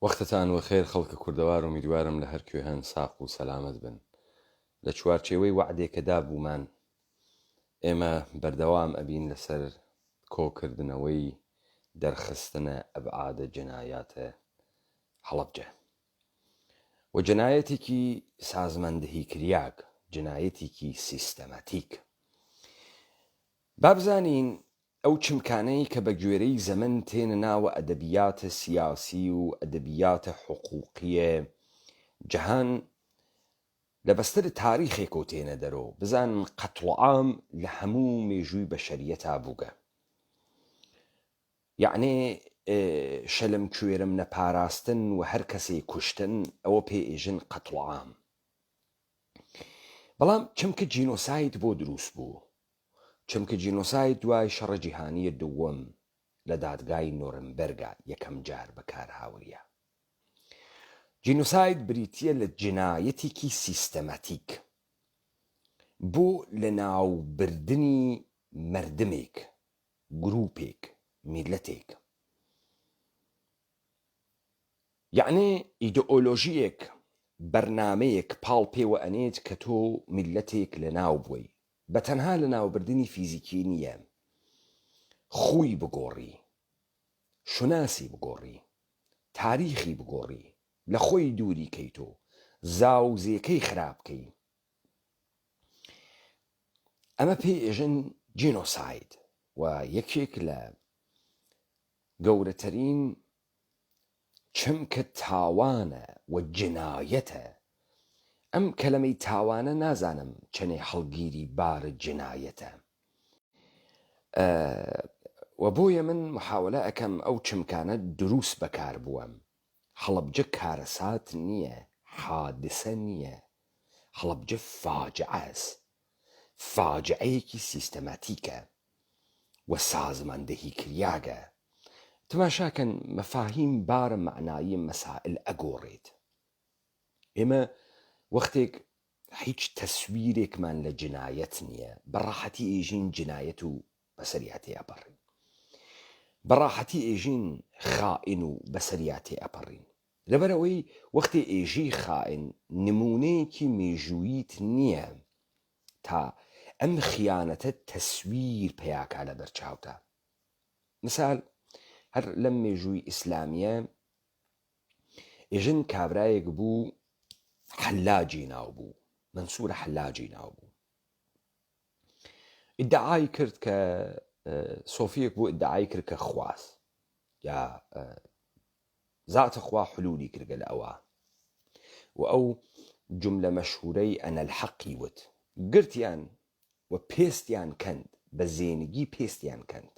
وەختتان وە خێر خەڵکە کوردەوار ئومیدوارم لە هەر کوێ هەن ساق و سەلامەت بن. لە چوارچێوەی وەعدێ کە دابوومان ئێمە بەردەوام ئەبین لەسەر کۆکردنەوەی دەرخستنە ئەبعادە جەنایاتە هەڵەبجە و جەنایەتێکی سازماندهی کریاگ جەنایەتێکی سیستەماتیک. با بزانین ئەو چمکانەی کە بە گوێرەی زەمەن تێنە ناوە ئەدەبیاتە سیاسی و ئەدەبیاتە حقوقیێ جەهان لە بەستەر تاریخێکۆ تێنە دەرۆ، بزانن قەتڵوعام لە هەموو مێژووی بەشەریەتا بووگە. یەعنێ شەلم کوێرم نەپاراستن و هەر کەسێ کوشتن ئەوە پێ ئێژن قەتڵوعام. بەڵام چمکە جینۆساید بۆ دروس بوو؟ چمکە جینۆساید دوای شەڕ جیهانیە دووەم لە دادگای نۆرنبێرگا یەکەم جار بەکار هاوریا. جینۆساید بریتیە لە جنایەتێکی سیستەماتیک بۆ لەناوبردنی مەردمێک، گروپێک، میللەتێک. یەعنێ ئیدئۆلۆژییەک، بەرنامەیەک پاڵ پێوە ئەنێت کە تۆ میللەتێک لەناو بوەی. بە تەنها لەناوبردنی فیزیکی نییە، خووی بگۆڕی، شوناسی بگۆڕی، تاریخی بگۆڕی، لە خۆی دووری کەیتۆ، زاوزێکەی خراپ کەی. ئەمە پێی ئێژن جینۆساید و یەکێک لە گەورەترین چمکە تاوانە و جنایەتە. ئەم کەلەمەی تاوانە نازانم چەنێ هەڵگیری بارە جنایەتە و بۆیە من محاولە ئەکەم ئەو چمکانە دروست بەکار بوەم. هەڵەبجە کارەسات نییە، حادسە نییە، هەڵەبجە فاجعەس. فاجعەیەکی سیستەماتیکە و سازماندهی کریاگە. تماشاکەن مەفاهیم بارە مەعنایی مەسائل ئەگۆڕێت. ئێمە وەختێک هیچ تەسویرێکمان لە جنایەت نییە، بە ڕاحەتی ئێژین جنایەت و بەسەریا تێ ئەپەڕین. بە ڕاحەتی ئێژین خائن و بەسەریا تێ ئەپەڕین. لەبەرئەوەی وەختێ ئێژی خائن نموونەیەکی مێژووییت نییە تا ئەم خیانەتە تەسویر پەیاکا لەبەر چاوتا. مثال هەر لەم مێژووی ئیسلامیە ئێژن کابرایەک بوو حەلاجی ناو بوو، مەنسوور حەلاجی ناو بوو. ئیدعای کرد کە سۆفیەک بوو ئیدعای کرد کە خواست یا زات خوا حلولی کردگە لە ئەوە و ئەو جملە مەشهورەی ئەنە الحەقی وت گرتیان و پێستیان کەند بە زێنگی پێستیان کەند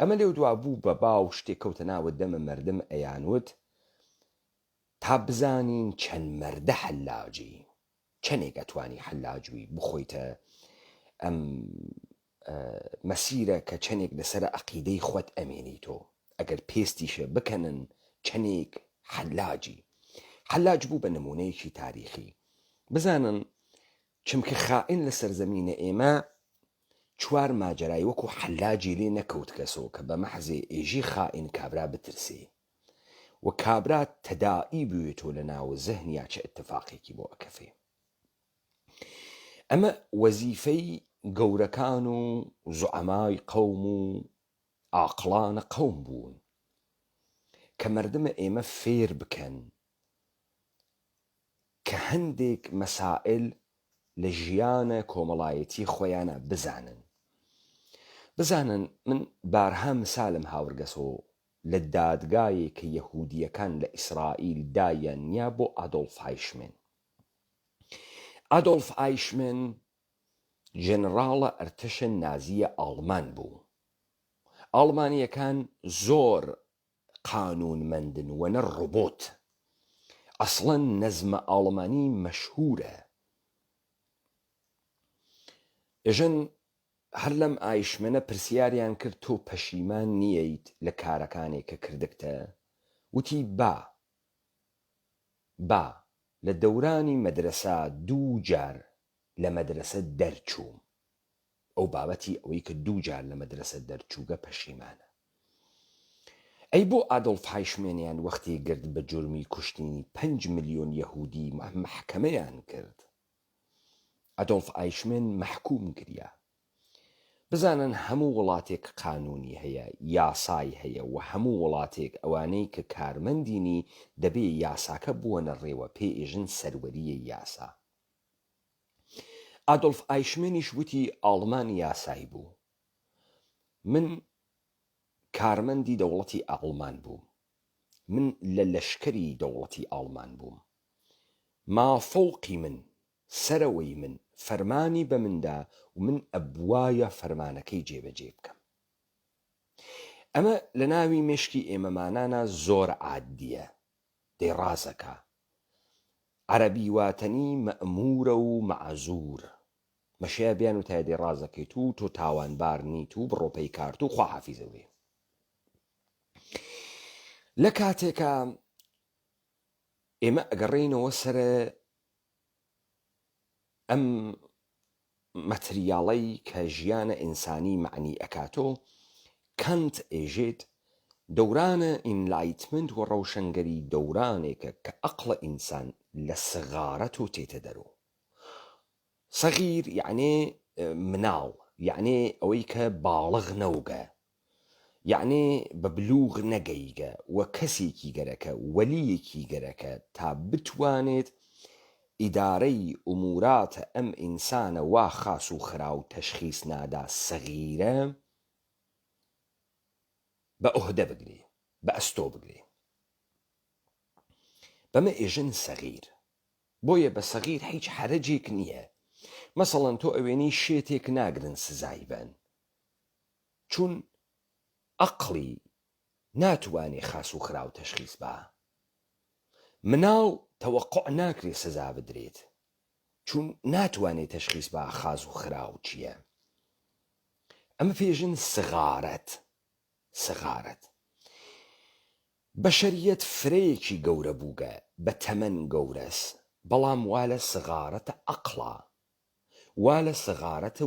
ئەمە لێو دوا بوو بە باو شتێک کەوتە ناوە دەمە مەردم ئەیانوت تا بزانین چەند مەردە حەلاجی چەنێک ئەتوانی حەلاج بووی بخۆیتە ئەم مەسیرە کە چەنێک لەسەر عەقیدەی خوەت ئەمێنیتۆ ئەگەر پێستیشە بکەنن چەنێک حەلاجی حەلاج بوو بە نمونەیەکی تاریخی بزانن چمکە خائن لە سەرزەمینە ئێمە چوار ماجەرای وەکو حەلاجی لێ نەکەوتگەسۆ کە بە مەحزێ ئێژی خائن کابرا بترسێ و کابرا تەداعی بوێتۆ لە ناو زهنیا چ ئتفاقێکی بۆ ئەکەفێ. ئەمە وەزیفەی گەورەکان و زوعەمای قەوم و عاقڵانە قەوم بوون کە مەردمە ئێمە فێر بکەن کە هەندێک مەسائل لە ژیانە کۆمەڵایەتی خۆیانا بزانن. بزانن من بارها مسالم هاورگەسۆ لە دادگایێ کە یەهوودییەکان لە ئیسرائیل دایان نیا بۆ ئادۆڵف ئایشمێن. ئادۆڵف ئایشمێن ژەنراڵە ئەرتەشە نازییە ئاڵمان بوو. ئاڵمانییەکان زۆر قانوونمەندن و نە ڕۆبۆت. ئەسڵەن نەزمە ئاڵمانی مەشهوورە. ئێژن هەر لەم ئایشمەنە پرسیاریان کرد تۆ پەشیمان نییت لە کارەکانێ کە کردگتە؟ وتی با. با. لە دەورانی مەدرەسە دوو جار لە مەدرەسە دەرچووم. ئەو بابەتی ئەوەی کە دوو جار لە مەدرەسە دەرچووگە پەشیمانە. ئەی بۆ ئادۆڵف هایشمێنیان وەختێ گرت بە جورمی کوشتنی پەنج ملیۆن یەهودی مەحکەمەیان کرد؟ ئەدۆڵف ئایشمێن مەحکوم کریا. بزانن هەموو وڵاتێک قانونی هەیە، یاسای هەیە و هەموو وڵاتێک ئەوانەی کە کارمەندینی دەبێ یاساکە بوەنە ڕێوە پێ ئێژن سەروەریی یاسا. ئادۆڵف ئایشمێنیش وتی ئاڵمان یاسای بوو. من کارمەندی دەوڵەتی ئاڵمان بووم. من لە لەشکری دەوڵەتی ئاڵمان بووم. مافەوقی من، سەرەوەی من، فەرمانی بە من دا و من ئەبوایە فەرمانەکەی جێبەجێ بکەم. ئەمە لە ناوی مێشکی ئێمەمانانا زۆر عادییە. دەی ڕازەکا. عەرەبی واتەنی مەئموورە و مەعزوور. مەشەیە بیان وتایە دەی ڕازەکەیت و تۆ تاوانبار نیت و بڕۆ پەی کارت و خواحافیزە وێ. لە کاتێکا ئێمە ئەگەڕێینەوە سەر ئەم مەتریاڵەی کە ژیانە ئینسانی مەعنی ئەکاتۆ، کانت ئێژێت، دەورانە Enlightenment و ڕەوشەنگەری دەورانێکە کە ئەقڵە ئینسان لە سغارەتۆ تێتە دەرۆ. سەغیر یەعنێ مناڵ، یەعنێ ئەوەی کە باڵغ نەوگە، یەعنێ بە بلوغ نەگەیگە و کەسێکی گەرەکە، وەلییەکی گەرەکە تا بتوانێت ئیدارەی ئوموراتە ئەم ئینسانە وا خاس و خراو تەشخیس نادا سەغیرە بە ئوهدە بگرێ، بە ئەستۆ بگرێ. بەمە ئێژن سەغیر. بۆیە بە سەغیر هیچ حەرەجێک نییە. مەسەڵەن تۆ ئەوێنەی شێتێک ناگرن سزای بەن. چون ئەقڵی ناتوانێ خاس و خراو تەشخیس با. مناڵ تەوەقوع ناکرێ سزا بدرێت چون ناتوانێ تەشخیس با خاس و خراو چیە. ئەمە پێژن سغارەت سغارەت. بەشەریەت فرەیەکی گەورە بووگە بە تەمەن گەورەس بەڵام وا لە سغارەتە ئەقڵا وا لە سغارەتە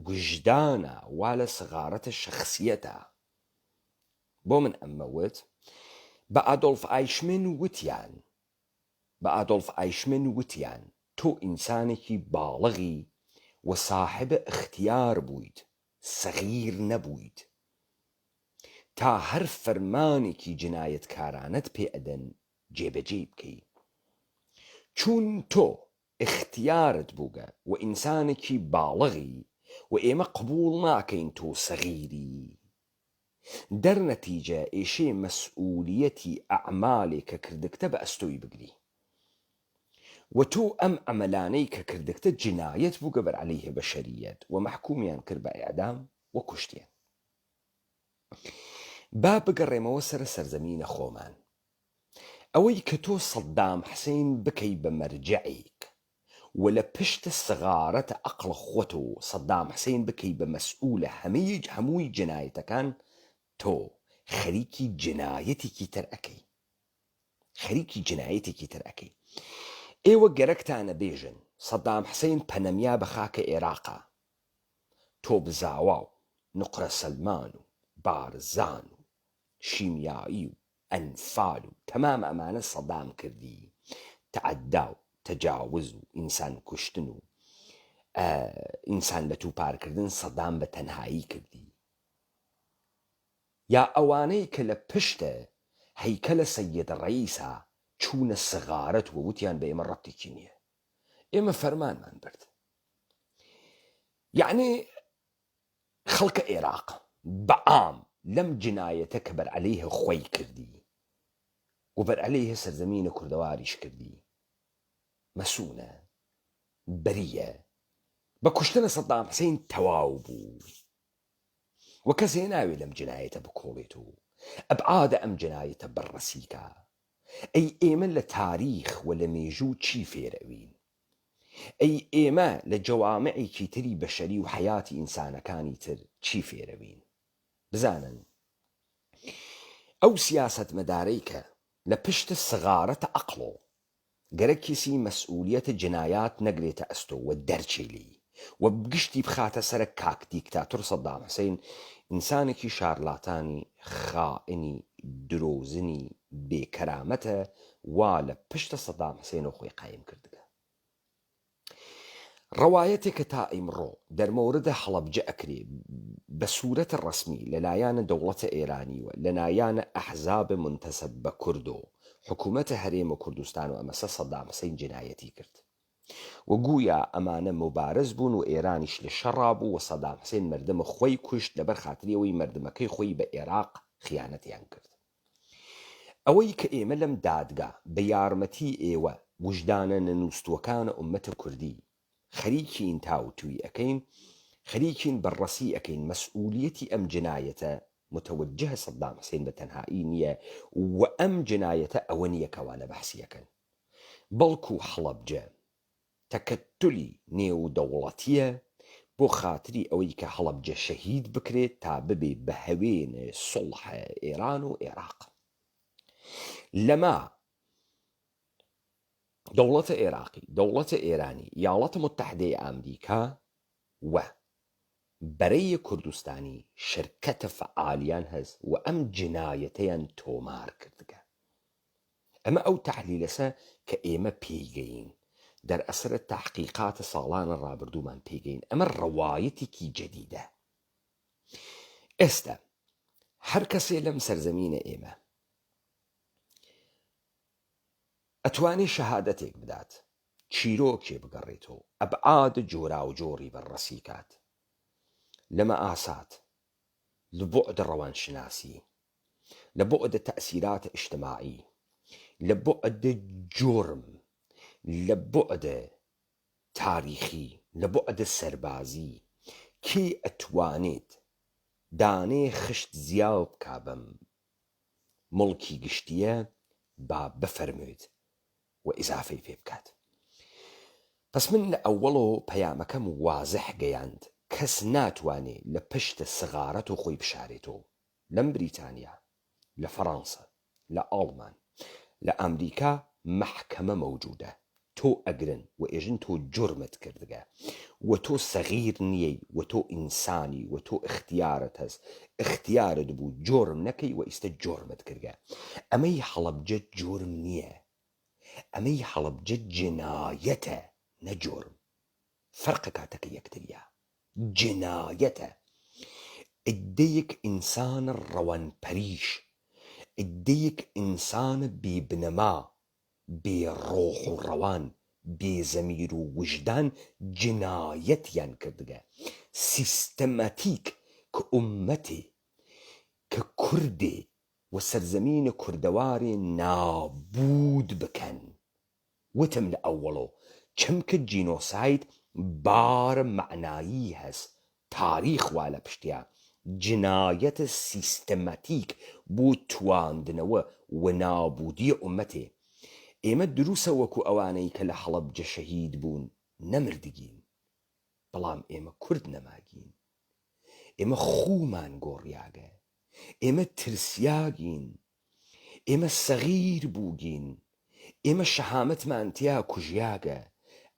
وژدانە وا لە سغارەتە شەخسیەتە. بۆ من ئەممە وت؟ بە ئادۆڵف ئایشمن وتیان بە ئادۆڵف ئایشمن وتیان تۆ ئینسانێکی باڵغی و ساحب ئختیار بوویت سەغیر نەبوویت تا هەر فەرمانێکی جنایەتکارانەت پێ ئەدەن جێبەجێی بکەی چوون تۆ ئیختیارت بووگە و ئینسانێکی باڵغی و ئێمە قبووڵ ناکەین تۆ سەغیری دەر نەتیجە ئێشێ مەسئولیەتی ئەعمالێ کە کردگتە بە ئەستۆی بگری و تۆ ئەم عەمەلانەی کە کردگتە جنایەت بووگە بەر عەلەیه بەشەریەت و مەحکومیان کرد بە ئیعدام و کوشتیان. با بگەڕێمەوە سەرە سەرزەمینە خۆمان. ئەوەی کە تۆ سەدام حسین بکەی بە مەرجەعێک و لە پشت سغارەتە ئەقڵ خۆت و سەدام حسین بکەی بە مەسئولە هەمەی هەمووی جنایەتەکان تۆ خەریکی جنایەتێکی تر ئەکەی خەریکی جنایەتێکی تر ئەکەی ئێوە گەرەکتانە بێژن سەدام حسین پەنەمیا بە خاکە ئێراقا تۆپزاوا و نوقرە سەلمان و بارزان و شیمیایی و ئەنفال و تەمام ئەمانە سەدام کردی تەعەدا و تەجاوز و ئینسان کوشتن و ئینسان لە توپارکردن سەدام بە تەنهایی کردی یا ئەوانەی کە لە پشتە هەیکەلە سەید ڕەئیسا چوونە سغارەت و وتیان بە ئێمە ڕەبتێکی نییە ئێمە فەرمانمان برد یەعنی خەڵکە ئێراق بە عام لەم جنایەتە کە بەرعەلەیه خوەی کردی و بەرعەلەیه سەرزەمینە کوردەواریش کردی مەسونە بەریە بە کوشتنە سەدام حسین تەواو بوو و کەسێ ناوێ لەم جنایەتە بکۆڵێت و ئەبعادە ئەم جنایەتە بەڕەسی کا ئەی ئێمە لە تاریخ و لە مێژوو چی فێر ئەوین؟ ئەی ئێمە لە جەوامعێکی تری بەشەری و حەیاتی ئینسانەکانی تر چی فێرەوین؟ بزانن ئەو سیاسەتمەدارەی کە لە پشت سغارەتە عەقڵۆ گەرەکیسی مەسئولیەتە جنایات نەگرێتە ئەستۆ و دەرچێ لێی و گشتی بخاتە سەرە کاک دیکتاتور سەدام حسین. ئینسانێکی شارلاتانی خائنی درۆزنی بێ کەرامەتە وا لە پشتە سەدام حسێنەوە خۆی قایم کردگە. ڕەوایەتێ کە تا ئیمڕۆ دەر مەورد هەڵەبجە ئەکرێ بە سوورەت ڕەسمی لە لایانە دەوڵەتە ئێرانی و لە نایانە ئەحزاب مونتەسەب بە کورد و حکوومەتە هەرێم کوردستان و ئەمەسە سەدام حسین جنایەتی کرد و گویا ئەمانە موبارز بوون و ئێرانیش لە شەڕا بوو و سەدام حسین مەردم خوەی کوشت لەبەر خاتری ئەوەی مەردمەکەی خۆی بە ئێراق خیانەتیان کرد. ئەوەی کە ئێمە لەم دادگا بە یارمەتی ئێوە وژدانە نەنووستووەکانە ئوممەتە کوردی خەریکین تاوتوی ئەکەین خەریکین بەرڕەسی ئەکەین مەسئولیەتی ئەم جنایەتە متوجه سەدام حسین بە تەنهایی نیە و ئەم جنایەتە ئەوە نیە کەوانە بەحسی ئەکەن بەڵکو حەڵەبجە تەکەتولی نێودەوڵەتیە بۆ خاتری ئەوەی کە هەڵەبجە شەهید بکرێت تا ببێ بە هەوێنێ سوڵح ئێران و ئێراق لەما دەوڵەتە ئێراقی دەوڵەتە ئێرانی یاڵەتە متحدەی ئامریکا و بەرەی کوردستانی شرکەتە فەعالیان هەس و ئەم جنایەتەیان تۆمار کردگە. ئەمە ئەو تەحلیلەسە کە ئێمە پێی گەین، دەر ئەسەر تەحقیقاتە ساڵانە ڕابردوومان پێی گەین، ئەمە ڕەوایەتێکی جەدیدە. ئێستە هەر کەسێ لەم سەرزەمینە ئێمە ئەتوانێ شەهادەتێک بدات، چیرۆکێ بگەڕێتەوە، ئەبعاد جۆراوجۆری بەرڕەسی کات لە مەئاسات، لە بوعد ڕەوانشناسی، لە بوعد تەئسیرات ئیجتماعی، لە بوعد جورم، لە بوعد تاریخی، لە بوعد سەربازی، کێ ئەتوانێت دانەێ خشت زیاو بکا بەم موڵکی گشتیە با بفەرموێت و ئیزافەی پێ بکات. پەس من لە ئەوەڵۆ پەیامەکەم وازح گەیاند کەس ناتوانێ لە پشت سغارەتۆ خۆی بشارێتۆ لەم بریتانیا، لە فەڕانسە، لە ئاڵمان، لە ئامریکا مەحکەمە مەوجودە تۆ ئەگرن و ئێژن تۆ جورمت کردگە و تۆ سەغیر نیەی و تۆ ئینسانی و تۆ ئختیارت هەس ئختیارت بوو جۆرم نەکەی و ئیستە جۆرمت کردگە ئەمەی هەڵەبجە جورم نیە ئەمەی هەڵەبجە جنایەتە نە جۆرم فەرقە کاتەکە یەکتریا جنایەتە عدەیەک ئینسان ڕەوان پەریش عدەیەک ئینسان بێ بنەما بێ ڕۆح و ڕەوان بێ زەمیر و وژدان جنایەتیان کردگە سیستەماتیک ک ئوممەتێ ک کوردێ وە سەرزەمین کوردەوارێ نابوود بکەن وتم لە ئەوەڵۆ چمک جینۆساید بار مەعنایی هەس، تاریخ وا لە پشتیا، جنایەت سیستماتیک بۆ تواندنەوە و نابودی ئومەتێ. ئێمە دروسە وەکو ئەوانەی کە لە هەڵەبجە شەهید بوون نەمردگین، بەڵام ئێمە کورد نەماگین. ئێمە خوومان گۆڕیاگە. ئێمە ترسیاگین. ئێمە سەغیر بووگین، ئێمە شەهامەتمان تیا کوژیاگە،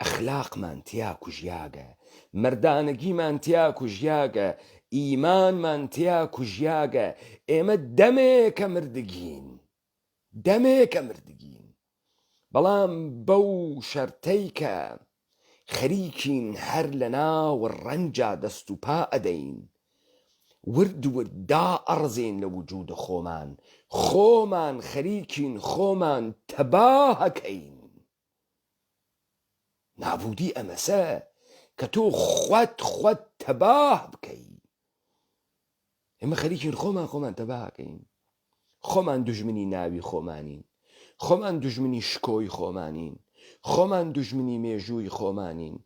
ئەخلاقمان تیا کوژیاگە، مەردانەگیمان تیا کوژیاگە، ئیمانمان تیا کوژیاگە، ئێمە دەمێکە مردگین، دەمێکە مردگین. بەڵام بەو شەرتەی کە خەریکین هەر لەناو ڕەنجا دەست و پا ئەدەین، ورد ورد دائەڕزێین لە وجود خۆمان، خۆمان خەریکین خۆمان تەباه ئەکەین. نابودی ئەمەسە کە تۆ خوەت خوەت تەباه بکەی. ئێمە خەریکین خۆمان خۆمان تەباه ئەکەین. خۆمان دوژمنی ناوی خۆمانین، خۆمان دوژمنی شکۆی خۆمانین، خۆمان دوژمنی مێژووی خۆمانین،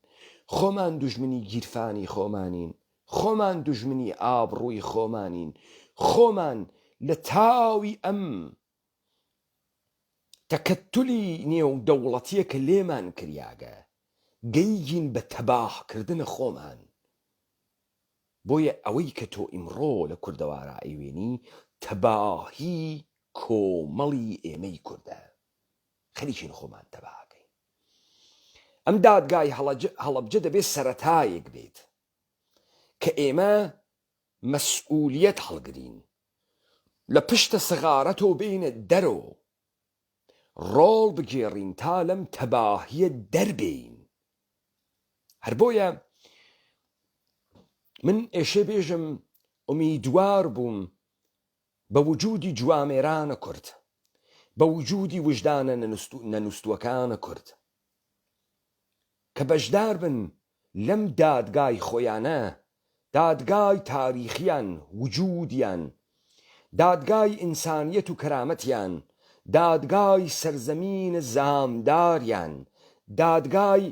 خۆمان دوژمنی گیرفانی خۆمانین، خۆمان دوژمنی ئابڕووی خۆمانین، خۆمان لە تاوی ئەم تەکەتولی نێودەوڵەتیە کە لێمان کریاگە، گەیگین بە تەباهکردن خۆمان. بۆیە ئەوەی کە تۆ ئیمڕۆ لە کوردەوارا ئەیوێنی تەباهی کۆمەڵی ئێمەی کوردە. خەریکین خۆمان تەباه ئەکەین. ئەم دادگای هەڵەبجە دەبێ سەرەتایەک بێت کە ئێمە. مەسئولیەت هەڵگرین لە پشتە سغارەتۆ بێینە دەرۆ ڕۆڵ بگێڕین تا لەم تەباهیە دەربێین هەر بۆیە من ئێشێ بێژم ئومیدوار بووم بە وجودی جوامێرانە کورد بە وجودی وژدانە نەنوستوەکانە کورد کە بەشدار بن لەم دادگای خۆیانە، دادگای تاریخیان، وجودیان، دادگای ئینسانیەت و کەرامەتیان، دادگای سەرزەمین زامداریان، دادگای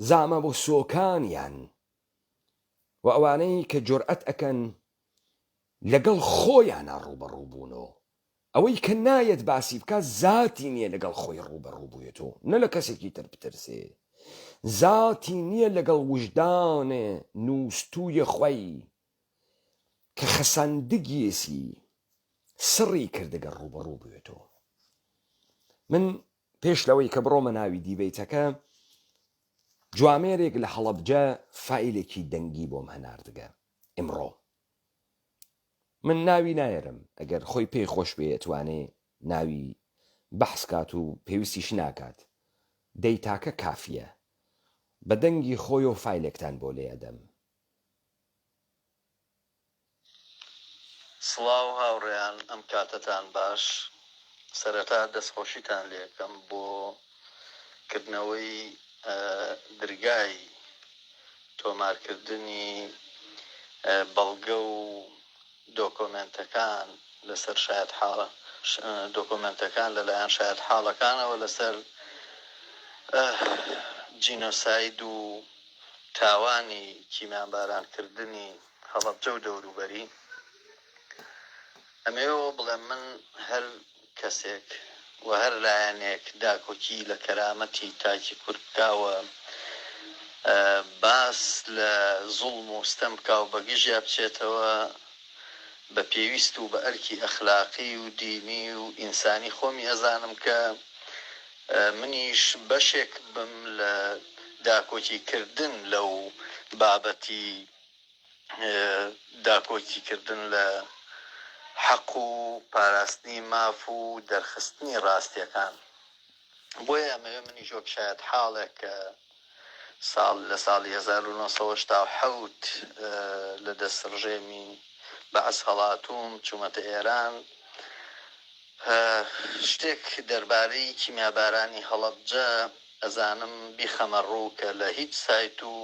زامەوسۆکانیان و ئەوانەی کە جورئەت ئەکەن لەگەڵ خۆیانا ڕووبەڕوو بوونۆ، ئەوەی کە نایەت باسی بکا زاتی نیە لەگەڵ خۆی ڕووبەڕوو بووێتۆ نە لە کەسێکی تر بترسێ، زاتی نیە لەگەڵ وژدانێ نووستوویە خوەی کە خەساندگیەسی سڕی کردگە ڕووبەڕوو بوێتۆ. من پێش لەوەی کە بڕۆمە ناوی دیبەیتەکە جوامێرێک لە هەڵەبجە فایلێکی دەنگی بۆم هەناردگە ئمڕۆ من ناوی نایەرم ئەگەر خۆی پێی خۆش بێ ئەتوانێ ناوی بەحس کات و پێویستیش ناکات دەیتاکە کافیە بە دەنگی خۆی و فایلێکتان بۆ لێ ئەدەم. سڵاو هاوڕێیان ئەم کاتەتان باش سەرەتا دەستخۆشیتان لێکەم بۆ کردنەوەی درگای تۆمارکردنی بەڵگە و دۆکۆمێنتەکان لەسەر شایەتحاڵە دۆکۆمێنتەکان لەلایەن شایەتحاڵەکانەوە لەسەر جینۆساید و تاوانی کیمیانبارانکردنی هەڵەبجە و دەوروبەری. ئەمەوێ ئەوە بڵێم من هەر کەسێک و هەر لایەنێک داکۆکی لە کەرامەتی تاکی کورد بکا و باس لە زوڵم و ستەم بکا و بەگژیا بچێتەوە بە پێویست و بە ئەرکی ئەخلاقی و دینی و ئینسانی خۆمی ئەزانم کە منیش بەشێک بم لە داکۆکی کردن لەو بابەتی داکۆکیکردن لە حەق و پاراستنی ماف و دەرخستنی ڕاستیەکان. بۆیە ئەمەوێ منیش وەک شایەتحاڵێک کە ساڵ لە ساڵی 1987 لە دەست ڕژێمی بەعس هەڵاتووم چوومەتە ئێران شتێک دەربارەی کیمیابارانی هەڵەبجە ئەزانم بیخەمە ڕوو کە لە هیچ سایت و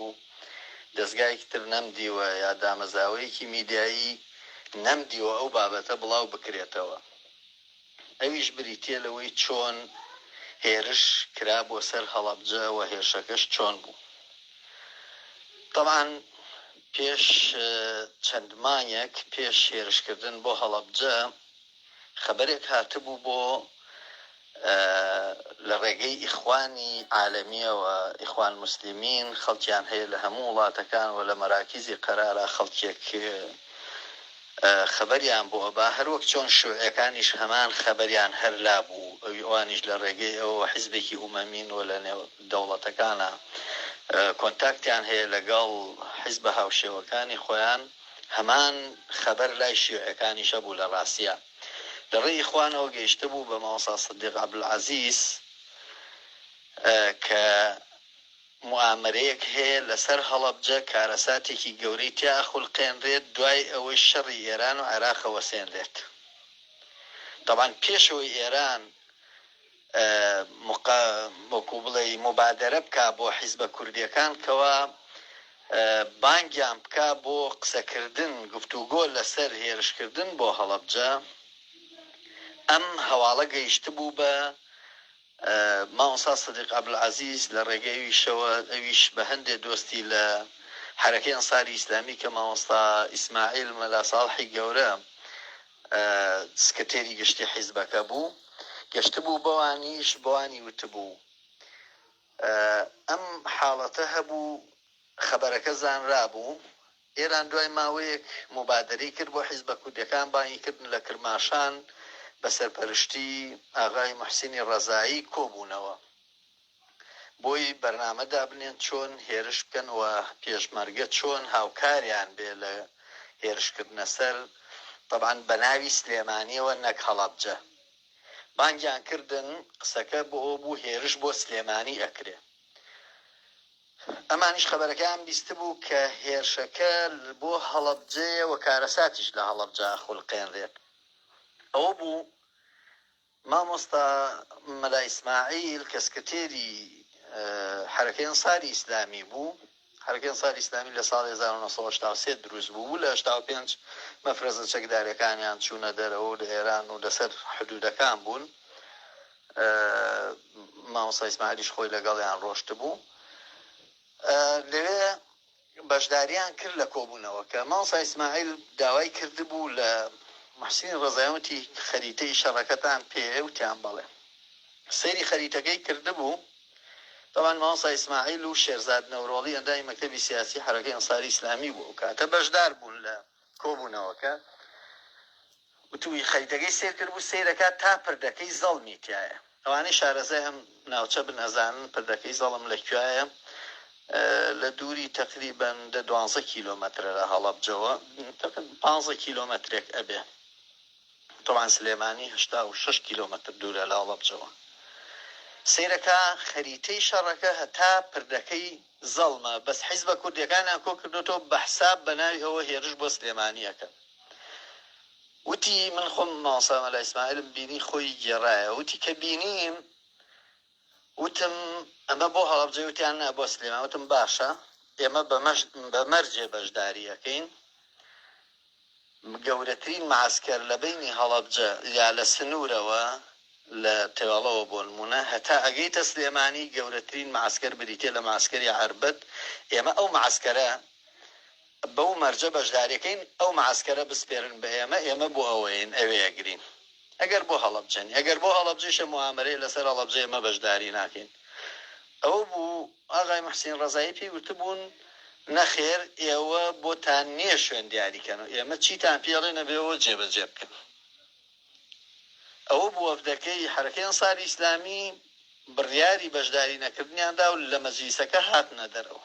دەزگایەکی تر نەمدیوە یا دامەزراوەیەکی میدیایی نەمدیوە ئەو بابەتە بڵاو بکرێتەوە ئەویش بریتیە لەوەی چۆن هێرش کرا بۆ سەر هەڵەبجە و هێرشەکەش چۆن بوو. تەبعەن پێش چەند مانگێک پێش هێرشکردن بۆ هەڵەبجە خەبەرێک هاتبوو بۆ لە ڕێگەی ئیخوانی عالەمییەوە، ئیخوان موسلیمین خەڵکیان هەیە لە هەموو وڵاتەکان و لە مەراکیزی قەرارا خەڵکێک خەبەریان بۆ ئەبا، هەروەک چۆن شوعیەکانیش هەمان خەبەریان هەر لابوو، ئەوانیش لە ڕێگەی ئەوەوە حیزبێکی ئومەمین و لە نێو دەوڵەتەکانا کۆنتاکتیان هەیە لەگەڵ حیزبە هاوشێوەکانی خۆیان. هەمان خەبەر لای شیوعیەکانیش هەبوو لە ڕاستیا لە ڕێی ئیخوانەوە گەیشتبوو بە مامۆستا سدیق عەبدولعەزیز کە موئامەرەیەک هەیە لەسەر هەڵەبجە کارەساتێکی گەورەی تیا ئەخولقێنرێت دوای ئەوەی شەڕی ئێران و عێراق ئەوەسێنرێت تەبعەن پێش ئەوەی ئێران وەکو بڵێی موبادەرە بکا بۆ حیزبە کوردیەکان کەوا بانگیان بکا بۆ قسەکردن گفتوگۆ لەسەر هێرشکردن بۆ هەڵەبجە ئەم هەواڵە گەیشتبوو بە مامۆستا سدیق عەبدولعەزیز لە ڕێگەی ئەویشەوە ئەویش بە هەندێ دۆستی لە حەرەکەی ئەنساری ئیسلامی کە مامۆستا ئیسماعیل مەلا ساڵحی گەورە سکرتێری گشتی حیزبەکە بوو، گەشتبوو بەوانیش بەوانی وتبوو ئەم حاڵەتە هەبوو، خەبەرەکە زانرابوو، ئێران دوای ماوەیەک موبادەرەی کرد بۆ حیزبە کوردیەکان بانگی کردن لە کرماشان بە سەرپەرشتی ئاغای موحسینی ڕەزایی کۆبوونەوە. بۆی بەرنامە دابنێن چۆن هێرش بکەن و پێشمەرگە چۆن هاوکاریان بێ لە هێرشکردنە سەر تەبعەن بە ناوی سلێمانیەوە نەک هەڵەبجە بانگیان کردن قسەکە بۆ ئەوە بوو هێرش بۆ سلێمانی ئەکرێ. ئەمانیش خەبەرەکەیان بیستبوو کە هێرشەکە بۆ هەڵەبجەیە و کارەساتیش لە هەڵەبجە ئەخولقێنرێت. ئەوە بوو مامۆستا مەلا ئیسماعیل کە سکرتێری حەرەکەی ئەنساری ئیسلامی بوو، حەرەکەی ئەنساری ئیسلامی لە ساڵی 1983 دروست بوو و لە 85 مەفرەزە چەکدارەکانیان چوونە دەرەوە و لە ئێران و لەسەر حدوودەکان بوون. مامۆستا ئیسماعیلیش خۆی لەگەڵیان ڕۆشتبوو. لەوێ بەشداریان کرد لە کۆبوونەوەکە. مامۆستا ئیسماعیل داوای کردبوو لە موحسینی ڕەزایان وتی خەریتەی شەڕەکەتان پێیە؟ وتیان بەڵێ. سەیری خەریتەکەی کردبوو. تەبعەن مامۆستا ئیسماعیل و شێرزاد نەورۆڵی ئەندامی مەکتەبی سیاسی حەرەکەی ئەنساری ئیسلامی بوو ئەو کاتە بەشدار بوون لە کۆبوونەوەکە. وتووی خەریتەکەی سەیر کردبوو سەیرەکا تا پردەکەی زەڵمی تیایە. ئەوانەی شارەزای ئەم ناوچە بن ئەزانن پردەکەی زەڵم لە کوایە لە دووری تەقریبەن دە دوانزە کیلۆمەترە لە هەڵەبجەوە پانزە کیلۆمەترێک ئەبێ تەبعەن سلێمانی 86 کیلۆمەتر دوورە لە هەڵەبجەوە سەیرەکا خەریتەی شەڕەکە هەتا پردەکەی زەڵمە بەس حیزبە کوردیەکانیان کۆ کردۆتەوە بە حساب بە ناوی ئەوە هێرش بۆ سلێمانی ئەکەن. وتی، من خۆم مامۆستا مەلا ئیسماعیلم بینی خۆی گێڕایەوە، وتی کە بینیم وتم ئەمە بۆ هەڵەبجەیە، وتیان نا بۆ سلێمانی، وتم باشە ئێمە بە مەرجێ بەشداری ئەکەین، گەورەترین مەعەسکەر لە بەینی هەڵەبجە یا لە سنوورەوە لە تێوەڵەوە بۆ نموونە هەتا ئەگەیتە سلێمانی گەورەترین مەعەسکەر بریتیە لە مەعەسکەری عەربەت، ئێمە ئەو مەعەسکەرە بەو مەرجە بەشداریەکەین ئەو مەعەسکەرە بسپێرن بە ئێمە، ئێمە بۆ ئەوەین ئەوێ ئەگرین ئەگەر بۆ هەڵەبجە نی، ئەگەر بۆ هەڵەبجەیشە موئامەرەیە لەسەر هەڵەبجە ئێمە بەشداری ناکەین. ئەوە بوو ئاغای موحسین ڕەزایی پێی وتبوون نەخێر ئێوە بۆتان نییە شوێن دیاری کەن و ئێمە چیتان پێ ئەڵێن ئەبێ ئەوە جێبەجێ بکەن. ئەوە بوو وەفدەکەی حەرەکەی ئەنساری ئیسلامی بڕیاری بەشداری نەکردنیان دا و لە مەجلیسەکە هاتنە دەرەوە.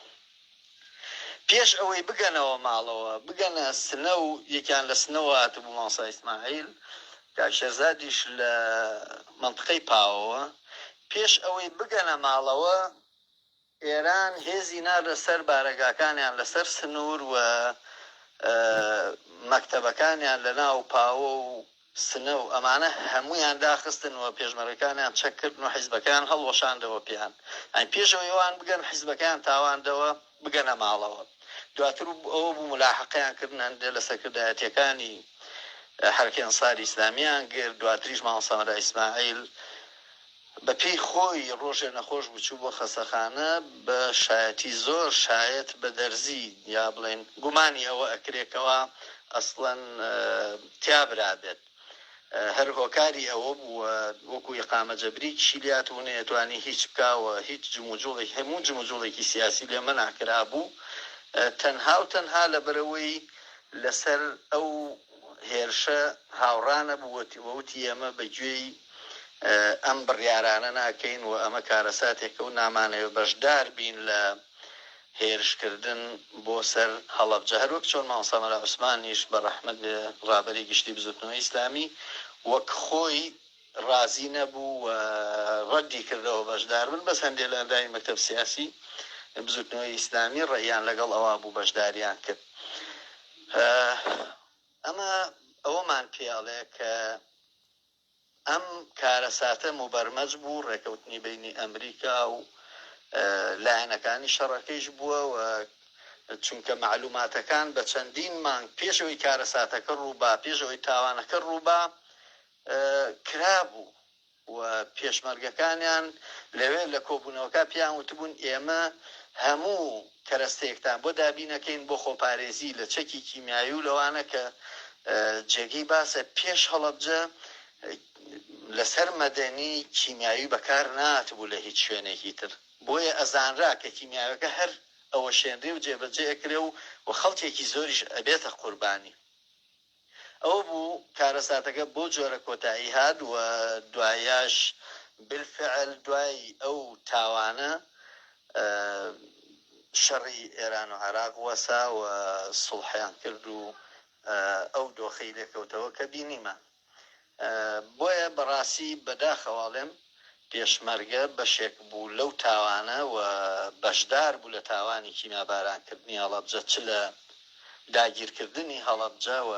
پێش ئەوەی بگەنەوە ماڵەوە، بگەنە سنە و یەکیان لە سنەوە هاتبوو مامۆستا ئیسماعیل، کاک شێرزادیش لە مەنتقەی پاوەوە، پێش ئەوەی بگەنە ماڵەوە ئێران هێزی ناردە سەر بارەگاکانیان لەسەر سنوور و مەکتەبەکانیان لە ناو پاوە و سنە و ئەمانە هەموویان داخستن و پێشمەرگەکانیان چەک کردن و حیزبەکەیان هەڵوەشاندەوە پێیان یانی پێش ئەوەی ئەوان بگەن حیزبەکەیان تاواندەوە بگەنە ماڵەوە دواتر ئەوە بوو ملاحەقەیان کردن هەندێ لە سەرکردایەتیەکانی حەرەکەی ئەنساری ئیسلامیان گرت دواتریش مامۆستا مەلا ئیسماعیل بە پێی خۆی ڕۆژێ نەخۆش بوو چوو بۆ خەسەخانە بە شایەتی زۆر شایەت بە دەرزی یا بڵێین گومانی ئەوە ئەکرێ کەوا ئەسڵەن تیا برابێت هەر هۆکاری ئەوە بوو وەکو ئیقامە جەبری کیشی لێ هاتبوو نەیەتوانی هیچ بکا و هیچ جموجوڵێک هەموو جموجوڵێکی سیاسی لێ مەنع کرابوو تەنها و تەنها لەبەرئەوەی لەسەر ئەو هێرشە هاوڕا نەبوو و وتی ئێمە بە گوێی ئەم بڕیارانە ناکەین و ئەمە کارەساتێکە و نامانەوێت بەشدار بین لە هێرشکردن بۆ سەر هەڵەبجە. هەروەک چۆن مامۆستا مەلا عوسمانیش بە ڕەحمەت بێ ڕابەری گشتی بزوتنەوەی ئیسلامی وەک خۆی ڕازی نەبوو و ڕەدی کردەوە بەشدار بن، بەس هەندێ لە ئەندامی مەکتەب سیاسی بزوتنەوەی ئیسلامی ڕەئیان لەگەڵ ئەوا بوو بەشداریان کرد. ئەمە ئەوەمان پێ ئەڵێ کە ئەم کارەساتە موبەرمەج بوو، ڕێکەوتنی بەینی ئەمریکا و لایەنەکانی شەڕەکەیش بووە و چونکە مەعلوماتەکان بە چەندین مانگ پێش ئەوەی کارەساتەکە ڕووبا، پێش ئەوەی تاوانەکە ڕووبا کرابوو و پێشمەرگەکانیان لەوێ لە کۆبوونەوەکە پێیان وتبوون ئێمە هەموو کەرەستەیەکتان بۆ دابینەکەین بۆ خۆپارێزی لە چەکی کیمیایی و لەوانە کە جێگەی باسە پێش هەڵەبجە لەسەر مەدەنی کیمیاوی بەکار ناتبوو لە هیچ شوێنێکی تر بۆیە ئەزانرا کە کیمیاوەکە هەر ئەوەشێنرێ و جێبەجێ ئەکرێ و خەڵکێکی زۆریش ئەبێتە قوربانی. ئەوە بوو کارەساتەکە بەو جۆرە کۆتایی هات و دوایش بالفعل دوای ئەو تاوانە شەڕی ئێران و عێراق وەسا و سوڵحیان کرد و ئەو دۆخەی لێکەوتەوە کە بینیمان. بۆیە بەڕاستی بەداخەوە ئەڵێم پێشمەرگە بەشێک بوو لەو تاوانە و بەشدار بوو لە تاوانی کیمیابارانکردنی هەڵەبجە چ لە داگیرکردنی هەڵەبجە و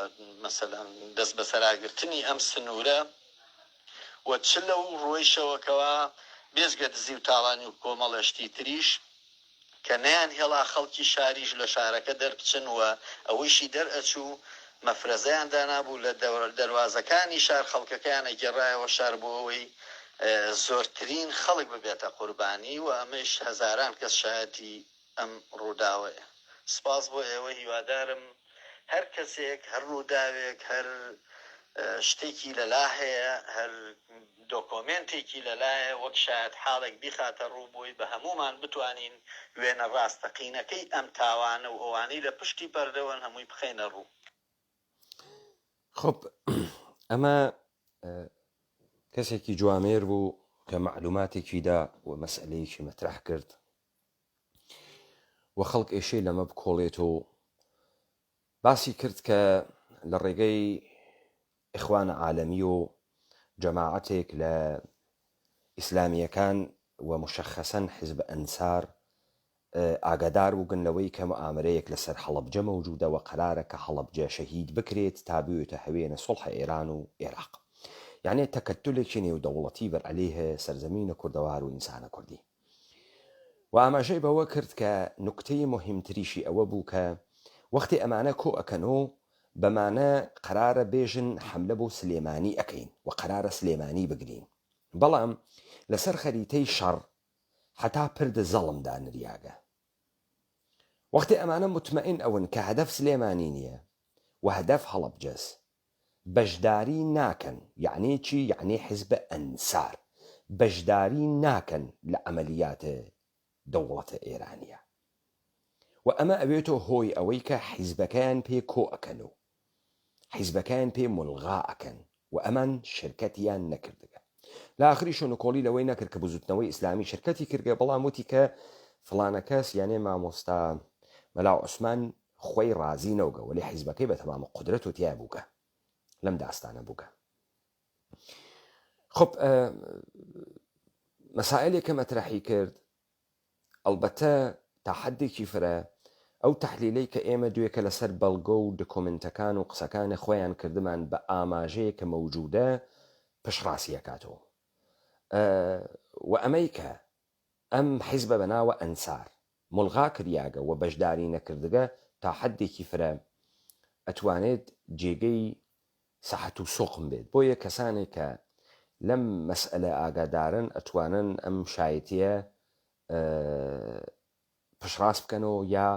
مەسەلەن دەستبەسەراگرتنی ئەم سنوورە و چ لەو ڕووەیشەوە کەوا بێجگە دزی و تاڵانی و کۆمەڵێ شتی تریش کە نەیانهێڵا خەڵکی شاریش لە شارەکە دەربچن و ئەوەیشی دەرئەچوو مەفرەزەیان دانابوو لە دەروازەکانی شار خەڵکەکەیان ئەگێڕایەوە شار بۆ ئەوەی زۆرترین خەڵک ببێتە قوربانی و ئەمەیش هەزاران کەس شایەتی ئەم ڕووداوەیە. سپاس بۆ ئێوە هیوادارم هەر کەسێک هەر ڕووداوێک هەر شتێکی لەلا هەیە هەر دۆکۆمێنتێکی لەلایە وەک شایەتحاڵێک بیخاتە ڕوو بۆی بە هەموومان بتوانین وێنە ڕاستەقینەکەی ئەم تاوانە و ئەوانەی لە پشتی پەردەوەن هەمووی بخەینە ڕوو. خب ئەمە کەسێکی جوامێر بوو کە مەعلوماتێکی دا و مەسئلەیەکی مەترح کرد و خەڵک ئێشەی لەمە بکۆڵێت و باسی کرد کە لە ڕێگەی ئیخوان عالەمی و جەماعەتێک لە ئیسلامییەکان و مشەخەسەن حیزب ئەنسار ئاگادار بووگن لەوەی کە موئامەرەیەک لەسەر هەڵەبجە مەوجودە و قەرارە کە هەڵەبجە شەهید بکرێت تا بوێتە هەوێنە سوڵح ئێران و ئێراق یانێ تەکەتولێکی نێودەوڵەتی بەر عەلەیه سەرزەمینە کوردەوار و ئینسانە کوردی. و ئاماژەی بەوە کرد کە نوکتەی موهیمتریشی ئەوە بوو کە وەختێ ئەمانە کۆ ئەکەنۆ بەمانە قەرارە بێژن حەملە بۆ سلێمانی ئەکەین و قەرارە سلێمانی بگرین بەڵام لەسەر خەریتەی شەڕ حەتا پرد زەڵم دانریاگە وەختێ ئەمانە موتمەئین ئەون کە هەدەف سلێمانی نیە و هەدەف هەڵەبجەس بەشداری ناکەن یەعنی چی یەعنی حزب ئەنسار بەشداری ناکەن لە عەمەلیات دەوڵەتە ئێرانیە و ئەمە ئەوێتۆ هۆی ئەوەی کە حیزبەکەیان پێ کۆ ئەکەن و حیزبەکەیان پێ مولغا ئەکەن و ئەمان شرکەتیان نەکردگە لە ئاخریشۆ نکۆڵی لەوەی نەکرد کە بزوتنەوەی ئیسلامی شرکەتی کردگە بەڵام وتی کە فڵانە کەس یانێ مامۆستا مەلا عوسمان خوەی ڕازی نەوگە وەلێ حیزبەکەی بە تەمام قودرەت و تیا بووگە لەم داستانە بووگە خب مەسائلێک کە مەترەحی کرد ئەڵبەتە تا حدێکی فرە ئەو تەحلیلەی کە ئێمە دوێکە لەسەر بەڵگە و دکۆمنتەکان و قسەکانی خۆیان کردمان بە ئاماژەیە کە مەوجودە پشڕاستی ئەکاتەوە و ئەمەی کە ئەم حیزبە بە ناوە ئەنسار مولغا کریاگە و بەشداری نەکردگە تا حەدێکی فرە ئەتوانێت جێگەی سەحەت و سوقم بێت بۆیە کەسانێک کە لەم مەسئەلە ئاگادارن ئەتوانن ئەم شایەتیە پشڕاست بکەنەوە یا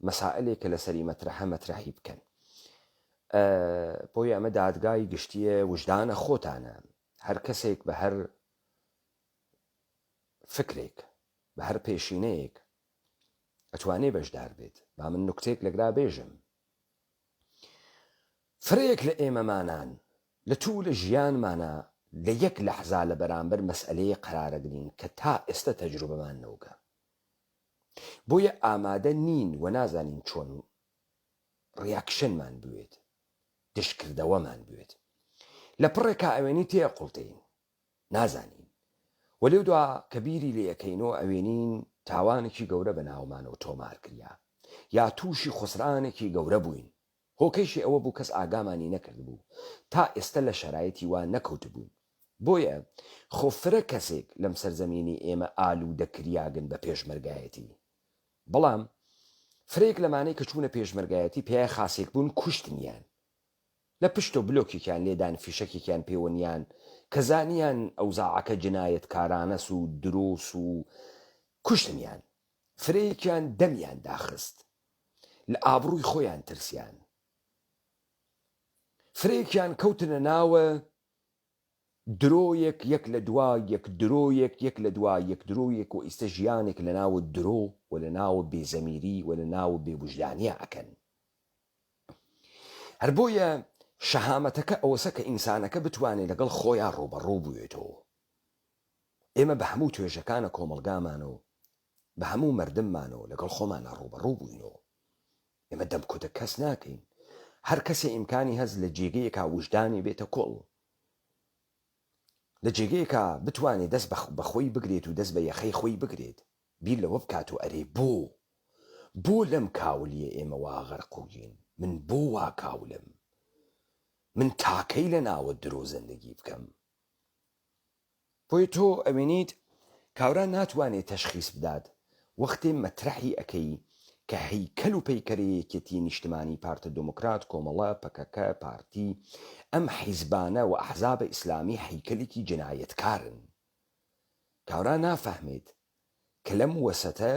مەسائلێک کە لەسەری مەترەحە مەترەحی بکەن بۆیە ئەمە دادگای گشتیە وژدانە خۆتانە هەر کەسێک بە هەر فکرێک بە هەر پێشینەیەک ئەتوانێ بەشدار بێت. با من نوکتەیەک لەگرا بێژم. فرەیەک لە ئێمەمانان لە توولە ژیانمانا لە یەک لەحزا لە بەرامبەر مەسئەلەیەک قەرارەگرین کە تا ئێستە تەجروبەمان نەوگە. بۆیە ئامادە نین و نازانین چۆن ڕیاکشنمان بوێت، دژکردەوەمان بوێت. لە پڕێکا ئەوێنی تێئەقوڵتێین. نازانین. وە لێودوا کە بیری لێ ئەکەینۆ ئەوێنین تاوانێکی گەورە بە ناومانەوە تۆمار کریا یا تووشی خوسرانێکی گەورە بووین. هۆکەیشی ئەوە بوو کەس ئاگامانی نەکردبوو. تا ئێستە لە شەرایتی وا نەکەوتبووین. بۆیە خۆ فرە کەسێک لەم سەرزەمینی ئێمە ئالوودە کریاگن بە پێشمەرگایەتی. بەڵام فرەیەک لەمانەی کە چوونە پێشمەرگایەتی پیای خاسێک بوون کوشتنیان. لە پشتۆ بلۆکێکیان لێدان فیشەکێکیان پێوە نیان کە زانیان ئەوزاعەکە جنایەتکارانەس و درۆس و کوشتنیان فرەیەکیان دەمیان داخست لە ئابڕوی خۆیان ترسیان فرەیەکیان کەوتنە ناوە درۆیەک یەک لە دوای یەک درۆیەک یەک لە دوای یەک درۆیەک و ئیستە ژیانێک لە ناوە درۆ و لە ناوە بێ زەمیری و لە ناوە بێ وژدانیا ئەکەن. هەر بۆیە شەهامەتەکە ئەوەسە کە ئینسانەکە بتوانێ لەگەڵ خۆیا ڕووبەڕوو بوێتەوە. ئێمە بە هەموو توێژەکانە کۆمەڵگامانەوە، بە هەموو مەردممانەوە لەگەڵ خۆمانا ڕووبەڕوو بووینەوە. ئێمە دەمکوتە کەس ناکەین. هەر کەسێ ئیمکانی هەس لە جێگەیەکا وژدانی بێتە کوڵ، لە جێگەیەکا بتوانێ دەست بە خۆی بگرێت و دەست بە یەخەی خۆی بگرێت، بیر لەوە بکات و ئەرێ بۆ؟ بۆ لەم کاولیە ئێمە وا غەرقووین؟ من بۆ وا کاولم؟ من تاکەی لە ناوە درۆ زەندەگی بکەم؟ بۆیە تۆ ئەوێنیت کاورا ناتوانێ تەشخیس بدات وەختێ مەترەحی ئەکەی کە هەیکەل و پەیکەرێ یەکێتی نیشتمانی پارتە دۆمۆکرات کۆمەڵە پەکەکە پارتی ئەم حیزبانە وە ئەحزابە ئیسلامی هەیکەلێکی جنایەتکارن کاورا نافەهمێت کە لەم وەسەتە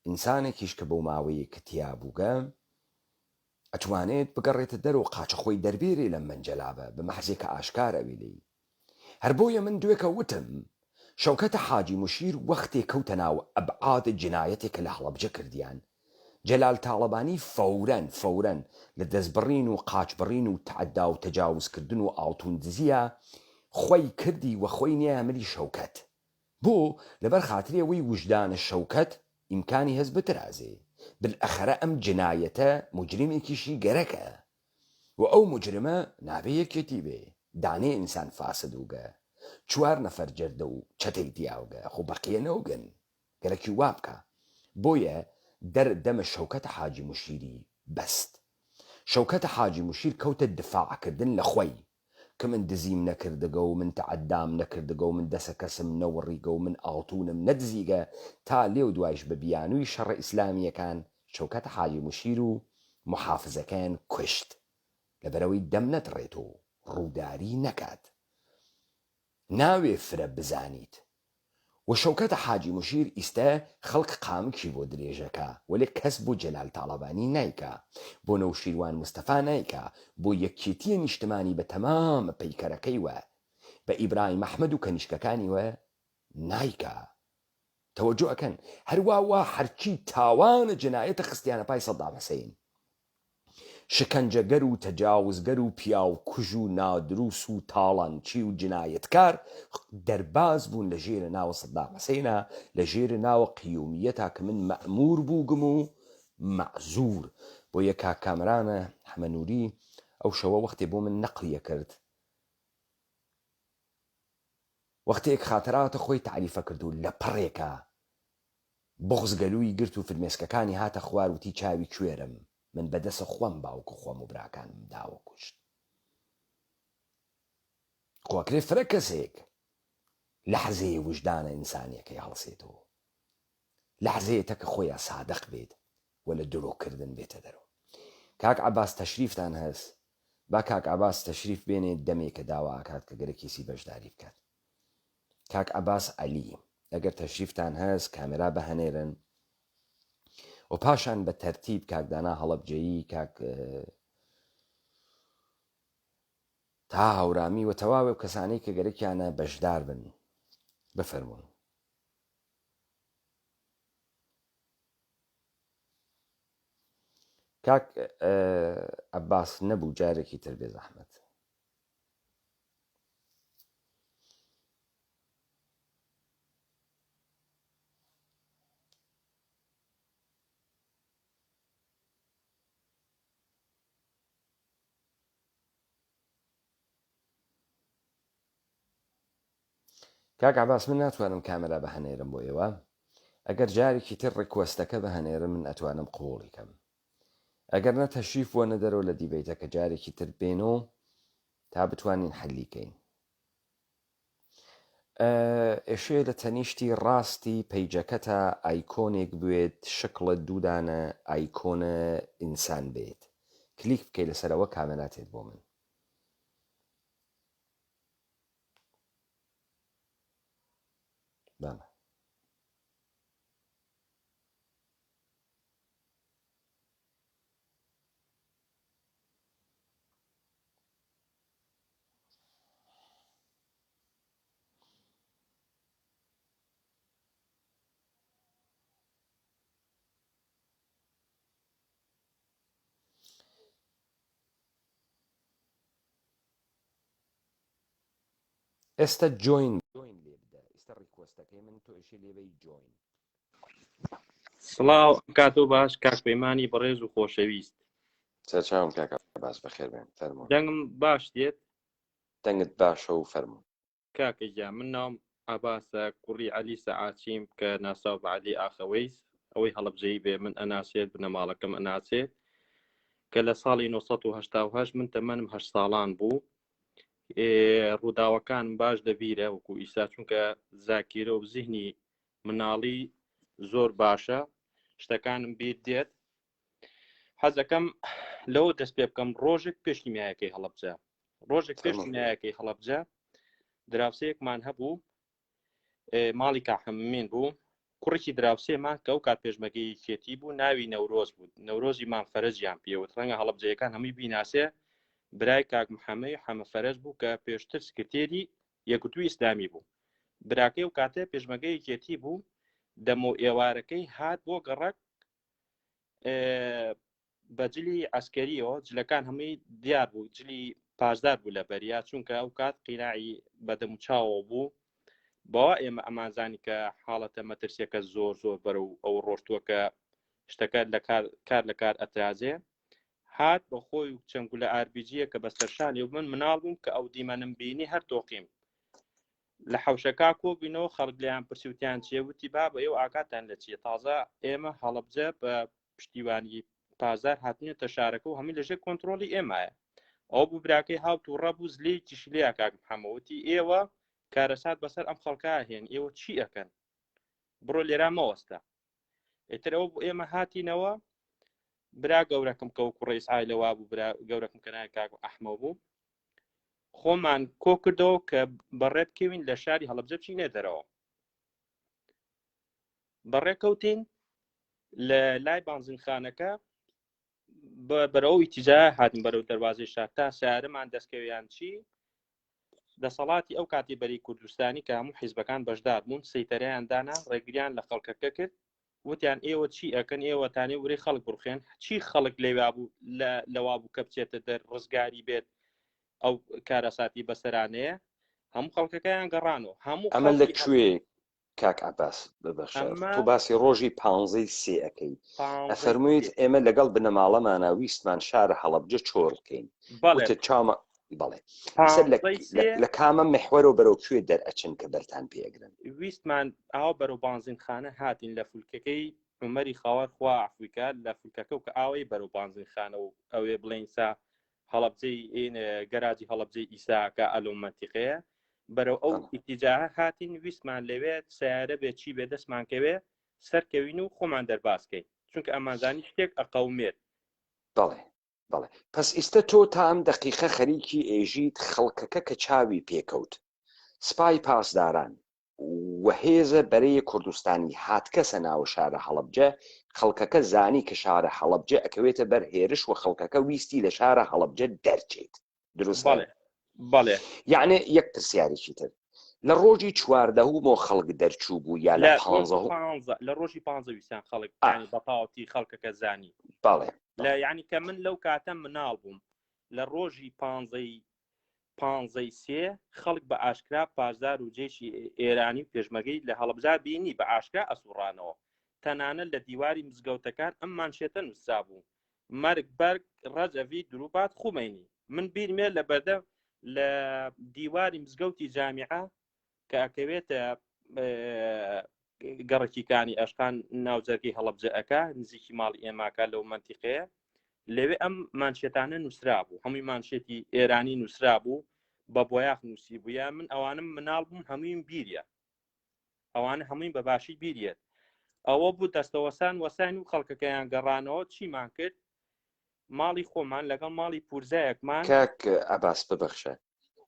ئینسانێکیش کە بۆ ماوەیەک تیا بووگە ئەتوانێت بگەڕێتە دەرو قاچە خۆی دەربێرێ لەم مەنجەلابە بە مەحزێ کە ئاشکار ئەوێ لێی هەر بۆیە من دوێکە وتم شەوکەتە حاجی موشیر وەختێ کەوتە ناو ئەبعاد جنایەتێ کە لە هەڵەبجە کردیان جەلال تاڵەبانی فەورەن فەورەن لە دەستبڕین و قاچبڕین و تەعەدا و تەجاوز کردن و ئاڵتون دزیا خوەی کردی وە خوەی نیا ملی شەوکەت بۆ؟ لەبەر خاتری ئەوەی وژدانە شەوکەت ئیمکانی هەس بترازێ بلئەخەرە ئەم جنایەتە موجریمێکیشی گەرەکە و ئەو موجرمە نابێ یەکێتی بێ دانێ ئینسان فاسد وگە چوار نەفەر جەردە و چەتەی تیاوگە خۆ بەقیە نەوگن گەرەکی وابکا بۆیە دەر دەمە شەوکەت حاجی موشیری بەست شەوکەت حاجی موشیر کەوتە دفاع کردن لە خوەی ک من دزیم نەکردگە و من تەعەدام نەکردگە و من دەسە کەسم نەوڕیگە و من ئاڵتوونم نەدزیگە تا لێو دوایش بە بیانووی شەڕە ئیسلامییەکان شەوکەت حاجی موشیر و موحافزەکەیان کوشت لەبەرئەوەی دەم نەدڕێت و ڕووداری نەکات ناوێ فرە بزانیت و شەوکەت حاجی موشیر ئیستە خەڵک قامکی بۆ درێژەکا وەلێ کەس بۆ جەلال تاڵەبانی نایکا بۆ نەوشیروان مستەفا نایکا بۆ یەکێتیە نیشتمانی بە تەمام پەیکەرەکەیوە بە ئیبراهیم ئەحمەد و کەنیشکەکانیوە نایکا تەوەجۆ ئەکەن هەروا وا هەرچی تاوانە جەنایەتە خستیانە پای سەدام حسین شکەنجەگەر و تەجاوزگەر و پیاوکوژ و نادروس و تاڵانچی و جنایەتکار دەرباز بوون لە ژێرە ناوە سەدام حسینە لە ژێرە ناوە قیومیەتا کە من مەئمور بووگم و مەعزور بۆیە کاک کامەرانە حەمە نوری ئەو شەوە وەختێ بۆ من نەقلی ئەکرد وەختێک خاتراتە خۆی تەعریفە کرد و لە پڕێکا بوغز گەلووی گرت و فرمێسکەکانی هاتە خوار وتی چاوی کوێرم من بە دەسە خوەم باوک و خوەم و براکانمم داوە کوشت. خۆ ئەکرێ فرە کەسێک لەحزەیە وژدانە ئینسانیەکەی هەڵسێتەوە لەحزەیە تەکە خۆیا سادق بێت و لە درۆ کردن بێتە دەرەوە. کاک عەباس تەشریفتان هەس با کاک عەباس تەشریف بێنێ دەمێکە داوا ئەکات کە گەرەکیسی بەشداری بکات. کاک عەباس عەلی ئەگەر تەشریفتان هەس کامێرا بهەنێرن و پاشان بە تەرتیب کاک دانا هەڵەبجەیی کاک تا هەورامی و تەواوی و کەسانەی کە گەرەکیانە بەشدار بن بفەرموون. کاک عەباس نەبوو جارێکی تر بێ زەحمەت. کاک عباس من ناتوانم کامێرا بهنێرم بۆ ئێوە ئەگەر جارێکی تر request ەکە بهنێرم من ئەتوانم قبوڵی کەم ئەگەر نە تەشریف بۆنە دەرەوە لە debate ەکە جارێکی تر بێن و تا بتوانین حەلی کەین. ئێشێ لە تەنیشتی ڕاستی پەیجەکەتا ئایکۆنێک بوێت شکڵە دوودانە ئایکۆنە ئینسان بێت کلیک بکەی لەسەر ئەوە کامێرا تێت بۆ من. بەڵێ. ئێستا join لێ بدە ئێستا request ەکەی من تۆ ئێشێ لێ بەی join. سڵاو ئەم کاتەو باش کاک پەیمانی بەڕێز و خۆشەویست. سەرچاوم کاک عەباس بەخێر بێن فەرموون. دەنگم باش دێت؟ دەنگت باشە و فەرموون. کاکە گیان من ناوم عەباسە کوڕی عەلی سەعاچیم کە ناسراو بە عەلی ئاخەوەیس ئەوەی هەڵەبجەیی بێ من ئەناسێت بنەماڵەکەم ئەناسێت کە لە ساڵی 1970 من تەمەنم هەشت ساڵان بوو ڕووداوەکان باش دەبیرە وەکو ئیسا چونکە زاکیرە و زیهنی مناڵی زۆر باشە شتەکانم بیر دێت حەزەکەم لەوە دەست پێ بکەم ڕۆژێک پێش کیمیایەکەی هەڵەبجە ڕۆژێک پێش کیمیایەکەی هەڵەبجە دراوسەیەکمان هەبوو ماڵی کاحەمین بوو کوڕێکی دراوسێمان کە ئەو کات پێشمەگەی یەکێتی بوو ناوی نەورۆز بوو نەورۆزی مام فەرەجیان پێوت ڕەنگە هەڵەبجەیەکان هەمووی بیناسێ برای کاک محەمەی حەمە فەرەج بوو کە پێشتر سکرتێری یەکگرتووی ئیسلامی بوو براکەی و کاتێ پێشمەگەی یەکێتی بوو دەمۆ ئێوارەکەی هات بۆ گەڕەک بە جلی عسکەریەوە جلەکان هەمووی دیار بوو جلی پاسدار بوو لە بەریا چونکە ئەو کات قیناعی بەدەم و چاوەوە بوو بەوە ئێمە ئەمانزانی کە حاڵەتە مەترسیەکە زۆر زۆر بەرەو ئەو ڕۆشتووە کە شتەکە لە کار کار لە کار ئەترازێ هات بە خۆی و چەند گولە ئاربیجیە کە بە سەرشانی و من مناڵ بووم کە ئەو دیمەنم بینی هەر تۆقیم لە حەوشەکە کۆبووینەوە خەڵک لێیان پرسی وتیان چیە وتی بابە ئێوە ئاگاتان لە چیە تازە ئێمە هەڵەبجە بە پشتیوانی پازار هاتنێتە شارەکە و هەمووی لەژێر کۆنتترۆلی ئێمایە ئەو بوو براکەی هاو تووڕە بوو زلەیەکیشی لێ کاک محەممەوتی ئێوە کارەسات بەسەر ئەم خەڵکە هێن ئێوە چی ئەکەن بڕۆ لێرا مەوەستە ئیتر ئەوە بوو ئێمە هاتینەوە برا گەورەکەم کە وەکو ڕئیس عایلە وابوو برا گەورەکەم کە ناوی کاک ئەحمە بوو خۆمان کۆ کردەوە کە بەڕێ بکەوین لە شاری هەڵەبجە بچینە دەرەوە بەڕێکەوتین لە لای بانزینخانەکە بەرەو ئیتیجا هاتین بەرەو دەواازەی شار تا سیارەمان دەستکەویان چی دەسەڵاتی ئەو کاتی بەری کوردستانی کە هەموو حیزبەکان بەشدار بوون سەیتەرەیان دانا ڕێگریان لە خەڵکەکە کرد وتیان ئێوە چی ئەکەن ئێوە تانێ ورەی خەڵک بڕخێن چی خەڵک لەویا بوو لە لەوا بوو کە بچێتە دەر ڕزگاری بێت ئەو کارەساتی بەسەرانەیە هەموو خەڵکەکەیان گەڕانەوە هەموو ئەمە لە کوێ کاک عەباس ببەخشە تۆ باسی ڕۆژی پانزەی سێ ئەەکەی ئەفەرموویت ئێمە لەگەڵ بنەماڵەمانە ویستمان شارە هەڵەبجە چۆڵ بکەین وتت چاومە بەڵێ لە کامە محوەرەوە بەرەو کوێ دەرئەچن کە بەرتان پێگرن ویستمان ئاو بەرەو بانزینخانە هاتین لە فولکەکەی عومەری خاوەر خوا عەفوی لە فولکەکە و کە ئاوەی بەرەو بانزینخانە و ئەوێ بڵێین سا هەڵەبجەی گەراجی هەڵەبجەی ئیساکە ئەلو مەنتیقەیە بەرەو ئەو ئیتیجاهە هاتین ویستمان لەوێ سیارە بێ چی بێ دەستمان کەوێ سەرکەوین و خۆمان دەربازکەین چونکە ئەمانزانی شتێک ئەقەومێت بەڵێ بەڵێ پەس ئیستە تۆ تا ئەم دەقیقە خەریکی ئێژیت خەڵکەکە کە چاوی پێکەوت سپای پاسداران و هێزە بەرەی کوردستانی هاتکەسە ناو شارە هەڵەبجە خەڵکەکە زانی کە شارە هەڵەبجە ئەکەوێتە بەر هێرش و خەڵکەکە ویستی لە شارە هەڵەبجە دەرچێت دروستە؟ بەڵێ بەڵێ. یەعنی یەک پرسیارێکی تر لە ڕۆژی چواردەهومەوە خەڵک دەرچوو بوو یا لە لە ڕۆژی پانزەهوم؟ پانزە لە ڕۆژی پانزە ویستیان خەڵک ئا. یانی بە تەواوەتی خەڵکەکە زانی بەڵێ لە بەڵێ. یانی کە من لەو کاتە مناڵ بووم لە ڕۆژی پانزەی پانزەی سێ خەڵک بە ئاشکرا پاسدار و جێشی ئێرانی و پێشمەرگەی لە هەڵەبجە بینی بە ئاشکرا ئەسوڕانەوە تەنانەت لە دیواری مزگەوتەکان ئەم مانشێتە نووسرابوو مەرگ بەرگ ڕەجەڤی دروبات خومەینی من بیرمێ لە بەردەم لە دیواری مزگەوتی جامیعە کە ئەکەوێتە گەڕەکی کانی ئەشقان ناوجەرگەی هەڵەبجە ئەکا نزیکی ماڵی ئێماکە لەو مەنتیقەیە لەوێ ئەم مانشێتانە نووسرا بوو هەمووی مانشێتی ئێرانی نووسرا بوو بە بۆیاخ نووسی بوو یا من ئەوانم مناڵ بووم هەموویم بیریە ئەوانە هەمووی بە باشی بیریەت ئەوە بوو دەستەوەسان وەسان و خەڵکەکەیان گەڕانەوە چیمان کرد ماڵی خۆمان لەگەڵ ماڵی پورزایەکمان کاک عەباس ببەخشە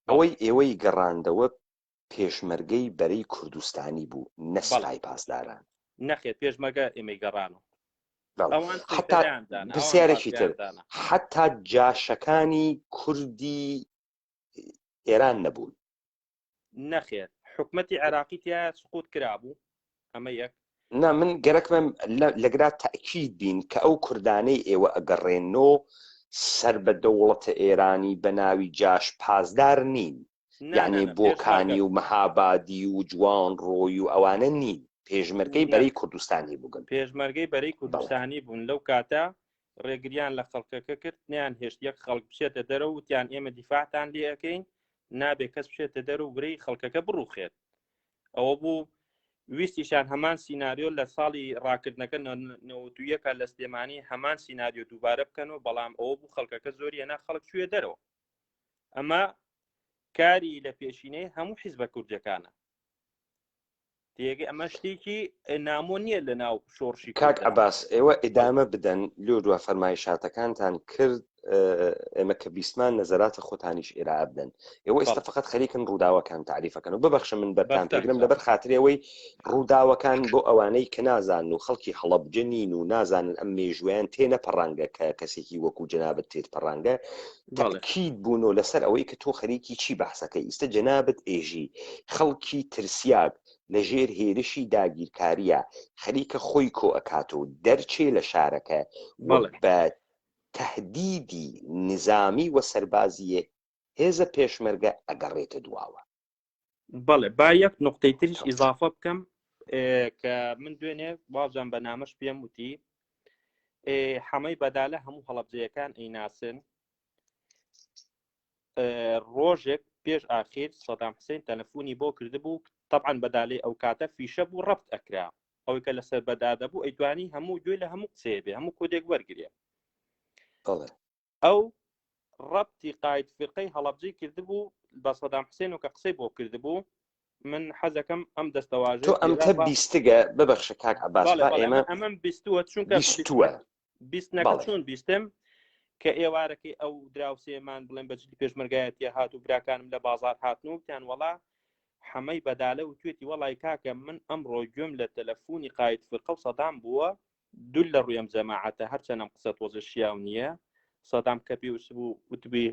ئەوەی ئێوەی گەڕاندەوە پێشمەرگەی بەرەی کوردستانی بوو نە سپای پاسداران. نەخێر پێشمەرگە ئێمەی گەڕانەوە. بەڵێ ئەوان حەتا سەیتەرەیان دانا ئەوان پرسیارێکی تر بازگەیان دانا. حەتا جاشەکانی کوردی ئێران نەبوون. نەخێر حکومەتی عێراقی تیا سقوط کرابوو ئەمە یەک. نا من گەرەکمە لەگرا تەئکید بین کە ئەو کوردانەی ئێوە ئەگەڕێنۆ سەر بە دەوڵەتە ئێرانی بە ناوی جاش پاسدار نین یەعنی بۆکانی و مەهابادی و جوانڕۆی و ئەوانە نین پێشمەرگەی بەرەی کوردستانی بوون. پێشمەرگەی بەرەی کوردستانی بوون لەو کاتە. ڕێگریان لە خەڵکەکە کرد نیان هێشت یەک خەڵک بچێتە دەرەوە وتیان ئێمە دیفاعتان لێ ئەەکەین نابێ کەس بچێتە دەرەوە ورەی خەڵکەکە بڕوخێت ئەوە بوو ویستیشان هەمان سیناریۆ لە ساڵی ڕاکردنەکە نەوەتویەکە لە سلێمانی هەمان سیناریۆ دووبارە بکەنەوە بەڵام ئەوە بوو خەڵکەکە زۆری هێنا خەڵک چوێ دەرەوە ئەمە کاری لە پێشینەی هەموو حیزبە کوردەکانە تێگەی ئەمە شتێکی نامۆ نییە لە ناو شۆڕشی کاک عباس ئێوە ئیدامە بدەن لۆ دوا فەرمایشاتەکانتان کرد ئێمە کە بیستمان نەزەراتە خۆتانیش ئێرا بدەن ئێوە ئێستا فقط خەریکن ڕووداوەکان تعریفەکەن و ببەخشە من بەرتان پێگرم لەبەر خاترەوەی ڕووداوەکان بۆ ئەوانەی کە نازان و خەڵکی هەڵەبجە نین و نازانن ئەم مێژویان تێ نەپەڕانگە کە کەسێکی وەکو جەنابت تێت پەڕانگە تەئکید بوونۆ لەسەر ئەوەی کە تۆ خەریکی چی بەحسەکەی ئیستە جەنابت ئێژی خەڵکی ترسیاک لە ژێر هێرشی داگیرکاریە خەریکە خۆی کۆ ئەکات و دەرچێ لە شارەکە و بە تەهدیدی نیزامی و سەربازیێ هێزە پێشمەرگە ئەگەڕێتە دواوە. بەڵێ با یەک نقطەی تریش ئیزافە بکەم کە من دوێنێ بازان بە نامەش پێم وتی حەمەی بەدالە هەموو هەڵەبجەیەکان ئەیناسن ڕۆژێک پێش ئاخیر سەدام حسین تەلەفۆنی بۆ کردبوو طبعا بەدالەی ئەو کاتە فیشە بوو ڕەبت ئەکرا ئەوەی کە لەسەر بەدادە بوو ئەیتوانی هەموو گوێ لە هەموو قسەیە بێ هەموو کۆدێک وەرگێ ئەو ڕەبتی قاید فیرقەی هەڵەبجەی کردبوو بە سەدام حسێن و کە قسەی بۆ کردبوو من حەزەکەم ئەم دەستەواژە تۆ ئەمتە بیستگە ببەخشە کاک عەباس با ئێمە ئەمەم بیستووە چونکە بیستووە بیستنەکە چۆن بیستم کە ئێوارەکەی ئەو دراوسێمان بڵێن بە جلی پێشمەرگایەتیە هات و براکانم لە بازار هاتن و وتیان وەڵا حەمەی بەدالە و توێتی وەڵای کاکە من ئەمڕۆ گوێم لە تەلەفۆنی قاید فرقە و سەدام بووە دوور لە ڕووی ئەم جەماعەتە هەرچەند ئەم قسە تۆزە شیاو نییە سەدام کە پێ وتبوو وتبی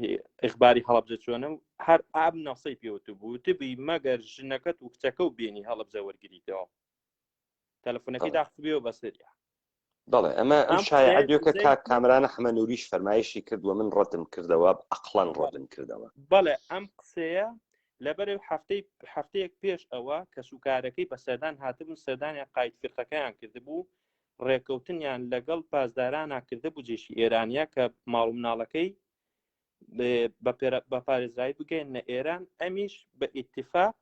ئیخباری هەڵەبجە چۆنە و هەر ئاب نەسەی پێ وتبوو وتبی مەگەر ژنەکەت و کچەکە و بێنی هەڵەبجە وەرگریتەوە تەلەفۆنەکەی داخستبیەوە بەسەریا بەڵێ ئەمە ئەم شایعە دوێکە کاک کامرانە حەمە نوریش فەرمایشی کرد و من ڕەتم کردەوە ئەقڵەن ڕەتم کردەوە بەڵێ ئەم قسەیە لەبەر هەفتەی هەفتەیەک پێش ئەوە کەسوکارەکەی بە سەردان هاتبوون سەردانیان قاید فیرقەکەیان کردبوو ڕێکەوتنیان لەگەڵ پاسدارانا کردبوو جێشی ئێرانیا کە ماڵ و مناڵەکەی بە پارێزرایی بگەینە ئێران ئەمیش بە ئیتفاق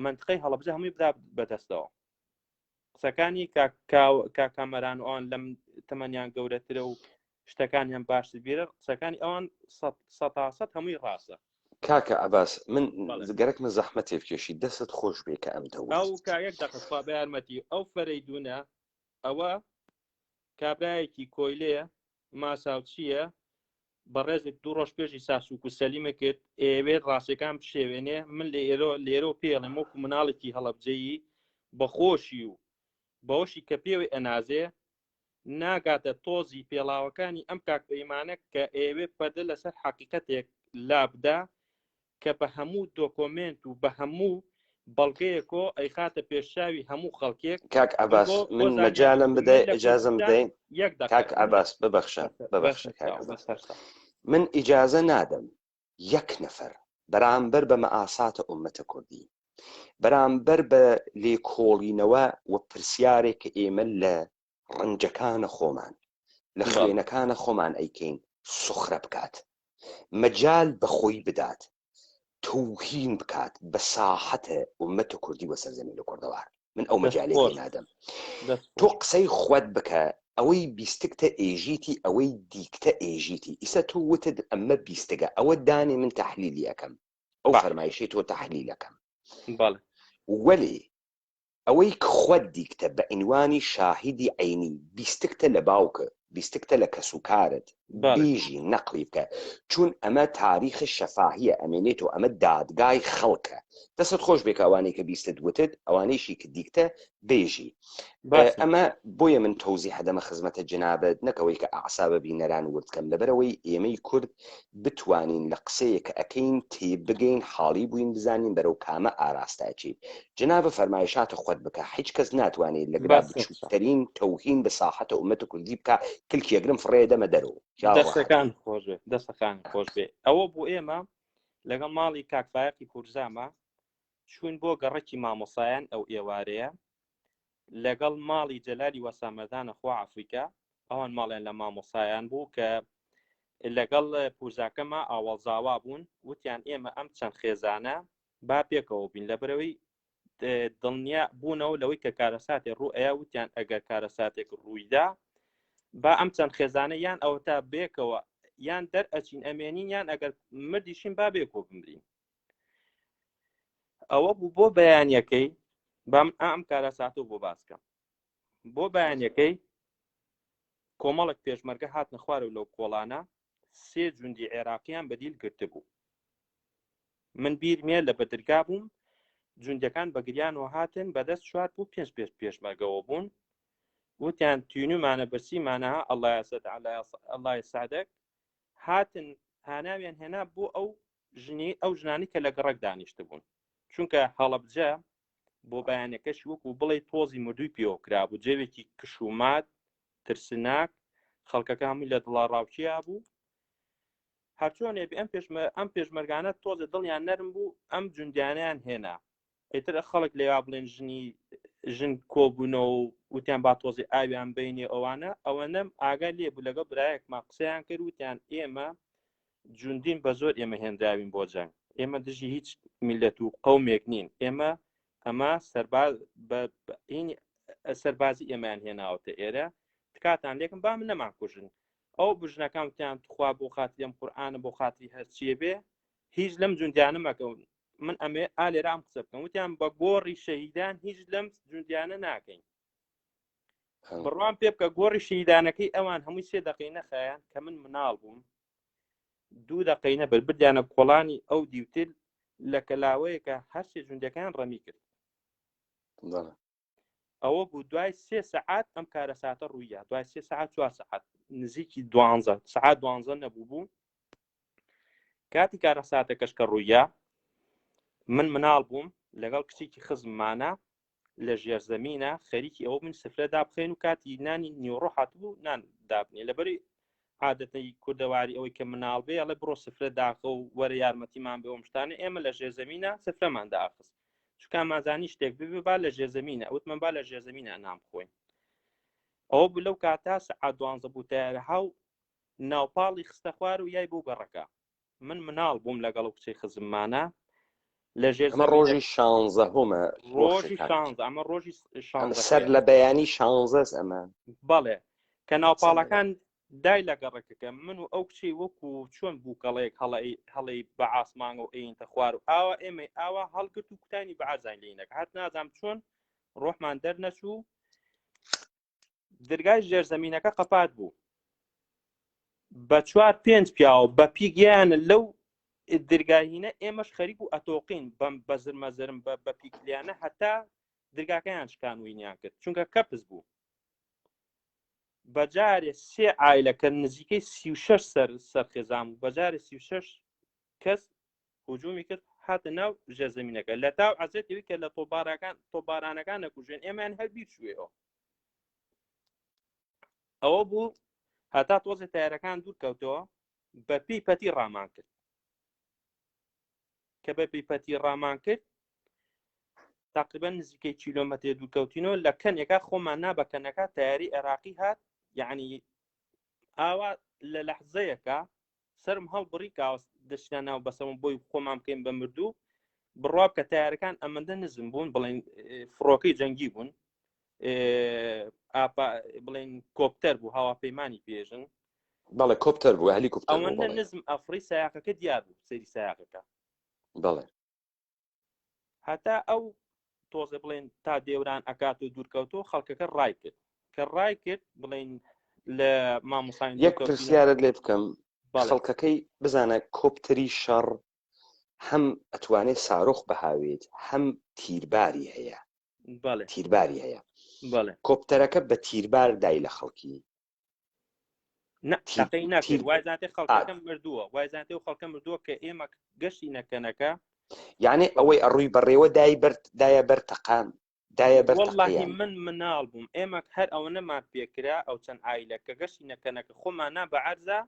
منطقەی هەڵەبجە هەمووی بدا بەدەستەوە قسەکانی کاکامەران و ئەوان لەم تەمەنیان گەورەترە و شتەکانیان باشتر بیرە قسەکانی ئەوان سەتاسەد هەمووی ڕاستە. کاکە عەباس من گەرەکمە زەحمەتێ بکێشی دەستت خۆش بێ کە ئەم دەوت. ئەو کا یەک دەقە خوا بە یارمەتی ئەو فەرەیدونە ئەوە کابرایەکی کۆیلەیە ماساوچییە بەڕێزت دوو ڕۆژ پێشی ساسوک و سەلیمە کرد ئێوێت ڕاستەکان بشێوێنێ من لە ئێرۆ لێرۆ پێڵێم وەکو مناڵێکی هەڵەبجەیی بەخۆشی و بەوەشی کە پێوەی ئەنازێ ناگاتە تۆزی پێڵاوەکانی ئەم کاک پەیمانە کە ئەیەوێ پەردە لەسەر حەقیقەتێک لابدا کە بە هەموو دۆکۆمێنت و بە هەموو بەڵگەیەکۆ ئەیخاتە پێشچاوی هەموو خەڵکێک کاک عباس من مەجالم بدە ئجازم بدەین کاک عباس ببەخشە ببەخشە کاک عباس من ئیجازە نادەم یەک نەفەر بەرامبەر بە مەئاساتە ئوممەتە کوردی، بەرامبەر بە لێکۆڵینەوە و پرسیارێک کە ئێمە لە ڕەنجەکانە خۆمان، لە خوێنەکانە خۆمان ئەیکەین سوخرە بکات، مەجال بە خۆی بدات، تەوهین بکات بە ساحەتە ئوممەتە کوردی و سەرزەمینە کوردەوار. من ئەو مەجالەی پێ نادەم تۆ قسەی خوەت بکە ئەوەی بیستگتە ئێژیتی ئەوەی دیکتە ئێژیتی ئیسە تۆ وتت ئەمە بیستگە ئەوە دانێ من تەحلیلی ئەکەم ئەو فەرمایشەی تۆ تەحلیلەکەم وەلێ ئەوەی خوەت دیکتە بە عینوانی شاهیدی عەینی بیستگتە لە باوکە بیستگتە لە کەسوکارت بیژی نەقلی بکە چون ئەمە تاریخ شەفاهیە ئەمێنێتەوە ئەمە دادگای خەڵکە دەستت خۆش بێ کە ئەوانەی کە بیستت وتت ئەوانەیشی کە دیکتە بێژی ئەمە بۆیە من تەوزیح دەمە خزمەتە جنابت نەکەوەی کە ئەعسابە بینەران ورد کەم لەبەرەوەی ئێمەی کورد بتوانین لە قسەیەک کە ئەکەین تێبگەین حاڵی بووین بزانین بەرەو کامە ئاراستە ئەچین جنابە فەرمایشاتە خوت بکە حیچ کەس ناتوانێت لە گرا بچووکترین تەوهین بە ساحەتە ئومەت کوردی بکە کلکی ئەگرم فڕێ دەمە دەرەوە دەستەکان خۆش بێ دەستەکان خۆش بێ ئەوە بۆ ئێمە لەگەڵ ماڵی کاک فایەقی پورزامە چوون بۆ گەڕەکی مامۆسایان ئەو ئێوارەیە لەگەڵ ماڵی جەلالی وەسامەردانە خوا ئەفریکا. ئەوان ماڵیان لە مامۆسایان بوو کە لەگەڵ پوزاکەمە ئاوەڵزاوا بوون وتیان ئێمە ئەم چەند خێزانە با پێکەوە بین لەبەرەوەی دڵنیا بوونەوە لەوەی کە کارەساتێ ڕوو ئەیا وتیان ئەگەر کارەساتێک ڕوویدا با ئەم چەند خێزانە یان ئەوە تا بێکەوە یان دەر ئەچین ئەمێنین یان ئەگەر مردیشین با بێکۆ بمرین ئەوە بوو بۆ بەیانەکەی بەم ئەم کارەساتۆ بۆ باسکەم بۆ بەیانەکەی کۆمەڵک پێشمەرگە هاتنە خوارەوە لەو کۆڵانە سێ جوندی عێراقیان بەدیل گرتبوو من بیرمە لە بەدرگا بووم جوندەکان بە گریانەوە هاتن بەدەست چوار بوو پێنج پێش پێشمەرگەوە بوون وتیان تینومانە برسیمانە ئەڵای سادەک هاتن هاناویان هێنا بۆ ئەو ژنی ئەو ژنانی کە لە گەڕەک دانیشتبوون چونکە هەڵەبجە بۆ بەیانەکەش وەکو بڵێ تۆزی مردووی پێوە کرابوو جێوێکی کشومات ترسناک خەڵکەکە هەمووی لە دڵا ڕاوکیا بوو هەرچۆنێ ئەم پێشمە ئەم پێشمەرگانە تۆزە دڵیان نەرم بوو ئەم جوندیانیان هێنا ئیتر خەڵک لێوا بڵێن ژنی ژن کۆبوونەوە و وتیان با تۆزی ئاویان بینێ ئەوانە ئەوەنەم ئاگا لێ بوو لەگەڵ برایەکمان قسەیان کرد وتیان ئێمە جوندین بە زۆر ئێمە هێنراوین بۆ جەنگ ئێمە دژی هیچ میلەت و قەومێک نین ئێمە ئەمە سەرباز سەربازی ئێمەیان هێناوەتە ئێرە تکاتان لێکم با من نەمان کوژن ئەو بژنەکان وتیان تخوا بۆ خاتری ئەم قورئانە بۆ خاتری هەرچیە بێ هیچ لەم جوندیانە مەکەون من ئەمێ ئا لێرە ئەم قسە بکەم وتیان بە گۆڕی شەهیدان هیچ لەم جوندیانە ناکەین بڕوام پێ بکە گۆڕی شەهیدانەکەی ئەوان هەمووی سێ دقەی نەخایان کە من مناڵ بووم دوو دقەی نەبەر بردیانە کۆڵانی ئەو دیوتر لە کەلاوەیەکە هەرسێ جوندەکان ڕەمی کرد ئەوە بوو دوای سێ سەعات ئەم کارەساتە ڕوویە دوای سێ سەعات چوار سەعات نزیکی دوانزە سەعات دوانزە نەبوو بوو کاتی کارەساتەکەش کە ڕوویە من مناڵ بووم لەگەڵ کچێکی خزممانە لە ژێرزەمینە خەریکی ئەوە بووین سفرە دابخەین و کاتی نانی نیوەڕۆ هاتبوو نان دابنێ لەبەری عادەتەی کوردەواری ئەوەی کە مناڵ بێ ئەڵێ بڕۆ سفرە داخە و وەرە یارمەتیمان بێ ئەم شتانە ئێمە لە ژێرزەمینە سفرەمان داخست چونکە مازانی شتێک ببێ با لە ژێرزەمینە وتمان با لە ژێرزەمینە نان بخۆین ئەوە بوو لەو کاتا سەعات دوانزە بوو تەیارە هاو ناوپاڵی خستە خوار و یای بۆ گەڕەکە من مناڵ بووم لەگەڵ و کچەی خزممانە لە ژێر ئەمە ڕۆژی شانزەهمە ڕۆژی شانزە ئەمە ڕۆژی شانزە سەر لە بەیانی شانزەس ئەمە بەڵێ کە ناوپاڵەکان دای لە گەڕەکەکە من و ئەو کچەی وەکو چۆن بووکەڵێک هەڵی هەڵی بە ئاسمان و ئەینتە خوار و ئاوا ئێمەی ئاوا هەڵگرت و کوتانی بە ئازان لینەکە هەر نازام چۆن ڕۆحمان دەرنەچوو درگای ژێرزەمینەکە قەپات بوو بە چوار پێنج پیاوە بە پیگیانە لەو درگاهینە ئێمەش خەریک و ئەتۆقین بەم بە زرمەزرم بە بە پیکلیانە هەتا درگاکەیان شکان وینیان کرد چونکە کەپس بوو بەجارێ سێ ئایلە کە نزیکەی 36 سەر سەرخێزان بوو بەجارێ 36 کەس هجومی کرد هاتە ناو ژێرزەمینەکە لە تاو عەزێتەوەی کە لە تۆبارەکان تۆبارانەکان نەکوژێن ئێمەیان هەر بیر چووەوە ئەوە بوو هەتا تۆزێ تایرەکان دوور کەوتەوە بە پێی پەتی ڕامان کرد کە بە پێی پەتی ڕامان کرد تقریبا نزیکەی کیلۆمەترێ دوورکەوتینەوە لە کەنێکا خۆمان نا بە کەنەکە تیاری عێراقی هات یعنی ئاوا لە لەحزەیەکە سرم هەڵبڕی کاوس دەچنە ناو بەسەمە بۆی خۆمان بکەین بە مردوو بڕوا کە تارەکان ئەمەندە نزم بوون بڵێن فڕۆکەی جەنگی بوون بڵێن کۆپتەر بوو هەواپەیمانی پێژن بەڵێ کۆپتەر بوو هەلی کوپتەر ئەوەندە نزم ئەفڕی سایقەکە دیار بوو سەیری سایقەکە بەڵێ هەتا ئەو تۆزە بڵێن تا دێوران ئەکات و دوورکەوتۆ خەڵکەکە ڕای کرد کە ڕای کرد بڵێن لە مامۆسای یەک پرسیارت لێ بکەم خەڵکەکەی بزانە کۆپتەری شەڕ هەم ئەتوانێت سارۆخ بەهاوێت هەم تیرباری هەیە تیرباری هەیە کۆپتەرەکە بە تیربار دای لە خەڵکی تەقەی ناکرد وایزانێ خەڵکەکە مردووە وایزانێ و خەڵکە مردووە کە ئێمە گەشتی نەکەنەکە یعنی ئەوەی ئەڕووی بەڕێوە دای بەر دایە بەر تەقام دایە بەر واللهی من مناڵ بووم ئێمە هەر ئەوە نەمان پێکرا ئەو چەند ئایلە کە گەشتی نەکەنەکە خۆمان نا بە عەرزە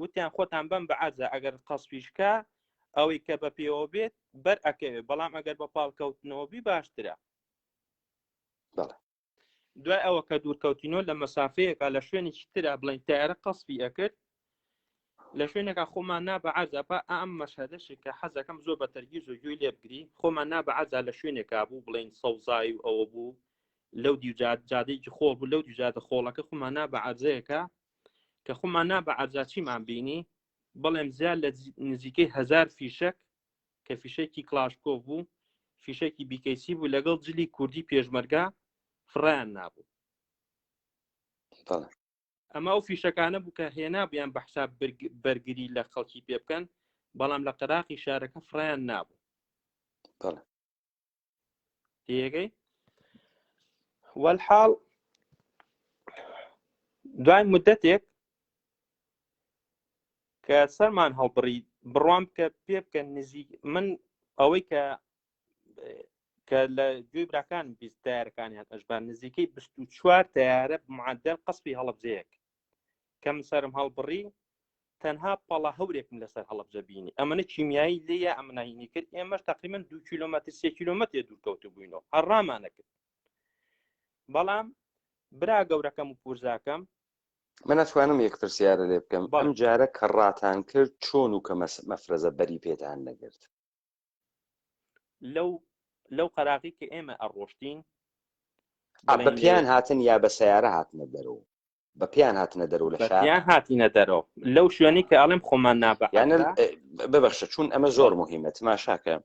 وتیان خۆتان بەم بە عەرزە ئەگەر قەسفیشکا ئەوەی کە بە پێوە بێت بەر ئەکەوێ بەڵام ئەگەر بە پاڵکەوتنەوە بی باشترە بەڵێ. دوای ئەوە کە دوورکەوتینەوە لە مەسافەیەکە لە شوێنێکی ترا بڵین تارە قەسفی ئەکرد لە شوێنێکا خۆمان نا بە عەرزا با ئەم مەشهەدەشی کە حەزەکەم زۆر بە تەرگیز و گوێی لێ بگری خۆمان نا بە عەرزا لە شوێنێکا بوو بڵین سەوزایی و ئەوە بوو لەو دیو جادەیەکی خۆڵ بوو لەو دیو جادە خۆڵەکە خۆمان نا بە عەرزەیەکە کە خۆمان نا بە عەرزا چیمان بینی بەڵێم زیاد لە نزیکەی هزار فیشەک کە فیشەکی کڵاشکۆف بوو فیشەکی بیکەیسی بوو لەگەڵ جلی کوردی پێشمەرگە فڕیان نابوو ئەمە ئەو فیشەکانە بوو کە هێنابیان بە حساب بەرگری لە خەڵکی پێ بکەن بەڵام لە قەراقی شارەکە فڕیان نابوو تێگەی وەلحاڵ دوای مدەتێک کە سەرمان هەڵبڕی بڕوام بکە پێ بکە نزیک من ئەوەی کە کە لە گوێی براکان 20 تارەکانیان ئەشبار نزیکەی 24 تیارە معدل قەسپی هەڵبجەیەک کەم سەرم هەڵبڕی تەنها پەڵە هەورێکم لەسەر هەڵبجە بینی ئەمەە کیمیایی لێە ئەمناهینی کرد ئێمەش تقریبا دو کیلومتر سێ کیلومتر دوورکەوت بووینەوە هەڕامانە کرد بەڵام برا گەورەکەم و پورزاکەم من ئەتوانم یەک پرسیارە لێ بکەم ئەم جارە کە ڕاتان کرد چۆن و کە مەفرەزە بەری پێتان نەگرت لەو لەو قەراغی کە ئێمە ئەڕۆشتین بە پیان هاتن یا بە سیارە هاتنە دەرەوە بە پیان هاتنە دەرەوە لە شار هاتینە دەرەوە لەو شوێنی کە ئەڵێم خۆمان نابە یانە ببەخشە چون ئەمە زۆر مهمە تماشاکە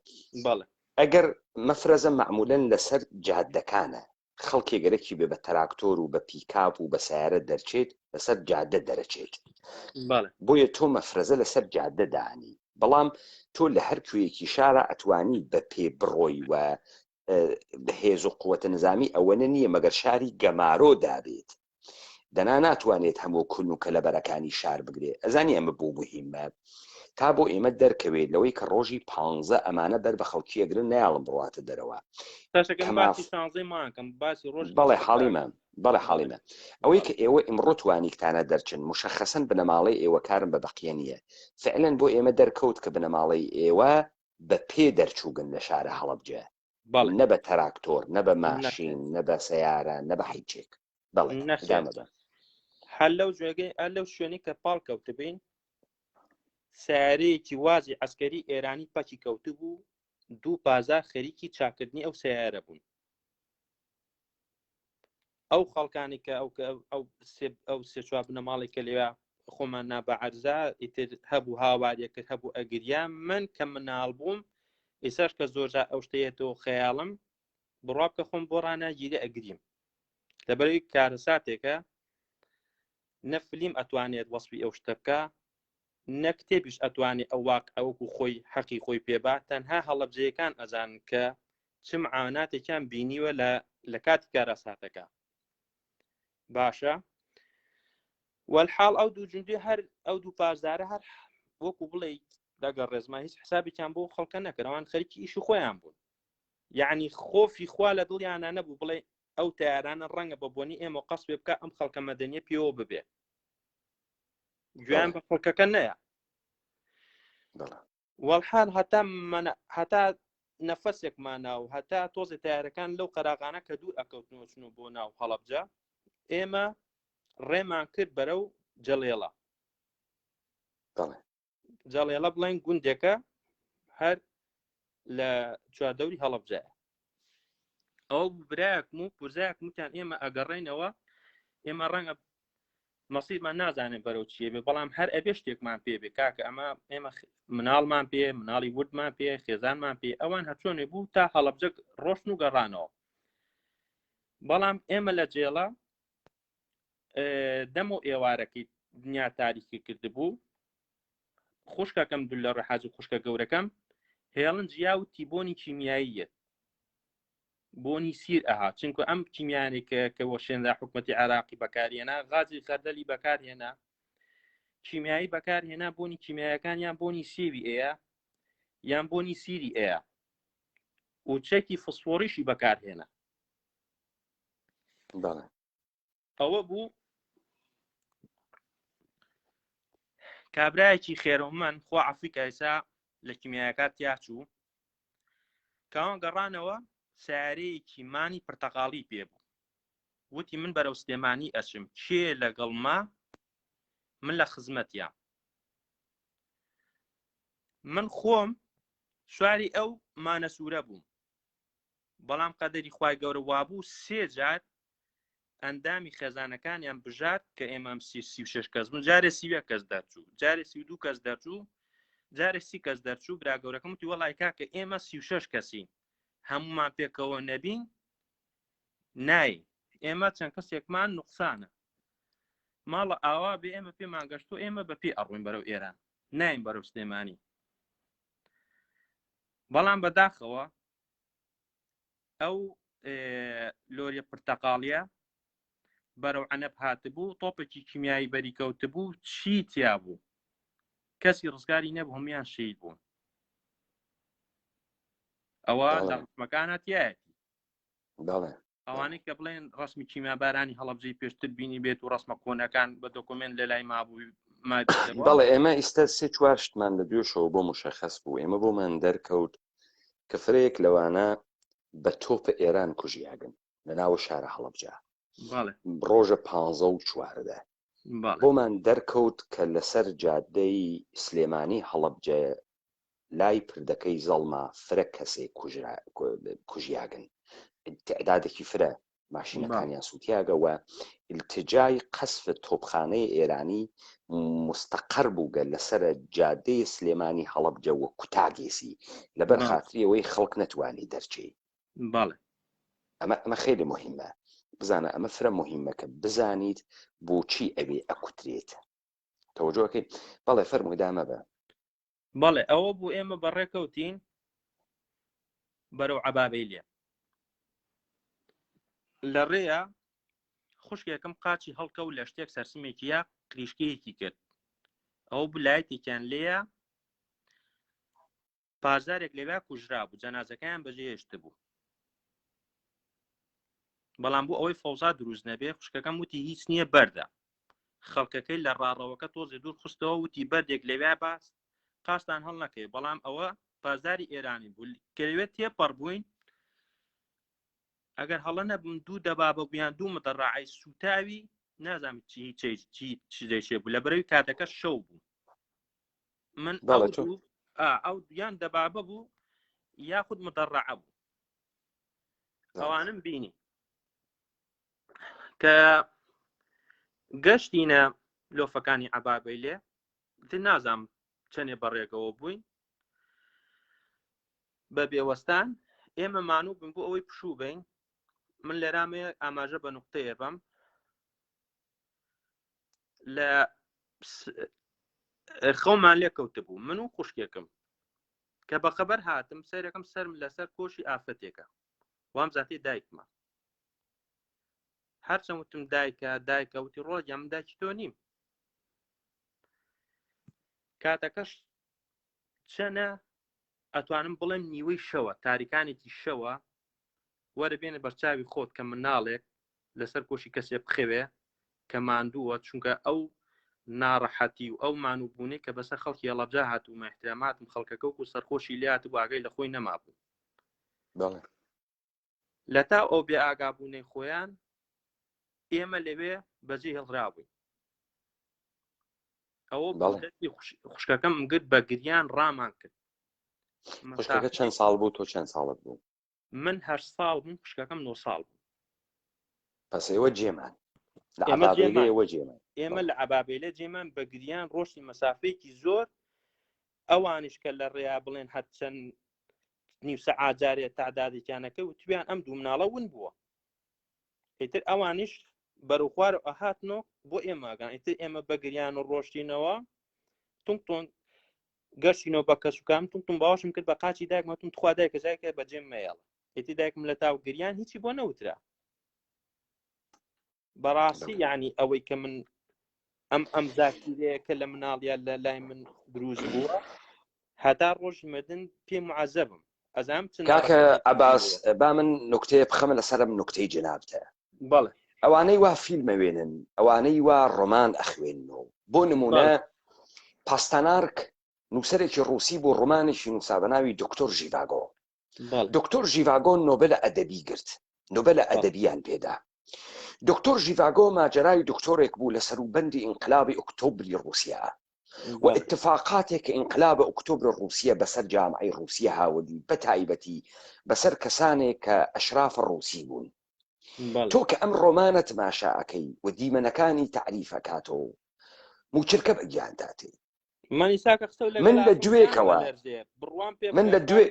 بەڵێ ئەگەر مەفرەزە معمولەن لەسەر جادەکانە خەڵکێ گەرەکی بێ بە تەراکتۆر و بە پیکاپ و بە سەیارە دەرچێت لەسەر جادە دەرەچێت بۆیە تۆ مەفرەزە لەسەر جادە دانی بەڵام تۆ لە هەر کوێیەکی شارە ئەتوانی بە پێ بڕۆی و هێز و قوتە نظامی ئەوەنە نییە مەگەر شاری گەمارۆ دابێت دەنا ناتوانێت هەموو کون و کەلەبەرەکانی شار بگرێ ئەزانی ئەمە بۆ موهیمە تا بۆ ئێمە دەرکەوێت لەوەی کە ڕۆژی پانزە ئەمانە بەر بە خەڵکی ئەگرن نایەڵن بڕواتە دەرەوە بەڵێ حاڵیمە بەڵێ حاڵیمە ئەوەی کە ئێوە ئیمڕۆ توانیتانە دەرچن مشەخەسەن بنەماڵەی ئێوە کارم بە بەقیە نییە فعلەن بۆ ئێمە دەرکەوت کە بنەماڵەی ئێوە بە پێ دەرچووگن لە شارە هەڵەبجە بەڵێ نە بە تەراکتۆر نە بە ماشین نە بە سەیارە نە بە حیچێک بەڵێ نەخێر هەر لەو جێگەی هەر لەو شوێنی کە پاڵ کەوتبین سیارەیەکی وازی عسکەری ئێرانی پەکی کەوتبوو دوو پازار خەریکی چاکردنی ئەو سیارە بوون ئەو خەڵکانی کە ئەو ئەو ئەو سێ چوار بنەماڵی کە لێوە خۆمان نا بە عەرزا ئیتر هەبوو هاواریە کرد هەبوو ئەگریا من کە مناڵ بووم ئێساش کە زۆرجار ئەو شتەیەتەوە خەیاڵم بڕوا بکە خۆم بۆ ڕاناگیری ئەگریم لەبەرەوەی کارەساتێکە نە فلیم ئەتوانێت وەسفی ئەو شتە بکە نە کتێبیش ئەتوانێ ئەو واقعە وەکو خۆی حەقی خۆی پێبا تەنها هەڵەبجەیەکان ئەزانن کە چ معاناتێکیان بینیوە لە لە کاتی کارەساتەکە باشە والحاڵ ئەو دوو جوندی هەر ئەو دوو پاسدارە هەر وەکو بڵێ لەگەڵ ڕێزما هیچ حسابێکیان بۆ خەڵکە نەکردوان خەریکی ئیش خۆیان بوون یعنی خۆفی خوا لە دڵیانە نەبوو بڵێ ئەو تیارانە ڕەنگە بە بۆنی ئێمە قەسبێ بکە ئەم خەڵکە مەدەنیە پێوە ببێ گوێیان بە خەڵکەکە نەیە وەڵحال هەتا هەتا نەفەسێک مانا و هەتا تۆزی تارەکان لەو قەراغانە کە دوور ئەکەوتنەوە چون بۆ ناو هەڵەبجە ئێمە ڕێمان کرد بەرەو جەڵێڵە جەڵێڵە بڵێن گوندێکە هەر لە چواردەوری هەڵەبجەیە ئەو برایەکم و پورزایەکم وتیان ئێمە ئەگەڕێنەوە ئێمە ڕەنگە مەسیرمان نازانێت بەرەو چیە بێ بەڵام هەر ئەبێ شتێکمان پێ بێ کاکە ئەمە ئێمە مناڵمان پێ مناڵی وردمان پێ خێزانمان پێ ئەوان هەرچۆنێ بوو تا هەڵەبجە ڕۆشن و گەڕانەوە بەڵام ئێمە لە جێڵە دەم و ئێوارەکەی دنیا تاریکی کردبوو خوشکەکەم دو لە ڕحاج و خوشکە گەورەکەم هێڵن جیا و تیبۆنی کیمیاییەت بۆنی سیر ئەها چونکە ئەم کیمیانێک کە کە وەشێنرا حکوومەتتی عراقی بەکارهێنا غازی خەردەلی بەکارهێنا کیمیایی بەکارهێنا بۆنی کیمیایەکان یان بۆنی سێوی ئەیە یان بۆنی سیری ئەیە و چەکی فسفۆریشی بەکارهێنا ئەوە بوو کابرایەکی خێرۆمەند خوا عەفوی کایسا لە کیمیایەکە تیاچوو کاوان گەڕانەوە سیارەیەکی مانی پرتەقاڵی پێ بوو. وتی من بەرەو سلێمانی ئەچم کێ لەگەڵما من لە خزمەتیا من خۆم سواری ئەو مانەسوورە بووم بەڵام قەدەری خوای گەورە وابوو سێ جار ئەندامی خێزانەکانیان بژارد کە ئێمە 36 کەس بوون جارێ 31 کەس دەرچوو جارێ 32 کەس دەرچوو جارێ سی کەس دەرچوو برا گەورەکەم وتی وەڵای کاکە ئێمە 36 کەسین هەمومان پێکەوە نەبین نای ئێمە چەند کەسێکمان نوقسانە ماڵە ئاوا بێ ئێمە پێمان گەشتۆ ئێمە بە پێ ئەڕوین بەرەو ئێران ناین بەرەو سلێمانی بەڵام بەداخەوە ئەو لۆریە پرتەقاڵیە بەرەو عەنەب هاتبوو تۆپێکی کیمیایی بەری کەوتبوو چی تیا بوو کەسی ڕزگاری نەبوو هەمویان شەید بوون ئەوە لە ڕسمەکانە تایەتی ئەوانەی کە بڵێن ڕسمی کیمیابارانی هەڵەبجەی پێشتر بینی بێت و ڕسمە کۆنەکان بە دۆکۆمنت لە لای مابوو بەڵێ ئێمە ئیستا سێ چوار شتمان لە دوێشەوە بۆ مشەخەس بوو ئێمە بۆمان دەرکەوت کە فرەیەک لەوانە بە تۆپ ئێران کوژیاگن لە ناوە شارە هەڵەبجە ڕۆژە پ و 14 بۆمان دەرکەوت کە لەسەر جادەی سلێمانی هەڵەبجە لای پردەکەی زەڵما فرە کەسێ کوژیاگن تعدادێکی فرە ماشینەکانیان سووتیاگە و التجای قەسف تۆپخانەی ئێرانی مستەقەر بووگە لەسەر جادەی سلێمانی هەڵەبجە وە کوتاگێسی لەبەر خاتری ئەوەی خەڵک نەتوانی دەرچێ. بەڵێ. ئەمە ئەمە خێلی مهمە بزانە ئەمە فرە مهمە کە بزانیت بۆچی ئەوێ ئەکوترێت تەوەجۆکەی بەڵێ فەرموو ئیدامە بە. بەڵێ ئەوە بوو ئێمە بەڕێکەوتین بەرەو عەبابەیلێ لە ڕێیە خوشکێکم قاچی هەڵکە و لە شتێک سەرسمێکی یا قریشکەیەکی کرد ئەو بلایتێکیان لێیە پازارێک لەوێ کوژرا بوو جەنازەکەیان بەجێهێشت بوو بەڵام بۆ ئەوەی فەوزا دروست نەبێ خوشکەکەم وتی هیچ نییە بەردە خەڵکەکەی لە ڕاڕەوەکە تۆزێ دوور خستەوە وتی بەردێک لەوێ باس قاستان هەڵ نەکەی بەڵام ئەوە پازداری ئێرانی بوو کە لەوێ تێپەڕ بووین ئەگەر هەڵە نەبم دوو دەبابە بوویان دوو مدەڕعی سوتاوی نازانم چی چی چی چی دەشێ بوو لە بەرەوی کاتەکە شەو بوو من ئەو ئەو یان دەبابە بوو یاخود مدەڕعە بوو ئەوانم بینی کە گەشتینە لۆفەکانی عبابەی لێ تر نازام چەندێ بەڕێگەوە بووین بە بێوەستان ئێمە مانوو بن بۆ ئەوەی پشوو بین من لێرامەیە ئاماژە بە نقطەیە بەم لە خەومان لێ کەوتبوو من و خوشکێکم کە بە خەبەر هاتم سەیرەکەم سەرم لەسەر کۆشی ئافرەتێکە وام زاتی دایکمە هەرچەند وتم دایکە دایکە وتی ڕۆژ من دایکی تۆ نیم کاتەکەش چەنە ئەتوانم بڵێم نیوەی شەوە تاریکانێکی شەوە وەرە بێنە بەرچاوی خۆت کە مناڵێک لەسەر کۆشی کەسێ بخەوێ کە ماندووە چونکە ئەو ناڕەحەتی و ئەو مانووبوونەی کە بەسەر خەڵکی هەڵەبجە هاتوو مەحتراماتم خەڵکەکە وەکو سەرخۆشی لات بوو ئاگای لە خۆی نەمابوو لە تا ئەو بێ ئاگابوونەی خۆیان ئێمە لەوێ بەجێ هێڵرابووین ئەوە خوشکەکەم گرت بە گریان ڕامان کرد خوشکەکە چەند ساڵ بوو تۆ چەند ساڵت بوو من هەر ساڵ بووم خوشکەکەم نۆ ساڵ بوو پس ئێوە جێمان لە عەبابێلێ ئێوە جێمان ئێمە لە عەبابێلێ جێمان بە گریان ڕۆشتی مەسافەیەکی زۆر ئەوانیش کە لە ڕێیا بڵێن هەرچەند نیو سەعات جارێ تادادێکیانەکە وتویان ئەم دوو مناڵە ون بووە ئیتر ئەوانیش بەرەوخوار ئەهاتنەوە بۆ ئێماگان ئیتر ئێمە بەگریان و ڕۆشتینەوە تون تون گەشتینەوە بە کەسوکام تون تون باوەشم کرد بە قاچی دایکم وتم تخوا دایکە جایکە بەجێم مەیەڵە ئیتر دایکم لە تاو گریان هیچی بۆ نەوترا بەڕاستی یعنی ئەوەی کە من ئەم ئەم زاکیرەیە کە لە مناڵیا لە لای من دروست بووە هەتا ڕۆژی مردن پێ معزەبم ئەزام چ کاکە عباس با من نکتەیە بخەمە لەسەرم نکتەی جەنابتە بەڵێ ئەوانەی وا فیلمە وێنن ئەوانەی وا ڕۆمان ئەخوێننەوە بۆ نمونە پاستانارک نووسەرێکی ڕوسی بۆ ڕۆمانێکی نووسا بە ناوی دکتۆر ژیڤاگۆ دکتۆر ژیڤاگۆ نۆبلە ئەدەبی گرت نۆبلە ئەدەبیان پێدا. دکتۆر ژیڤاگۆ ماجەرای دکتۆرێک بوو لە سەروبەندی ئینقلابی ئۆکتۆبری ڕووسیا و ئیتفاقاتێک کە ئینقلاب ئۆکتۆبر ڕووسیە بەسەر جامعەی ڕووسیە هاوردی بە تایبەتی بەسەر کەسانێک کە ئەشراف ڕووسی بوون. تۆ کە ئەم ڕۆمانە تماشا ئەکەی و دیمەنەکانی تەعریف ئەکاتەوە موچرکە بە گیانتا تێ. من لە دوێکەوە من لە دوێ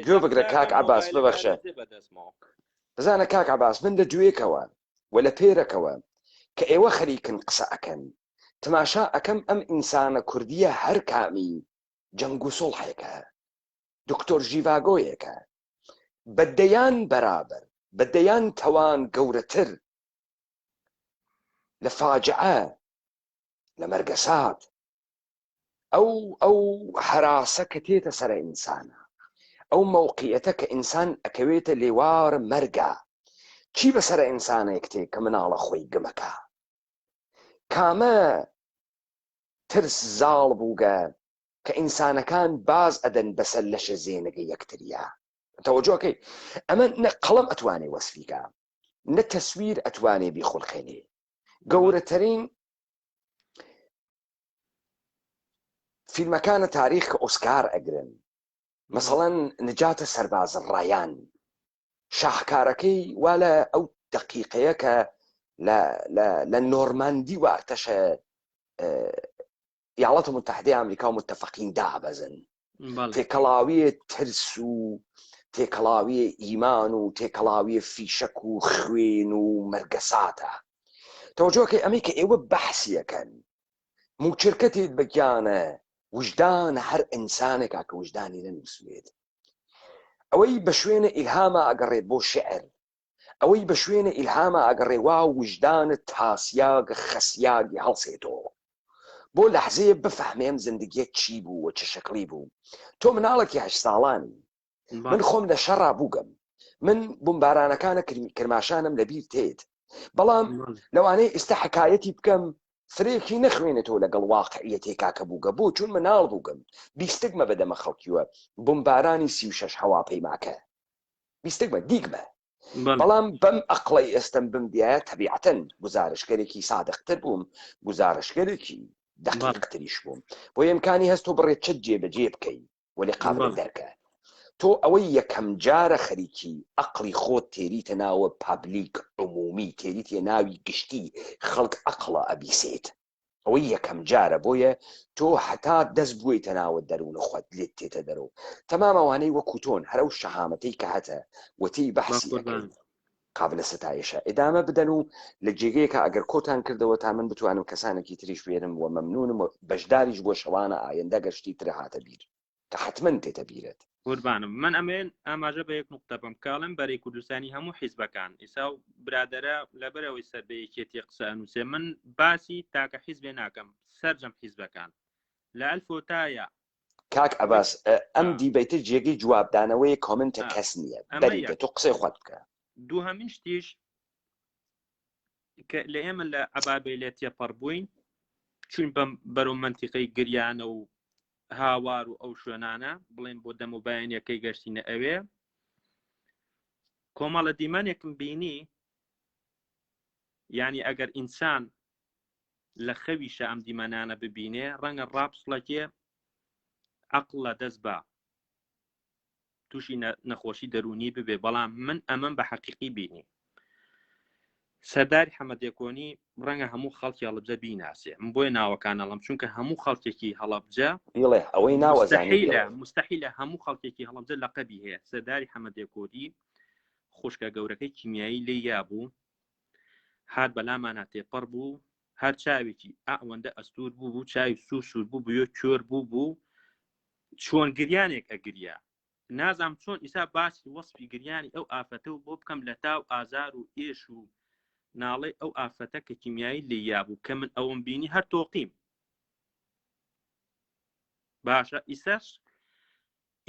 گوێ بگرە کاک عباس ببەخشە بزانە کاک عباس من لە دوێکەوە و لە پێرەکەوە کە ئێوە خەریکن قسە ئەکەن تماشا ئەکەم ئەم ئینسانە کوردیە هەر کامی جەنگ و سوڵحێکە دکتۆر ژیڤاگۆیەکە بە دەیان بەرابەر بە دەیان تەوان گەورەتر لە فاجعە لە مەرگەسات ئەو ئەو هەراسە کە تێتە سەرە ئینسانە ئەو مەوقعیەتە کە ئینسان ئەکەوێتە لێوار مەرگا چی بەسەرە ئینسانێک تێ کە مناڵە خۆی گمەکە کامە ترس زاڵ بووگە کە ئینسانەکان باز ئەدەن بەسەر لەشە زێنەگە یەکتریا تەوەجۆکەی ئەمە نە قەڵەم ئەتوانێ وەسفیکا نە تەسویر ئەتوانێ بیخولقێنێ گەورەترین فیلمەکانە تاریخ کە ئۆسکار ئەگرن مەسەڵەن نجاتە سەرباز ڕایان شاهکارەکەی وا لە ئەو دەقیقەیە کە لە نۆرماندی و ئەرتەشە ایالات متحده ئەمریکا و متفقین دابەزن تێکەڵاویە ترس و تێکەڵاویە ئیمان و تێکەڵاویە فیشەک و خوێن و مەرگەساتە تەوەجۆکەی ئەمەی کە ئێوە بەحسیەکەن موچرکەتێت بە گیانە وجدان هەر ئینسانێکا کە وجدانی نەنووسێت ئەوەی بە شوێنە ئیلهاما ئەگەڕێ بۆ شعر ئەوەی بە شوێنە ئیلهاما ئەگەڕێ وا وجدانت تاسیاگ خەسیاگی هەڵسێتۆ بۆ لەحزەیە بفەهمێ ئەم زندگیە چی بوو و چ شکڵی بوو تۆ مناڵێکی هەشت ساڵانی من خۆم لە شەڕا بووگەم من بمبارانەکانە کرماشانم لەبیر تێت بەڵام لەوانەیە ئێستا حکایەتی بکەم فرەیەکی نەخوێنێتەوە لەگەڵ واقعیەتێکا کە بووگە بۆ چون مناڵ بووگەم بیستگمە بەدەمە خەڵکیوە بمبارانی 36 هەواپەیماکە بیستگمە دیگمە بەڵام بەم ئەقڵی ئێستم بمدیایە تەبیعەتەن گزارشگەرێکی سادقتر بووم گزارشگەرێکی دقیقتریش بووم بۆ ئەمکانی هەست و بڕێت چ جێبەجێ بکەی وەلی قابل دەرکە تۆ ئەوەی یەکەم جارە خەریکی ئەقڵی خۆت تێریتە ناوە پابلیک عمومی تێریتە ناوی گشتی خەڵک ئەقڵە ئەبیسێت ئەوەی یەکەم جارە بۆیە تۆ هەتا دەست بوویتە ناوە دەروونە خۆت لێت تێتە دەرەوە تەمام ئەوانەی وەکو تۆن هەر ئەو شەهامەتەی کە هەتە وەتێی بەحسی ئەکەی قابلە ستایشە ئیدامە بدەن و لە جێگەیەکە ئەگەر کۆتان کردەوە تا من بتوانم کەسانێکی تریش بێنم و مەمنونم و بەشداریش بۆ شەوانە ئایندە گەر شتی تر هاتە بیر کە حەتمەن تێتە بیرت. قوربانم من ئەمێن ئاماژە بە یەک نوقتە بم کاڵم بەرەی کوردستانی هەموو حیزبەکان ئیسا و برادەرە لەبەرەوەی سەر بە یەکێتی قسە ئەنووسێ من باسی تاکە حیزبێ ناکەم سەرجەم حیزبەکان لە ئەلفۆتایە کاک عەباس ئەم دیبەیتە جێگەی جوابدانەوەی کۆمنتە کەس نییە بەریدە تۆ قسەی خۆت بکە. دووهەمین شتیش کە لە ئێمە لە عەبابەیلێ تێپەڕ بووین چوین بەم بەرەو مەنتیقەی گریانە و هاوار و ئەو شوێنانە بڵێن بۆ دەم و بەیانەکەی گەشتینە ئەوێ کۆمەڵە دیمەنێکم بینی یعنی ئەگەر ئینسان لە خەویشە ئەم دیمەنانە ببینێ ڕەنگە ڕاپسڵەکێ عەقڵ لە دەست با تووشی نەخۆشی دەروونی ببێ بەڵام من ئەمەم بە حەقیقی بینی سەرداری حەمەدێکۆنی ڕەنگە هەموو خەڵکی هەڵبجە بیناسێ من بۆیە ناوەکان ئەڵم چونکە هەموو خەڵکێکی هەڵەبجە بڵێ ئەوەی ناوەزانیلە مستحیلە هەموو خەڵکێکی هەڵەبجە لەقەبی هەیە سەرداری حەمەدێکۆدی خوشکە گەورەکەی کیمیایی لێ یابوو هات بەلامانا تێپەڕ بوو هەر چاوێکی ئەوەندە ئەستور بوو بوو چاوی سوور سوور بوو بووە کۆر بوو بوو چۆن گریانێک ئەگریا نازام چۆن ئیسا باسی وەسفی گریانی ئەو ئافەتە و بۆ بکەم لە تاو ئازار و ئێش و ناڵەی ئەو ئافەتە کە کیمیایی لێیا بوو کە من ئەوم بینی هەر تۆقیم باشە ئیساش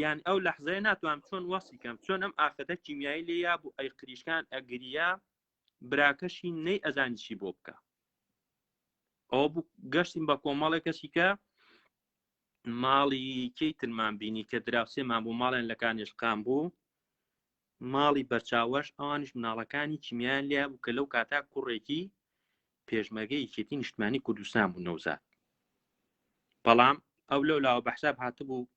یان ئەو لەحزەیە ناتوانم چۆن وەسی کەم چۆن ئەم ئافەتە کیمیایی لێیا بوو ئەی قریشکان ئەگریا براکەشی نەی ئەزانی چی بۆ بکە ئەوە بوو گەشتین بە کۆمەڵێک کەسی کە ماڵی کەی ترمان بینی کە دراوسێمان بوو ماڵیان لە کانێشقان بوو. ماڵی بەرچاوەش ئەوانیش مناڵەکانی کیمیایان لیا بوو کە لەو کاتا کوڕێکی پێشمەرگە یەکێتی نیشتمانی کوردستان بوو نەوزاد بەڵام ئەو لەو لاوە بەحساب هاتبوو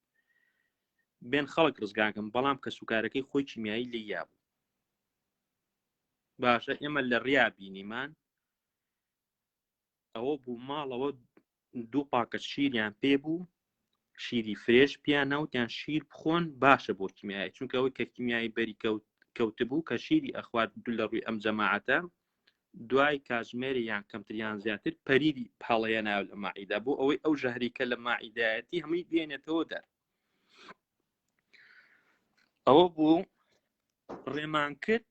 بێن خەڵک ڕزگاکەم بەڵام کە سوکارەکەی خۆی کیمیایی لێ یابوو باشە ئێمە لە ڕیا بینیمان ئەوە بوو ماڵەوە دوو پاکەت شیریان پێ بوو شیری فرێش پیان ناوتیان شیر بخۆن باشە بۆ کیمیایی چونکە ئەوەی کە کیمیایی بەری کەوتبوو کە شیری ئەخوارد دوو لە ڕووی ئەم جەماعەتە دوای کاتژمێری یان کەمتریان زیاتر پەریری پاڵەیە ناو لە ماعیدا بۆ ئەوەی ئەو ژەهری کە لە ماعیدایەتی هەمووی بێنێتەوە دەر ئەوە بوو ڕێمان کرد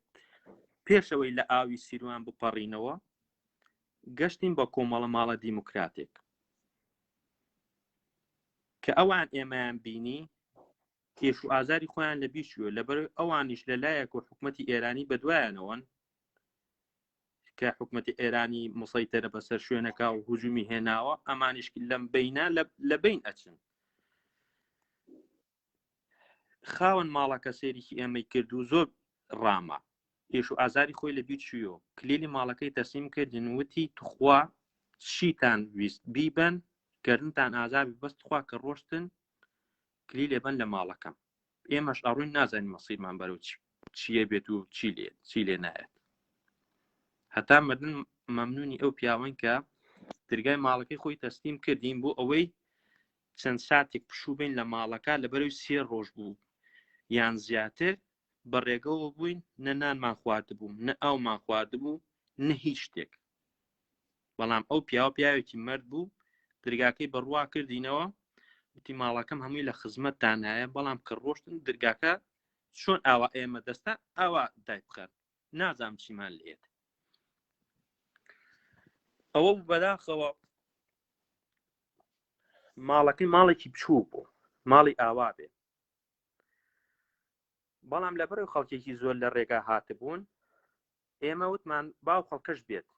پێشەوەی لە ئاوی سیروان بپەڕینەوە گەشتین بە کۆمەڵە ماڵە دیموکراتێک کە ئەوان ئێمەیان بینی کێش و ئازاری خۆیان لە بیچوە لەبەر ئەوانیش لە لایەک و حکوومەتتی ئێرانی بەدوایانەوەن کە حکوومەتتی ئێرانی مسەیتەرە بەسەر شوێنەکە و هجومی هێناوە ئەمانیش لەم بینە لە بین ئەچن خاوەن ماڵەکە سێریکی ئێمەی کرد و زۆر ڕاما ئێش و ئازاری خۆی لە بیر چویەوە کلیلی ماڵەکەی تەسلیم کردین وتی تخوا چیتان ویست بیبەن گەردنتان ئازابی بەس تخوا کە ڕۆشتن کلیلێ بەن لە ماڵەکەم ئێمەش ئەڕوین نازانین مەسیرمان بەرەو چییە بێت و چی لێ چی لێ نایەت هەتا مردن مەمنونی ئەو پیاوەن کە درگای ماڵەکەی خۆی تەسلیم کردین بۆ ئەوەی چەند ساتێک پشوو بین لە ماڵەکە لەبەرەوەی سێ ڕۆژ بوو یان زیاتر بە ڕێگەوە بووین نە نانمان خواردبوو نە ئاومان خواردبوو نە هیچ شتێک بەڵام ئەو پیاوە پیاوێکی مەرد بوو درگاکەی بەڕوا کردینەوە وتی ماڵەکەم هەمووی لە خزمەتدانایە بەڵام کە ڕۆشتن درگاکە چۆن ئاوا ئێمە دەستە ئاوا دای بخەن نازانم چیمان لێت ئەوە بەداخەوە ماڵەکەی ماڵێکی بچوو بوو ماڵی ئاوا بێ بەڵام لەبەر خەڵکێکی زۆر لە ڕێگا هاتبوون ئێمە وتمان باو خەڵکەش بێت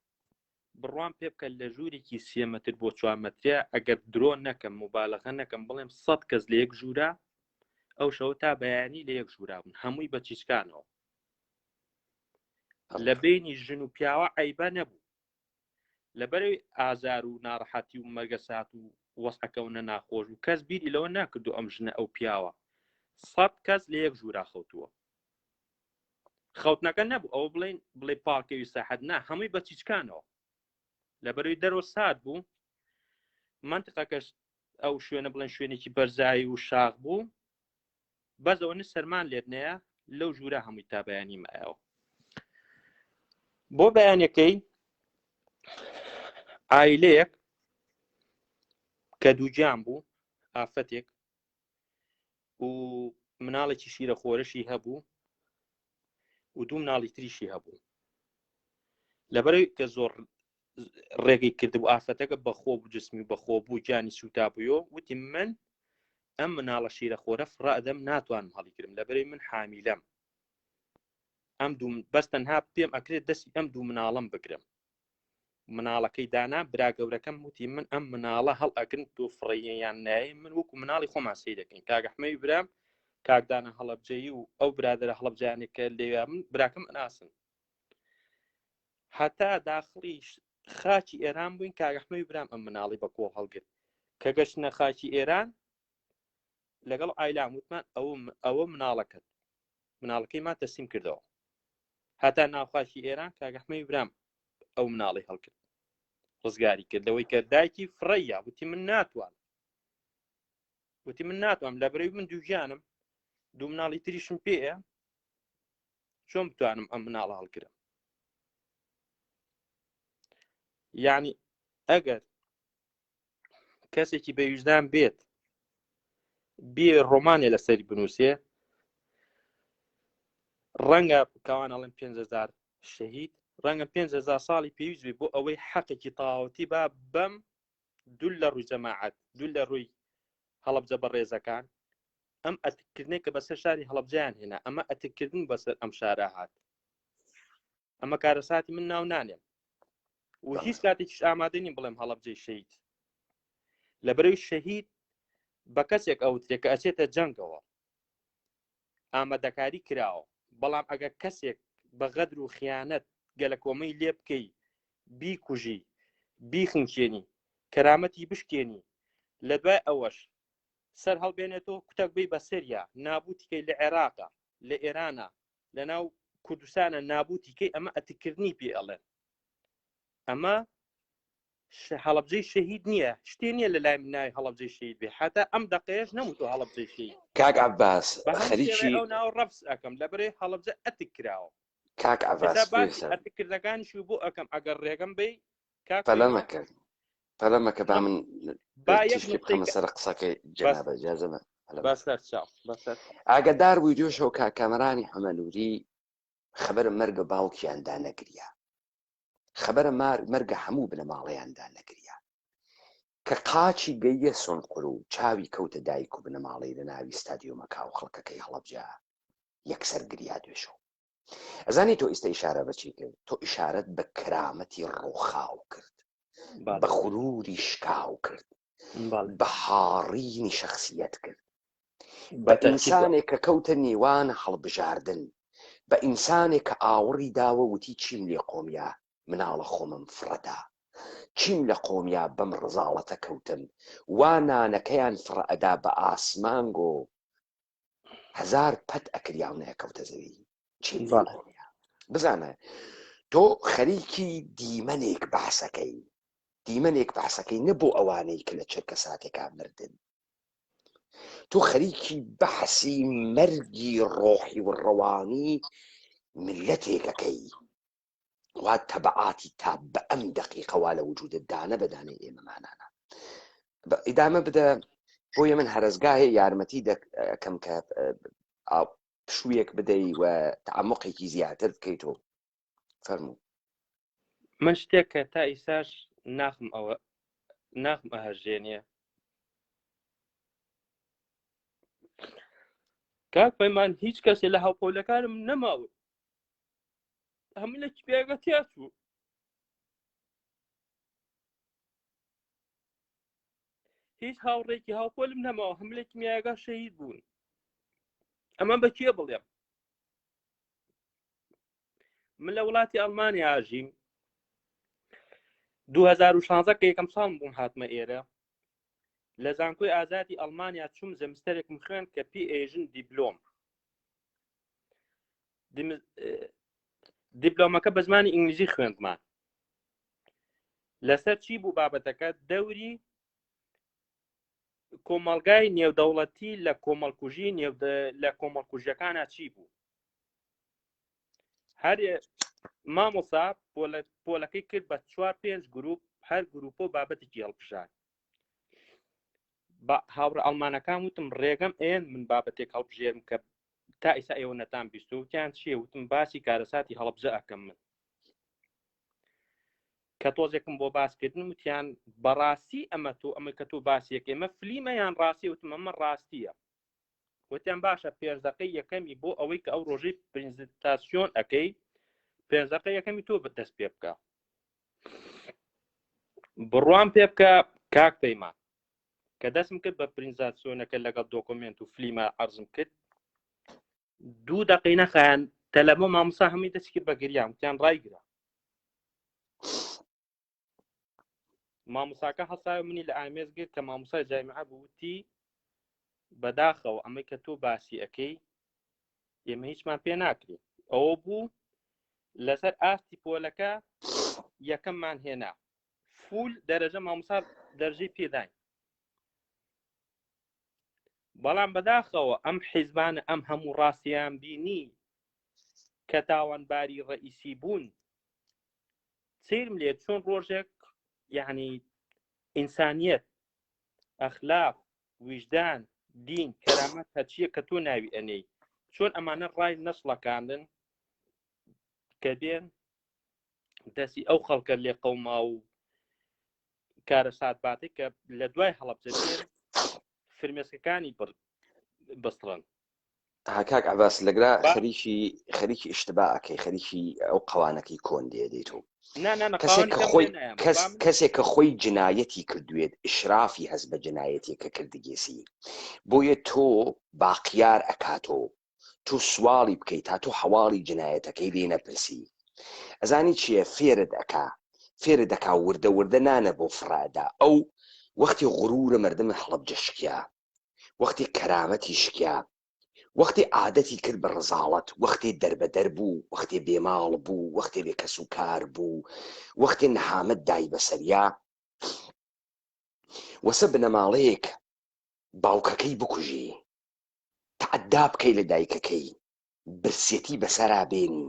بڕوام پێ بکە لە ژوورێکی سێ مەتر بۆ چوار مەتریا ئەگەر درۆ نەکەم مبالغە نەکەم بڵێم سەد کەس لە یەک ژوورا ئەو شەوە تا بەیانی لە یەک ژوورا بوون هەمووی بە چیچکانەوە لە بینی ژن و پیاوە عیبە نەبوو لەبەرەوەی ئازار و ناڕەحەتی و مەرگەسات و وەسعەکەونە ناخۆش و کەس بیری لەوە ناکردو ئەم ژنە ئەو پیاوە سەد کەس لە یەک ژوورا خەوتووە خەوتنەکە نەبوو ئەوە بڵین بڵێ پاکەوی ساحەت نا هەمووی بە چیچکانەوە لەبەرەوەی دەرەوە سارد بوو منطقەکەش ئەو شوێنە بڵێن شوێنێکی بەرزایی و شاخ بوو بەس ئەوە نە سەرمان لێت نەیە لەو ژوورە هەمووی تا بەیانی مایەوە بۆ بەیانەکەی ئایلەیەک کە دووگیان بوو ئافرەتێک و مناڵێکی شیرە خۆرەشی هەبوو و دوو مناڵی تریشی هەبوو لەبەرەوەی کە زۆر ڕێگەی کردبوو ئافرەتەکە بەخۆ بوو جسمی بەخۆ بوو گیانی سووتا بوویەوە وتی من ئەم مناڵە شیرە خۆرە فڕە ئەدەم ناتوانم هەڵیگرم لەبەرەی من حامیلەم ئەم دوو بەس تەنها پێم ئەکرێت دەستی ئەم دوو مناڵم بگرم مناڵەکەی دانا برا گەورەکەم وتی من ئەم مناڵە هەڵ ئەگرن تۆ فڕێیان نایە من وەکو مناڵی خۆمان سی دەکەین کاگەحمەی برام کاکدانە هەڵەبجەیی و ئەو برادرە هەڵەبجانێک کە لێویا من براکەم ئەناسن هەتا داخڵی خاکی ئێران بووین کاک ئەحمەوی برام ئەم مناڵی بە کۆڵ هەڵگرت کە گەشتنە خاکی ئێران لەگەڵ ئایلام وتمان ئەوە ئەوە مناڵەکەت مناڵەکەی ما تەسلیم کردەوە هەتا ناوخاکی ئێران کاک ئەحمەوی برام ئەو مناڵی هەڵکرد ڕزگاری کرد لەوەی کە دایکی فڕەیە وتی من ناتوان وتی من ناتوانم لە برەوی من دووگیانم دوو مناڵی تریشم پێیە چۆن بتوانم ئەم مناڵە هەڵگرم یعنی ئەگەر کەسێکی بەویژدان بێت بێ ڕۆمانێ لەسەری بنووسێ ڕەنگە کاوان ئەڵێن 5هزار شەهید ڕەنگە 5هزار ساڵی پێویست بێ بۆ ئەوەی حەقێکی تەواوەتی با بەم دوول لە ڕووی جەماعەت دوول لە ڕووی هەڵەبجە بەڕێزەکان ئەم ئەتککردنێک کە بەسەر شاری هەڵەبجەیان هێنا ئەمە ئەتککردن بەسەر ئەم شارە هات ئەمە کارەساتی من ناو نانێم و هیچ کاتێکیش ئامادە نیم بڵێم هەڵەبجەی شەهید لەبەرەوەی شەهید بە کەسێک ئەوترێ کە ئەچێتە جەنگەوە ئامادەکاری کراوە. بەڵام ئەگەر کەسێک بە غەدر و خیانەت گەلەکۆمەی لێ بکەی بیکوژی بیخنکێنی کەرامەتی بشکێنی لە دوای ئەوەش سەر هەڵبێنێتەوە کوتەک بی بە سەریا نابوتیکەی لە عێراقا لە ئێرانە لە ناو کوردستانە نابوتیکەی ئەمە ئەتکردنی پێ ئەڵێن ئەمە هەڵەبجەی شەهید نییە شتێ نییە لە لای من ناوی هەڵەبجەی شەهید بێ حتا ئەم دەقەیەش نەموتۆ هەڵەبجەی شەهید کاک عەباس خەریکی ئەو ناو ڕەفز ئەەکەم لەبەرێ هەڵەبجە ئەتک کراوە کاک عەباس ئەتکردەکانیش بۆ ئەەکەم ئەگەر ڕێگەم بی پەلەمە کرد پەلەمەکە با من تیشکی بخەمە سەر قسەکەی جەنابە جازەمە ئاگادار بووی دوێشەوە کاک کامەرانی حەمەنووری خەبەرە مەرگە باوکیان دانەگریا خەبەرە مار مەرگە هەموو بنەماڵەیان دانەگریا کە قاچی گەییە سونقور و چاوی کەوتە دایک و بنەماڵەی لە ناوی ستادیۆمەکا و خەڵکەکەی هەڵەبجە یەکسەر گریا دوێشەو ئەزانی تۆ ئیستا ئیشارە بە چی کرد تۆ ئیشارەت بە کەرامەتی ڕووخاو کرد بە غروری شکاو کرد بە حاڕینی شخصیت کرد بە ئینسانێک کە کەوتە نێوان هەڵبژاردن بە ئینسانێک کە ئاوڕی داوە وتی چیم لێ قۆمیا مناڵە خۆمم فڕەدا چیم لە قۆمیا بەم ڕزاڵەتە کەوتم وا نانەکەیان فڕە ئەدا بە ئاسمانگۆ هەزار پەت ئەکریا و نەکەوتە زەوی چیم لێ قۆمیا بزانە تۆ خەریکی دیمەنێک باسەکەی دیمەنێک باسەکەی نە بۆ ئەوانەی کە لە چرکە ساتێکا مردن تۆ خەریکی بەحسی مەرگی ڕۆحی و ڕەوانی ملەتێکەکەی وا تەبعاتی تا بە ئەم دقیقە وا لە وجودە دانە بە دانەی ئێمەمانانە ئیدامە بدە بۆیە من هەرزگاهێ یارمەتی دەکەم کە پشوویەک بدەی و تعمقێکی زیاتر بکەیت و فەرموو من شتێک کە تا ئیساش ناخم ئەوە ناخم ئەهەژێنێ کاک پەیمان هیچ کەسێ لە هاوپۆلەکانم نەماون هەموو لە کیمیاگە تیا چوو هیچ هاوڕێکی هاوپۆلم نەماوە هەموو لە کیمیاگە شەهید بوون ئەمە بە کێ بڵێم من لە وڵاتی ئەڵمانیا ئاژیم 2016 کە یەکەم ساڵم بووم هاتمە ئێرە لە زانکۆی ئازادی ئەڵمانیا چوم زمستەرێکم خوێن کە پی ئێژن دیبلۆم دیبلۆمەکە بە زمانی ئینگلیزی خوێندمان لەسەر چی بوو بابەتەکە دەوری کۆمەلگای نێودەوڵەتی لە کۆمەڵکوژی لە کۆمەڵکوژیەکانە چی بوو هەر مامۆسا پۆلەکەی کرد بە چوار پێنج گروپ هەر گروپۆ بابەتێکی هەڵبژارد بە هاوڕە ئەڵمانەکان وتم ڕێگەم ئێن من بابەتێک هەڵبژێرم کە تا ئیسا ئێوە نەتان بیستو وتیان چییە وتم باسی کارەساتی هەڵبجە ئەکەم من کە تۆزێکم بۆ باسکردن وتیان بەڕاستی ئەمە تۆ ئەمە کە تۆ باسیەک ئێمە فلیمە یان ڕاستی وتم ئەمە ڕاستیە وتیان باشە پێنج دەقەی یەکەمی بۆ ئەوەی کە ئەو ڕۆژەی پرزنتاسیۆن ئەەکەی پێنج دەقەی یەکەمی تۆ دەست پێ بکە بڕوام پێ بکە کاک پەیمان کە دەستم کرد بە پرینزاسیۆنەکە لەگەڵ دۆکۆمنت و فلیمە عرضم کرد دوو دقەی نەخایان تەلەمە مامۆسا هەمووی دەستی کرد بە گریان وتیان ڕایگرە مامۆساکە هەساوە منی لە ئامێز گرت کە مامۆسای جامیعە بوو وتی بەداخەوە ئەمەی کە تۆ باسی ئەەکەی ئێمە هیچمان پێ ناکرێت ئەوە بوو لەسەر ئاستی پۆلەکە یەکەممان هێنا فول دەرەجە مامۆسا دەرجەی پێداین بەڵام بەداخەوە ئەم حیزبانە ئەم هەموو ڕاستیان بینی کە تاوانباری ڕئیسی بوون سەیرم لێ چۆن ڕۆژێک یعنی ئینسانیەت ئەخلاق ویژدان دین کەرامەت هەرچیە کە تۆ ناوی ئەنێی چۆن ئەمانە ڕای نەسڵەکاندن کە دێن دەستی ئەو خەڵکە لێ قەوما و کارەسات باتێک کە لە دوای هەڵەبجە دێن فرمێسکەکانی بستڕن ها کاک عەباس لەگرا خەریکی خەریکی ئیشتبا ئەکەی خەریکی ئەو قەوانەکەی کۆن دێ دێت و کەسێک کە خۆی کەس کەسێک کە خۆی جنایەتی کردوێت ئشرافی هەست بە جنایەتێک کە کردگێسی بۆیە تۆ باقیار ئەکاتۆ. تۆ سواڵی بکەی تا تۆ حەواڵی جنایەتەکەی لێ نەپرسی ئەزانی چیە فێرت ئەکا فێرت دەکا وردە وردە نانە بۆ فڕە ئەدا ئەو وەختی غرورە مردم هەڵەبجە شکیا وەختی کەرامەتی شکیا وەختی عادەتی کرد بە ڕزاڵەت وەختی دەربەدەر بوو وەختی بێماڵ بوو وەختی بێ کەس و کار بوو وەختی نەهامەت دای بەسەریا وەسە بنەماڵەیەک باوکەکەی بکوژی تەعەدا بکەی لە دایکەکەی برسێتی بەسەرا بێنی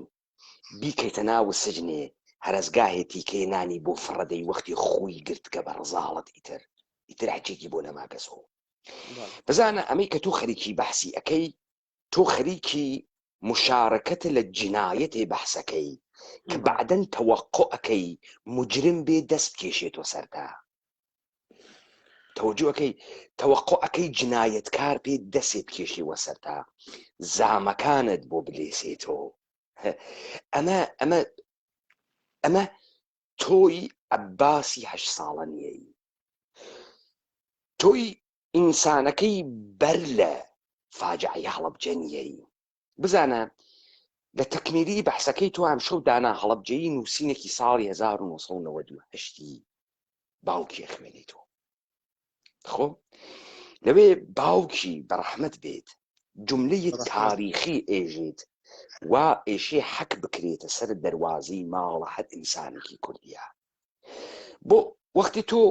بیکەیتە ناو سجنێ هەرەزگاهێ تیکەیە نانی بۆ فڕەدەی وەختی خوی گرتگە بە ڕزاڵەت ئیتر ئیتر هەچێکی بۆ نەماگەسۆ بزانە ئەمەی کە تۆ خەریکی بەحسی ئەکەی تۆ خەریکی مشارەکەتە لە جنایەتێ بەحسەکەی کە بەعدەن تەوەقع ئەکەی مجرم بێ دەست بکێشێتۆ سەرتا تەوەجوەکەی تەوەقعەکەی جنایەتکار پێ دەسێ بکێشی وەسەرتا زامەکانت بۆ بلێسێتەوە ئەمە ئەمە ئەمە تۆی عەباسی هەش ساڵە نییە تۆی ئینسانەکەی بەر لە فاجعی هەڵەبجە نییە بزانە لە تەکمیلی بەحسەکەی تۆ ئەمشەو دانا هەڵەبجەیی نووسینێکی ساڵی 1998 باوکی ئەخوێنیتەوە خۆ لەوێ باوکی بەڕەحمەت بێت جملەی تاریخی ئێژێت وا ئێشێ حەک بکرێتە سەر دەروازەی ماڵە هەر ئینسانێکی کوردیە بۆ وەختی تۆ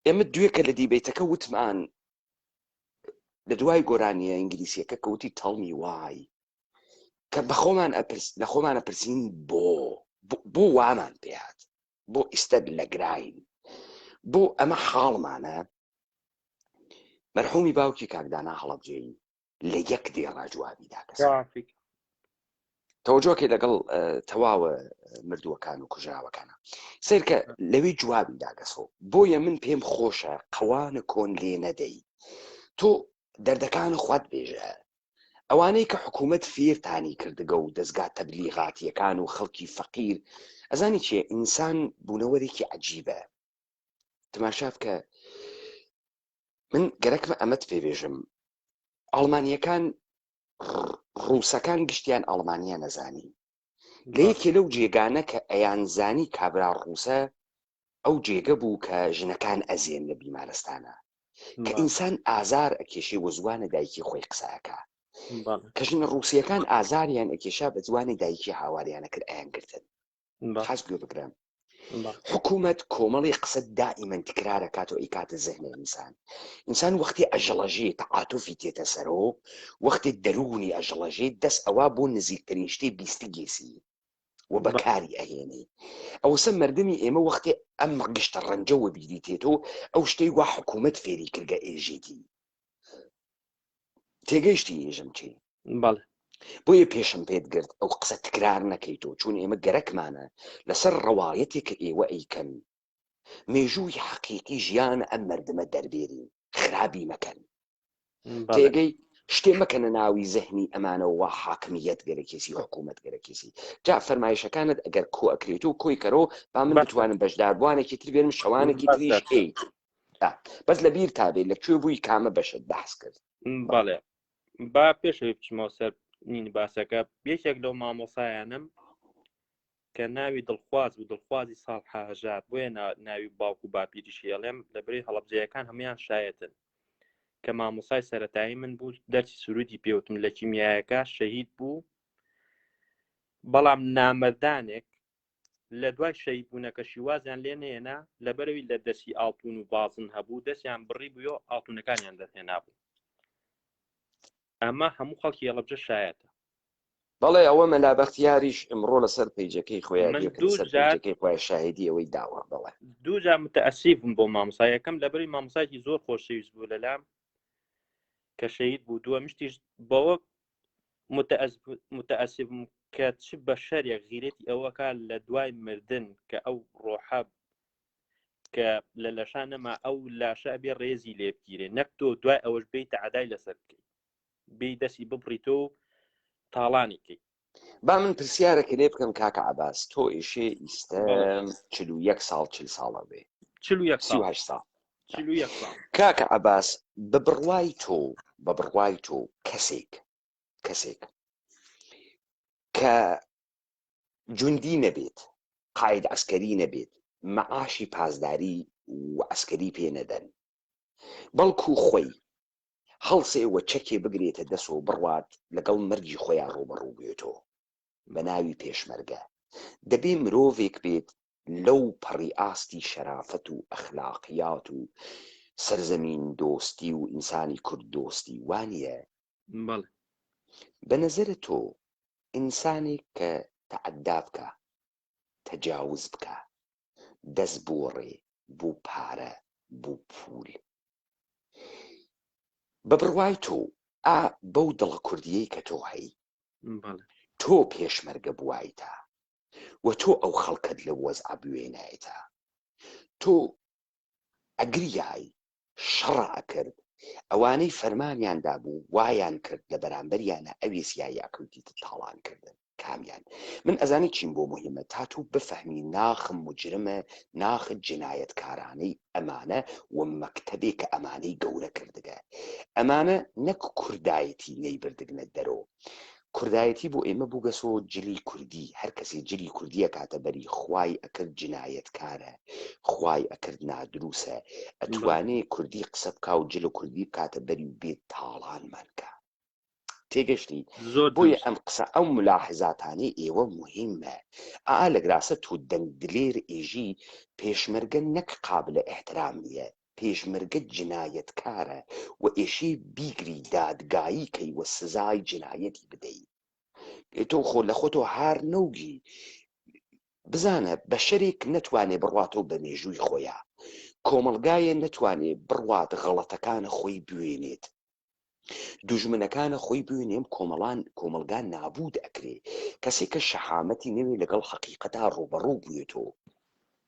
ئێمە دوێکە لە دیبەیتەکە وتمان لە دوای گۆرانیە ئینگلیسیەکە کەوتی تەڵمی وای کە بەخۆمان ئەپرس لە خۆمانە پرسین بۆ بۆ وامان پێهات بۆ ئیستە لەگراین بۆ ئەمە حاڵمانە مەرحومی باوکی کاکدانا هەڵەبجەیی لە یەک دێڕا جوابی داکەس تەوەجۆکەی لەگەڵ تەواوە مردووەکان و کوژراوەکانە سیرکە لەوێ جوابی داگەسۆ بۆیە من پێم خۆشە قەوانە کۆن لێ نەدەی تۆ دەردەکان خوات بێژە ئەوانەی کە حکوومەت فێرتانی کردگە و دەزگا تەبلیغاتیەکان و خەڵکی فەقیر ئەزانی چیە ئینسان بوونەوەرێکی عجیبە تماشا بکە من گەرەکمە ئەمەت پێ بێژم ئەڵمانیەکان ڕووسەکان گشتیان ئەڵمانیا نەزانی لە یەکێ لەو جێگانە کە ئەیانزانی کابرا ڕووسە ئەو جێگە بوو کە ژنەکان ئەزێن لە بیمارستانە کە ئینسان ئازار ئەکێشێ وە زوانە دایکی خۆی قسە ئەکا کە ژنە ڕووسیەکان ئازاریان ئەکێشا بە زوانی دایکی هاواریانە کرد ئەیان گرتن خاس گوێ بگرە حکوومەت کۆمەڵی قسە دائیمەن تکرارە کات و ئەیکاتە زهنە ئینسان ئینسان وەختی ئەژڵەژێ تەعاتوفی تێتە سەرۆ وەختی دەروونی ئەژڵەژێ دەست ئەوە بۆ نزیکترین شتێ بیستگێسی و بەکاری ئەهێنێ ئەوسە مردمی ئێمە وەختێ ئەم گشتە ڕەنجە وەبیری تێتۆ ئەو شتەی وا حکوومەت فێری کردگە ئێژێتی تێگەیشتی ئێژم چی بەڵێ بۆیە پێشم پێت گرت ئەو قسە تکرار نەکەیتەوە چون ئێمە گەرەکمانە لەسەر ڕەوایەتێک کە ئێوە ئەیکەن مێژووی حەقیقی ژیان ئەم مردمە دەربێرین خرابی مەکەن تێگەی شتێ مەکەنە ناوی زهنی ئەمانەوە وا حاکمیت گەرەکێسی حکوومەت گەرەکێسی جا فەرمایشەکانت ئەگەر کۆ ئەکرێت و کۆی کەرۆ با من بتوانم بەشداربووانێکی تر بێنم شەوانێکی تریش ئەی بەس لە بیر تا بێ لە کوێ بووی کامە بەشت بەحس کرد بەڵێ با پێشەوەی بچمەوە سەر نین باسەکە یەکێک لەو مامۆسایانم کە ناوی دڵخواز و دڵخوازی ساڵ هاژار بۆیە ناوی باوک و باپیریشی ئەڵێم لە بری هەڵەبجەیەکان هەمویان شایەتن کە مامۆسای سەتایی من بوو دەرسی سرودی پێوتم لە کیمیایەکە شەهید بوو بەڵام نامەردانێک لە دوای شەهید بوونەکەشی وازیان لێ نێنا لەبەرەوی لە دەستی ئاڵتون و بازن هەبوو دەستیان بڕی بووە ئاڵتونەکانیان دەرهێنا بوو ئەمە هەموو خەڵکی هەڵەبجە شایەتە بەڵێ ئەوە مەلا بەختیاریش ئمڕۆ لەسەر پەیجەکەی خۆیان لەسەر پەیجەکەی خۆیان شاهدی ئەوەی داوە بەڵێ دوو جار متەئەسیف بووم بۆ مامۆستا یەکەم لەبەری مامۆسایەکی زۆر خۆشەویست بوو لەلام کە شەهید بوو دووە مشتیش بەوە متەئەسیف بووم کە چ بەشەرێک غیرەتی ئەوەکە لە دوای مردن کە ئەو ڕۆحە کە لە لەشا نەما ئەو لاشە ئەبێ ڕێزی لێ بگیرێ نەک تۆ دوای ئەوەش بیتە عدای لەسەر بکەیت بێی دەستی ببڕیتۆ و تاڵانی کەی. با من پرسیارەکە لێ بکەم کاکە عەباس تۆ ئیشێ ئیستە 41 ساڵ 40 ساڵە بێ 41 ساڵ 38 ساڵ 41 ساڵ کاکە عەباس بە بڕوای تۆ بە بڕوای تۆ کەسێک کەسێک. کە جوندی نەبێت، قاید عەسکەری نەبێت، مەعاشی پاسداری و عەسکەری پێ نەدەن، بەڵکو خۆی هەڵسێ و چەکێ بگرێتە دەس و بڕوات لەگەڵ مەرگی خۆیا ڕووبەڕوو بێتۆ بە ناوی پێشمەرگە، دەبێ مرۆڤێک بێت لەو پەڕی ئاستی شەرافەت و ئەخلاقیات و سەرزەمین دۆستی و ئینسانی کورد دۆستی، وانیە؟ بەڵێ. بە نەزەرە تۆ ئینسانێک کە تەعەدا بکا، تەجاوز بکا، دەست بوەڕێ بۆ پارە، بۆ پوول، بە بڕوای تۆ ئا بەو دڵە کوردیەی کە تۆ هەی، بەڵێ. تۆ پێشمەرگە بوایتە و تۆ ئەو خەڵکەت لەو وەزعە بوێنایتە، تۆ ئەگریای، شەڕە ئەکرد، ئەوانەی فەرمانیان دابوو وایان کرد لە بەرامبەریانا ئەوێ سیایی ئەکەوتیتە تاڵان کردن کامیان من ئەزانی چیم بۆ موهیمە تا تۆ بفەهمی ناخ موجرمە ناخ جنایەتکارانەی ئەمانە و مەکتەبێ کە ئەمانەی گەورە کردگە ئەمانە نەک کوردایەتی نەیبردگنە دەرۆ کوردایەتی بۆ ئێمە بووگەسۆ جلی کوردی هەر کەسێ جلی کوردی ئەکاتە بەری خوای ئەکرد جنایەتکارە خوای ئەکرد نادروسە ئەتوانێ کوردی قسە بکا و جل کوردی بکاتە بەری و بێت تاڵانمان کا تێگەشتی زۆر بۆیە دروست. ئەم قسە ئەو ملاحزاتانەی ئێوە مهمە ئا لە گراسە تو دەنگ دلێر ئێژی پێشمەرگە نەک قابلە ئیحترام نیە پێشمەرگە جنایەتکارە و ئێشێ بیگری دادگایی کەی و سزای جنایەتی بدەی تۆ خۆ لە خۆتۆ هار نەوگی بزانە بەشەرێک نەتوانێ بڕواتەوە بە مێژووی خۆیا کۆمەڵگایە نەتوانێ بڕوات غەڵەتەکانە خۆی بوێنێت دوژمنەکانە خۆی بوێنێم کۆمەڵان کۆمەڵگا نابوود ئەکرێ کەسێک کە شەهامەتی نەوێ لەگەڵ حەقیقەتا ڕووبەڕوو بوێتەوە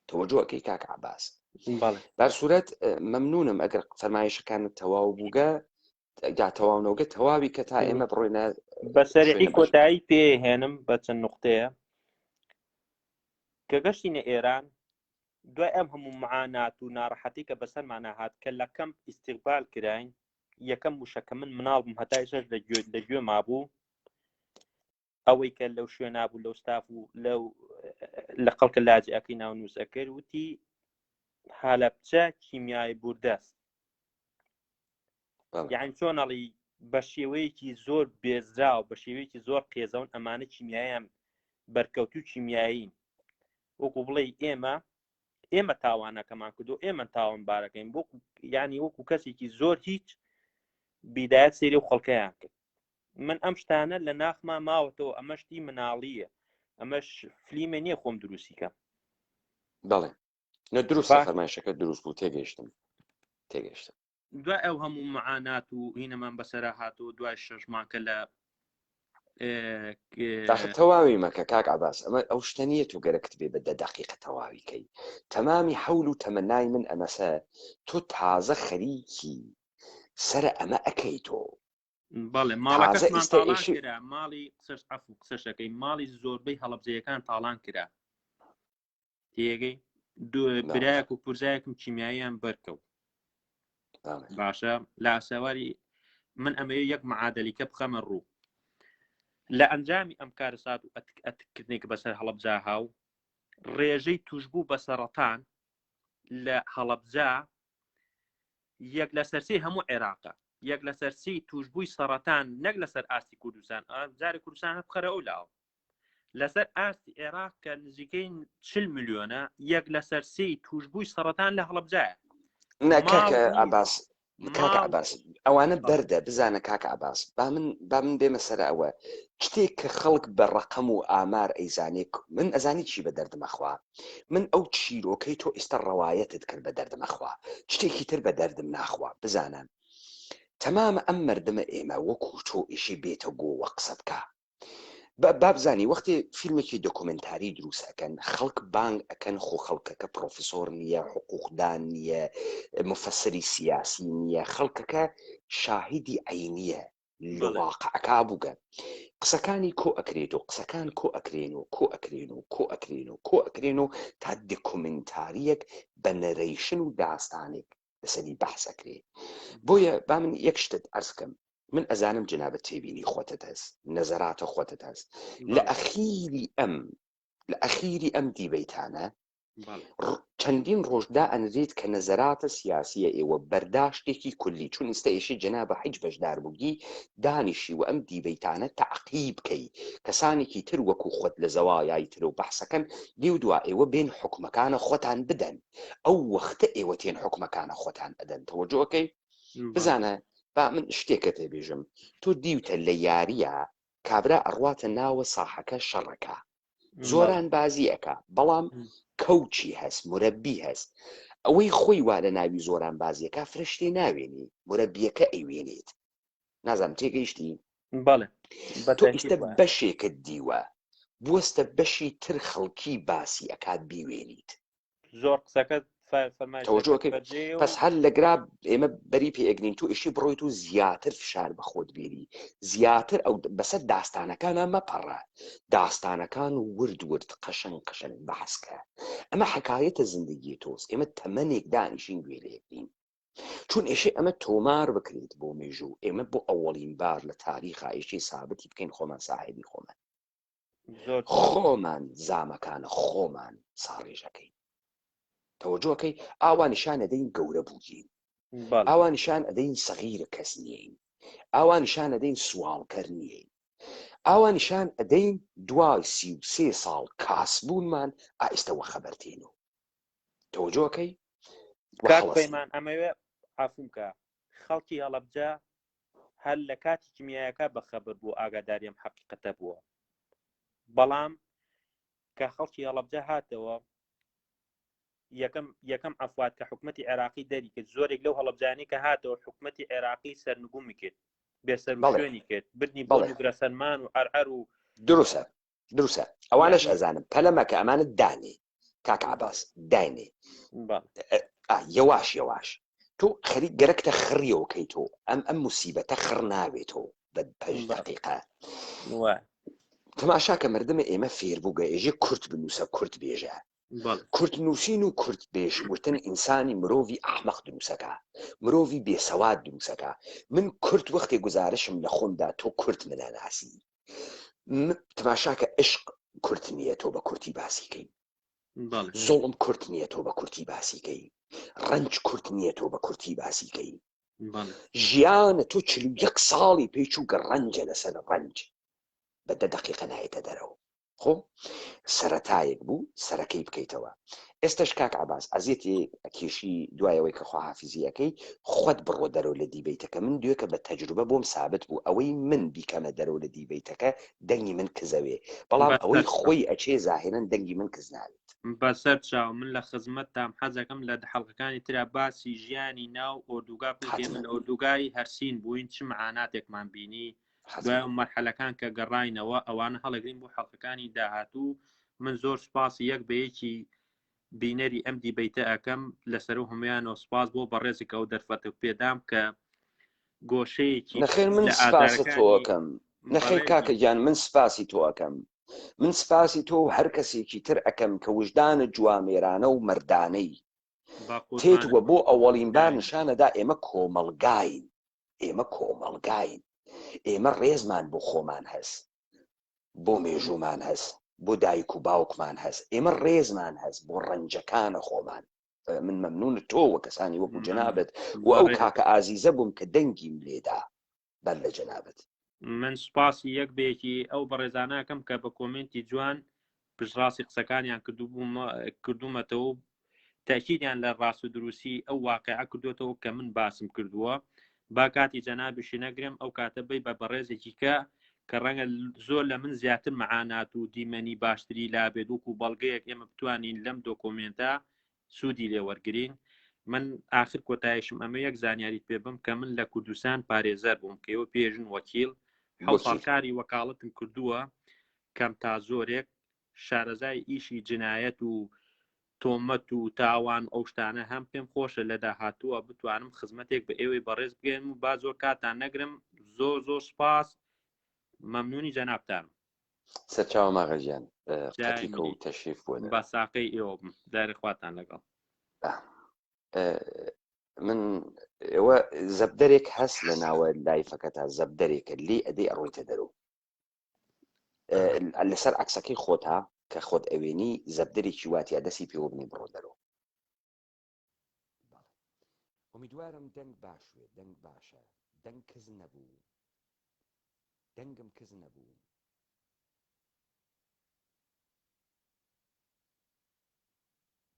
تەوەجۆ ئەکەی کاک عەباس بەڵێ بەرسورەت مەمنونم ئەگەر فەرمایشەکانت تەواو بووگە یا تەواو نەوگە تەواوی کە تا ئێمە بڕۆینە بە سەریعی شوێنە بەش کۆتایی پێ هێنم بە چەند نقطەیە کە گەشتینە ئێران دوای ئەم هەموو معانات و ناڕەحەتی کە بەسەرمانە هات کە لە کەمپ ئیستیقبال کراین یەکەم وشە کە من مناڵ بووم هەتا ئێستاش لە گوێ لە گوێ مابوو ئەوەی کە لەو شوێنا بوو لەو ستاف و لەو لە خەڵکە لاجئەکەی ناونووس ئەکرد وتی هالەبچە کیمیای بوردەست یعنی چۆن ئەڵی بە شێوەیەکی زۆر بێزراو بە شێوەیەکی زۆر قێزەون ئەمانە کیمیایان بەرکەوتو کیمیایین وەکو بڵێ ئێمە ئێمە تاوانەکەمان کردو ئێمە تاوان بارەکەین بۆ ینی وەکو کەسێکی زۆر هیچ بیدایەت سێری و خەڵکەیان کرد من ئەم شتانە لە ناخما ماوەتەوە ئەمە شتی مناڵیە ئەمەش فلیمە نییە خۆم دروستی کەم بەڵێ نە دروستە فەرمایشەکە دروست بوو تێگەیشتم تێگەیشتم دوای ئەو هەموو معانات و هینەمان بەسەرا هاتەوە دوای شەش مانکە لە داخە تەواوی مەکە کاک عباس ئەمە ئەو شتە نییە تۆ گەرەکت بێ بە دە دقیقە تەواوی کەی تەمامی حەول و تەمەنای من ئەمەسە تۆ تازە خەریکی سەرە ئەمە ئەکەی تۆ بەڵێ ماڵەکەشمان تاڵان کرا ماڵی قسەش عەفو قسەشەکەی ماڵی زۆربەی هەڵەبجەیەکان تاڵان کرا تێگەی برایەک و پورزایەکم کیمیاییان بەرکەوت باشە لە ئاسەواری من ئەمەیە یەک معادلیکە بخەمە ڕوو لە ئەنجامی ئەم کارەسات و ئەتکردنێک بەسەر هەڵەبجا هاو ڕێژەی توشبوو بە سەرەتان لە هەڵەبجا یەک لەسەر سێی هەموو عێراقە یەک لەسەر سێی توشبووی سەڕەتان نەک لەسەر ئاستی کوردستان جارێ کوردستان هەر بخەرە ئەو لاوە لەسەر ئاستی عێراق کە نزیکەی 40 ملیۆنە یەک لەسەر سێی توشبووی سەڕەتان لە هەڵەبجایە نا کاکە عەباس کاکە عەباس ئەوانە بەردە بزانە کاکە عەباس با من با من بێمە سەر ئەوە شتێک کە خەڵک بە ڕەقەم و ئامار ئەیزانێ من ئەزانی چی بە دەردم ئەخوا من ئەو چیرۆکەی تۆ ئیستا ڕەوایەتت کرد بە دەردم ئەخوا شتێکی تر بە دەردم ناخوا بزانە تەمامە ئەم مردمە ئێمە وەکو تۆ ئیشی بێتە گۆوە قسە بکە بابزانی وەختێ فیلمێکی دۆکۆمێنتاری دروست ئەکەن خەڵک بانگ ئەکەن خۆ خەڵکەکە پرۆفیسۆر نییە حقوقدان نییە مفەسری سیاسی نییە خەڵکەکە شاهیدی عینیە لە واقعەکە بووگە قسەکانی کۆ ئەکرێت و قسەکان کۆ ئەکرێن و کۆ ئەکرێن و کۆ ئەکرێن و کۆ ئەکرێن و تا دۆکۆمێنتاریەک بە نەرەیشن و داستانێک لەسەری بەحس ئەکرێ بۆیە با من یەک شتت عەرز کەم. من ئەزانم جەنابت تێبینی خۆتت هەس، نەزەراتە خۆتت هەس. لە ئەخیری ئەم لە ئەخیری ئەم دیبەیتانە چەندین ڕۆژ دائەنرێت کە نەزەراتە سیاسیە ئێوە بەرداشتێکی کولی چون ئیستا ئێشی جەنابە حیچ بەشدار بووگی دانیشی و ئەم دیبەیتانە تەعقیب کەی کەسانێکی تر وەکو خۆت لە زەوایای تر و بەحسەکەن دیو دوا ئێوە بێن حوکمەکانە خۆتان بدەن ئەو وەختە ئێوە تێن حوکمەکانە خۆتان ئەدەن تەوەجۆکەی بزانە با من شتێکە تێ بێژم تۆ دیوتە لە یاریە کابرا ئەڕواتە ناوە ساحەکە شەڕەکە زۆران بازی ئەکا بەڵام کەوچی هەست مورەبی هەست ئەوەی خۆی وا لە ناوی زۆران بازیەکە فرە شتێ ناوێنی مورەبیەکە ئەیوێنێت نازانم تێگەیشتی بەڵێ تۆ ئیستە بەشێکت دیوە بوەستە بەشی تر خەڵکی باسی ئەکات بیوێنیت زۆر قسەکەت تەوەجۆکەی پس هەر لەگرا ئێمە بەری پێگرین تو ئیشی بڕۆیت و زیاتر فشار بە خۆت بێری زیاتر ئەو بەسەر داستانەکانە مەپەڕە داستانەکان ورد ورد قەشەنگ قەشەنگ بەحسکە ئەمە حکایەتە زندگی تۆس ئێمە تەمەنێک دانیشین گوێ لێگرین چون ئێشێ ئەمە تۆمار بکرێت بۆ مێژوو ئێمە بۆ ئەوەڵین بار لە تاریخا ئێشێ سابتی بکەین خۆمان ساحێبی خۆمان خۆمان زامەکانە خۆمان ساڕێژەکەین تەوەجۆکەی ئاوا نیشان ئەدەین گەورە بووین ئاوا نیشان ئەدەین سەغیرە کەس نیین ئاوا نیشان ئەدەین سواڵکەر نیین ئاوا نیشان ئەدەین دوای 33 ساڵ کاسبوونمان ئایستە وە خەبەرتێن و تەوەجۆکەی کاک پەیمان ئەمەوێ عافوم کە خەڵکی هەڵەبجە هەر لە کاتی کیمیایەکە بەخەبەر بوو ئاگاداری ئەم حەقیقەتە بووە بەڵام کە خەڵکی هەڵەبجە هاتەوە یەکەم یەکەم ئەفوات کە حکوومەتتی عێراقی دەری کرد زۆرێک لەو هەڵەبجانی کە هاتەوە حکوومەتتی عێراقی سەرنگومی کرد بێسەر شوێنی کرد بردنی بۆ نوگرە سەلمان و ئەرئەر و دروستە دروستە ئەوانش ئەزانم پەلەمەکە ئەمانە دانێ کاک عباس داینێ یەواش یەواش تۆ خەریک گەرەکتە خڕیەوە کەی تۆ ئەم ئەم موسیبەتە خڕ ناوێتەوە بە پەش دقیقە تەماشا کە مردمە ئێمە فێربووگە ئێژێ کورت بنووسە کورت بێژە کورت نووسین و کورت بێژ وتن ئینسانی مرۆڤی ئەحمەق دروسەکە مرۆڤی بێسەواد دروسەکە من کورت وەختێ گوزارشم لە خۆمدا تۆ کورت منە ناسی تماشاکە عشق کورت نییە تۆ بە کورتی باسیکەی زوڵم کورت نییە تۆ بە کورتی باسیکەی ڕەنج کورت نییە تۆ بە کورتی باسیکەی ژیانە تۆ 41 ساڵی پێی چووگە ڕەنجە لەسەر ڕەنج بە دە دقیقە نایەتە دەرەوە خۆ سەرەتایەک بوو سەرەکەی بکەیتەوە ئێستش کاک عباس ئەزیەتی کێشی دوایەوەی کە خواحافیزیەکەی خۆت بڕۆ دەرەوە لە دیبەیتەکە من دوێکە بە تەجروبە بۆم سابت بوو ئەوەی من بیکەمە دەرەوە لە دیبەیتەکە دەنگی من کزەوێ بەڵام ئەوەی خۆی ئەچێ زاهێنەن دەنگی من کز ناوێت. بەسەر چاو من لە خزمەتتام حەزەکەم لە حەڵقەکانی ترا باسی ژیانی ناو ئۆردوگا بکەین کە ئێمە لە ئۆردوگای هەرسین بووین چ معاناتێکمان بینی دوای ئەو مەرحەلەکان کە گەڕاینەوە ئەوانە هەڵەگرین بۆ حەڵقەکانی داهاتوو من زۆر سوپاسی یەک بە یەکی بینەری ئەم دیبەیتە ئەکەم لەسەرو هەمویانەوە سوپاس بۆ بەڕێزک ئەو دەرفەتە پێدام کە گۆشەیەکی نەخێر من لە سپاست تۆ ئازارەکانی ئەکەم نەخێر بەڕێزی کاکە گیان من سپاسی تۆ ئەکەم من سپاسی تۆ و هەر کەسێکی تر ئەکەم کە وژدانە جوامێرانە و مەردانەی بە تێت قوربانت وە بم بۆ ئەوەڵین بار دایمە نیشانەدا ئێمە کۆمەڵگاین ئێمە کۆمەڵگاین ئێمە ڕێزمان بۆ خۆمان هەس بۆ مێژوومان هەس، بۆ دایک و باوکمان هەس، ئێمە ڕێزمان هەس بۆ ڕەنجەکانە خۆمان. من مەمنونت تۆ و کەسانی وەکو جەنابت و ئەو کاکە ئازیزە بووم کە دەنگیم لێدا بەر لە جەنابت. من سوپاسی یەک بە یەکی ئەو بەڕێزانە ئەکەم کە بە کۆمێنتی جوان پشتڕاستی قسەکانیان کردوومەتەوە و تەئکیدیان لە ڕاست و دروستی ئەو واقعە کردوێتەوە کە من باسم کردووە با کاتی جەنابیشی نەگرم ئەو کاتە بی بە بەڕێزێکی کە کە ڕەنگە زۆر لە من زیاتر معانات و دیمەنی باشتری لابێت وەکو بەڵگەیەک ئێمە بتوانین لەم دۆکۆمێنتە سوودی لێوەرگین من ئاخر کۆتایشم ئەمە یەک زانیاریت پێ بم کە من لە کوردستان پارێزەر بووم کەەوە پێژن وەکیل حەو ساڵکاری وەکاڵەتم کردووە کەم تا زۆرێک شارەزای ئیشی جنایەت و تۆمەت و تاوان و ئەو شتانە هەم پێم خۆشە لە داهاتووە بتوانم خزمەتێک بە ئێوەی بەڕێز بگەێنم و با زۆر کاتان نەگرم زۆر زۆر سپاس مەمنونی جەنابتانم. سەرچاوە ماغە گیان قەتیکە و تەشریف بۆ بە ساقەی ئێوە بم داری خواتان لەگەڵ. من. ئێوە زەبدەرێک هەست لە ناوە لایفەکەتا زەبدەرێکە لێ ئەدەی ئەڕۆیتە دەرەوە لەسەر عکسەکەی خۆتا کە خۆت ئەوێنی زەبدەرێکی واتیا دەسی پێوە بنی بڕۆ دەرەوە ئومیدوارم دەنگ باش وێ دەنگ باشە دەنگ کز نەبوو دەنگم کز نەبوو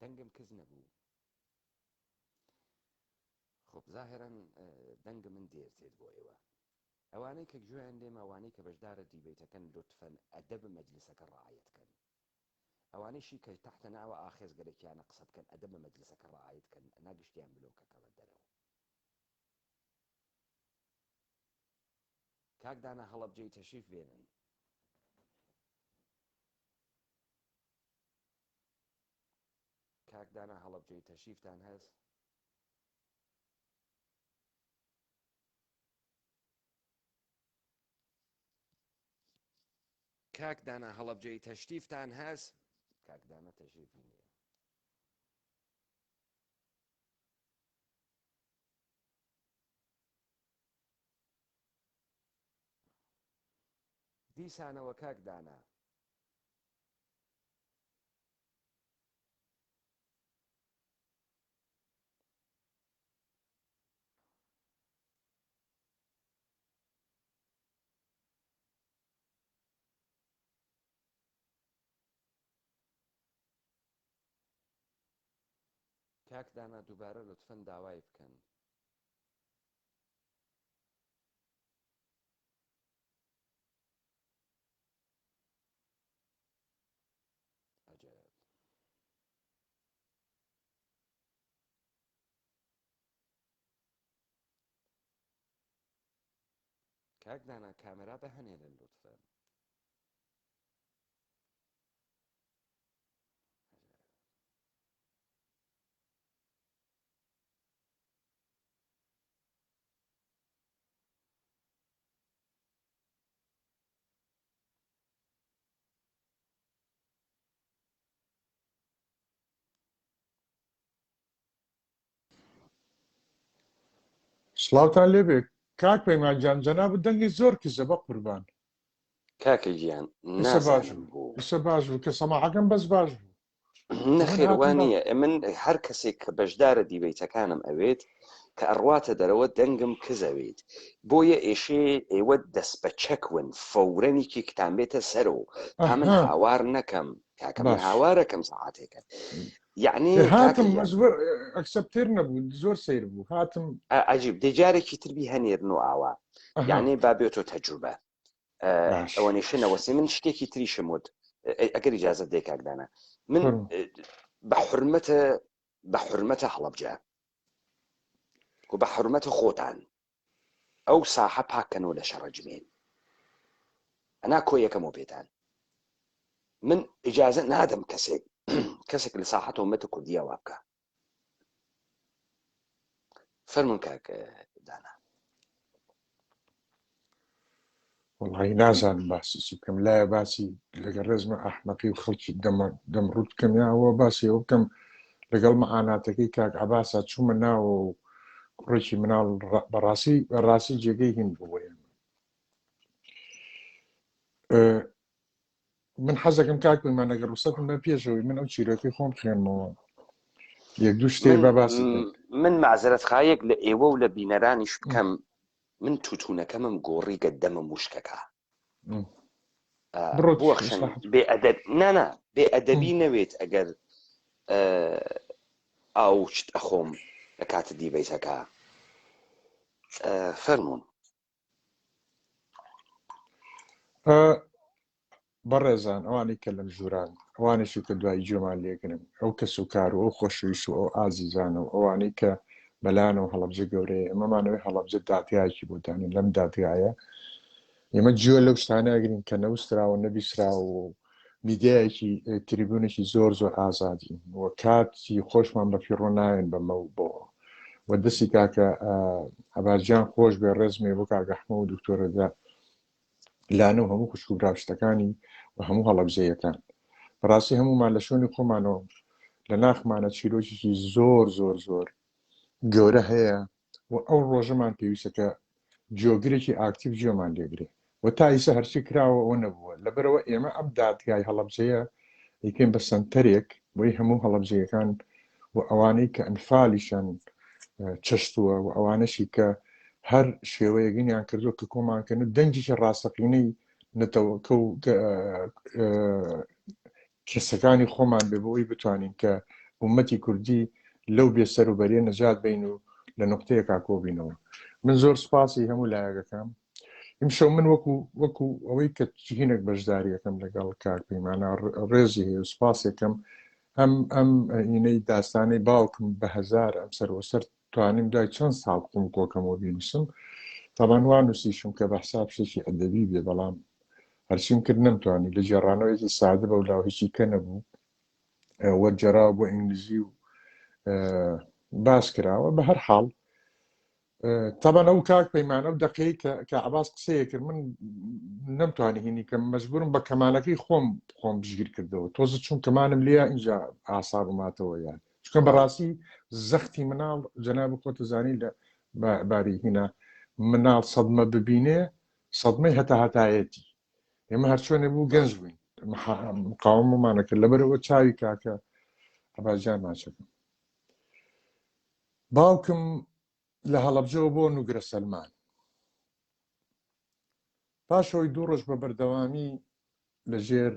دەنگم کز نەبوو خب زاهرەن دەنگ من دێر تێت بۆ ئێوە ئەوانەی کە گوێیان لێمە ئەوانەی کە بەشدارە دیبەیتەکەن لوتفەن ئەدەب مەجلسەکە ڕعایەت کەن ئەوانەیشی کە تەحتە ناوە ئاخێز گەرەکیانە قسە بکەن ئەدەب مەجلسەکە ڕعایەت کەن ئەنا گشتیان بلۆکەکەمە دەرەوە کاک دانا هەڵەبجەی تەشریف بێنن. کاک دانا هەڵەبجەی تەشریفتان هەس؟ کاک دانا هەڵەبجەی تەشریفتان هەس؟ کاک دانا تەشریفی نییە. دیسانەوە کاک دانا. کاک دانا دووبارە لوتفەن داوای بکەن. عجب. کاک دانا کامێرا بهەنێرن لوتفەن. سڵاوتان لێبێ کاک پەیمان گیان جەنابت دەنگی زۆر کزە بە قوربان کاکە گیان ئیسە باش نازانم بوو بۆ ئیسە باش بوو کە سەماعەکەم بەس باش بوو من نەخێر هاتم وا بە نییە من هەر کەسێک کە بەشدارە دیبەیتەکانم ئەوێت کە ئەڕواتە دەرەوە دەنگم کز ئەوێت بۆیە ئێشێ ئێوە دەست بە چەک ون فەورەن یەکێکتان بێتە سەرۆ تا من ئەها هاوار نەکەم کاکە من باش هاوارەکەم سەعاتێکە یعنی ئێ کاکە هاتم گیان مەجبور ئەکسەپتێر نەبوو زۆر سەیر بوو هاتم عجیب دەی جارێکی تر بی هەنێرن و ئاوا ئەها یعنی با بێتۆ تەجروبە باش ئەوە نیشە نەوەسی من شتێکی تریشم وت ئەگەر ئیجازە دەی کاک دانا من فەرموو. بە حرمەتە بە حرمەتە هەڵەبجە و بە حرمەتە خۆتان ئەو ساحە پاکەنەوە لە شەڕە جمێن ئەنا کۆ یەکەمەوە پێتان من ئیجازە نادەم کەسێک کەسێک لە ساحەتەوە مەتە کوردیە وا بکە فەرمونون کاک دانا. وەڵی نازانم باسی چی بکەم لایە باسی لەگەڵ ڕێزمە ئەحمەقی و خەڵکی دەمە دەم ڕوت بکەم یا ئەوە باسی ئەوە بکەم لەگەڵ مەعاناتەکەی کاک عەباسا چوومە ناوە و کوڕێکی مناڵ بەڕاستی بەڕاستی جێگەی هین بوو بۆ ئێمە من حەزەکەم کاک پەیمان ئەگەر ڕوسەتم بە پێشەوەی من ئەو چیرۆکەی خۆم خوێنمەوە یەک دوو شتێک من با باسی بکەین من مەعزەرەت خایەک لە ئێوە و لە بینەرانیش بکەم من توتونەکەمم گۆڕی گە دەمم وشکەکە بڕۆ بوەخشن بێ ئەدەب نانا بێ ئەدەبی نەوێت ئەگەر ئاو شت ئەخۆم لە کاتە دیبەیتەکە فەرمونون بەڕێزان ئەوانەی کە لەم ژووران ئەوانیشی کە دوای گوێمان لێگرن ئەو کەس و کار و ئەو خۆشەویست و ئەو ئازیزانە و ئەوانەی کە بەلایانەوە هەڵەبجە گەورەیە ئێمەمانەوەی هەڵەبجە دادگایەکی بۆ دانێن لەم دادگایە ئێمە گوێ لەو شتانە ئەگرین کە نەوسراوە نەبیسراوە و میدیایەکی تریبونێکی زۆر زۆر ئازادین و کاتی خۆشمان بە فیڕۆ ناوێن بەمە و بۆ و دەستی کاکە عەباس گیان خۆش بێ ڕێزمێ بۆ کاکە ئەحمە و دکتۆرەدا لانە و هەموو خوشک و براوشتەکانی و هەموو هەڵەبجەیەکان بەڕاستی هەمومان لە شوێنی خۆمانەوە لە ناخمانە چیرۆکێکی زۆر زۆر زۆر گەورە هەیە. و ئەو ڕۆژەمان پێویستە کە جۆگرێکی ئاکتیڤ جۆمان لێگرێ و تا ئیسە هەرچی کراوە ئەوە نەبووە لەبەرەوە ئێمە ئەم دادگای هەڵەبجەیە ئەیکەین بە سەنتەرێک بۆی هەموو هەڵەبجەیەکان و ئەوانەی کە ئەنفالیشان چەشتووە و ئەوانەشی کە هەر شێوەیەگینیان کردووە کە کۆمانکەن و دەنگێکی ڕاستەقینەی نەتەوەکە و کەسەکانی خۆمان بێ بۆ ئەوی بتوانین کە ئومەتی کوردی لەو بێسەر و بەریە نەجات بین و لە نقطەیەکا کۆبینەوە من زۆر سپاسی هەموو لایەکەکەم ئیمشەو من وەکو وەکو ئەوەی کە هینێک بەشداریەکەم لەگەڵ کاک پەیمانە ڕێزی هەیە و سپاسێکم ئەم ئەم ئینەی داستانەی باوکم بە هەزار ئەم سەر توانیم دوای چەند ساڵ خۆم کۆکەمەوە بینوسم تەبان وا نووسیشم کە بە حساب شتێکی ئەدەبی بێ بەڵام هەرچیم کرد نەمتوانی لە گێڕانەوەیەکی سادە بەو لاو هیچی کە نەبوو وەرگێڕاوە بۆ ئینگلیزی و باس کراوە بە هەر حاڵ تەبەن ئەو کاک پەیمانە و دەقەی کە کە عباس قسەیە کرد من نەمتوانی هینی کەم مەجبورم بە کەمانەکەی خۆم خۆم بژگیر کردەوە تۆزە چون کەمانم لێ اینجا ئاسابماتەوە یان چونکە بەڕاستی زەختی مناڵ جەناب خۆتە زانی لە باری هینا مناڵ سەدمە ببینێ سەدمەی هەتا هەتایەتی ئێمە هەرچۆنێ بوو گەنج بووین مقاومەمانە کرد لەبەرەوە چاوی کاکە عباجان ماچەکەم باوکم لە هەڵەبجەوە بۆ نوگرە سەلمان پاش ئەوەی دوو ڕۆژ بە بەردەوامی لە ژێر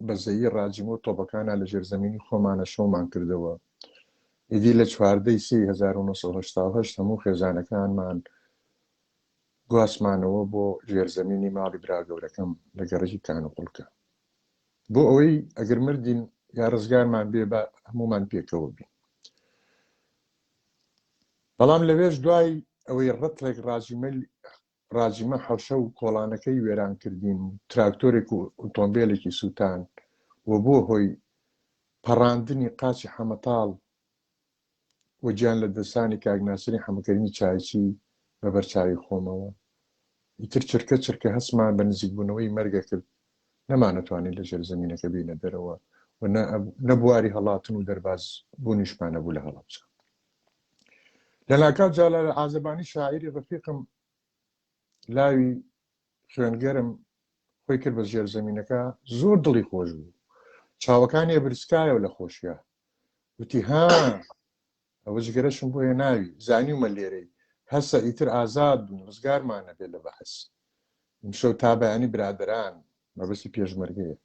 بەزەیی ڕاجیمە و تۆپەکانا لە ژێرزەمینی خۆمانە شەومان کردەوە، ئیدی لە 14 ی سێی 1988 هەموو خێزانەکانمان گواستمانەوە بۆ ژێرزەمینی ماڵی برا گەورەکەم لە گەڕەکی کانوقوڵکە بۆ ئەوەی ئەگەر مردین یا ڕزگارمان بێ با هەموومان پێکەوە بین. بەڵام لەوێش دوای ئەوەی ڕەتڵێک ڕاجیمە ڕاجیمە حەوشە و کۆڵانەکەی وێران کردین و تراکتۆرێک و ئۆتۆمبێلێکی سووتان و بووە هۆی پەڕاندنی قاچی حەمەتاڵ و گیان لە دەستانی کاک ناسری حەمەکەریمی چایچی بە بەر چاوی خۆمەوە. ئیتر چرکە چرکە هەستمان بە نزیکبوونەوەی مەرگە کرد، نەمانەتوانی لە ژێر زەمینەکە بێینە دەرەوە و نە بواری هەڵاتن و دەرباز بوونیشمان نەبوو لە هەڵەبجە. لەناکاو جالال عازەبانی شاعیری ڕەفیقم لاوی خوێنگەرم خۆی کرد بە ژێرزەمینەکە زۆر دڵی خۆش بوو چاوەکانی برسکایەوە لە خۆشیە وتی ها ئەوە جگەرەشم بۆ هێناوی زانیومە لێرەی هەسە ئیتر ئازاد بووین ڕزگارمان نەبێت لە بەعس ئیمشەو تا بەیانی برادەران مەبەستی پێشمەرگەیە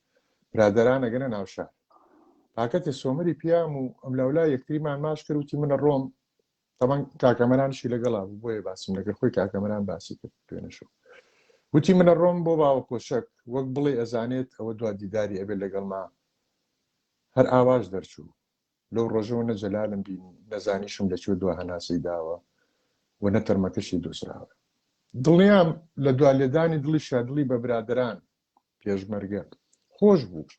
برادەران ئەگەنە ناو شار پاکەتێ سۆمەری پیام و ئەملاولا یەکتریمان ماش کرد وتی منە ڕۆم تەمان کاکەمەرانشی لەگەڵا بوو بۆیە باسم لەگەر خۆی کاکەمەران باسی کرد دوێنێ شەو وتی منە ڕۆم بۆ باوە کۆشک وەک بڵێ ئەزانێت ئەوە دوا دیداری ئەبێت لەگەڵما هەر ئاواش دەرچوو لەو ڕۆژەوە نە جەلالم بینی، نە زانیشم لە کوێ دوا هەناسەی داوە و نە تەرمەکەشی دۆزراوە. دڵنیام لە دوا لێدانی دڵیشا دڵی بە برادەران، پێشمەرگە، خۆش بوو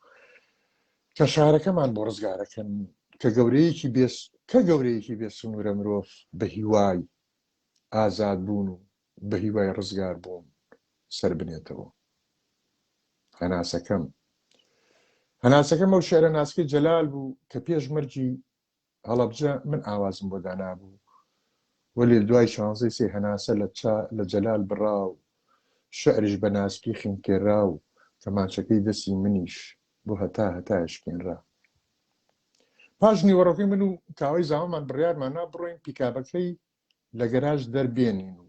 کە شارەکەمان بۆ ڕزگارەکەن، کە گەورەیەکی بێ کە گەورەیەکی بێ سنوورە مرۆڤ بە هیوای ئازاد بوون و بە هیوای ڕزگار بوون سەر بنێتەوە. هەناسەکەم هەناسەکەم ئەو شعرە ناسکەی جەلال بوو کە پێش مەرگی هەڵەبجە من ئاوازم بۆ دانابوو وەلێ دوای شانزەی سێ هەناسە لە چا لە جەلال بڕا و شعریش بە ناسکی خنکێرا و کەمانچەکەی دەستی منیش بۆ هەتا هەتایە شکێنرا. پاش نیوەڕۆکەی من و کاوەی زاوامان بڕیارمان نا بڕۆین پیکابەکەی لە گەراج دەربێنین و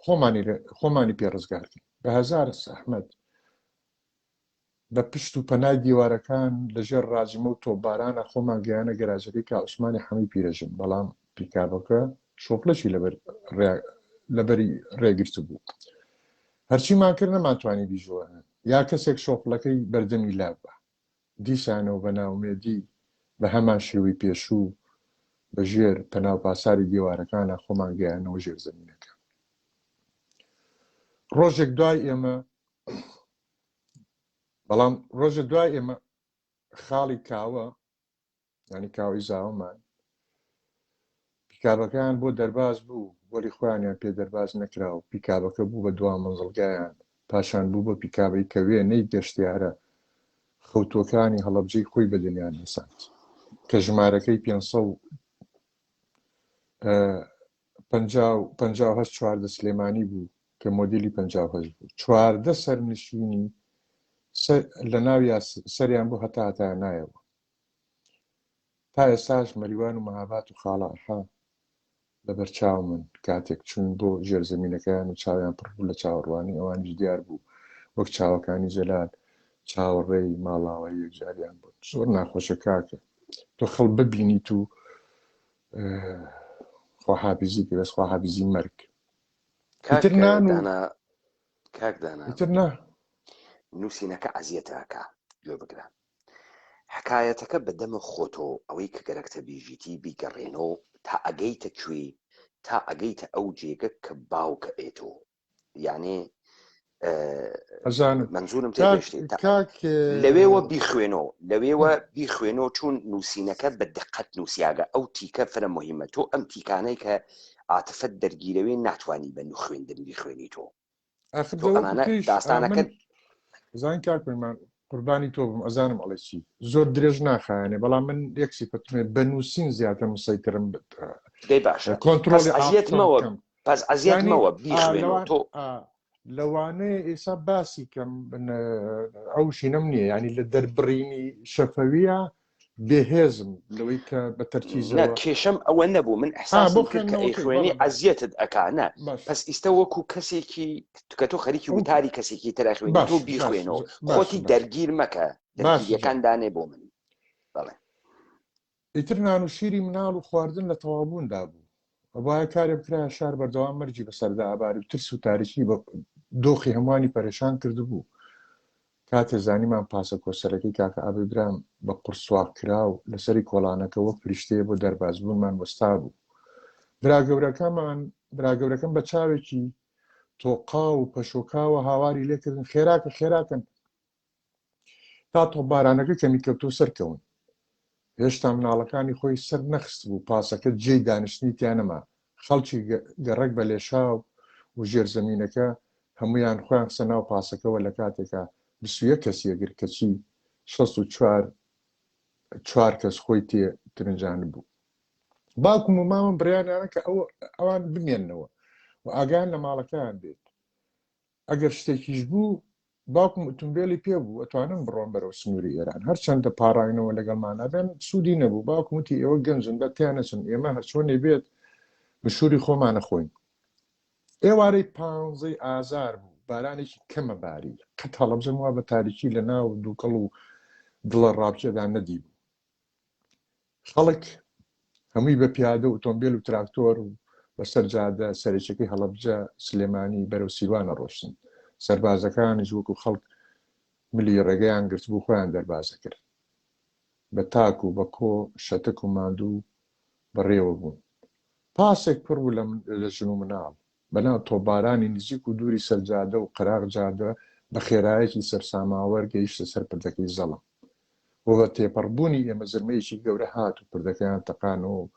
خۆمانی خۆمانی پێ ڕزگار کەین. بە هەزار زەحمەت بە پشت و پەنای دیوارەکان لە ژێر ڕاجمە و تۆپبارانە خۆمان گەیانە گەراجەکەی کا عوسمانی حەمەی پیرەژن، بەڵام پیکابەکە شۆفڵێکی لەبەر لەبەری ڕێگرتبوو. هەرچیمان کرد نەمانتوانی بیجوڵێنن یا کەسێک شۆفڵەکەی بەردەمی لاببا. دیسانەوە بە نائومێدی بە هەمان شێوەی پێشوو بە ژێر پەنا و پاساری دێوارەکانا خۆمان گەیاندنەوە ژێر زەمینەکە. ڕۆژێک دوای ئێمە بەڵام ڕۆژە دوای ئێمە خاڵی کاوە یانی کاوەی زاوەمان پیکابەکەیان بۆ دەرباز بوو وەلی خۆیانیان پێ دەرباز نەکرا و پیکابەکە بوو بە دوا مەنزڵگایان پاشان بوو بە پیکابەی کە وێنەی گەشتیارە خەوتووەکانی هەڵەبجەی خۆی بە دنیا ناساند کە ژمارەکەی 500. 58 14 سلێمانی بوو کە مۆدیلی 58 بوو 14 سەرنشینی لە ناویا سەریان بۆ هەتا هەتا نایەوە تا ئێستاش مەریوان و مەهابات و خاڵە ئەحە لەبەر چاومن کاتێک چووین بۆ ژێرزەمینەکەیان و چاویان پڕ بوو لە چاوەڕوانی ئەوانیش دیار بوو وەک چاوەکانی جەلال چاوەڕێی ماڵاوایی یەکجاریان بوون زۆر ناخۆشە کاکە تۆ خەڵ ببینیت و خواحافیزی پێ بەس خواحافیزی مەرگ ئیتر نان و کاک دانا ئیتر نا نووسینەکە ئەزیەتە ئەکا گوێ بگرە حکایەتەکە بە دەمە خۆتۆ ئەوەی کە گەرەکتە بیژیتی بیگەڕێنۆ تا ئەگەیتە کوێی تا ئەگەیتە ئەو جێگە کە باوکە ئێتۆ یانێ ئەزانم مەنزورم کاک تێگەشتی تا کاک لەوێوە بیخوێنۆ لەوێوە بیخوێنۆ چون نووسینەکە بە دقەت نووسیاگە ئەو تیکە فرە مهمە تۆ ئەم تیکانەی کە عاتفەت دەرگیرەوێ ناتوانی بە خوێندن بیخوێنی تۆ ئاخر تۆ دە وەکو ئەمانە تۆیش داستانەکە من زان کاک پەیمان قوربانی تۆ بم ئەزانم ئەڵێ چی زۆر درێژ ناخایەنێ بەڵام من یەک سیفەتمێ بە نووسین زیاتر مسەیترم دەی باشە پس کۆنترۆڵی ئەزیەت عاتفەم مەوە کەم پس ئەزیەت یعنی مەوە بیخوێنەوە لەوان تۆ لەوانەیە ئێسا باسی کەم ئەو شینەم نییە ینی لە دەربڕینی شەفەویە بێهێزم لەوەی کە بە نا تەرکیزەوە کێشەم ئەوە نەبوو من ها ئیحساسم بۆ کرد کە خوێندنەوەکەی ئەیخوێنی بەڵێ بەڵێ ئەزیەتت ئەکا نا باش پس ئیستە وەکو کەسێکی کە تۆ خەریکی ئەو وتاری کەسێکی تر ئەخوێنی باش تۆ باش بیخوێنەوە باش خۆتی باش دەرگیر مەکە باش دەرگیریەکان جان دانێ بۆ من بەڵێ. ئیتر نان و شیری مناڵ و خواردن لە تەواوبووندا بوو. ئەبوایە کارێ بکرایە شار بەردەوام مەرگی بەسەردا ئەباری و ترس و تاریکی بە دۆخی هەمووانی پەرێشان کردبوو. کاتێ زانیمان پاسە کۆسەرەکەی کاکە ئابی برام بە قوڕ سواغ کراو لەسەری کۆڵانەکە وەک فریشتەیە بۆ دەربازبوونمان وەستابوو. براگەورەکەمان براگەورەکەم بە چاوێکی تۆقاو و پەشۆکاوە هاواری لێکردن خێراکە خێراکەن تا تۆپبارانەکە کەمی کەوتەوە سەرکەون. هێشتا مناڵەکانی خۆی سەر نەخستبوو، پاسەکە جێی دانیشتنی تیا نەما. خەڵکی گەڕەک بە لێشاو و ژێرزەمینەکە هەموویان خۆیان خستە ناو پاسەکەوە لە کاتێکا 21 کەسی ئەگرت کەچی 64 چوار کەس خۆی تێ ترنجاندبوو. باوکم و مامم بڕیاریانە کە ئەو ئەوان بمێننەوە و ئاگایان لە ماڵەکەیان بێت. ئەگەر شتێکیش بوو باوکم ئوتومبێلی پێ بوو ئەتوانن بڕۆن بەرەو سنووری ئێران هەرچەندە پاڕاینەوە لەگەڵمانا بێن سوودی نەبوو باوکم وتی ئێوە گەنجن بە تیا نەچن ئێمە هەرچۆنێ بێت مشوری خۆمانە خۆین ئێوارەی پانزەی ئازار بوو بارانێکی کەمە باری قەت هەڵەبجەم وا بە تاریکی لە ناو دووکەڵ و دڵە ڕاوکێدا نەدیبوو خەڵک هەمووی بە پیادە و ئۆتۆمبیل و تراکتۆر و بەسەر جادە سەرەکیەکەی هەڵەبجە سلێمانی بەرەو سیروانە ڕۆشتن سەربازەکانیش وەکو خەڵک ملی ڕێگەیان گرتبوو خۆیان دەربازە کرد بە تاک و بە کۆ شەتەک و ماندوو بەڕێوە بوون پاسێک پڕ بوو لە ژن و مناڵ بەناو تۆپبارانی نزیک و دووری سەر جادە و قەراغ جادە بە خێرایەکی سەرساماوەر گەیشتە سەر پردەکەی زەڵم و بە تێپەڕبوونی ئێمە زرمەیەکی گەورە هات و پردەکەیان تەقانەوە و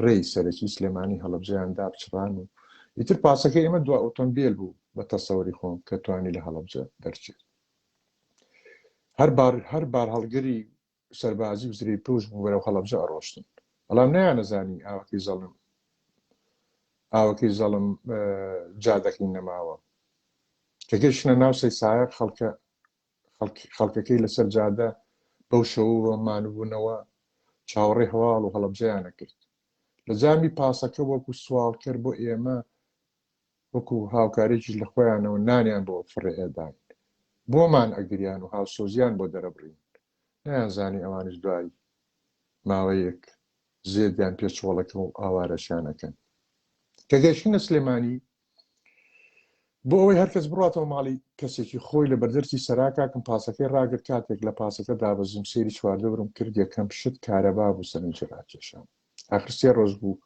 ڕێی سەرەکی سلێمانی هەڵەبجەیان داپچڕان و ئیتر پاسەکەی ئێمە دوا ئۆتۆمبێل بوو بە تەسەوری خۆم کە توانی لە هەڵەبجە دەرچێت. هەر بار هەر بارهەڵگری سەربازی و زرێپۆش بوو بەرەو هەڵەبجە ئەڕۆشتن بەڵام نەیانەزانی ئاوەکەی زەڵم ئاوەکەی زەڵم جادەکەی نەماوە کە گەشتنە ناو سەی سایەق خەڵکە خەڵکەکەی لەسەر جادە بەو شەوەوە مانبوونەوە چاوەڕێی هەواڵ و هەڵەبجەیان ئەکرد لە جامی پاسەکە وەکو سواڵکەر بۆ ئێمە وەکو هاوکارێکیش لە خۆیانەوە نانیان بۆ فڕێ ئەداین بۆمان ئەگریان و هاوسۆزیان بۆ دەرەبڕین نەیانزانی ئەوانیش دوای ماوەیەک زێدیان پێ چۆڵەکە و ئاوارەشیان ئەکەن کە گەشتینە سلێمانی بۆ ئەوەی هەرکەس بڕاتەوە ماڵی کەسێکی خۆی لە بەردەرچی سەرا کاکم پاسەکەی ڕاگرت کاتێک لە پاسەکە دابەزیم سەیری چواردەورم کرد یەکەم شت کارەبا بوو سەرنجی ڕاکێشام ئاخر سێ ڕۆژ بوو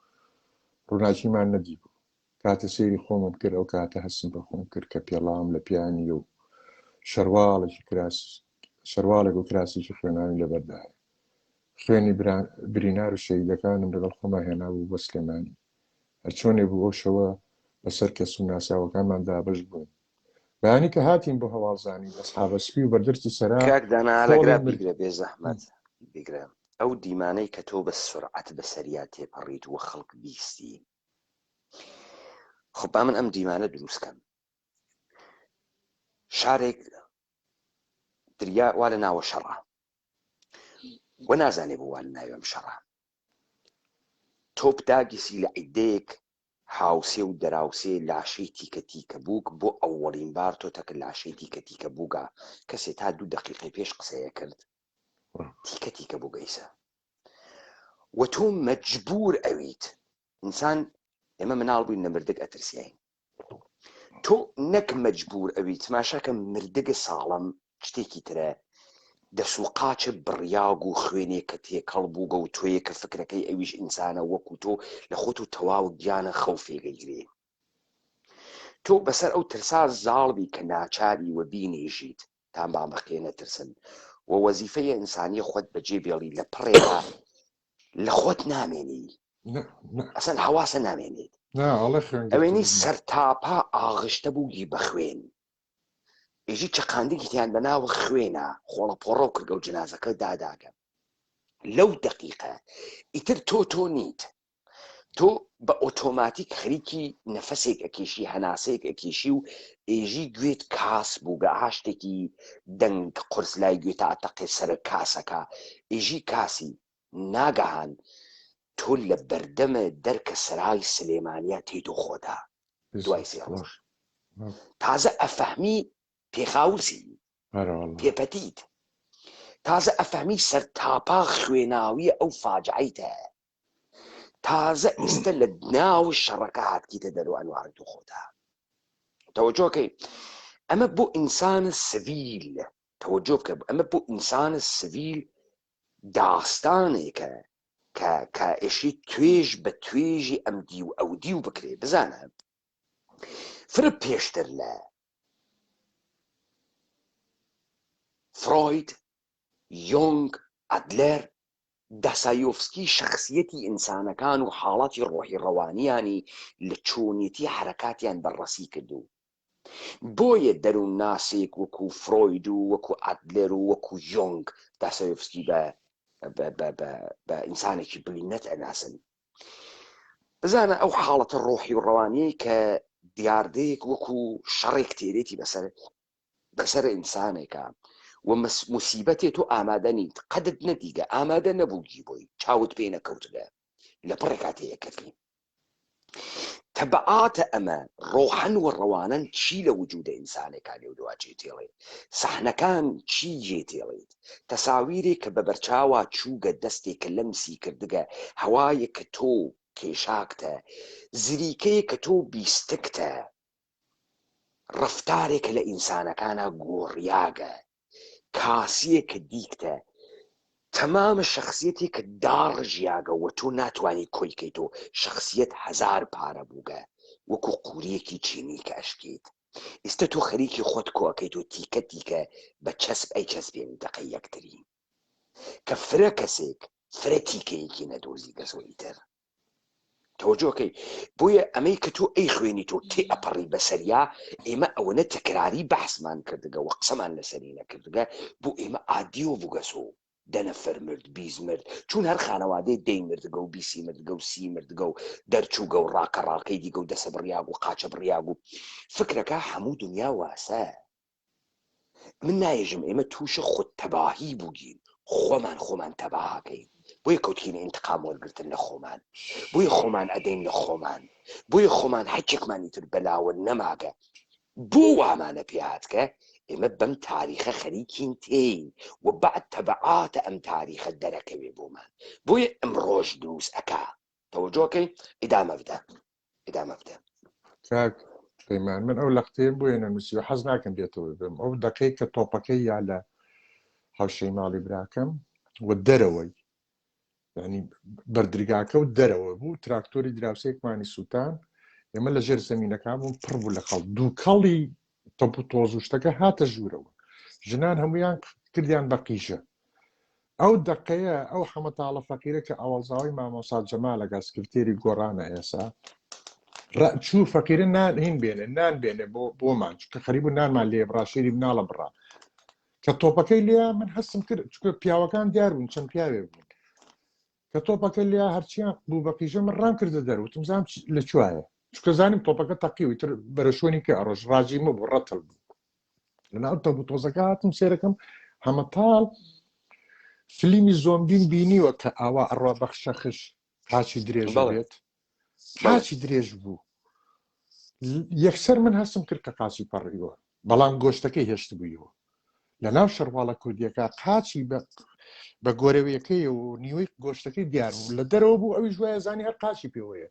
ڕووناکیمان نەدیبوو کاتێ سەیری خۆمم کرد ئەو کاتە هەستم بە خۆم کرد کە پێڵاوم لە پیا نییە و شەرواڵێکی کراس شەرواڵێک و کراسێکی خوێناویم لەبەردایە خوێنی برینار و شەهیدەکانم لەگەڵ خۆما هێنابوو بۆ سلێمانی هەرچۆنێ بوو ئەو شەوە بەسەر کەس و ناسیاوەکانمان دابەش بووین بەیانی کە هاتین بۆ هەواڵزانی ئەسحابە سپی و بەردەرچی سەرا کاک دانا خۆڵی لەگرا مرد بیگرە بێ زەحمەت بیگرە ئەو دیمانەی کە تۆ بە سورعەت بەسەریا تێپەڕیت و خەڵک بیستی. خب با من ئەم دیمانە دروست کەم شارێک دریا وا لە ناوە شەڕە و نازانێ بۆ وا لە ناوی ئەم شەڕە تۆپ داگیسی لە عیدەیەک هاوسێ و دەراوسێ لاشەی تیکە تیکە بووک بۆ ئەوەڵین بار تۆ تەکە لاشەی تیکە تیکە بووگا کەسێ تا دوو دەقیقەی پێش قسەیە کرد تیکە تیکە بووگە ئیسە و تۆ مەجبور ئەویت ئینسان ئێمە مناڵ بووین لە مردگ ئەترسیاین تۆ نەک مەجبور ئەوی تماشاکە مردگە ساڵم شتێکی ترە دەس و قاچە بڕیاگ و خوێنێ کە تێکەڵ بووگە و تۆیە کە فکرەکەی ئەویش ئینسانە وەکو تۆ لە خۆت و تەواو گیانە خەوفێگەیگرێ تۆ بەسەر ئەو ترسا زاڵ بی کە ناچاری وە بینێژیت تا مامەقێ نەترسن و وەزیفەیە ئینسانیە خۆت بەجێ بێڵی لە پڕێدا لە خۆت نامێنی ئەسەن حەواسە نامێنێت ئەوێنی سەرتاپا ئاغشتە بووگی بە خوێن ئێژی چەقاندگیتیان بە ناوە خوێنە خۆڵە پۆڕەو کردگە و جنازەکە داداگە لەو دەقیقە ئیتر تۆ تۆ نیت تۆ بە ئۆتۆماتیک خەریکی نەفەسێک ئەکێشی هەناسەیەک ئەکێشی و ئێژی گوێت کاس بووگە ئاشتێکی دەنگ قورس لای گوێتا ئەتەقێ سەرە کاسەکە ئێژی کاسی ناگەهان تۆ لە بەردەمە دەرکە سەرای سلێمانیا تێیت و خۆدا دوای سێ ڕۆژ تازە ئەفەهمی پێخاوسی پێپەتیت تازە ئەفەهمی سەرتاپا خوێناویە ئەو فاجعەیتە تازە ئیستە لە ناو شەڕەکە هاتکیتە دەرو ئەنوارە تو خۆتا تەوەجۆکەی ئەمە بۆ ئینسان سڤیل تەوەجۆ بکە ئەمە بۆ ئینسان سڤیل داستانێکە کە کە ئێشی توێژ بە توێژی ئەم دیو ئەو دیو بکرێ بزانە فرە پێشتر لە فرۆید یۆنگ ئەدلەر داسایۆفسکی شەخسیەتی ئینسانەکان و حاڵەتی ڕۆحی ڕەوانیانی لە چۆنیەتی حەرەکاتیان بەرڕەسی کردو بۆیە دەروونناسێک وەکو فرۆید و وەکو ئادلێر و وەکو یۆنگ داسایۆفسکی بە بە بە بە بە ئینسانێکی بلیمەت ئەناسن. بزانە ئەو حاڵەتە ڕۆحی و ڕەوانیەی کە دیاردەیەک وەکو شەڕێک تێرێتی بەسەر بەسەر ئینسانێکا و موسیبەتێ تۆ ئامادە نیت قەدت نەدیگە ئامادە نەبووگی بۆی چاوت پێ نەکەوتگە لە پڕێکا تێیەکەفی تەبعاتە ئەمە ڕۆحەن و ڕەوانەن چی لە وجودە ئینسانێکا لێو دوا جێ تێڵێ سەحنەکان چی جێ تێڵێت تەساویرێک کە بە بەرچاوا چووگە دەستێک کە لەمسی کردگە هەوایەک کە تۆ کێشاکتە زریکەیەک کە تۆ بیستکتە ڕەفتارێکە لە ئینسانەکانا گۆڕیاگە، کاسیەکە دیکتە، تەمامە شەخسیەتێکە داڕژیاگە وە تۆ ناتوانی کۆی کەیتۆ، شەخسیەت هەزار پارە بووگە وەکو قوریەکی چینی کە ئەشکێیت ئیستە تۆ خەریکی خۆت کۆ ئەکەیتۆ تیکە تیکە بە چەسپ ئەیچەسپێنی دەقەی یەکتری کە فرە کەسێک فرە تیکەیەکی نەدۆزیگەسۆ ئیتر تەوەجۆکەی بۆیە ئەمەی کە تۆ ئەی خوێنی تۆ تێ ئەپەڕی بەسەریا ئێمە ئەوەنە تەکراری بەحسمان کردگە وە قسەمان لەسەری نەکردگە بۆ ئێمە ئادیۆ بووگەسۆ دە نەفەر مرد بیز مرد چون هەر خانەوادەی دەی مردگە و بیسی مردگە و سی مردگە و دەرچووگە و ڕاکە ڕاکەی دیگە و دەسە بڕیاگ و قاچە بڕیاگ و فکرەکە هەموو دنیا واسە من نایەژم ئێمە تووشە خود تەباهی بووگین خۆمان خۆمان تەباکەین بۆیە کەوتینە ئینتقام وەرگتن لە خۆمان بۆیە خۆمان ئەدەین لە خۆمان بۆیە خۆمان هەچێکمانی تر بەلاوە نەماگە بۆ وامانە پێهاتکە ئێمە بەم تاریخە خەریکین تێین و بعد تەبعاتە ئەم تاریخە دەرەکەوێ بۆمان بۆیە ئەمڕۆژ دروست ئەکا تەوەجۆکەی ئیدامە بدە ئیدامە بدە. کاک پەیمان من ئەو لەقتەیەم بۆیە نەنووسیوە حەز ناکەم بێتەوە بم ئەو دەقەی کە تۆپەکەی یا لە حوشەی ماڵی براکەم و دەرەوەی ینی بەردرگاکە و دەرەوە بوو تراکتۆری دراوسێکمانی سووتان ئێمە لە ژێر زەمینەکان بوون پڕ بوو لە خەڵ دووکەڵی تەپ و تۆز و شتەکە هاتە ژوورەوە ژنان هەمویان کردیان بە قیژە ئەو دەقەیە ئەو حەمەتاڵە فەقیرە کە ئاوەڵزاوی مامۆسا جەمالە گا سکرتێری گۆڕانە ئێسا چوو فەقیرە نان هین بێنێ نان بێنێ بۆ بۆمان چونکە خەریب و نانمان لێ بڕا شیری مناڵە بڕا کە تۆپەکەی لێ من هەستم کرد چونکە پیاوەکان دیار بوون چەند پیاوێ بوون کە تۆپەکە لێ هەرچیان بوو بە قیژە من ڕام کردە دەر وتم زام لە کوایە. چونکە زانیم تۆپەکە تەقیوی تر بەرە شوێنی کە ئەڕۆژ ڕاجیمە بوو ڕەتڵ بوو لەناو تەب و تۆزەکە هاتم سێرەکەم هەمەتاڵ فلیمی زۆمبیم بینیوە کە ئاوا ئەڕوا بەخشەخش قاچی درێژ بێت قاچی درێژ بوو یەکسەر من هەستم کرد کە قاچی پەڕیوە بەڵام گۆشتەکەی هێشتبوویەوە لە ناو شەرواڵە کوردیەکە قاچی بە بە گۆرەویەکەی و نیوەی گۆشتەکەی دیار بوو لە دەرەوە بوو ئەویش وایە زانی هەر قاچی پێوەیە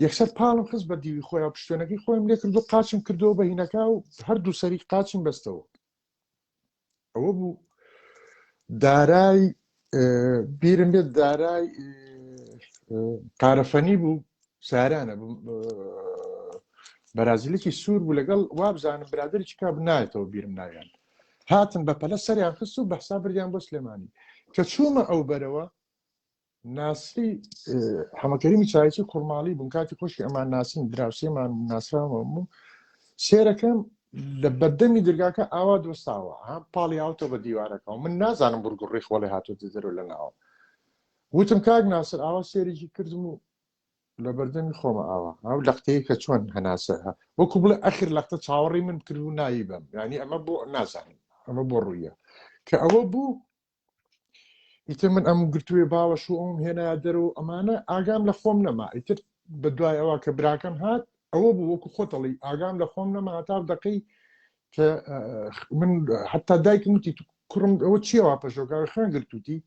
یەکسەر پاڵم خست بە دیوی خۆیان پشتێنەکەی خۆیم لێ کرد و قاچم کردەوە بە هینەکە و هەردوو سەری قاچم بەستەوە ئەوە بوو دارای بیرم بێت دارای قارەفەنی بوو سارانە بەرازیلێکی سوور بوو لەگەڵ وابزانم برادێکی کا نایەتەوە بیرم ناویان هاتن بە پەلە سەریان خست و بەحسا بردیان بۆ سلێمانی کە چوومە ئەو بەرەوە ناسری حەمەکەریمی چایچی خورماڵی بوون کاتی خۆشی ئەمان ناسین دراوسێمان ناسراوە بوو سێرەکەم لە بەردەمی درگاکە ئاوا دۆستاوە ها پاڵی ئاوتۆ بە دیوارەکەەوە من نازانم بورگوڕی خۆڵێ هاتۆتە دەرەوە لە ناوە وتم کاک ناسر ئاوا سێرێکی کردم و لە بەردەمی خۆمە ئاوا ئەو لەختەیە کە چۆن هەناسە وەکو بڵێ ئەخر لەختە چاوەڕی من کرد و نایی بەم ینی ئەمە بۆ نازانم ئەمە بۆ ڕوویە کە ئەوە بوو ئیتر من ئەم گرتوێ باوەش و ئەوم هێنا دەر و ئەمانە ئاگام لە خۆم نەما ئیتر بە دوای ئەوە کە براکەم هات ئەوە بوو وەکو خۆتەڵی ئاگام لە خۆم نەما هەتا دقەی کە من حتا دایکم وتی کوڕم ئەوە چیەوە پەشۆکە خوێن گرتوتی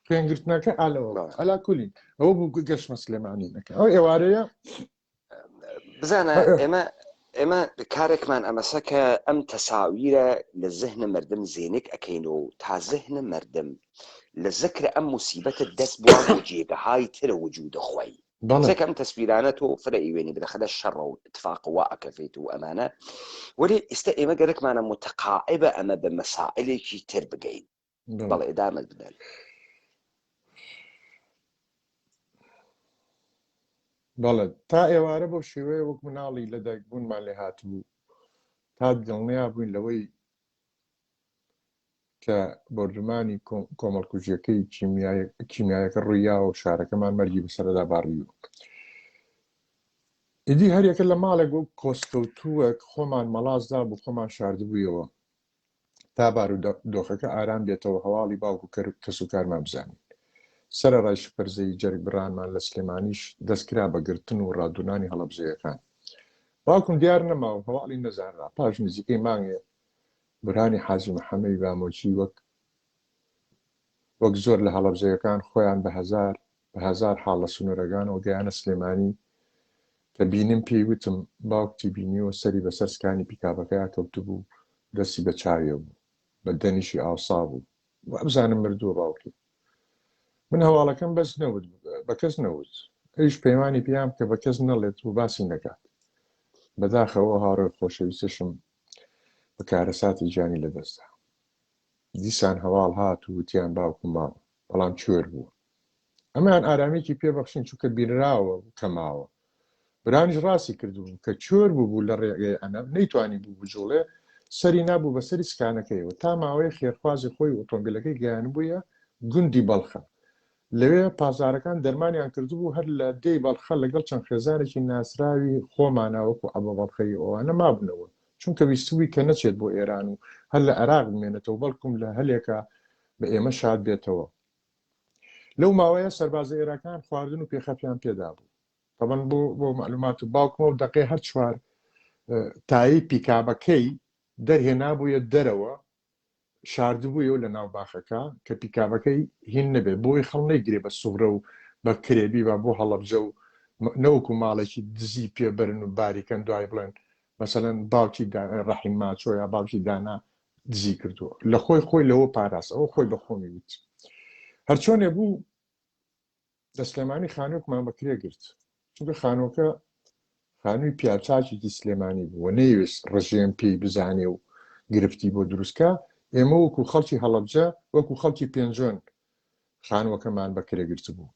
خوێنگرتنەکە ئالەوە ئەلا کولین ئەوە بوو گەشمە سلێمانی نەکە ئەو ئێوارەیە بزانە ئێمە ئێمە کارێکمان ئەمەسە کە ئەم تەساویرە لە زهنە مردم زێنک ئەکەین و تا زهنە مردم لە زکرە ئەم موسیبەتە دەست بووە بۆ جێگەهای ترە وجودە خۆی بەڵێ ئەم تەسویرانە تۆ فرە ئیوێنی بدەخەدە شەڕە و اتفاق وا ئەکەفێت و ئەمانە وەلی ئێستا ئێمە گەرەکمانە متقاعبە ئەمە بە مەسائلێکی تر بگەین بەڵێ ئدامەت بدەن. بەڵێ تا ئێوارە بەو شێوەیە وەک مناڵی لەدایک بوونمان لێ هاتبوو تا دڵنیا بووین لەوەی کە بۆردومانی کۆمەڵکوژیەکەی کیمیایەکە ڕوویاوە و شارەکەمان مەرگی بەسەردا باڕیوە ئیدی هەریەکە لە ماڵێک وەک کۆسکەوتووەک خۆمان مەڵاسدا بوو خۆمان شاردبوویەوە تا بارودۆخەکە ئارام بێتەوە هەواڵی باوک و کەسوکارمان بزانین. سەرەڕای شپرزەیی جەرگبڕانمان لە سلێمانیش دەستکرا بە گرتن و ڕادونانی هەڵەبجەیەکان. باوکم دیار نەما و هەواڵی نەزانرا. پاش نزیکەی مانگێ بورهانی حاجی محەمەی بامۆکی وەک وەک زۆر لە هەڵەبجەیەکان خۆیان بە هەزار بە هەزار حاڵ لە سنوورەکانەوە گەیانە سلێمانی کە بینیم پێی وتم باوکتی بینیوە سەری بەسەر سکانی پیکابەکەیا کەوتبوو دەستی بە چاویە بوو بە دەنیشی ئاوسا بوو وابزانم مردووە باوکی من هەواڵەکەم بەس نەوت بە کەس نەوت ئەویش پەیمانی پیام کە بە کەس نەڵێت و باسی نەکات بەداخەوە هاوڕێ خۆشەویستشم بە کارەساتی گیانی لەدەستدا دیسان هەواڵ هات و وتیان باوکم ماوە بەڵام کوێر بووە. ئەمەیان ئارامییەکی پێ بەخشین چونکە بینراوە کە ماوە. برانیش ڕاستی کردبوو کە کوێر بووبوو لە ڕێگەی عەنەب نەیتوانیبوو بجوڵێ، سەری نابوو بە سەری سکانەکەیەوە. تا ماوەیەک خێرخوازی خۆی و ئۆتۆمبیلەکەی گەیاندبوویە گوندی بەڵخە. لەوێ پاسدارەکان دەرمانیان کردبوو هەر لە دێی بەڵخە لەگەڵ چەند خێزانێکی ناسراوی خۆمانا وەکوو عەبە بەڵخەیی ئەوانە مابوونەوە. چونکە ویستبووی کە نەچێت بۆ ئێران و هەر لە عێراق بمێنێتەوە بەڵکوم لە هەلێکا بە ئێمە شاد بێتەوە. لەو ماوەیە سەربازە ئێراکان خواردن و پێخەفیان پێدابوو. تەبەن بۆ بۆ مەعلومات و باوکمە و دەقەی هەر چوار تایەی پیکابەکەی دەرهێنابوویە دەرەوە شاردبوویەوە لە ناو باخەکە کە پیکابەکەی هین نەبێت بۆی خەڵ نەیگرێ بە سوغرە و بە کرێ بیبا بۆ هەڵەبجە و نەوەکو ماڵێکی دزی پێ بەرن و باریکەن دوای بڵێن مەسەلەن باوکی ڕەحیم ماچۆ یا باوکی دانا دزی کردووە لە خۆی خۆی لەوە پاراست ئەوە خۆی بە خۆمی وت هەرچۆنێ بوو لە سلێمانی خانووێکمان بە کرێ گرت چونکە خانووەکە خانووی پیاوچاکێکی سلێمانی بوو و نەیویست ڕژێم پێی بزانێ و گرفتی بۆ دروستکا ئێمە وەکو خەڵکی هەڵەبجە وەکو خەڵکی پێنجۆن خانووەکەمان بە کرێ گرتبوو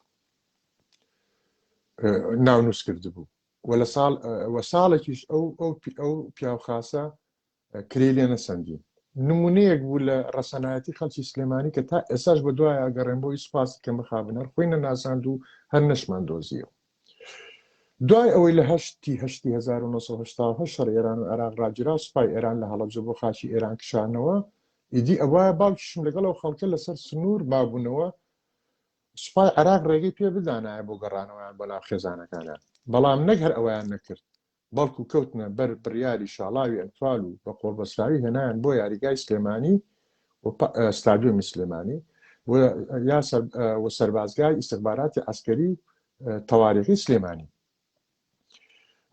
ناونووس کردبوو و لە ساڵ و ساڵێکیش ئەو ئەو ئەو پیاوخاسە کرێی لێ نەسەندین. نمونەیەک بوو لە ڕەسەنایەتی خەڵکی سلێمانی کە تا ئێستاش بە دوایا ئەگەڕێم بۆی سوپاسی کە مخابن هەر خۆی نەناساند و هەر نەشمان دۆزیەوە. دوای ئەوەی لە هەشتی هەشتی 1970 شەڕ ئێران و عێراق ڕاگیرا سوپای ئێران لە هەڵەبجە بۆ خاکی ئێران کشانەوە ئیدی ئەوایە باوکیشم لەگەڵ ئەو خەڵکە لەسەر سنوور مابوونەوە سوپای عێراق ڕێگەی پێ بدانایە بۆ گەڕانەوەیان بۆ ناو خێزانەکانیان بەڵام نەک هەر ئەوەیان نەکرد بەڵکو کەوتنە بەر بڕیاری شاڵاوی ئەنفال و بە قۆڵبەستراوی هێنایان بۆ یاریگای سلێمانی و ستادیۆمی سلێمانی و یا و سەربازگای ئیستخباراتی عەسکەری تەواریخی سلێمانی.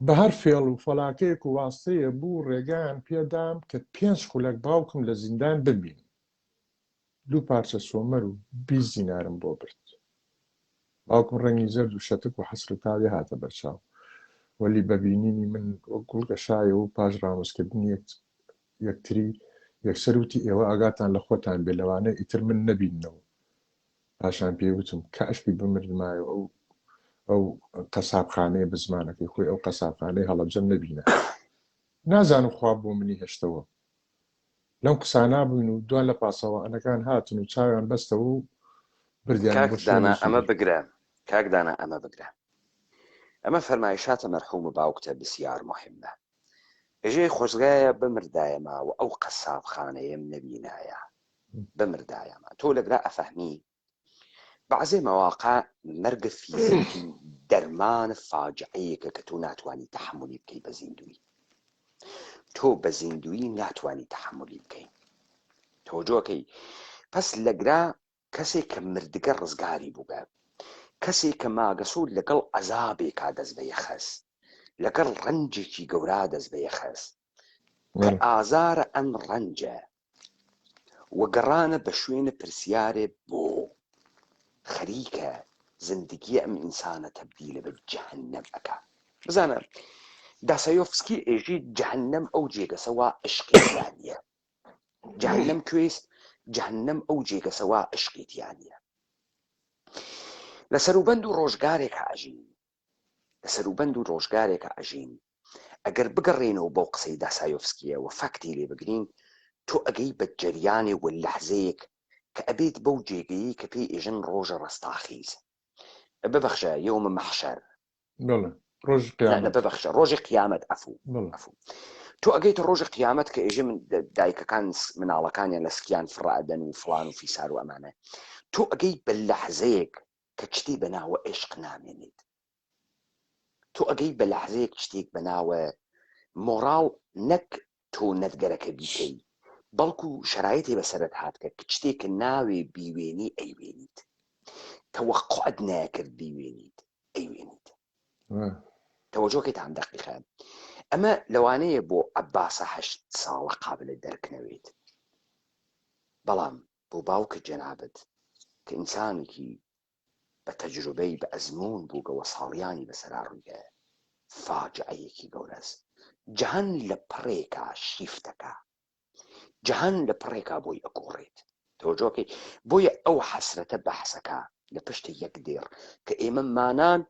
بە هەر فێڵ و فەلاکەیەک و واستەیە بوو ڕێگایان پێدام کە پێنج خولەک باوکم لە زیندان ببینم. دوو پارچە سۆمەر و 20 دینارم بۆ برد. باوکم ڕەنگی زەرد و شەتک و حەسرەتاوی هاتە بەرچاو. وەلی بە بینینی من وەک گوڵ گەشایەوە و پاش ڕامۆسکردنی یەکتری یەکسەر وتی ئێوە ئاگاتان لە خۆتان بێ لەوانەیە ئیتر من نەبیننەوە. پاشان پێی وتم کاشکی بمردمایە و ئەو ئەو قەسابخانەیە بە زمانەکەی خۆی ئەو قەسابخانەی هەڵەبجەم نەبینە. نازانم خوا بۆ منی هێشتەوە. لەم قسانە بووین و دوان لە پاسەوانەکان هاتن و چاویان بەستەوە و بردیانم کاک بۆ دانا شوێنێکی ئەمە دوور. بگرە کاک دانا ئەمە بگرە ئەمە فەرمایشاتە مەرحومە باوکتە بسیار مهمە ئێژێ خۆزگایە بمردایەما و ئەو قەسابخانەیەم نەبینایە بمردایەما تۆ لەگرا ئەفەهمی بەعزێ مەواقع مەرگ فیزیکی دەرمان فاجعەیەکە کە تۆ ناتوانی تەحەمولی بکەی بە زیندووی تۆ بە زیندووی ناتوانی تەحەمولی بکەی تۆجۆکەی پس لەگرا کەسێک کە مردگە ڕزگاری بووگە کەسێک کە ماگەسۆ لەگەڵ عەزابێکا دەست بە یەخەس لەگەڵ ڕەنجێکی گەورا دەست بە یەخەس کە ئازارە ئەم ڕەنجە و گەڕانە بە شوێنە پرسیارێ بۆ خەریکە زندگیە ئەم ئینسانە تەبدیلە بە جەهەنەم ئەکا بزانە داسایۆفسکی ئێژی جەهەنەم ئەو جێگەسە وا عشقی تیا نییە جەهەنەم کوێس جەهەنەم ئەو جێگەسە وا عشقی تیا نییە لە سەروبەند و ڕۆژگارێکا ئەژین لە سەروبەند و ڕۆژگارێکا ئەژین ئەگەر بگەڕێینەوە بەو قسەی داسایۆفسکییە و فاکتی لێ بگرین، تۆ ئەگەی بە جەریانێ و لەحزەیەک کە ئەبێت بەو جێگەیەی کە پێی ئێژن ڕۆژە ڕەستاخیز. ببەخشە، یەومە مەحشەر. بەڵێ، ڕۆژی نا، نا، قیامەت. ببەخشە، ڕۆژی قیامەت، عەفوو، بەڵێ. عەفوو. تۆ ئەگەیتە ڕۆژی قیامەت کە ئێژێ من دایکەکان مناڵەکانیان لە سکیان فڕە ئەدەن و فڵان و فیسار و ئەمانە. تۆ ئەگەی بە لەحزەیەک کە چتی بە ناوە عێشق نامێنێت. تۆ ئەگەی بە لەحزەیەک شتێک بە ناوە مۆڕاڵ نەک تۆ نەتگەرەکە بیکەی بەڵکو شەرایتێ بەسەرت هاتکە کە شتێک کە ناوێ بیوێنی ئەیوێنیت تەوەقعت نەکرد بیوێنیت ئەیوێنیت تەوەجۆکەی تام دەقیقە ئەمە لەوانەیە بۆ عەباسە هەشت ساڵە قابلە دەرک نەوێت بەڵام بۆ باوکت جەنابت کە ئینسانێکی بە تەجروبەی بە ئەزموون بووگە وە ساڵیانی بەسەرا ڕوویگە فاجعەیەکی گەورەس جەهان لە پڕێکا شیفتەکا جەهان لە پڕێکا بۆی ئەگۆڕێت تەوەجۆکەی بۆیە ئەو حەسرەتە بەحسەکا لە پشت یەک دێڕ کە ئێمە مانان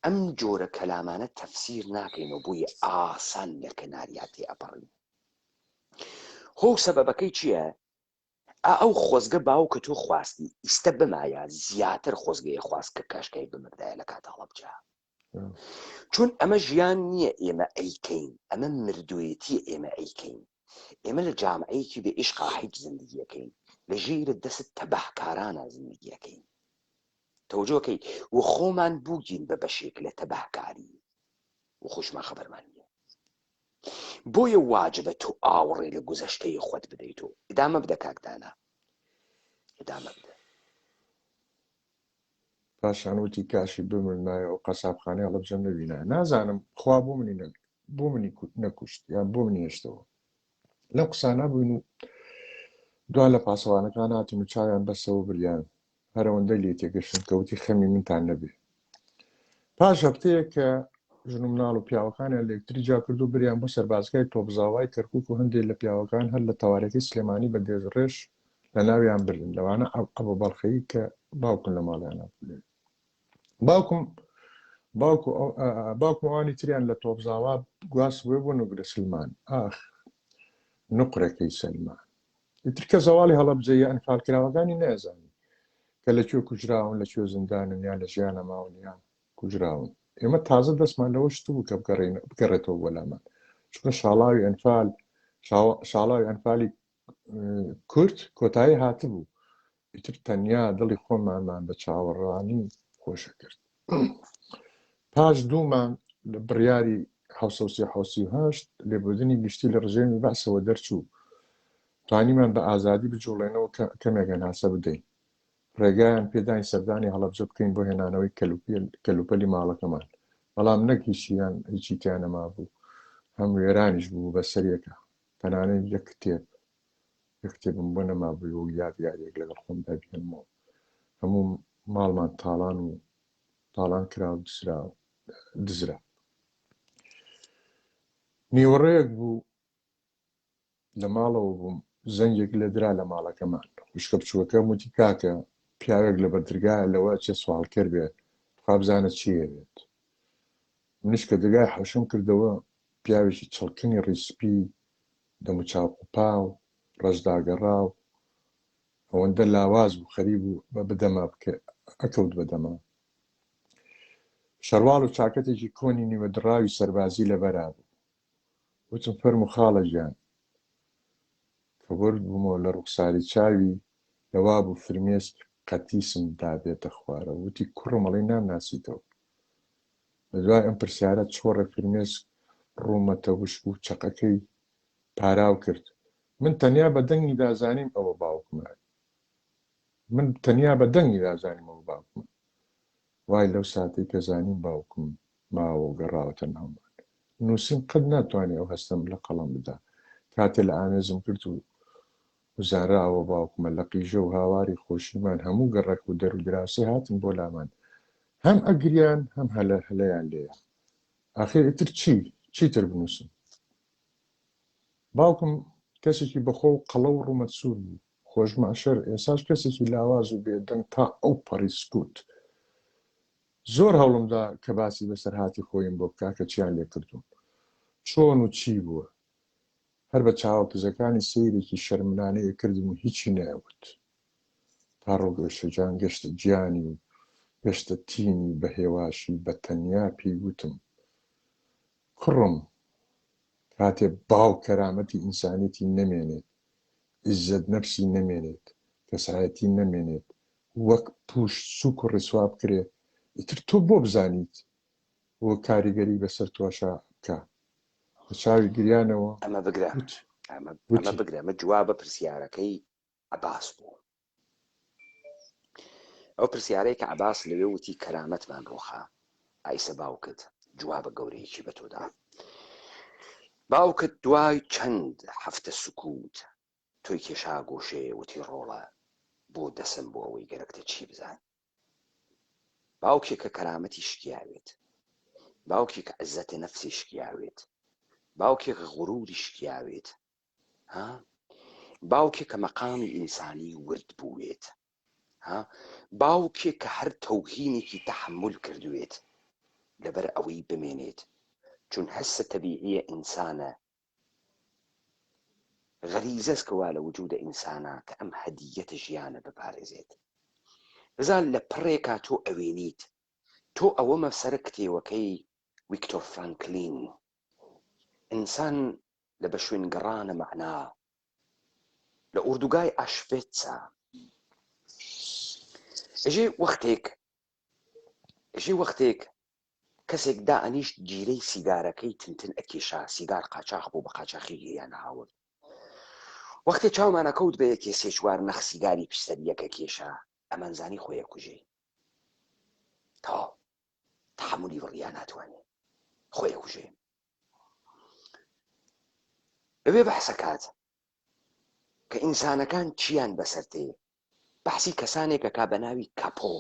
ئەم جۆرە کەلامانە تەفسیر ناکەینەوە بۆیە ئاسان لە کەناریا تێ ئەپەڕین هۆ سەبەبەکەی چییە؟ ئا ئەو خۆزگە باوکە تۆ خواستی ئیستە بمایە زیاتر خۆزگەیە خواست کە کاشکای بمردایە لە کات هەڵەبجە چون ئەمە ژیان نییە ئێمە ئەیکەین ئەمە مردوێتیە ئێمە ئەیکەین ئێمە لە جامعەیەکی بێ ئیشقا هیچ زندگیەکەین لە ژیر دەست تەباهکارانە زندگیەکەین تەوجۆکەی و خۆمان بووگین بە بەشێک لە تەباهکاری و خۆشمان خەبەرمان نییە بۆیە واجبە تۆ ئاوڕێ لە گوزەشتەی خۆت بدەیت و ئیدامە بدە کاک دانا ئیدامە بدە. پاشان وتی کاشی بمرمایە ئەو قەسابخانەی هەڵەبجەم نەبینایە نازانم خوا بۆ منی بۆ منی نەکوشت یان بۆ منی هێشتەوە لەم قسانە بووین و دوا لە پاسەوانەکان هاتن و چاویان بەسەوە بریان هەرەوەندە لێ تێگەشتم کە وتی خەمی منتان نەبێ پاش هەفتەیەک کە ژن و مناڵ و پیاوەکانیان لە یەکتری جیا کرد و بریان بۆ سەربازگای تۆپزاوای کەرکوک و هەندێک لە پیاوەکان هەر لە تەوارەکەی سلێمانی بە دێزڕێژ لە ناویان بردن لەوانە ئەبۆ بەڵخەیی کە باوکم لە ماڵیان باوکم باوکو باوکم ئەوانی تریان لە تۆپزاوا گواستبووە بۆ نوگرە سلمان ئاخ نوقرەکەی سەلمان ئیتر کە زەواڵی هەڵەبجەیە ئەنفالکراوەکانی نەزانی کە لە کوێ کوژراون لە کوێ زیندانن یان لە ژیانە ماون یان کوژراون. ئێمە تازە دەستمان لەوە شتبوو کە بگەڕێین بگەڕێتەوە بۆ لامان چونکە شاڵاوی ئەنفال شاڵاوی ئەنفالی کورد کۆتایی هاتبوو ئیتر تەنیا دڵی خۆمانمان بە چاوەڕوانی خۆشە کرد پاش دوو مانگ لە بڕیاری 1970 لێبوردنی گشتی لە ڕژێمی بەعسەوە دەرچوو توانیمان بە ئازادی بجوڵێنەوە کەمێک هەناسە بدەین ڕێگایان پێداین سەردانی هەڵەبجە بکەین بۆ هێنانەوەی کەلوپەلی ماڵەکەمان، بەڵام نەک هیچیان هیچی تیا نەمابوو، هەم وێرانیش بوو بە سەریەکا، تەنانەت یەک کتێب یەک کتێبم بۆ نەمابوو وەک یادگاریەک لەگەڵ خۆمدا بیهێنمەوە، هەموو ماڵمان تاڵان و تاڵان کرا و دزرا دزرا. نیوەڕۆیەک بوو لە ماڵەوە بووم زەنگێک لێدرا لە ماڵەکەمان خوشکە بچووەکەم وتی کاکە پیاوێک لە بەردرگایە لەوە ئەچێ سواڵکەر بێ تخوا بزانە چی ئەوێت منیش کە درگای حەوشەم کردەوە پیاوێکی چڵکنی ڕیسپی دەموچاو قوپاو ڕەش داگەڕاو ئەوەندە لاواز بوو خەریک بوو بە بدەما بکە ئەکەوت بەدەما شەرواڵ و چاکەتێکی کۆنی نیوە دڕاوی سەربازی لەبەرا بوو وتم فەرموو خاڵە گیان. کە ورد بوومەوە لە ڕوخساری چاوی لەوا بوو فرمێسک قەتیسم دابێتە خوارەوە. وتی کوڕم ئەڵێی نامناسیتەوە؟ لە دوای ئەم پرسیارە چۆڕێک فرمێسک ڕوومەتە وشک و چەقەکەی پاراو کرد. من تەنیا بە دەنگیدا زانیم ئەوە باوکمە. من تەنیا بە دەنگیدا زانیم ئەوە باوکمە. وای لەو ساتەی کە زانیم باوکم ماوە و گەڕاوەتە ناومان. نووسین قەت ناتوانێ ئەو هەستەم لە قەڵەم بدا. کاتێ لە ئامێزم گرت و و زانرا ئەوە باوکمە، لە قیژە و هاواری خۆشیمان هەموو گەڕەک و دەر و دراوسێ هاتن بۆ لامان. هەم ئەگریان، هەم هەلە هەلەیان لێیا. ئاخر ئیتر چی؟ چیتر بنووسم؟ باوکم کەسێکی بەخۆ و قەڵەو و ڕوومەت سوور بوو. خۆش مەعشەر ئێساش کەسێکی لاواز و بێدەنگ تا ئەو پەڕی سکوت. زۆر هەوڵم دا کە باسی بەسەرهاتی خۆیم بۆ بکا کە چیان لێ کردووم. چۆن و چی بووە. هەر بە چاوە کزەکانی سەیرێکی شەرمنانەی ئەکردم و هیچی نەئەوت. تا ڕۆگۆشەجان گەشتە گیانی و گەشتە تینی بە هێواشی بە تەنیا پێی وتم کوڕم کاتێ باو کەرامەتی ئینسانیەتی نەمێنێت عیزەت نەفسی نەمێنێت، کەسایەتی نەمێنێت، وەک پوش سوک و ڕیسوا بکرێ، ئیتر تۆ بۆ بزانیت و کاریگەری بەسەر تۆشا بکا؟ بە چاوی گریانەوە ئەمە بگرە وتی. ئەمە وتی. بگرە ئەمە جوابە پرسیارەکەی عەباس بوو. ئەو پرسیارەی کە عەباس لەوێ وتی کەرامەتمان ڕووخا، ئایسە باوکت جوابە گەورەیەکی بە تۆ دا. باوکت دوای چەند هەفتە سکوت تۆی کێشا گۆشەیە وتی ڕۆڵە بۆ دەسم بۆ ئەوەی گەرەکتە چی بزانی. باوکێک کە کەرامەتی شکیاوێت، باوکێک کە عزەتە نەفسی شکیاوێت، باوکێک کە غروری شکیاوێت، ها باوکێک کە مەقامی ئینسانی ورد بووێت ها باوکێک کە هەر تەوهینێکی تەحمل کردوێت لەبەر ئەوەی بمێنێت چون هەستە تەبیعیە ئینسانە غەریزەس کە وا لە وجودە ئینسانە کە ئەم هەدیەتە ژیانە بپارێزێت بزان لە پڕێکا تۆ ئەوێنیت تۆ ئەوەمە سەرە کتێوەکەی ویکتۆر فرانکلین ئینسان لە بە شوێن گەڕانە مەعنا لە ئوردوگای ئاشڤێتسا ئەژێ وەختێک ئەژێ وەختێک کەسێک دائەنیشت گیرەی سیگارەکەی تنتن ئەکێشا سیگار قاچاخ بوو بە قاچاخی گیریان هاورد وەختێ چاومان ئەکەوت بە یەکێ سێ چوار نەخ سیگاری پشتەریەکە کێشا ئەمانزانی خۆی ئەکوژێ تەواو تەحەمولی بڕیا ناتوانێ خۆی ئەکوژێ لەوێ بەحسەکات کە ئینسانەکان چیان بەسەر تێ بەحسی کەسانێک ئەکا بە ناوی کاپۆ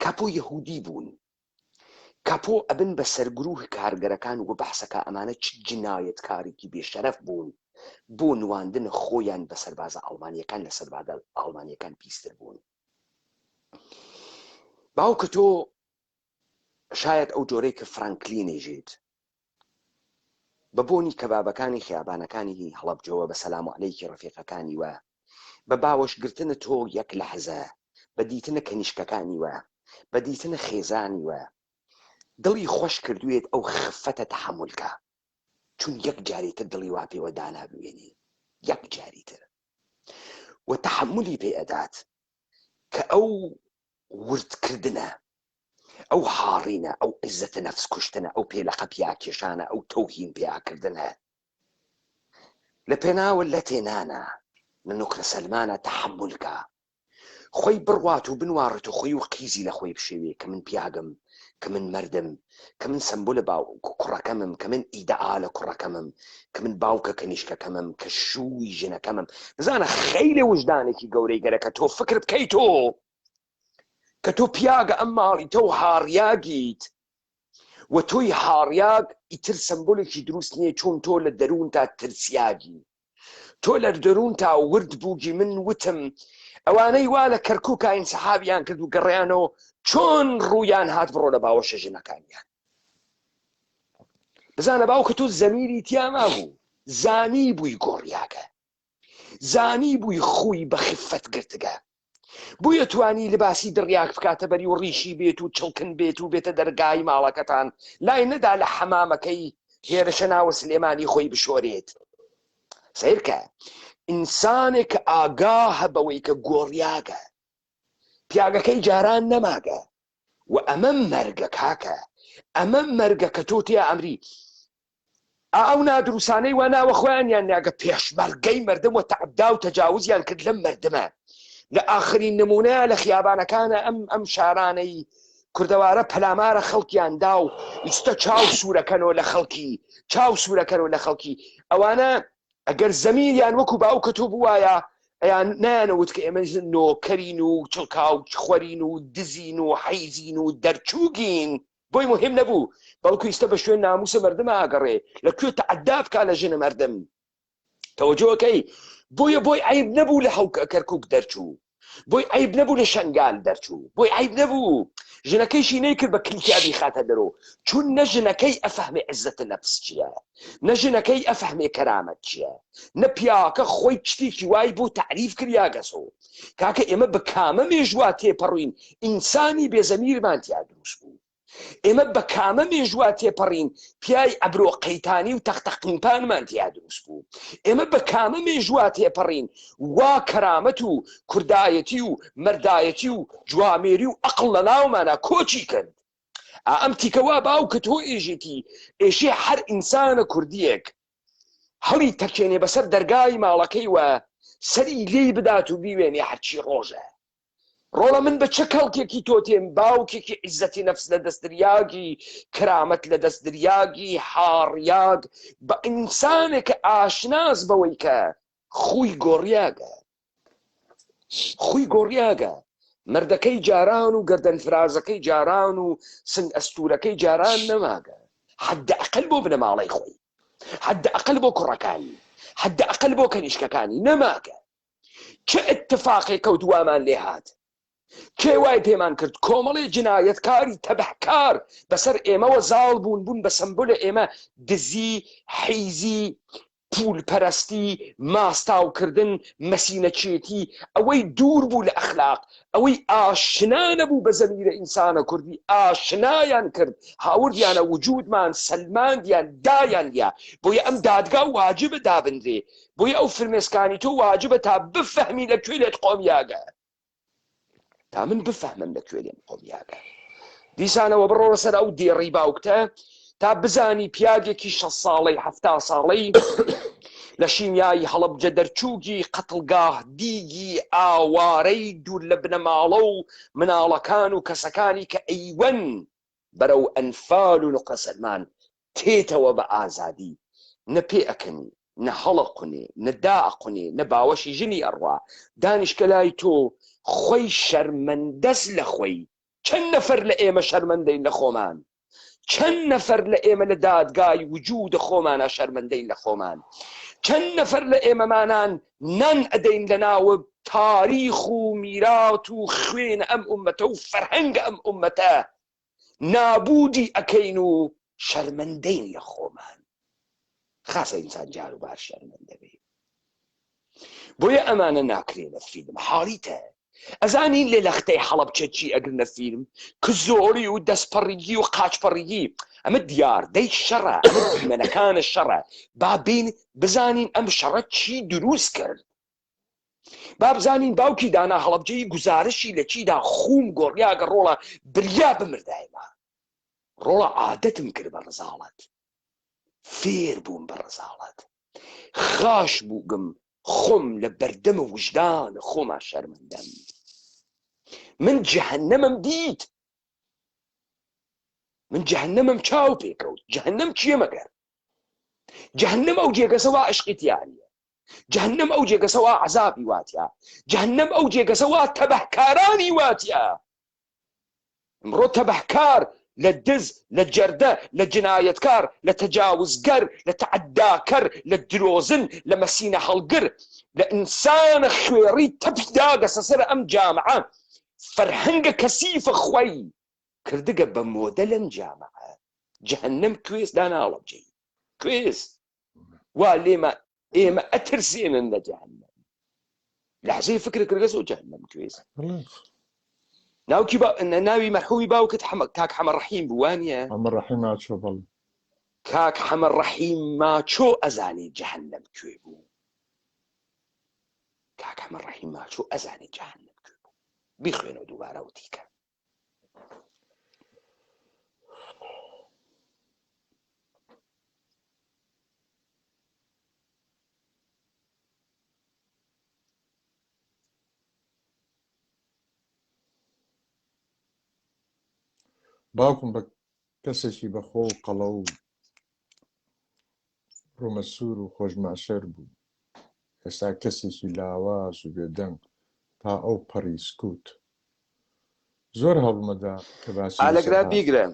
کاپۆ یەهودی بوون کاپۆ ئەبن بە سەرگروه کارگەرەکان و بەحسەکە ئەمانە چ جنایەتکارێکی بێشەرەف بوون بۆ نواندن خۆیان بە سەربازە ئەڵمانیەکان لە سەربازە ئەڵمانیەکان پیستر بوون باوکە تۆ شایەد ئەو جۆرەی کە فرانکلین ئێژێت بە بۆنی کەبابەکانی خیابانەکانی هەڵەبجەوە بە سەلام عەلەیکی ڕەفیقەکانیوە بە باوەش گرتنە تۆ یەک لەحزە بە دیتنە کەنیشکەکانیوە بە دیتنە خێزانیوە. دڵی خۆش کردوێت ئەو خفەتە تەحەمول کا چون یەک جاری تر دڵی وا پێوە دانابوێنێ یەک جاری تر و تەحەمولی پێ ئەدات کە ئەو وردکردنە ئەو هاڕینە ئەو عیزەتە نەفس کوشتنە ئەو پێ لە قەپیا کێشانە ئەو تەوهین پێاکردنە لە پێناوە لەتێ نانە لە نوکرە سەلمانە تەحەمول کا خۆی بڕوات و بنواڕێت و خۆی و قیزی لە خۆی بشێوێ کە من پیاگم، کە من مەردم، کە من سەمبولە باوک کوڕەکەمم، کە من ئیدەئالە کوڕەکەمم، کە من باوکە کەنیشکەکەمم، کە شووی ژنەکەمم. بزانە خەیلێ وژدانێکی گەورەی گەرەکە تۆ فکر بکەی تۆ کە تۆ پیاگە ئەم ماڵی تۆ هاڕیاگیت و تۆی هاڕیاگ ئیتر سەمبولێکی دروست نییە چۆن تۆ لە دەروونتا ترسیاگی تۆ لە دەروونتا ورد بووگی من وتم ئەوانەی وا لە کەرکووکا ئینسحابیان کرد و گەڕیانەوە چۆن ڕوویان هات بڕۆنە باوەشە ژنەکانیان بزانە باوکە تۆ زەمیری تیا مابوو زانی بووی گۆڕیاگە زانی بووی خوی بە خفەت گرتگە بۆیە توانی لباسی دڕیاک بکاتە بەری و ڕیشی بێت و چڵکن بێت و بێتە دەرگای ماڵەکەتان لای نەدا لە حەمامەکەی هێرشە ناوە سلێمانی خۆی بشۆرێت سیرکە ئینسانێک کە ئاگاهە بەوەی کە گۆڕیاگە پیاگەکەی جاران نەماگە و ئەمە مەرگە کاکە ئەمە مەرگە کە تۆ تیا ئەمری ئا ئەو نادروسانەی وا ناوە خۆیانیان ناگە پێشمەرگەی مردم و تەعدا و تەجاوزیان کرد لەم مردمە لە ئاخرین نمونەیە لە خیابانەکانە ئەم ئەم شارانەی کوردەوارە پەلامارە خەڵکیان دا و ئیستا چاو سوورەکەنەوە لە خەڵکی چاو سوورەکەنەوە لە خەڵکی ئەوانە ئەگەر زەمیریان وەکو باوکە تۆ بواە ئەیان نایانەوت کە ئێمە نۆکەرین و چڵکاو خۆرین و دزین و حەیزین و دەرچووگین بۆی مهم نەبوو بەڵکو ئیستە بە شوێن ناموسە مردم ئاگەڕێ لە کوێ تەعەدا بکا لە ژنە مردم تەوەجۆکەی بۆیە بۆی عیب نەبوو لە هەوک کەرکک دەرچوو بۆی عیب نەبوو لە شنگال دەرچوو بۆی عیب نەبوو ژنەکەیشی نەیکرد بە کلکیا بیخاتە دەرۆ چون نە ژنەکەی ئەفەهمێ عزەت نەفس چییە نە ژنەکەی ئەفەهمێ کەرامەت چییە نە پیاکە خۆی شتێکی وای بۆ تعریف کریاگەسۆ کاکە ئێمە بە کامە مێژوا تێپەڕین ئینسانی بێزەمیرمان تیا دروست بوو ئێمە بە کامە مێژوا تێپەڕین پیای ئەبرۆ قەیتانی و تەختە قیمپانمان تیا دروست بوو ئێمە بە کامە مێژوا تێپەڕین وا کەرامەت و کوردایەتی و مەردایەتی و جوامێری و ئەقڵ لە ناومانە کۆچی کرد ئەم تیکە وا باوکت هۆ ئێژێتی ئێشێ هەر ئینسانە کوردیەک هەڵی تەکێنێ بەسەر دەرگای ماڵەکەی وە سەری لێی بدات و بیوێنێ هەرچی ڕۆژە ڕۆڵە من بە چ کەڵکێکی تۆ تێم باوکێکی عیزەتی نەفس لە دەستدریاگی کرامەت لە دەستدریاگی حاڕیاگ بە ئینسانێک ئاشناس بەوەی کە خوی گۆڕیاگە خوی گۆڕیاگە مردەکەی جاران و گردن فرازەکەی جاران و سنگ ئەستورەکەی جاران نەماگە حد ئەقل بۆ بنەماڵەی خۆی حد ئەقل بۆ کوڕەکانی حد ئەقل بۆ کەنیشکەکانی نەماگە چ اتفاقێک کەوت وامان لێ هات کێ وای پێمان کرد کۆمەڵێ جنایەتکاری تەبهکار بەسەر ئێمەوە زاڵ بوون بوون بە سەمبولە ئێمە دزی حیزی پول پەرستی ماستاوکردن مەسینەچێتی ئەوەی دوور بوو لە ئەخلاق ئەوەی ئاشنا نەبوو بە زەمیرە ئینسانە کوردی ئاشنایان کرد هاوردیانە وجودمان سەلماندیان دایان یا بۆیە ئەم دادگا واجبە دابنرێ بۆیە ئەو فرمێسکانی تۆ واجبە تا بفەهمی لە کوێ لێت قۆمیاگە تا من بفەهمم لە کوێ لێم قۆمیاگە دیسانەوە بڕۆڕە سەر ئەو دێڕی باوکتە تا بزانی پیاگێکی شە ساڵەی هەفتا ساڵەی لە شیمیایی هەڵەبجە دەرچووگی قەتڵگاه دیگی ئاوارەی دوور لە بنەماڵە و مناڵەکان و کەسەکانی کە ئەیوەن بەرەو ئەنفال و نوقرە سەلمان تێتەوە بە ئازادی نە پێ ئەکەنی نە هەڵەقونێ نە دائەقونێ نە باوەشی ژنی ئەڕوا دانیشکە لای تۆ خۆی شەرمەندەس لە خۆی چەند نەفەر لە ئێمە شەرمەندەین لە خۆمان چەند نەفەر لە ئێمە لە دادگای وجود خۆمانە شەرمەندەین لە خۆمان چەند نەفەر لە ئێمەمانان نان ئەدەین لە ناوە تاریخ و میرات و خوێن ئەم ئومەتە و فەرهەنگ ئەم ئومەتە نابودی ئەکەین و شەرمەندەین لە خۆمان خاصە ئینسان جار و بار شەرمەندە بێ بۆیە ئەمانە ناکرێنە فیلم حاڵیتە. ئەزانی لە لەختەی حەڵەبچە چی ئەگرنە فیلم کزۆری و دەستپەڕیی و قاچپەڕیی ئەمە دیاردەی شەڕە ئەمە دیمەنەکانە شەڕە با بین بزانین ئەم شەڕە چی دروست کرد با بزانین باوکی دانا هەڵەبجەی گوزارشی لە چیدا خوم گۆڕیاگە ڕۆڵە بریا بمردایمە ڕۆڵە عادەتم کرد بە ڕزاڵەت فێر بووم بە ڕزاڵەت خاش بووگم خۆم لە بەردەم وژدان خۆما شەرمەندەم من جەهەنەمم دیت من جەهەنەمم چاو پێکەوت جەهەنەم چییە مەگەر جەهەنەم ئەو جێگەسە وا عشقی تیانە جەهەنەم ئەو جێگەسە وا عەزابی واتیا جەهەنەم ئەو جێگەسە وا تەبەهکارانی واتیا ئمڕۆ تەبەهکار لە دز، لە جەردە، لە جنایەتکار، لە تەجاوزگەر، لە تەعەداکەر، لە درۆزن، لە مەسینە هەڵگر، لە ئینسانە خوێڕی تەپی داگەسە سەر ئەم جامعە فەرهەنگە کەسیفە خوەی کردگە بە مۆدە لەم جامعە جەهەنەم کوێس دانا هەڵەبجەیی کوێس وا لێمە ئێمە ئەترسێنن لە جەهەنەم لەحزەی فکر کردگەس و جەهەنەم کوێس ناوکی با... ناوی مەرحومی باوکت حەمە کاک حەمە ڕەحیم بوو وانە حەمە ڕەحیم ماچۆ بەڵێ کاک حەمە ڕەحیم ماچۆ ئەزانێ جەهەنەم کوێ بوو کاک حەمە ڕەحیم ماچۆ ئەزانێ جەهەنەم کوێ بوو بیخوێنەوە دووبارە وتیکە باوکم بە کەسێکی بەخۆ و قەڵە و ڕوومەسوور و خۆشماشەر بوو ئێستا کەسێکی لاواز و بێدەنگ تا ئەو پەڕی سکوت زۆر هەوڵمەدا کە باسی ئالەگرا بیگرە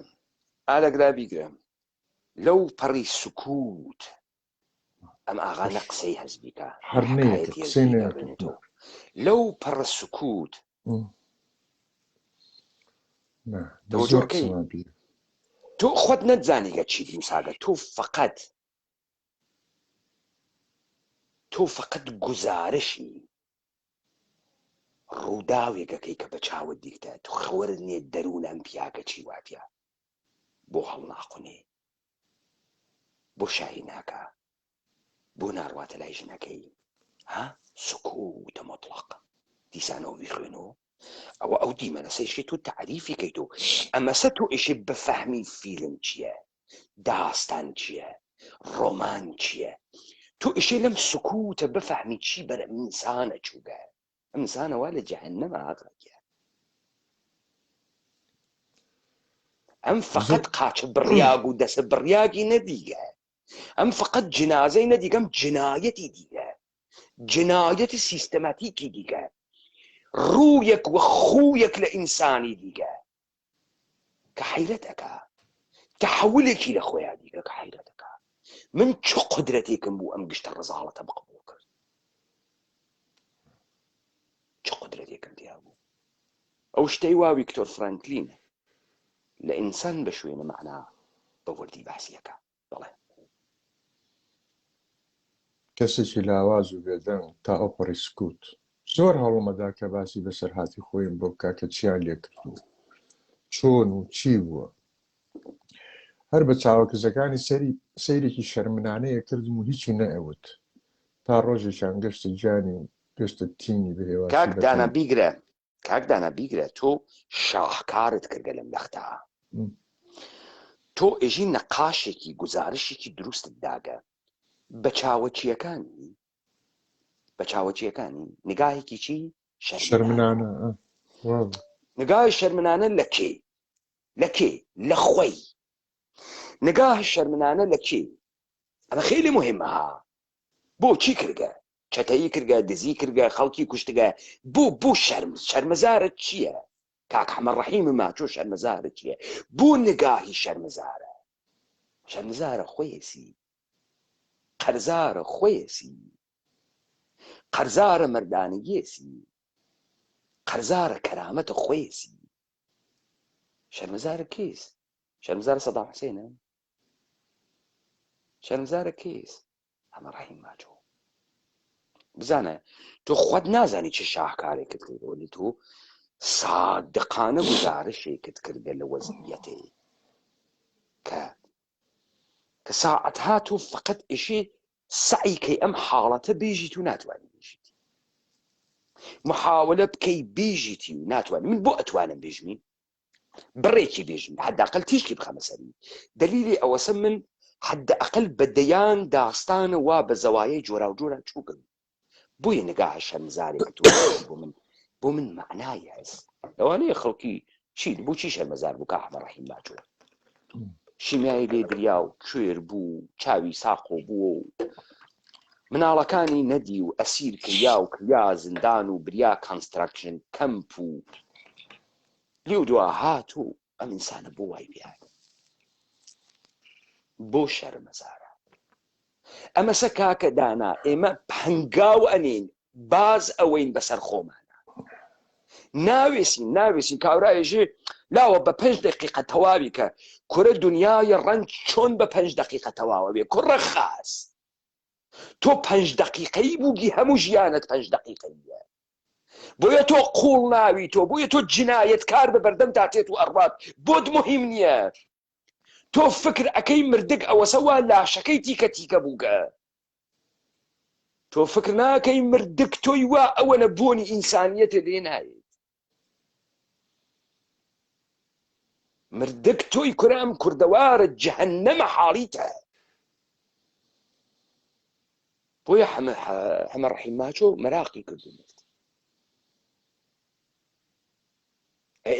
ئالەگرا بیگرە لەو پەڕی سکوت ئەم ئاغا نە قسەی هەز بیکا هەر نەیەکرد قسەی نەیەکرد لەو پەڕە سکوت تەوەجۆکەی تۆ خۆت نەتزانیگە چیت نووساگە تۆ فقط تۆ فقط گوزارشی ڕووداوێکەکەی کە بە چاوت دیکتە تو خەوەرت نییە دەروون ئەم پیاگە چی واتە بۆ هەڵناقونێ بۆ شایی ناکا بۆ ناڕواتە لای ژنەکەی ها سکوتە مطلق دیسانەوە بیخوێنەوە ئەوە ئەو دیمەنە سەیشی تۆ تعریفی کەیت و ئەمەسە تۆ ئیشی بفەهمی فیلم چییە داستان چییە ڕۆمان چییە تۆ ئیشی لەم سکوتە بفەهمی چی بەر ئینسانە چووگە ئەم ئینسانە وا لە جەهەنەمە ئاغا گیان ئەم فقط قاچە بڕیاگ و دەسە بڕیاگی نەدیگە ئەم فقط جنازەی نەدیگەم جنایەتی دیگە جنایەتی سیستەماتیکی دیگە ڕوویەک وە خوویەک لە ئینسانی دیگە کە حەیرەت ئەکا تەحولێکی لە خۆیان دیگە کە حەیرەت ئەکا من چ قدرەتێکم بوو ئەم گشتە ڕزاڵەتە بقبوڵ کرد چ قدرەتێکم تیا بوو ئەو شتەی وا ویکتۆر فرانکلین لە ئینسان بە شوێنە مەعنا بە وردی باسیەکە بەڵێ. کەسێکی لاواز و بێدەنگ تا ئەوپەڕی سکوت. زۆر هەوڵمەدا کە باسی بەسەرهاتی خۆیم بۆ بکا کە چیان لێ کردووە، چۆن و چی بووە. هەر بە چاوە کزەکانی سەری سەیرێکی شەرمنانەی ئەکردم و هیچی نەئەوت. تا ڕۆژێکیان گەشتە گیانی و گەشتە تینی بە هێواشی کاک بە دانا تەنی. بیگرە کاک دانا بیگرە تۆ شاهکارت کردگە لەم لەختا تۆ ئێژی نەقاشێکی گوزارشێکی دروستت داگە بە چاوەچیەکانی بە چاوەچیەکانی نگاهێکی چی شەرمنانە نگاه شەرمنانە لە کێ لە کێ لە خۆی نگاه شەرمنانە لە کێ ئەمە خیلی مهمە ها بۆ چی کردگە چەتەیی کردگە دزی کردگە خەڵکی کوشتگە بۆ بۆ شەرم شەرمەزارە چییە کاک حەمە ڕەحیم ماچۆ شەرمەزارە چییە بۆ نگاهی شەرمەزارە شەرمەزارە خۆیەسی قەرزارە خۆیەسی قەرزارە مەردانگیەسی قەرزارە کەرامەتە خۆیەسی شەرمەزارە کیس شەرمەزارە سەدام حسێنە شەرمەزارە کیس حەمە ڕەحیم ماچۆ. بزانە تۆ خۆت نازانی چ شاهکارێکت کردەوە لە تۆ سادقانە گوزارشێکت کردگە لە وەزعیەتێ کە کە ساعەتها تۆ فقط ئشێ سەعی کەی ئەم حاڵەتە بێژیت و ناتوانانی بێژیت محاولە بکەی بێژیتی و ناتوانانی من بۆ ئەتوانم بێژمی بڕێکی بێژم حداقل تیشکی بخەمە سەری دلیلی ئەوەسە من حد ئەقل بە دەیان داستانە وا بە زەوایەی جۆراوجۆرا چووگم بۆیە نگاه شەرمزارێک تۆ بۆ من بۆ من معنای هەست لەوانەیە خەڵکی چی بۆچی شەرمەزار بوو کە ئەحمە ڕەحیم ماچۆ شیمیایی لێ دریا و کوێر بوو چاوی ساقۆ بووە و مناڵەکانی نەدی و ئەسیر کریا و کریا زیندان و بریا concentration camp و لێو دوا هات و ئەم ئینسانە بۆ وای پێ بۆ شەرمەزارە ئەمەسە کاکە دانا ئێمە هەنگاو ئەنین باز ئەوەین بەسەر خۆمانە ناوێسین ناوێسین کاورایژێ لاوە بە پێنج دقیقە تەواوی کە کورە دنیای ڕەنج چۆن بە پێنج دقیقە تەواوە بێ کوڕە خاس تۆ پێنج دقیقەی بووگی هەموو ژیانت پێنج دقیقەیە بۆیە تۆ قوڵ ناوی تۆ بۆیە تۆ جنایەت کار بە بەردەم داتێت و ئەڕات بۆت مهم نییە تۆ فکر ئەکەی مردگ ئەوەسە وا لاشەکەی تیکە تیکە بووگە تۆ فکر ناکەی مردگ تۆی وا ئەوەنە بۆنی ئینسانیەتێ لێ نایەت مردگ تۆی کورە ئەم کوردەوارە جەهەنەمە حاڵیتە بۆیە حەمە حەمە ڕەحیم ماچۆ مەراقی کرد و مرد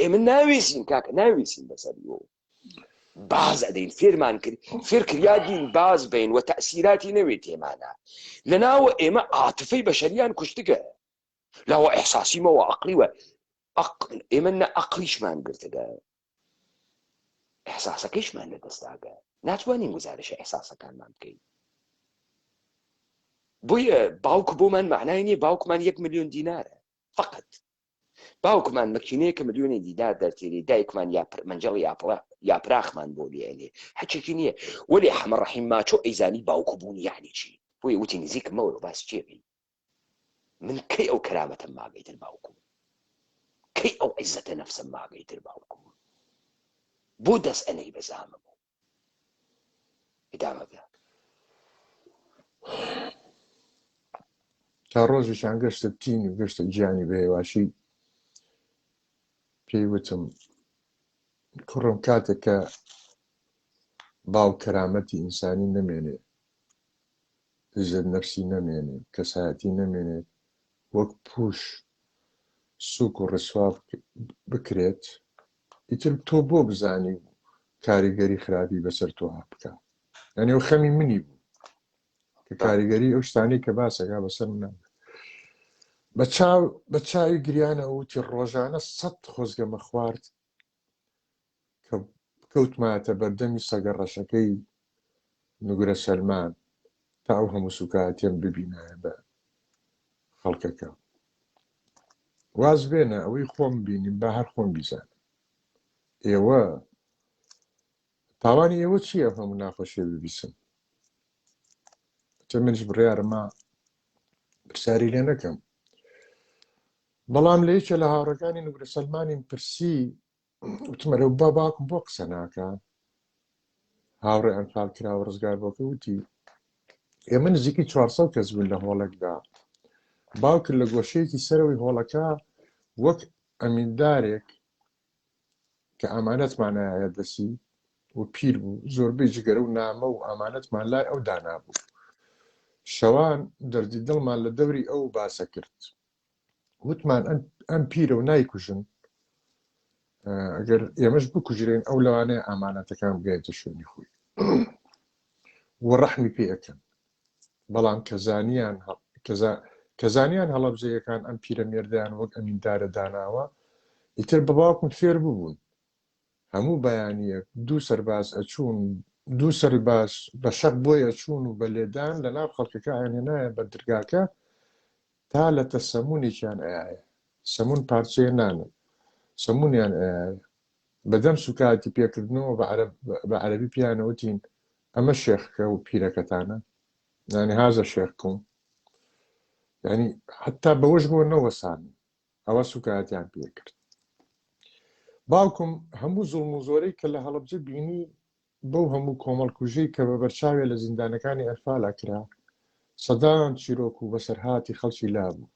ئێمە ناویسین کاکە ناویسین بەسەریەوە باز ئەدەین فێرمان کرد فێر کریاگین باز بین و تەسیراتی نەوێت تێمانە لەناوە ئێمە عاتفەی بەشەریان کوشتگە لاوە ئەحساسیمەوە عقلی وە ئێمە نە عقلیشمان گرتگە ئەحساسەکەیشمان لە دەستداگە ناتوانین گزارشە ئەحساسەکانمان بکەین بۆیە باوک بۆمان معنای نییە باوکمان یەک میلیۆن دینارە فقط باوکمان مەکینەیەکە ملیۆنێ دینار دەرتێنێ دایکمان یا مەنجەڵی یاپراخمان بۆ لێنێ هەچێکی نییە وەلێ حەمە ڕەحیم ماچۆ ئەیزانی باوک بوون یعنی چی بۆیە وتی نزیک مەوەرە باس چێ بی من کەی ئەو کەرامەتەم ماگەی تر باوکم کەی ئەو عیزەتە نەفسم ماگەی تر باوکم بۆ دەست ئەنەی بەزامم ئیدامە بدە. تا ڕۆژێکیان گەشتە تینی و گەشتە گیانی بەهێواشی پێی وتم کوڕم کاتێک کە باو کەرامەتی ئینسانی نەمێنێ عیزەت نەفسی نەمێنێ کەسایەتی نەمێنێت وەک پوش سوک و ڕسوا بکرێت ئیتر تۆ بۆ بزانی و کاریگەری خراپی بەسەر تۆ بکە یعنی ئەو خەمی منی بوو کە کاریگەری ئەو شتانەی کە باسەکە بەسەر منە بە چاو بە چاوی گریانە وتی ڕۆژانە سەد خۆزگەمە خوارد کە کەوتمایەتە بەردەمی سەگە ڕەشەکەی نوگرە سەلمان تا ئەو هەموو سوکایەتیەم ببینایە بە خەڵکەکە واز بێنە ئەوەی خۆم بینیم با هەر خۆم بیزانم ئێوە تاوانی ئێوە چییە هەموو ناخۆشیە ببیسن چە منیش بڕیارمە پرسیاری لێ نەکەم بەڵام لە یەکێ لە هاوڕەکانی نوگرە سەلمانیم پرسی وتم ئەرێ با باوکم بۆ قسە ناکا هاوڕێ ئەنفال کراوە ڕزگار بۆکە وتی ئێمە نزیکی 400 کەس بوون لە هۆڵێکدا باوکت لە گۆشەیەکی سەرەوەی هۆڵەکە وەک ئەمیندارێک کە ئامانەتمان ئایا دەسی و پیر بوو زۆربەی جگەرە و نامە و ئامانەتمان لای ئەو دانابوو شەوان دەردی دڵمان لە دەوری ئەو باسە کرد وتمان ئەم پیرە و نایکوژن ئەگەر ئێمەش بکوژرێن ئەو لەوانەیە ئامانەتەکان بگەێتە شوێنی خۆی و ڕەحمی پێ ئەکەن بەڵام کە زانیان کە زانیان هەڵەبجەیەکان ئەم پیرەمێردیان وەک ئەمیندارە داناوە ئیتر بە باوکم فێر ببوون هەموو بەیانیەک دوو سەرباز ئەچوون دوو سەرباز بە شەق بۆی ئەچوون و بە لێدان لە ناو خەڵکەکە ئەیانهێنایە بەر درگاکە تا لەتە سەمونێکیان ئەیایە سەمون پارچەیە نانە سەمونیان ئەیایە بەدەم سوکایەتی پێکردنەوە بە عەرەب بە عەرەبی پێیان ئەوتین ئەمە شێخکە و پیرەکەتانە یانی هازە شێخکم. یعنی حتا بەوەش بۆ نەوەسان ئەوە سوکایەتیان پێکرد باوکم هەموو زوڵم و زۆرەی کە لە هەڵەبجە بینی بەو هەموو کۆمەڵکوژەی کە بە بەرچاوێ لە زیندانەکانی ئەنفالا کرا سەدان چیرۆک و بەسەرهاتی خەڵکی لابوو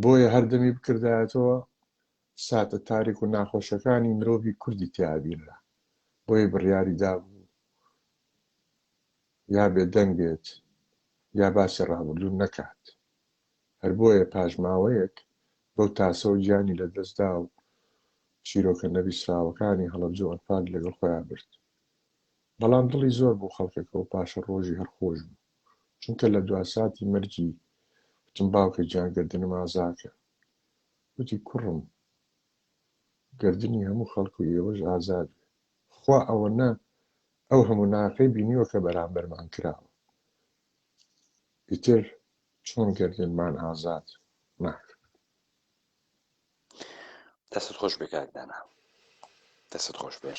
بۆیە هەردەمی بکردایەتەوە ساتە تاریک و ناخۆشەکانی مرۆڤی کوردی تیا بینرا بۆیە بڕیاری دابوو یا بێدەنگ بێت یا باسی ڕابردوو نەکات هەر بۆیە پاش ماوەیەک بەو تاسەوە گیانی لە دەست دا و چیرۆکە نەبیستراوەکانی هەڵەبجە و ئەنفالی لەگەڵ خۆیا برد. بەڵام دڵی زۆر بۆ خەڵکەکە و پاشەڕۆژی هەر خۆش بوو. چونکە لە دوا ساتی مەرگی وتم باوکە گیان گەردنم ئازاکە. وتی کوڕم گەردنی هەموو خەڵک و ئێوەش ئازاد بێ. خوا ئەوەنە ئەو هەموو ناقەی بینیوە کە بەرامبەرمان کراوە. ئیتر چۆن گەردنمان ئازاد ناکات. دەستت خۆش بێ کاک دانا دەستت خۆش بێ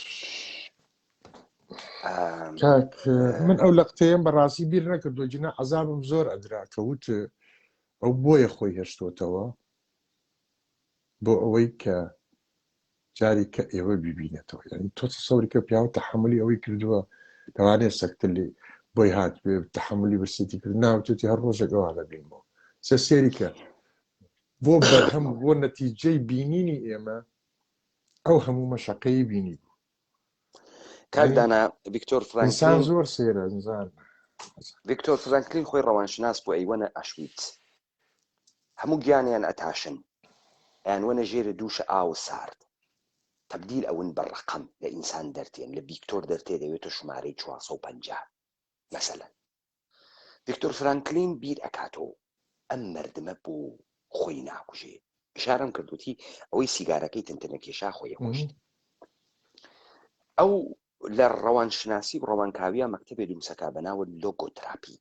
کاک من ئەو لەقتەیەم بەڕاستی بیر نەکردو جنا عذابم زۆر ئەدرا کە وت ئەو بۆیە خۆی هێشتۆتەوە بۆ ئەوەی کە جاری کە ئێوە بیبینێتەوە یعنی تۆ تەسەوری کە پیاوە تەحملی ئەوەی کردووە لەوانەیە سەکتە لێ بۆی هات بێ تەحملی برسێتی کرد ناوتێتی هەر ڕۆژێک ئەوان دەبینمەوە سە سێری کە بۆ بەرهەم بۆ نەتیجەی بینینی ئێمە ئەو هەموو مەشەقەی بینی بوو کاک دانا ڤیکتۆر فرانکلین زۆر سێرە ئینسان ڤیکتۆر فرانکلین خۆی ڕەوانشناس بوو ئەیوەنە ئەشویت هەموو گیانیان ئەتاشن ئەیانوەنە ژێرە دووشە ئاو سارد تەبدیل ئەون بە ڕەقەم لە ئینسان دەرتێن لە ڤیکتۆر دەرتێ دەوێتە ژمارەی 450 مەسەلەن ڤیکتۆر فرانکلین بیر ئەکاتۆ ئەم مردمە بۆ خۆی ناکوژێ ئشارەم کرد وتی ئەوەی سیگارەکەی تنتنە کێشا خۆی کوشت ئەو لە ڕەوانشناسی و ڕەوانکاویە مەکتەبێ دروسەکە بە ناوە لۆگۆتراپی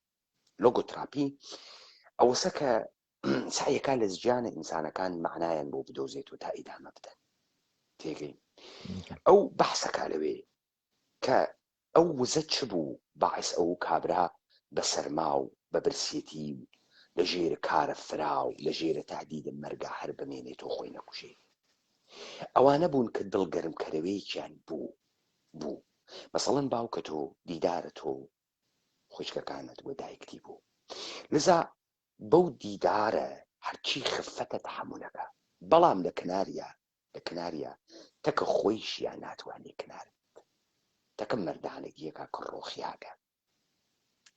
لۆگۆتراپی ئەوەسە کە سعیەکە لە ژیانە ئینسانەکان معنایان بۆ بدۆزێت و تا ئیدامە بدەن تێگەی ئەو بەحسەکە لەوێ کە ئەو وزە چ بوو باعس ئەو کابرا بە سەرما و بە برسێتی و لە ژێر کارە فرا و لە ژێرە تەهدیدە مەرگا هەر بمێنێت و خۆی نەکوژێ ئەوانە بوون کە دڵگەرمکەرەوەیەکیان بوو بوو مەسەڵەن باوکە تۆ دیدارە تۆ خوشکەکانت و دایکتی بوو لذا بەو دیدارە هەرچی خفەتە تەحەمولەکە بەڵام لە کناریا لە کناریا تەکە خۆیشیا ناتوانێ کنار بێت تەکە مەردانەگیەکە کە ڕۆخیاگە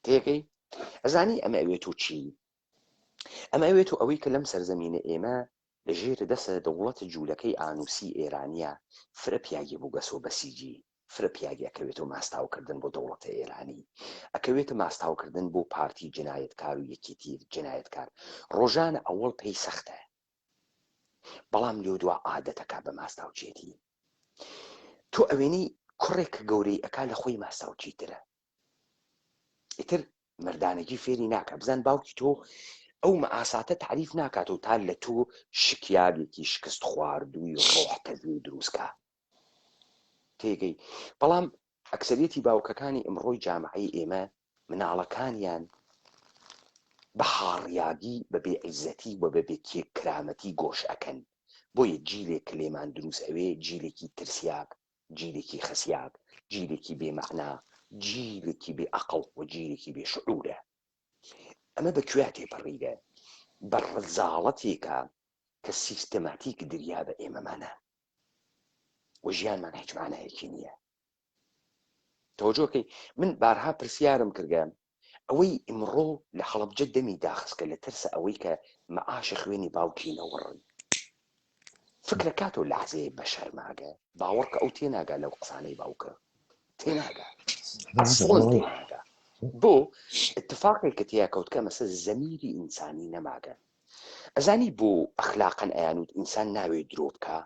تێگەی ئەزانی ئەمە ئەوێت و چی ئەمە ئەوێت و ئەوەی کە لەم سەرزەمینە ئێمە لە ژێر دەسە دەوڵەت جوولەکەی ئانووسی ئێرانیە فرە پیاگی بووگەسۆ بەسیجی فرە پیاگی ئەکەوێتەوە ماستاو کردن بۆ دەوڵەتە ئێرانی ئەکەوێتە ماستاو کردن بۆ پارتی جنایەتکار و یەکێتی جنایەتکار ڕۆژانە ئەوەڵ پێی سەختە بەڵام لێو دوا عادەتەکا بە ماستاوچێتی تۆ ئەوێنەی کوڕێک کە گەورەی ئەکا لە خۆی ماستاوچیترە ئیتر مردانەگی فێری ناکە بزان باوکی تۆ ئەو مەئاساتە تعریف ناکات و تا لە تۆ شکیاگێکی شکست خواردووی ڕۆح تەزوی دروستکە تێگەی بەڵام ئەکسەریەتی باوکەکانی ئمڕۆی جامعەی ئێمە مناڵەکانیان بە هاڕیاگی بە بێ عیزەتی و بە بێ کرامەتی گۆش ئەکەن بۆیە جیلێک کە لێمان دروست ئەوێ جیلێکی ترسیاک جیلێکی خەسیاک جیلێکی بێ مەعنا جیلێکی بێ ئەقڵ و جیلێکی بێ شعورە ئەمە بە کوێ تێپەڕیگە بە ڕزاڵەتێکە کە سیستەماتیک دریا بە ئێمەمانە و ژیانمان هیچ مانایەکی نییە تەوەجۆکەی من بارها پرسیارم کردگە ئەوەی ئیمڕۆ لە هەڵەبجە دەمی داخستکە لە ترسە ئەوەی کە مەعاشە خوێنی باوکی نەوڕن فکرە کاتۆ لەحزەیە بەشەر ماگە باوەڕ کە ئەو تێناگا لەو قسانەی باوکە تێناگا ئەسڵەن تێناگا بۆ اتفاقێک کە تیا کەوتکە مەسە زەمیری ئینسانی نەماگە ئەزانی بۆ ئەخلاقەن ئەیانوت ئینسان ناوێ درۆ بکا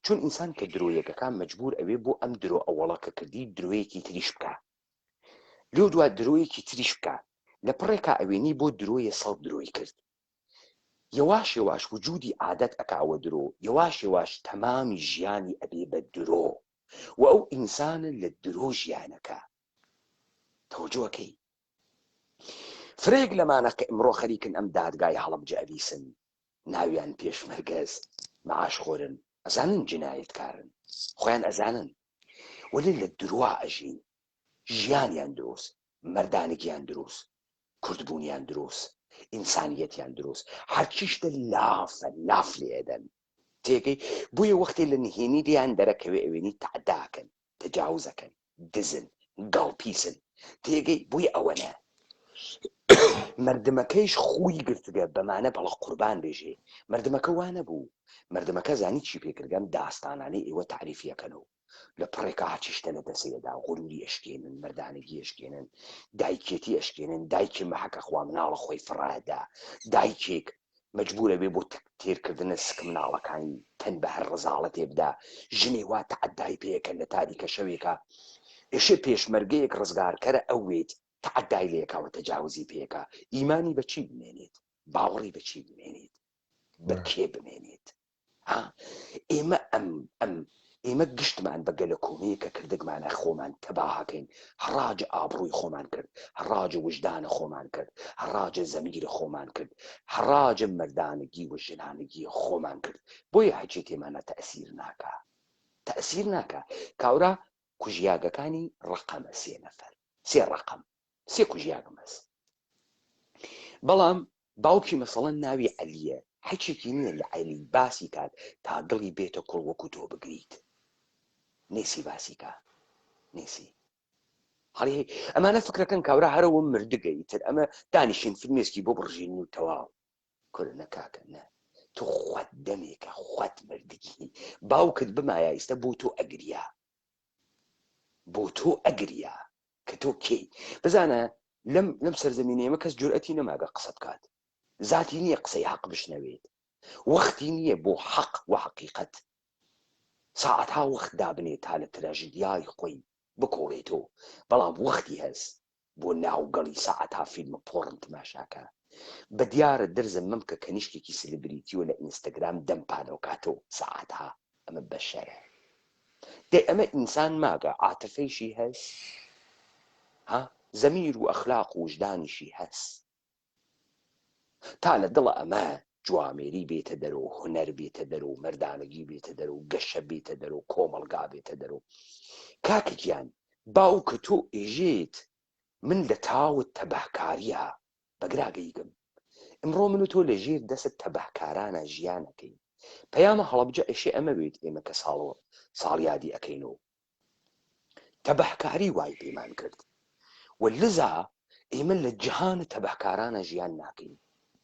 چون ئینسان کە درۆیەکەکا مەجبور ئەوێ بۆ ئەم درۆ ئەوەڵە کە کردی درۆیەکی تریش بکا لۆ دوا درۆیەکی تریش بکا لە پڕێکا ئەوێنی بۆ درۆیە سەڵ درۆی کرد یەواش یەواش وجودی عادەت ئەکا وە درۆ یەواش یەواش تەمامی ژیانی ئەبێ بە درۆ و ئەو ئینسانە لە درۆ ژیانەکا تەوەجۆ ئەکەی. فرەیەک لەمانە کە ئمڕۆ خەریکن ئەم دادگای هەڵەبجە ئەبیسن ناویان پێشمەرگەس معاش خۆرن ئەزانن جنایەتکارن خۆیان ئەزانن وەلێ لە دروا ئەژین ژیانیان دروست مەردانگیان دروست کوردبوونیان دروست ئینسانیەتیان دروست هەرچی شتە لافە لاف لێ ئەدەن تێگەی بۆیە وەختێ لە نهێنی لێیان دەرەکەوێ ئەوێنی تەعداکەن تەجاوزەکەن دزن گاڵ پیسن تێگەی بۆیە ئەوەنە مردمەکەیش خوی گرتگە بەمانە بەڵە قوربان بێژێ مردمەکە وانەبوو مردمەکە زانی چی پێکردگەم داستانانەی ئێوە تاریفیەکەنەوە لە پڕێکا هەرچی شتە لە دەسێدا غروری ئەشکێنن مەردانگی ئەشکێنن دایکێتی ئەشکێنن دایکی مەحەکە خوا مناڵە خۆی فڕادا دایکێک مەجبورە بێ بۆ تێرکردنە سک مناڵەکانی تەن بە هەر ڕزاڵەتێ بدا ژنێ وا تەعەدای پێکەن لە تاریکە شەوێکا ئێشێ پێشمەرگەیەک ڕزگارکەرە ئەوێت تەعەدای لێکاوە تەجاوزی پێکا ئیمانی بە چی بمێنێت باوەڕی بە چی بمێنێت بە کێ بمێنێت ها ئێمە ئەم ئەم ئێمە گشتمان بە گەلەکۆمەیە کە کردگمانە خۆمان تەباهەکەین هەڕاجە ئابڕووی خۆمان کرد هەڕاجە وژدانە خۆمان کرد هەڕاجە زەمیرە خۆمان کرد هەڕاجە مەردانگی و ژنانگی خۆمان کرد بۆیە هەچێ تێمانە تەئسیر ناکا تەئسیر ناکا کاورا کوژیاگەکانی ڕەقەمە سێ نەفەر سێ ڕەقەم سێ کوژیاگم هەس بەڵام باوکی مەسەڵەن ناوی عەلیە هەچێکی نییە لە عەلی باسی کات تا دڵی بێتە کوڵ وەکو تۆ بگریت نێسی باسی کا نێسی هەڵی ئەمانە فکرەکەن کاورا هەرەوە مردگە ئیتر ئەمە دانیشین فرمێسکی بۆ بڕژین و تەواو کورە نە کاکە نە تۆ خۆت دەمێکە خۆت مردگی باوکت بمایە ئیستا بۆ تۆ ئەگریا بۆ تۆ ئەگریا کە تۆ کێی؟ بزانە لەم لەم سەرزەمینە ئێمە کەس جورئەتی نەماگە قسە بکات زاتی نییە قسەی حەق بشنەوێت وەختی نییە بۆ حەق و حەقیقەت ساعەتها وەخت دابنێ تا لە تراژیدیای خۆی بکۆڵێتۆ بەڵام وەختی هەس بۆ ناوگەڵی ساعەتها فیلمە پۆڕن تماشاکە بە دیارە درزە مەمکە کەنیشکێکی سلبریتیوە لە ئینستاگرام دەم پانەوکاتۆ ساعەتها ئەمە بەشەرە دەی ئەمە ئینسان ماگە عاتفەیشی هەس ها زەمیر و ئەخلاق و وژدانیشی هەس تا لە دڵە ئەمە جوامێری بێتە دەرۆ هونەر بێتە دەرۆ مەردانگی بێتە دەرۆ گەشە بێتە دەرۆ کۆمەڵگا بێتە دەرۆ کاکە گیان باوکە تۆ ئێژێت من لە تاوت تەباهکاریە بەگرا گەیگم ئمڕۆ من و تۆ لە ژێر دەست تەباهکارانا ژیان ئەکەین پەیامە هەڵەبجە ئەشێ ئەمە بێت ئێمە کە ساڵ ساڵیادی ئەکەین و تەباهکاری وای پێمان کرد و لزا ئێمە لە جیهانە تەباهکارانە ژیان ناکەین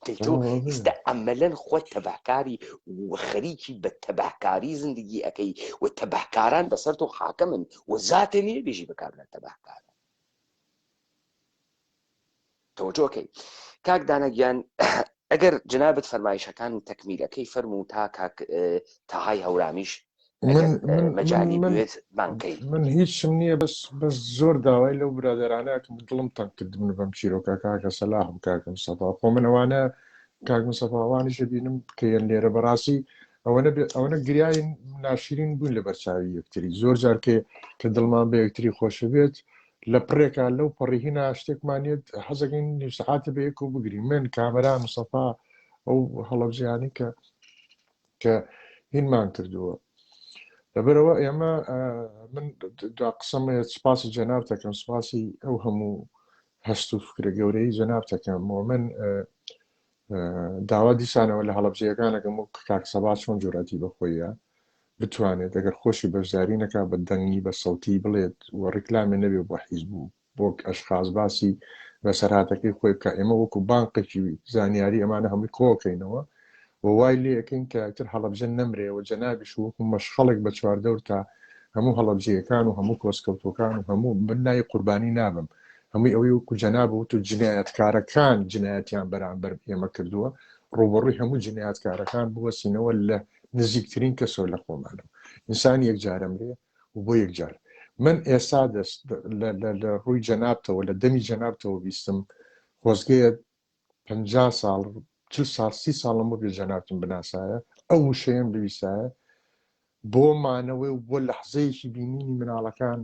دەی تۆ ئیستا عەمەلەن خۆت تەباهکاری و خەریکی بە تەباهکاری زندگی ئەکەی و تەباهکاران بەسەر تۆ حاکمن و زاتێ نییە بێژی بە کابرا تەباهکارە تەوەجۆکەی کاک دانا گیان ئەگەر جنابت فەرمایشەکان تەکمیلەکەی فەرموو تا کاک تەهای هەورامیش مەجالی بوێت بانکەی من هیچم نییە بەس بەس زۆر داوای لەو برادرانە کە دڵم تەنگ کردم بەم چیرۆکە کاکە سەلاح و کاکە مستەفا خۆ من ئەوانە کاک مستەفا ئەوانیش بینم کە یەن لێرە بەڕاستی ئەوەنە ئەوەنە گریاین ناشرین بوون لە بەرچاوی یەکتری زۆر جار کە کە دڵمان بە یەکتری خۆشە بێت لە پڕێکا لەو پەڕی هینا شتێکمان یەت حەزەکەین نیو سەعاتە بە یەکەوە بگرین من کامەران مستەفا ئەو هەڵەبجەیانەی کە کە هینمان کردووە لەبەرەوە ئێمە من دوا قسەم هەیە سپاسی جەنابتەکەم سپاسی ئەو هەموو هەست و فکرە گەورەی جەنابتەکەم و من داوا دیسانەوە لە هەڵەبجەیەکانەکەم و کاک سەبا چۆن جورئەتی بەخۆیە بتوانێت ئەگەر خۆشی بەشداری نەکا بە دەنگی بە سەوتی بڵێت و ڕیکلامێ نەبێ بۆ حیزب و بۆ ئەشخاص باسی بەسەرهاتەکەی خۆی بکا ئێمە وەکو بانقێکی زانیاری ئەمانە هەمووی کۆکەینەوە و وای لێ ئەکەین کە ئیتر هەڵەبجە نەمرێ و جەنابیش وەکو مەشخەڵێک بە چواردەورتا هەموو هەڵەبجەیەکان و هەموو کۆسکەوتوەکان و هەموو من ناوی قوربانی نابەم هەمووی ئەوەی وەکو جەناب وت و جنایەتکارەکان جنایەتیان بەرامبەر ئێمە کردووە ڕووبەڕووی هەموو جنایەتکارەکان بوەسینەوە لە نزیکترین کەسەوە لە خۆمانەوە ئینسان یەکجارە مرێ و بۆ یەکجار من ئێستا دەست لە ڕووی جەنابتەوە لە دەمی جەنابتەوە بیستم خۆزگەیە 50 ساڵ چل ساڵ سی ساڵ لەمەوبێ جەنابتم بناسایە ئەو وشەیەم بویستایە بۆ مانەوەی و بۆ لەحزەیەکی بینینی مناڵەکان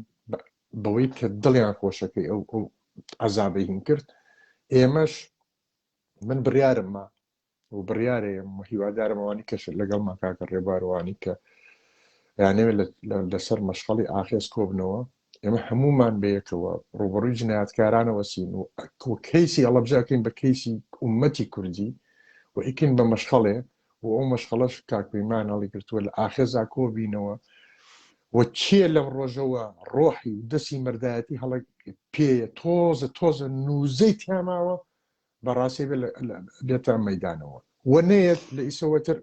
بەوەی کە دڵیان خۆشەکەی ئەو ئەو عەزابەی هین کرد. ئێمەش من بڕیارم ما و بڕیارەیەم و هیوادارم ئەوانی کەش لەگەڵمان کاکە ڕێباروانی کە یانەوێت لەسەر مەشخەڵی ئاخێز کۆبنەوە ئێمە هەمومان بەیەکەوە ڕوبەڕووی جنایەتکارانەوە سین و کەیسی هەڵەبجەکەین بە کەیسی ئومەتی کوردی و ئیکین بە مەشخەڵێ و ئەو مەشخەڵەش کاک پەیمان هەڵیگرتووە لە ئاخێزا کۆبینەوە و کێ لەم ڕۆژەوە ڕۆحی و دەستی مەردایەتی هەڵە پێیە تۆزە تۆزە نوزەی تیاماوە بەڕاستی بێتە مەدانەوە و نەیەت لە ئیسەوەتر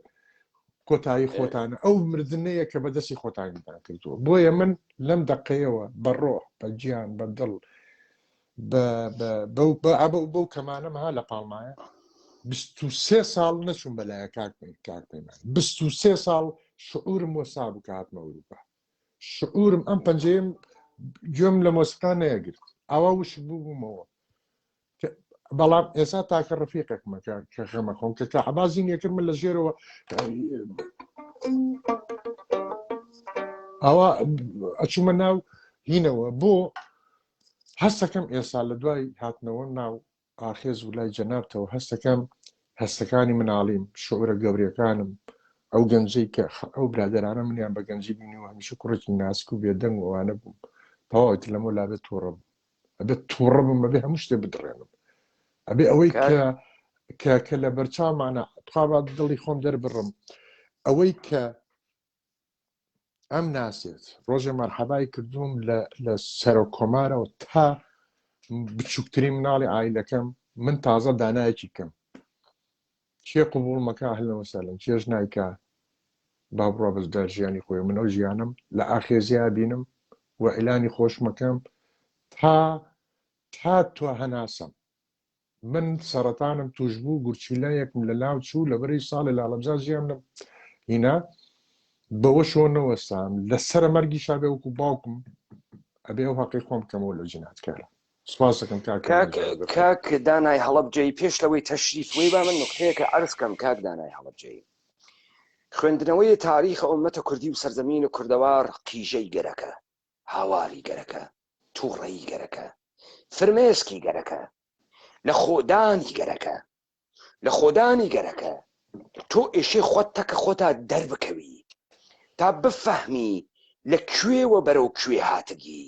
کۆتایی خۆتانە ئەو مردنەیە کە بەدەستی خۆتانیتان کردووە بۆیە من لەم دەقەیەوە بە ڕۆح بە گیان بە دڵ بەو کەمانەم ها لە پاڵمایە 23 ساڵ نەچوم بەلایە کاک کاک پەیمان 23 ساڵ شعورم وەسا بوو کە هاتمە ئەوروپا شعورم ئەم پەنجەیەم گوێم لە مۆسیقا نەیەگرت ئاوا وشک بوو بوومەوە بەڵام ئێستا تاکە ڕفیقێکمە کە کە غەمە خۆم کە کە عبازی نیەکرد من لە ژێرەوە ئەوە ئەچوومە ناو هینەوە بۆ هەستەکەم ئێستا لە دوای هاتنەوە ناو ئاخێز و لای جەنابتەوە هەستەکەم هەستەکانی مناڵیم شعورە گەورەکانم ئەو گەنجەی کە ئەو برادەرانە منیان بە گەنجی بینی و هەمیشە کوڕێکی ناسک و بێدەنگ و ئەوانە بووم تەواوەتی لەمە لابێت تووڕە بوو ئەبێت تووڕە بم ئەبێ هەموو شتێ بدڕێنم ئەبێ ئەوەی کە کە کە لە بەرچاومانە تخوا دڵی خۆم دەربڕم ئەوەی کە ئەم ناسێت ڕۆژێ مەرحەبای کردوم لە سەرۆک کۆمارەوە تا بچووکترین مناڵی ئایلەکەم من تازە دانایەکی کەم کێ قوبوڵ مەکە ئەهلەن وسەهلەن کێش نایکا با بڕوا بەس دار ژیانی خۆی من ئەو ژیانم لە ئاخێزیا بینم و ئیلانی خۆشمەکەم تا تا تو هەناسەم من سەرەتانم توشبوو گورچیلە یەکم لە ناو چوو لەبەرەی ساڵێ لە هەڵەبجە ژیام لە هینا بەوە شۆ نەوەستام لە سەرە مەرگی شابێ وەکو باوکم ئەبێ ئەو هەقی خۆم کەمەوە لە جیناتکارە سپاسەکەم کاک کاک کاک دانای هەڵەبجەی پێش لەوەی تەشریف وی با من نقطەیەکە عەرز کەم کاک دانای هەڵەبجەی خوێندنەوەی تاریخ ئومەتە کوردی و سەرزەمین و کوردەوار قیژەی گەرەکە هاواری گەرەکە تووڕەیی گەرەکە، فرمێسکی گەرەکە، لە خۆدانی گەرەکە، لە خۆدانی گەرەکە، تۆ ئێشێ خۆت تەکە خۆتا دەربکەوی تا بفەهمی لە کوێوە بەرەو کوێ هاتگی.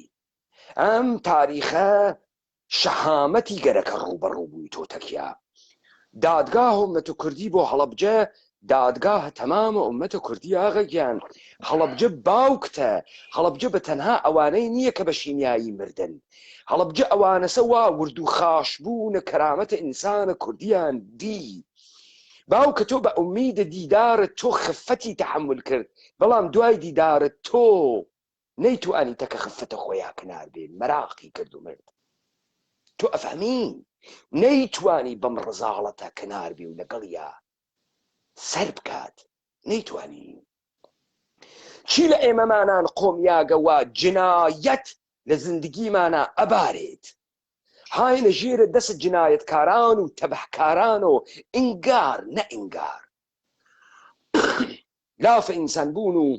ئەم تاریخە شەهامەتی گەرەکە ڕووبەڕوو بووی تۆ تەکیا دادگاه ئومەت کوردی بۆ هەڵەبجە دادگاه تەمام ئومەت کوردی ئاغە گیان هەڵەبجە باوکتە هەڵەبجە بە تەنها ئەوانەی نییە کە بە شیمیایی مردن هەڵەبجە ئەوانەسە وا ورد و خاش بوونە کەرامەتە ئینسانە کوردیان دی باوکە تۆ بە ئومیدە دیدارت تۆ خفەتی تەحەمول کرد بەڵام دوای دیدارت تۆ نەیتوانی تەکە خفتە خۆیا کنار بێ مەراقی کرد و مرد تۆ ئەفهمی نەیتوانی بەم ڕزاڵەتە کنار بێ و لەگەڵیا سەر بکات نەیتوانی چی لە ئێمەمانان قۆمیاگە وا جنایەت لە زندگیمانا ئەبارێت هاینە ژێرە دەست جنایەتکاران و تەبهکاران و ئینگار نە ئینگار لافە ئینسان بوون و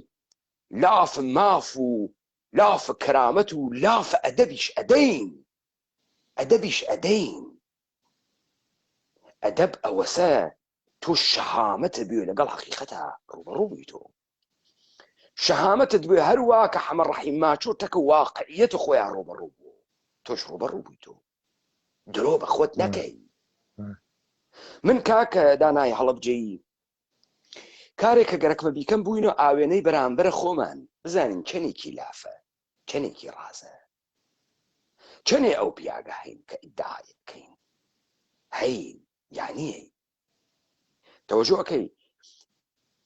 لاف ماف و لاف کەرامەت و لاف ئەدەبیش ئەدەین ئەدەبیش ئەدەین ئەدەب ئەوەسە تۆ شەهامەتە بێ لەگەڵ حەقیقەتە ڕوبەڕوو بووی تۆ شەهامەتت بێ هەروا کە حەمە ڕەحیم ماچۆ تەکە واقعیەت خۆیان ڕوبەڕوو بوو تۆش ڕوبەڕوو بووی تۆ درۆ بە خۆت نەکەی من کاکە دانای هەڵەبجەیی کارێک کە گەرەکمە بیکەم بووینە ئاوێنەی بەرامبەرە خۆمان بزانین چەنێکی لافە چەنێکی ڕازە چەنێ ئەو پیاگە هەین کە ئیدعای بکەین هەین یعنی تەوەجۆ ئەکەی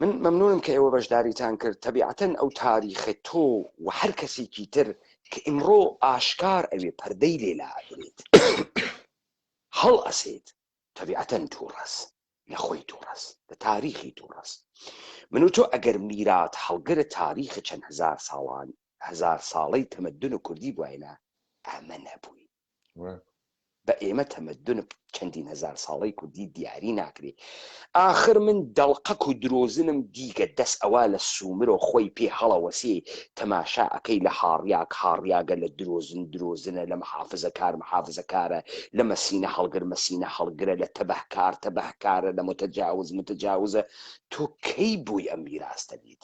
من مەمنونم کە ئێوە بەشداریتان کرد تەبیعەتەن ئەو تاریخە تۆ و هەر کەسێکی تر کە ئیمڕۆ ئاشکار ئەوێ پەردەی لێ لابرێت هەڵ ئەسێت تەبیعەتەن تووڕەس لە خۆی تووڕەس لە تاریخی تووڕەس من و تۆ ئەگەر میرات هەڵگرە تاریخ چەند هەزار ساڵان هەزار ساڵەی تەمەدن و کوردی بواینە ئەمە نەبووی. بە ئێمە تەمەدون چەندین هەزار ساڵەی کوردی دیاری ناکرێ. ئاخر من دەڵقەک و درۆزنم دیگە دەس ئەوا لە سومرۆ خۆی پێ هەڵەوەسێ تەماشا ئەکەی لە هاڕیاک هاڕیاگە لە درۆزن درۆزنە لە محافزەکار محافزەکارە لە مەسینە هەڵگر مەسینە هەڵگرە لە تەبەهکار تەبەهکارە لە متەجاوز متەجاوزە تۆ کەی بووی ئەم میراستە لێ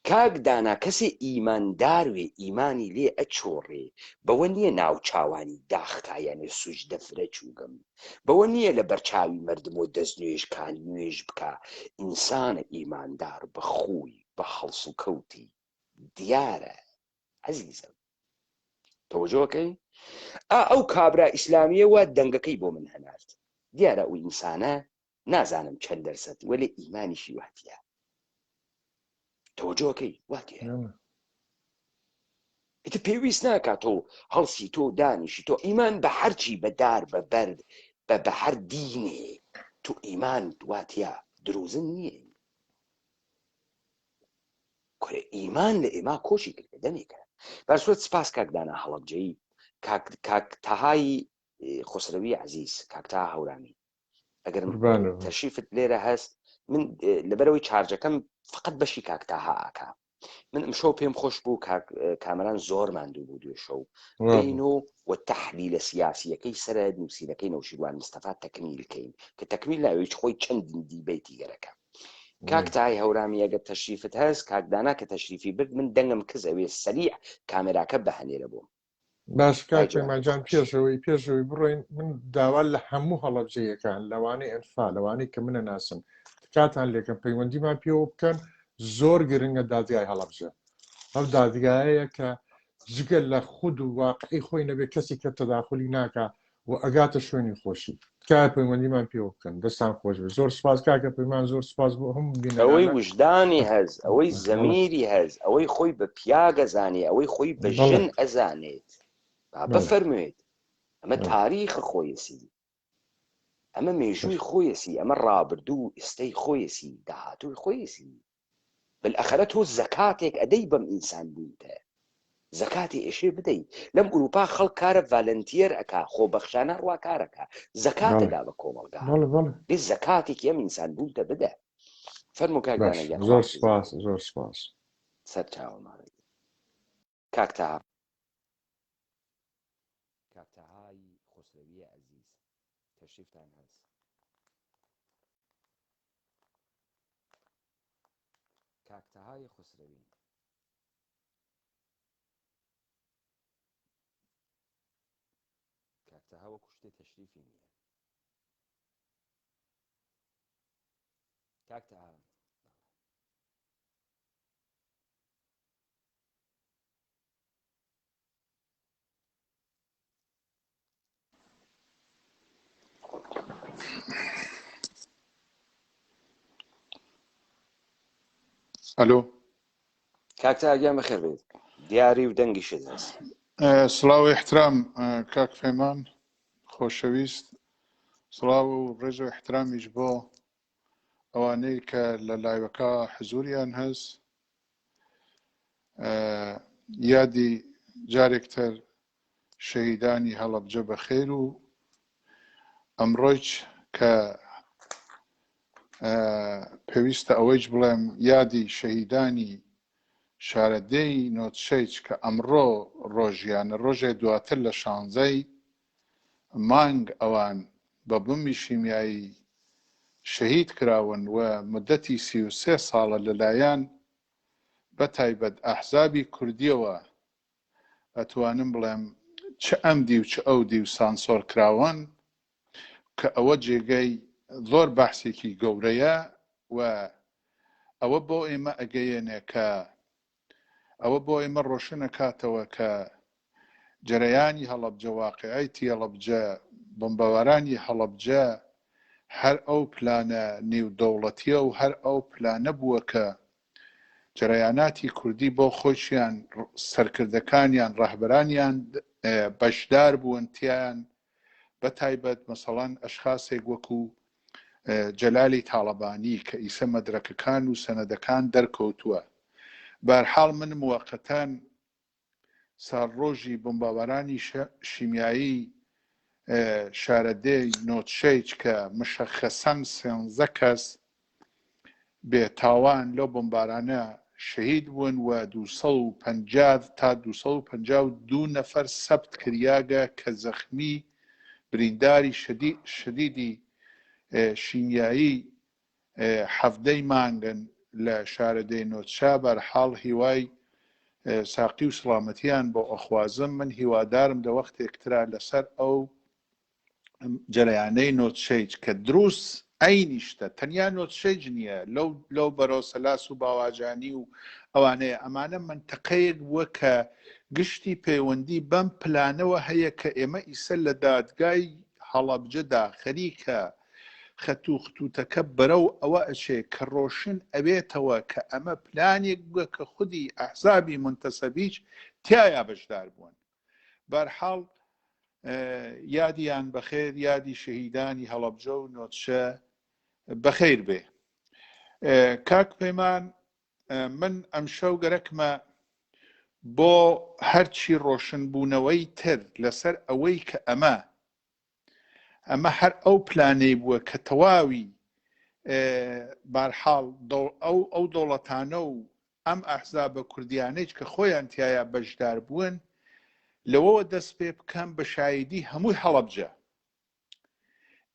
کاک دانا کەسێ ئیمان دار وێ ئیمانی لێ ئەچۆڕێ بەوە نیە ناوچاوانی داخ کا یانێ سوجدە فرە چوگم بەوە نیە لە بەرچاوی مەردمۆ دەست نوێژ کا نوێژ بکا ئینسانە ئیماندار بە خوی بە هەڵسوکەوتی دیارە عەزیزم تەوەجۆ کەی ئا ئەو کابرا ئیسلامیە وا دەنگەکەی بۆ من هەنارد دیارە ئەو ئینسانە نازانم چەند دەرسەد وەلێ ئیمانیشی واتیە تەوەجۆکەی واتیە ئیتر پێویست ناکات تۆ هەڵسی تۆ دانیشی تۆ ئیمان بە هەرچی بە دار بە بەرد بە بە هەر دینێ تۆ ئیمان واتە درۆزن نییە کورە ئیمان لە ئێما کۆچی کردە دەمێکە بەرسوەت سپاس کاک دانا هەڵەبجەیی کاک کاک تەهای خسرەوی عزیز کاک تەها هەورامی ئەگەر تەشریفت لێرە هەست من لەبەرەوەی چارجەکەم فقط بەشی کاک تاها ئاکا من ئەمشەو پێم خۆش بوو کاک کامەران زۆر ماندوو بوو دوێ شەو بین و و تەحلیلە سیاسیەکەی سەر نووسینەکەی نەوشیروان مستەفا تەکمیل کەین کە تەکمیل ناوێت خۆی چەندین دیبەیتی گەرەکە کاک تای هەورامی ئەگەر تەشریفت هەست کاک دانا کە تەشریفی برد من دەنگم کز ئەوێ سەریع کامێراکە بەهەنێرە بۆم باش کاک پەیمان جان پێشەوەی پێشەوەی بڕۆین من داوا لە هەموو هەڵەبجەیەکان لەوانەی ئەنفا لەوانەی کە منە ناسن تکاتان لێکەم پەیوەندیمان پێوە بکەن زۆر گرنگە دادگای هەڵەبجە ئەو دادگایەیە کە جگە لە خود و واقعی خۆی نەبێ کەسی کە تەداخلی ناکا و ئەگاتە شوێنی خۆشی تکایە پەیوەندیمان پێوە بکەن دەستان خۆش بێت زۆر سپاس کاکە پەیمان زۆر سپاس بۆ هەموو ئەوەی بینەرانە وژدانی هەز ئەوەی زەمیری هەز ئەوەی خۆی بە پیاگ ئەزانێ ئەوەی خۆی بە بەڵێ ژن ئەزانێت با بەڵێ بفەرموێت ئەمە بەڵێ تاریخە خۆیەسی ئەمە مێژووی خۆیەسی ئەمە ڕابردوو و ئێستەی خۆیەسی داهاتووی خۆیەسی بالاخرە تۆ زەکاتێک ئەدەی بەم ئینسان بوونتە زەکاتی ئێشێ بدەی لەم ئوروپا خەڵک کارە ڤالنتیەر ئەکا خۆبەخشانە ڕوا کارەکە زەکاتە بەڵێ دا بە کۆمەڵگا بەڵێ بەڵێ بێ زەکاتێکی ئەم ئینسان بوونتە بدە فەرموو کاک باش دانا گیان زۆر خواحافیزت سپاس زۆر سپاس سەر چاوم کاک تەها کاک تەهای خۆسرەویە ئەزیز تەشریفتان هەس. کاک تەهای خوسرەوی. کاک تەها وەکو شتێ تەشریفی نییە. کاک تەها. ئەلۆ کاک تەها گیان بەخێر بێیت دیاری و دەنگیشت هەست. سڵاو و احترام کاک فەیمان خۆشەویست سڵاو و ڕێز و احترامیش بۆ ئەوانەی کە لە لایوەکە حزوریان هەست یادی جارێکتر شەهیدانی هەڵەبجە بەخێر و ئەمڕۆیچ کە پێویستە ئەوەیش بڵێم یادی شەهیدانی شارەدێی نۆتشەیچ کە ئەمڕۆ ڕۆژیانە ڕۆژێ دواتر لە شانزەی مانگ ئەوان بە بومبی شیمیایی شەهید کراون و مودەتی 33 ساڵە لەلایەن بە تایبەت ئەحزابی کوردیەوە ئەتوانم بڵێم چ ئەم دیو چ ئەو دیو سانسۆر کراون کە ئەوە جێگەی زۆر بەحسێکی گەورەیە و ئەوە بۆ ئێمە ئەگەیەنێ کە ئەوە بۆ ئێمە ڕۆشن ئەکاتەوە کە جەرەیانی هەڵەبجە واقیعی تیەڵەبجە بۆمبەوارانی هەڵەبجە هەر ئەو پلانە نیودەوڵەتیە و هەر ئەو پلانە بووە کە جەرەیاناتی کوردی بۆ خۆشیان سەرکردەکانیان ڕەهبەرانیان بەشدار بوون تیان بە تایبەت مەسەڵەن ئەشخاسێک وەکو جەلالی تاڵەبانی کە ئیسە مەدرەکەکان و سەنەدەکان دەرکەوتووە بارحاڵ من موەقەتەن ساڵڕۆژی بۆمبابارانی شیمیایی. شارەدێی نۆتشەیچ کە مشەخەسەن سێنزە کەس بێ تاوان لەو بۆمبارانە شەهید بوون و 250 تا 252 نەفەر سەبت کریاگە کە زەخمی برینداری شەدیدی شیمیایی حەڤدەی مانگن لە شارەدێی نۆتشا بەرحاڵ هیوای ساقی و سڵامەتیان بۆ ئەخوازم من هیوادارم لە وەختێک ترا لەسەر ئەو جەرەیانەی نۆتشەیج کە دروست عەینی شتە تەنیا نۆتشەیج نییە لەو لەو بەرەو سەلاس و باواجانی و ئەوانەیە ئەمانە منتەقەیەک بووە کە گشتی پەیوەندی بەم پلانەوە هەیە کە ئێمە ئیسە لە دادگای هەڵەبجەدا خەریکە خەت و ختوتەکە بەرەو ئەوە ئەچێ کە ڕۆشن ئەبێتەوە کە ئەمە پلانێک بووە کە خودی ئەحزابی مونتەسەبیش تیایا بەشدار بوون. بەرحاڵ یادیان بەخێر یادی شەهیدانی هەڵەبجە و نۆتشە بەخیر بێ. کاک پەیمان من ئەمشەو گەرەکمە بۆ هەرچی ڕۆشنبوونەوەی تر لەسەر ئەوەی کە ئەمە ئەمە هەر ئەو پلانەی بووە کە تەواوی بارحاڵ ئەو ئەو دەوڵەتانە و ئەم ئەحزابە کوردیانەیش کە خۆیان تایە بەشدار بوون لەوەوە دەست پێ بکەم بە شایدی هەمووی هەڵەبجە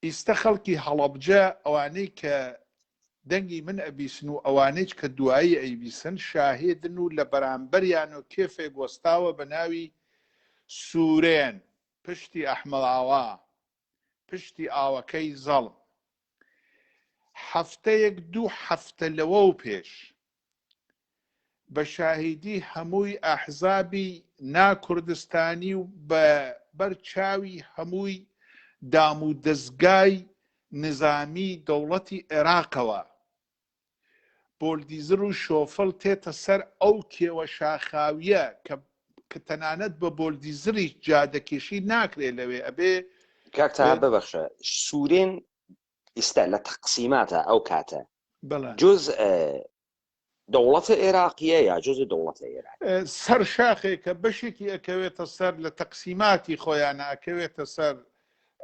ئیستە خەڵکی هەڵەبجە ئەوانەی کە دەنگی من ئەبیسن و ئەوانەیش کە دوایی ئەیبیسن شاهێدن و لە بەرامبەریان و کێفێک وەستاوە بە ناوی سوورێن پشتی ئەحمەدئاوا، پشتی ئاوەکەی زەڵم. هەفتەیەک دوو هەفتە لەوەو پێش، بە شاهیدی هەمووی ئەحزابی نا کوردستانی و بە بەر چاوی هەمووی دام و دەزگای نزامی دەوڵەتی عێراقەوە، بۆلدیزر و شۆفڵ تێتە سەر ئەو کێوە شاخاویە کە کە تەنانەت بە بۆلدیزریش جادەکێشی ناکرێ لەوێ ئەبێ کاک تاها ببەخشە سوورێن ئیستا لە تەقسیماتە ئەو کاتە بەڵێ جز دەوڵەتە عێراقیە یا جز دەوڵەتە ئێران سەر شاخێکە بەشێکی ئەکەوێتە سەر لە تەقسیماتی خۆیانە ئەکەوێتە سەر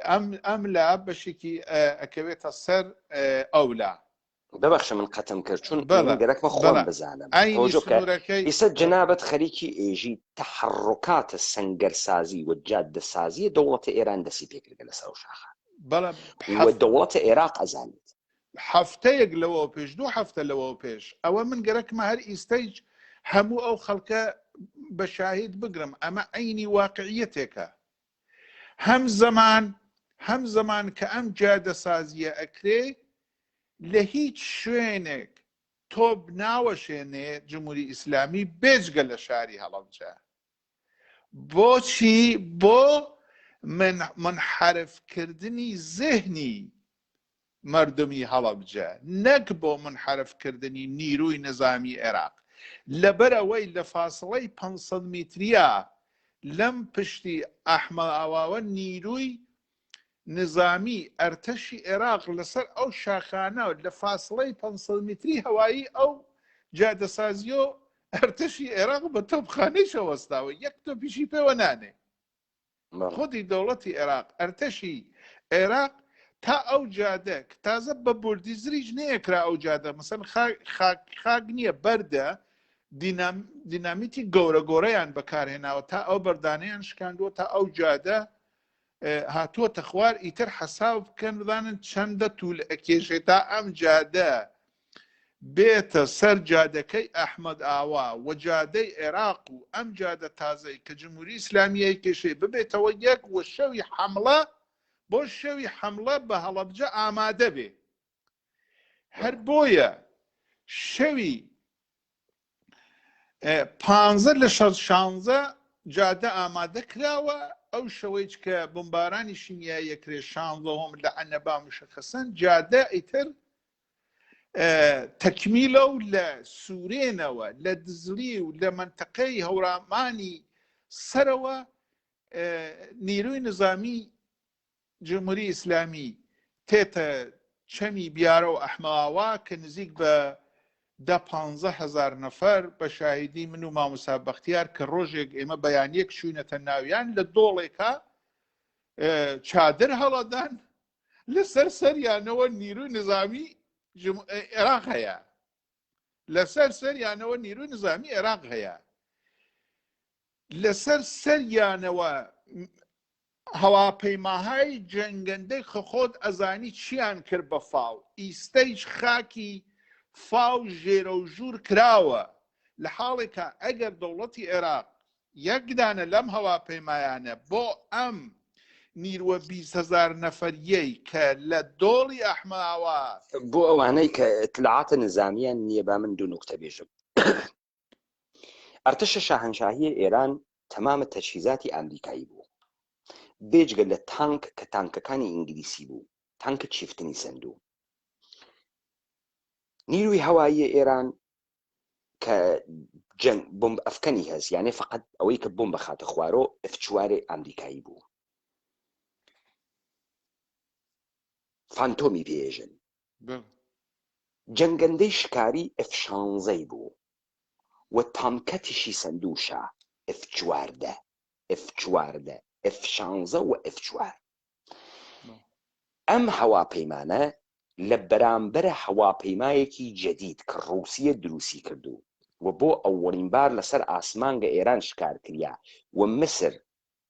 ئەم ئەم لا بەشێکی ئەکەوێتە سەر ئەولا ببەخشە من قەتم کرد چون من گەرەکمە خۆم بزانم ئیسە جەنابەت خەریکی ئێژی تەحڕکاتە سەنگەرسازی و جادەسازی دەوڵەتە ئێران دەسی پێکردگە لەسەر ئەو شاخە و دەوڵەتە عێراق ئەزانێت. هەفتەیەک لەوە پێش دوو هەفتە لەوە پێش ئەوە من گەرەکمە هەر ئیستەیج هەموو ئەو خەڵکە بە شاهید بگرم ئەمە عینی واقعیەتێکە هەم زەمان هەم زەمان کە ئەم جادەسازیە ئەکرێ لە هیچ شوێنێک تۆپ ناوەشێنێ جمهوری ئیسلامی بێجگە لە شاری هەڵەبجە بۆچی بۆ من منحرفکردنی زهنی مەردمی هەڵەبجە نەک بۆ منحرف کردنی نیروی نزامی عێراق لەبەر ئەوەی لە فاسڵەی 500 میتریا لەم پشتی ئەحمەدئاواوە نیروی نزامی ئەرتەشی عێراق لەسەر ئەو شاخانە لە فاسڵەی 500 میتری هەوایی ئەو جادەسازیۆ ئەرتەشی عێراق بە تۆپخانەیشە وەستاوە یەک تۆپیشی پێوە نانێ خودی دەوڵەتی عێراق ئەرتەشی عێراق تا ئەو جادە کە تازە بە بۆردیزریش نەیەکرا ئەو جادە مەسەن خاک نییە بەردە دینامیتی گەورە گۆرەیان بەکارهێناوە تا ئەو بەردانیان شکاندووە تا ئەو جادە هاتووەتە خوار ئیتر حەساو بکەن بزانن چەندە توول ئەکێشێ تا ئەم جادە بێتە سەر جادەکەی ئەحمەد ئاوا و جادەی عێراق و ئەم جادە تازەی کە جمهوری ئیسلامی ئەیکێشێ ببێتەوە یەک و شەوی حەمڵە بۆ شەوی حەمڵە بە هەڵەبجە ئامادە بێ هەر بۆیە شەوی پانزە لە شەست شانزە جادە ئامادە کراوە ئەو شەوەیچ کە بمبارانی شیمیاییە کرێ شانزەهۆم لە عەنەبا مشەخەسەن جادە ئیتر تەکمیلە و لە سوورێنەوە لە دزڵی و لە منتەقەی هەورامانی سەرەوە نیروی نظامی جمهوری ئیسلامی تێتە چەمی بیارە و ئەحمەواوا کە نزیک بە دە پانزە هەزار نەفەر بە شاهیدی من و مامۆستا بەختیار کە ڕۆژێک ئێمە بەیانیەک چوینەتە ناویان لە دۆڵێکا. چادر هەڵەدان لەسەر سەریانەوە نیروی نظامی عێراق هەیە لەسەر سەریانەوە نیروی نظامی عێراق هەیە لەسەر سەریانەوە هەواپەیماهای جەنگەندەی خە خۆت ئەزانی چیان کرد بە فاو ئیستەیش خاکی فاو ژێرەوژوور کراوە لە حاڵێکا ئەگەر دەوڵەتی عێراق یەک دانە لەم هەواپەیمایانە بۆ ئەم نیروە 20 هەزار نەفەریەی کە لە دۆڵی ئەحماوە بۆ ئەوانەی کە اطلاعات نظامیان نییە با من دوو نوکتە بێژم. ئەرتەشە شاهەنشاهیە ئێران تەمامە تەجهیزاتی ئامریکایی بوو بێجگە لە تانک کە تانکەکانی ئینگلیسی بوو تانک چیفتنی سەندوو نیروی هەواییە ئێران کە جەنگ بۆمب ئەفکەنی هەست یانێ فقط ئەوەی کە بۆمب بخاتە خوارۆ ئف چوارێ ئامریکایی بوو فانتۆمی پێژن جەنگەندەی شکاری ئف شانزەی بوو و تامکەتیشی سەندوو شا ئف 14 ئف 14 ئف شانزە و ئف چوار ئەم هەواپەیمانە لە بەرامبەرە هەواپەیمایەکی جەدید کە ڕووسیە دروسی کردوو و بۆ ئەوەڵین بار لەسەر ئاسمانگە ئێران شکار کریا و مسر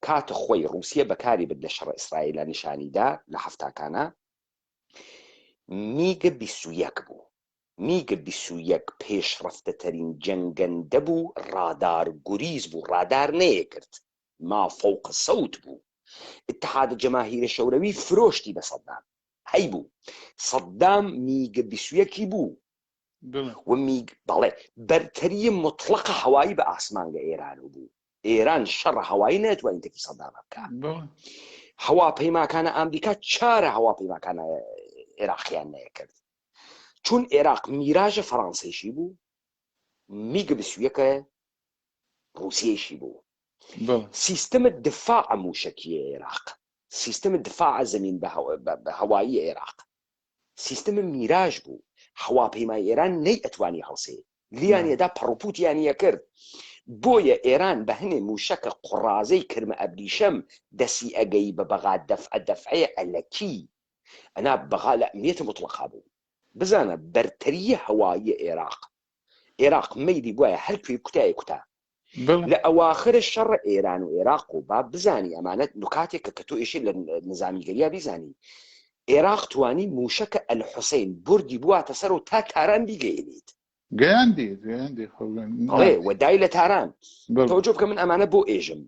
کات خوەی ڕووسیە بەکاری برد لە شەڕ ئیسرائیلا نیشانی دا لە هەفتاکانا میگ 21 بوو. میگ 21 پێشڕەفتەتەرین جەنگەندە بوو ڕادار گوریز بوو ڕادار نەیەکرد ما فوق سەوت بوو اتحاد جەماهیر شەورەوی فرۆشتی بە سەدام هەیبوو سەدام میگ 21 ی بوو و میگ بەڵێ بەرتەریە موتڵەقە هەوایی بە ئاسمانگە ئێران و بوو ئێران شەڕ هەوایی نەتوانین تەکی سەدامە بکە هەواپەیماکانە ئامریکا چارە هەواپەیماکانە عێراقیان نەیەکرد چون عێراق میراژە فەڕانسەیشی بوو میگ بسویەکە ڕوسیەیشی بوو سیستم دفاع موشەکیە عێراق سیستم دفاع زمین بە هەوایی عێراق سیستم میراژ بوو هەواپەیمای ئێران نەی ئەتوانی هەڵسێ لیان یەدا پەڕوپوتیان یەکرد بۆیە ئێران بە هەنێ موشەکە قوڕازەی کرمە ئەبریشەم دەسی ئەگەی بە بەغا دەفعە دەفعەیە ئەلەکی ئەنا بەغا لە ئەمنیەتە موتڵەقا بوو بزانە بەرتەریە هەواییە ئێراق ئێراق مەیلی بوایە هەر کوێی کوتایە کوتا لە ئەواخر شەڕ ئێران و ئێراق و با بزانی ئەمانە نکاتێکە کە تۆ ئێشێ لە نزامیگەریا بیزانی ئێراق توانی موشەکە ئەلحوسەین بردی بواتە سەر و تا تاران بیگەیەنیت گەیاندی گەیاندی ئەڵێ و دای لە تاران تەوجۆ بکە من ئەمانە بۆ ئێژم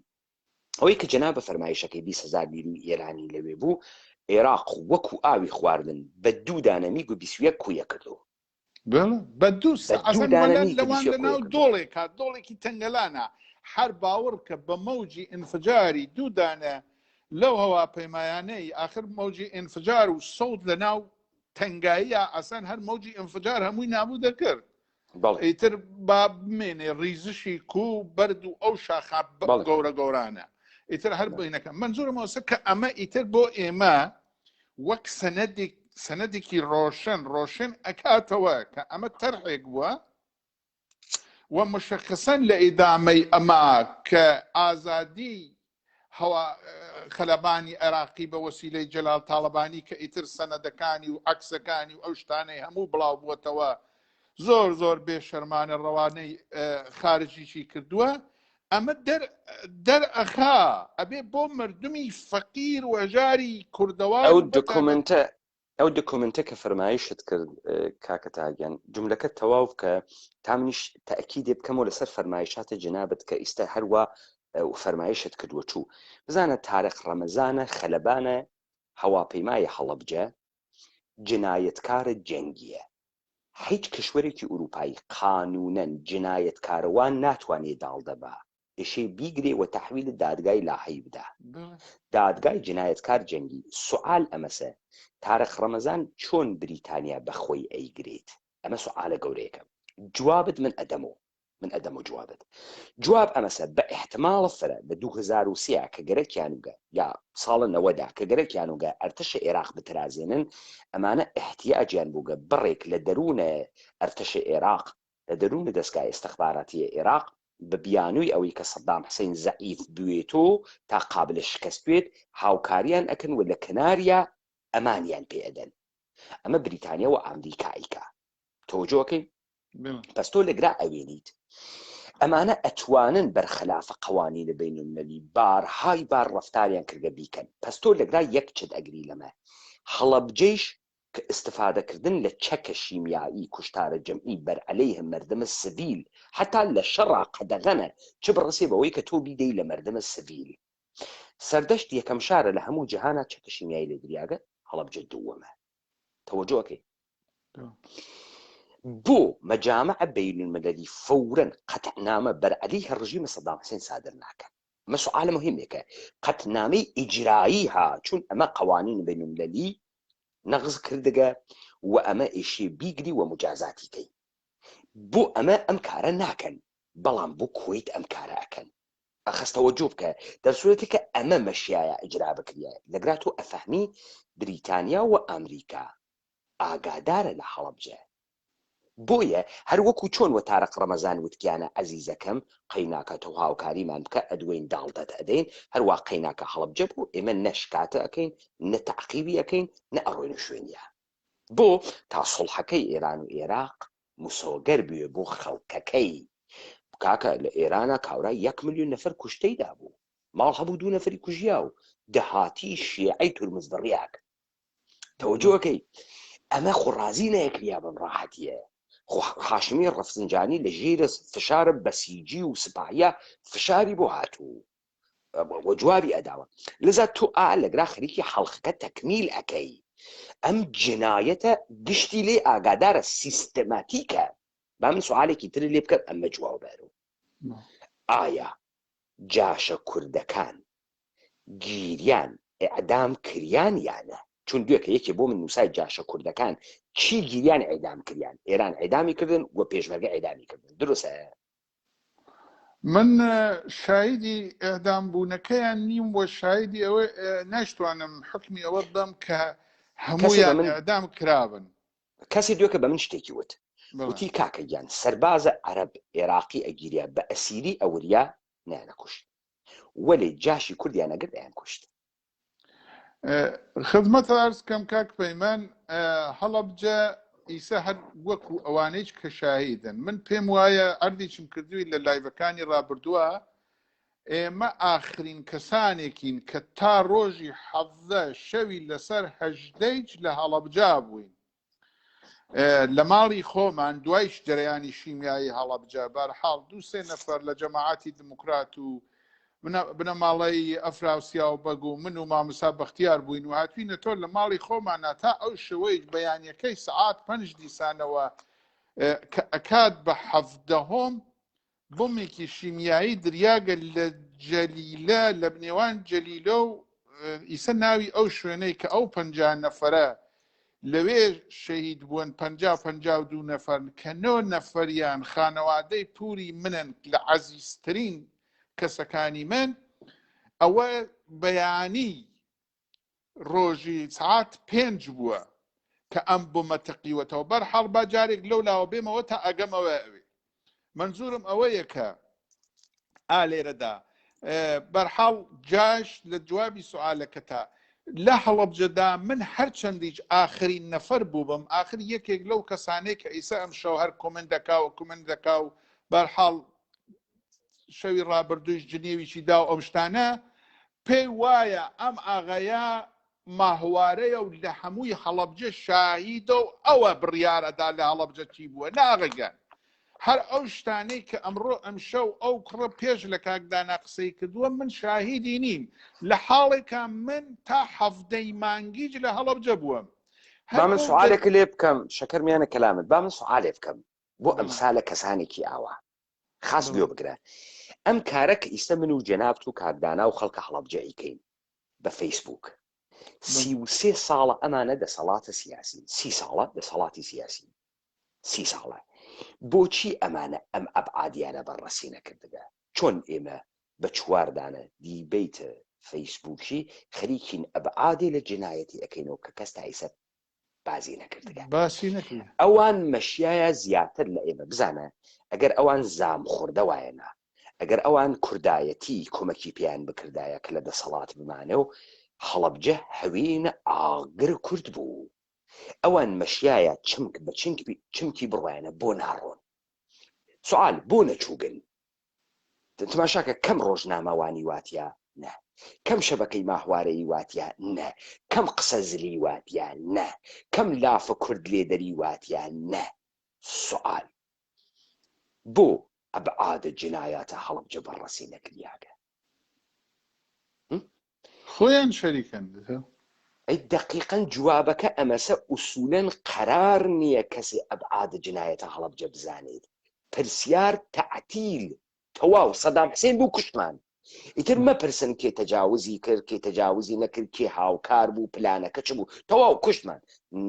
ئەوەی کە جەناب بە فەرمایشەکەی 20 هەزار نیروی ئێرانی لەوێ بوو عێراق وەکو ئاوی خواردن بە دوو دانە میگ و 21 کویە کردو بەڵێ بە دوو ئەسەن لەوان لە ناو دۆڵێکا دۆڵێکی تەنگەلانە هەر باوەڕ کە بە مەوجی ئینفجاری دوو دانە لەو هەواپەیمایانەی ئاخر مەوجی ئینفجار و سەوت لە ناو تەنگاییە ئەسەن هەر مەوجی ئینفجار هەمووی نابوو دەکرد ئیتر با بمێنێ ڕیزشی کو بەرد و ئەو شاخە گەورە گەورانە ئیتر هەر بینەکە منزورم ئەوسە کە ئەمە ئیتر بۆ ئێمە وەک سەنەدێک سەنەدێکی ڕۆشن ڕۆشن ئەکاتەوە کە ئەمە تەرحێک بووە و مشخصەن لە ئیدامەی ئەمە کە ئازادی هەوا خەلەبانی عێراقی بە وەسیلەی جەلال تاڵەبانی کە ئیتر سەنەدەکانی و عەکسەکانی و ئەو شتانەی هەموو بڵاو بووەتەوە زۆر زۆر بێ شەرمانە ڕەوانەی خارجیشی کردووە ئەمە دەر دەرئەخا ئەبێ بۆ مردمی فەقیر و هەژاری کوردەوار ئەو دۆکۆمنتە ئەو دۆکۆمنتە کە فەرمایشت کرد کاکە تاگیان جملەکە تەواو بکە تا منیش تەئکیدێ بکەمەوە لەسەر فەرمایشاتە جەنابت کە ئیستا هەروا فەرمایشت کردووە چوو بزانە تارق ڕەمەزانە خەلەبانە هەواپەیمای هەڵەبجە جنایەتکارە جەنگیە هیچ کشوەرێکی ئوروپایی قانونەن جنایەتکارەوان ناتوانێ داڵدە بە ئشێ بیگرێ وە تەحویل دادگای لاهەی بدا دادگای جنایەتکار جەنگی سوعال ئەمەسە تارق ڕەمەزان چۆن بریتانیا بە خۆی ئەیگرێت ئەمە سوعالە گەورەیەکە جوابت من ئەدەمۆ من ئەدەمۆ جوابت جواب ئەمەسە بە ئیحتماڵە فرە لە 2003 کە گەرەکیانوگە یا ساڵە نەوەدا کە گەرەکیانوگە ئەرتەشە ئێراق بترازێنن ئەمانە ئیحتیاجیان بووگە بڕێک لە دەروونە ئەرتەشە ئێراق لە دەروونە دەستگای ئیستخباراتیە ئێراق. بە بیانووی ئەوەی کە سەدام حسین زەعیف بوێتۆ تا قابلە شکەست بێت هاوکاریان ئەکەن و لە کەناریا ئەمانیان پێ ئەدەن. ئەمە بریتانیا و ئامریکا ئەیکا. تەوەجۆ ئەکەی؟ پس تۆ لەگرا ئەوێنیت ئەمانە ئەتوانن بەرخەلافە قوانینە بین المللی بارهای بار ڕەفتاریان کردگە بیکەن پس تۆ لەگرا یەک چت ئەگری لەمە هەڵەبجەیش کە ئستفادەکردن لە چەکە شیمیایی کوشتارە جەمعی بەر عەلەیه مەردمە سڤیل حەتا لە شەڕا قەدەغەنە چ بڕەسێ بەوەی کە تۆ بیدەی لە مەردمە سڤیل سەردەشت یەکەم شارە لە هەموو جیهانا چەکە شیمیایی لێ دریاگە هەڵەبجە دووەمە تەوەجۆ ئەکەی بۆ مەجامع بین المللی فورا قەتعنامە بەر عەلەیه ڕژیمە سەدام حسێن سادر ناکەن ئەمە سوئالە مهمێکە قەتنامەی ئیجرایی ها چون ئەمە قوانین بین المللی نەغز کردگە و ئەمە ئێشێ بیگری و مجازاتی کەی بۆ ئەمە ئەم کارە ناکەن بەڵام بۆ کوەیت ئەم کارە ئەکەن ئەخەس تەوەجۆ بکە دەرسورەتی کە ئەمە مەشیایە ئیجرا بکریایە لەگرا تۆ ئەفەهمی بریتانیا و ئامریکا ئاگادارە لە هەڵەبجە بۆیە هەر وەکو چۆن وە تارق ڕەمەزان وتگیانە ئەزیزەکەم قەیناکە تۆ هاوکاریمان بکە ئەدوەین داڵدەت ئەدەین هەروا قەیناکە هەڵەبجە بوو ئێمە نە شکاتە ئەکەین نە تەعقیبی ئەکەین نە ئەڕۆینە شوێنیا بۆ تا سوڵحەکەی ئێران و ئێراق مسۆگەر بوێ بۆ خەڵکەکەی کاکە لە ئێرانا کاورا یەک ملیۆن نەفەر کوشتەی دابوو ماڵ هەبوو دوو نەفەری کوژیا و دەهاتی شیعەی تورمز بڕیاک تەوەجۆکەی ئەمە خۆ ڕازی نەکریا بەم ڕاحەتیە خۆ حاشمی ڕەفسنجانی لە ژێرە فشارە بەسیجی و سپاهیە فشاری بۆ هاتوو و جوابی ئەداوە لەزا تۆ ئا لەگرا خەریکی حەڵقەکە تەکمیل ئەکەی ئەم جنایەتە گشتی لێ ئاگادارە سیستەماتیکە با من سوالێکی تر لێ بکەم ئەمە جواب بەرەوە ئایا جاشە کوردەکان گیریان ئیعدام کریان یا نە؟ چون دوێکە یەکێ بۆ من نوسای جاشە کوردەکان چی گیریان ئیعدام کریان ئێران ئیعدامی کردن و پێشمەرگە ئیعدامی کردن دروسە؟ من شایدی ئیعدام بوونەکەیان نیم و شایدی ئەوە ناشتوانم حوکمی ئەوە بەم کە هەموویان ئیعدام کرابن. کەسێ دوێکە بە من شتێکی وت وتی کاکە گیان سەربازە عەرەب ئێراقی ئەگیریا بە ئەسیری ئەوریا نەیانەکوشت وەلێ جاشی کوردیان ئەگرت ئەیان کوشت. خزمەت ئەرز کەم کاک پەیمان هەڵەبجە ئیسە هەر وەکو ئەوانەیش کە شاهیدن من پێم وایە ئەردیچم کردووی لە لایڤەکانی ڕابردووە ئێمە ئاخرین کەسانێکین کە تا ڕۆژی حەڤدە شەوی لەسەر هەژدەیچ لە هەڵەبجا بووین لە ماڵی خۆمان دوایش جەرەیانی شیمیایی هەڵەبجە بەرحاڵ دوو سێ نەفەر لە جەماعەتی دموکرات و بنەماڵەی ئەفراوسیا و بەگ و من و مامۆستا بەختیار بووین و هاتوینە تۆ لە ماڵی خۆمانە تا ئەو شەوەیش بەیانیەکەی سەعات پەنج دیسانەوە کە ئەکات بە حەڤدەهۆم بۆمێکی شیمیایی دریاگە لە جەلیلە لە نێوان جەلیلە و ئیسە ناوی ئەو شوێنەی کە ئەو 50 نەفرە لەوێ شەهید بوون 50 52 نەفەر کە نۆ نەفەریان خانەوادەی پوری منن لە عەزیزترین کەسەکانی من ئەوە بەیانی ڕۆژی سعات پێنج بووە کە ئەم بۆمە تەقیوەتەوە بەرحاڵ با جارێک لەو لاوە بێمەوە تا ئەگەمەوە ئەوێ منزورم ئەوەیە کە ئا لێرەدا بەرحاڵ جاش لە جوابی سوالەکەتا لە هەڵەبجەدا من هەرچەندیش ئاخرین نەفەر بووبم ئاخر یەکێک لەو کەسانەی کە ئیسا ئەم شەو هەر کۆمنت دەکا و کۆمنت دەکا و بەرحاڵ شەوی ڕابردووش جنێویشی دا و ئەم شتانە پێی وایە ئەم ئاغایە ماهوارەیە و لە هەمووی هەڵەبجە شاهیدە و ئەوە بڕیار ئەدا لە هەڵەبجە چی بووە نا ئاغا گیان هەر ئەو شتانەی کە ئەمڕۆ ئەمشەو ئەو کوڕە پێش لە کاک دانا قسەی کردووە من شاهیدی نیم لە حاڵێکا من تا حەڤدەی مانگیج لە هەڵەبجە بووم با من سوالێک لێ بکەم شەکەر میانە کەلامت با من سوالێ بکەم بۆ ئەمسالە کەسانێکی ئاوا خاس گوێ بگرە ئەم کارە کە ئیستە من و جەنابت و کاک دانا و خەڵکە هەڵەبجە ئەیکەین بە فەیسبووک 33 ساڵە ئەمانە دەسەڵاتە سیاسی سی ساڵە دەسەڵاتی سیاسی سی ساڵە بۆچی ئەمانە ئەم ئەبعادیانە بەڕەسی نەکردگە چۆن ئێمە بە چواردانە دیبەیت فەیسبووکی خەریکین ئەبعادێ لە جنایەتی ئەەکەینەوە کە کەس تا ئیسە بازی نەکردگە باسی نەکرد ئەوان مەشیایە زیاتر لە ئێمە بزانە ئەگەر ئەوان زام خوردە وایە نا. ئەگەر ئەوان کوردایەتی کۆمەکی پێیان بکردایە کە لە دەسەڵات بمانەو هەڵەبجە هەوێنە ئاگر کورد بوو ئەوان مەشیایە چمک بە چمکی بڕوایانە بۆ ناڕۆن سوال بۆ نەچووگن تماشاکە کەم ڕۆژنامەوانی واتیا نە کەم شەبەکەی ماهوارەیی واتیا نە کەم قسە زلی واتیا نە کەم لافە کورد لێدەری واتیا نە سوال بۆ ئەبعاد جنایاتە هەڵەبجە بەڕەسی نەکریاگە؟ خۆیان شەریکن. ئەی دەقیقەن جوابەکە ئەمەسە ئوسولەن قەرار نیە کەسێ ئەبعاد جنایەتە هەڵەبجە بزانێت پرسیار تەعتیل تەواو سەدام حسین بوو کوشتمان ئیتر مەپرسن کێ تەجاوزی کرد کێ تەجاوزی نەکرد کێ هاوکار بوو پلانەکە چ بوو تەواو کوشتمان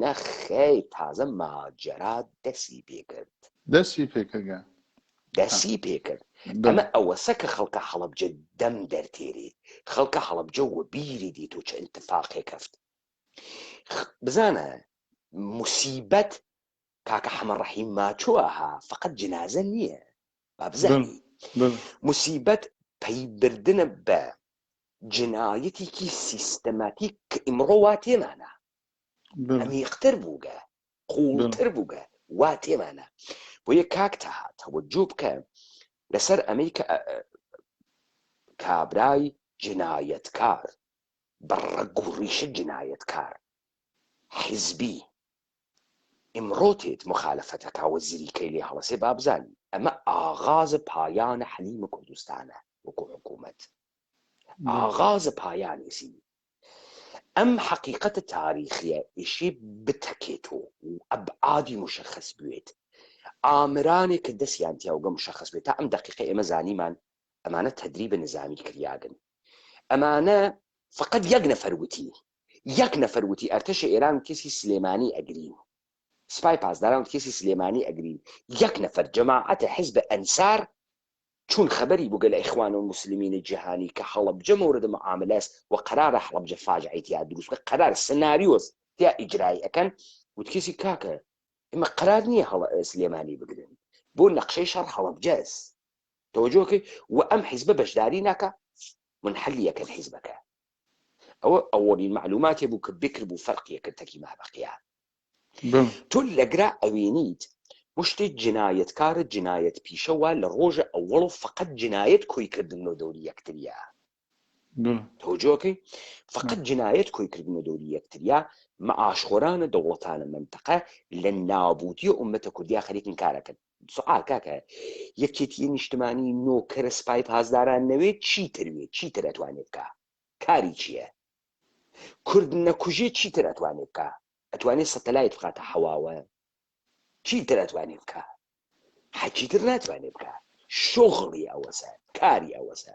نەخەیر تازە ماجەرا دەسی پێکرد. دەسی پێکردگە. دەسی پێکرد ئەمە ئەوەسە کە خەڵکە هەڵەبجە دەم دەرتێرێت خەڵکە هەڵەبجە وەبیری دێت و چ ئینتفاقێ کەفت بزانە موسیبەت کاکە حەمە ڕەحیم ماچووە ها فقط جنازە نییە با بزانی موسیبەت پەیبردنە بە جنایەتێکی سیستەماتیک کە ئیمڕۆ وا تێمانە عەمیقتر بووگە قوڵتر بووگە وا تێمانە بۆیە کاک تەها تەوەجۆ بکە لەسەر ئەمەی کە کابرای جنایەتکار بە ڕەگ و ڕیشە جنایەتکار حیزبی ئمڕۆ تێت مخالفەتەکا و زریکەی لێ هەڵەسێ با بزانی ئەمە ئاغاز پایان حەلیم کوردستانە وەکو حکوومەت ئاغاز پایانێسی ئەم حەقیقەتە تاریخیە ئیشێ بتەکێتۆ و ئەبعادی مشەخەس بوێت ئامرانێ کە دەسیان تیاوگە مشەخەس بێت تا ئەم دەقیقە ئێمە زانیمان ئەمانە تەدریب نزامی کریاگن ئەمانە فقط یەک نەفەر وتی یەک نەفەر وتی ئەرتەش ئێران و کەسی سلێمانی ئەگرین سپای پاسداران و کەسی سلێمانی ئەگرین یەک نەفەر جەماعەتە حزب ئەنسار چون خەبەری بووگە لە ئیخوان المسلمین جهانی کە هەڵەبجە مورد معاملەس و قەرارە هەڵەبجە فاجعەی تیا دروست بکە قەرار سناریۆس تیا ئیجرای ئەکەن وتکیسی کاکە ئێمە قەرار نییە هەڵە سلێمانی بگرن بۆ نەقشەی شەڕ هەڵەبجەس تەوەجۆکەی و ئەم حیزبە بەشداری ناکە منحلی یەکەن حیزبەکە ئەوە ئەوەڵین معلوماتێ بوو کە بکر بوو فەرقیە کرد تەکی مابقیا تۆ لەگرا ئەوێنیت مشتێ جنایەتکارە جنایەت پیشە وا لە ڕۆژە ئەوەڵ و فقط جنایەت کۆی کردن و دەوری یەکتریا تەوجۆکەی فقط جنایەت کۆی کردن و دەوری یەکتریا معاشخۆرانە دەوڵەتانە منتەقە لە نابوتی ئومەتە کوردیا خەریکن کارەکەن سوعال کاکە یەکێتی نیشتمانی نۆکەرە سپای پاسداران نەوێت چی تروێت چیتر ئەتوانێت بکە کاری چییە؟ کورد نەکوژێ چیتر ئەتوانێ بکا؟ ئەتوانێ سەتەلایت بخاتە حەواوە؟ چیتر ئەتوانێ بکا؟ حەچیتر ناتوانێ بکا شغڵی ئەوەسە کاری ئەوەسە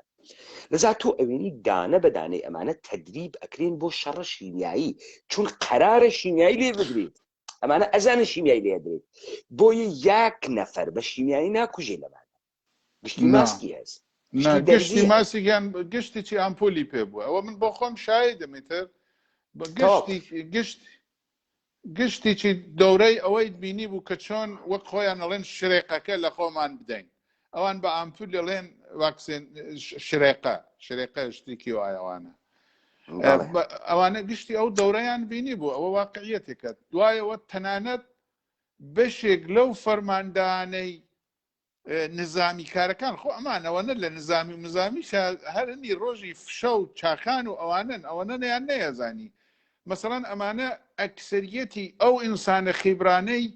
لەزا تۆ ئەوێنی دانە بە دانەی ئەمانە تەدریب ئەکرێن بۆ شەڕە شیمیایی چون قەرارە شیمیایی لێ بدرێت ئەمانە ئەزانن شیمیایی لێ درێت بۆیە یەک نەفەر بە شیمیایی ناکوژێ لەمانە گشتی ماسکی هەست گشتی ماسیگیان گشتی چی ئامپولی پێ بوو ئەوە من بۆ خۆم شایدم ئیتر گشتی گشت گشتی چی دەورەی ئەوەی بینی بوو کە چۆن وەک خۆیان ئەڵێن شرێقەکە لە خۆمان بدەین ئەوان بە ئامپول دەڵێن واکسێن شرێقە شرێقە شتێکی وایەوانە ئەوانە گشتی ئەو دەورەیان بینی بوو ئەوە واقعیەتێکە دوایەوە تەنانەت بەشێک لەو فەرماندانەی نزامی کارەکان خۆ ئەمان ئەوەنە لە نزامی و مزامی هەرنی ڕۆژی فشە و چاکان و ئەوانن ئەوەنە نیان نەیەزانی مەسەڵەن ئەمانە ئەکسەریەتی ئەو ئینسانە خیبرانەی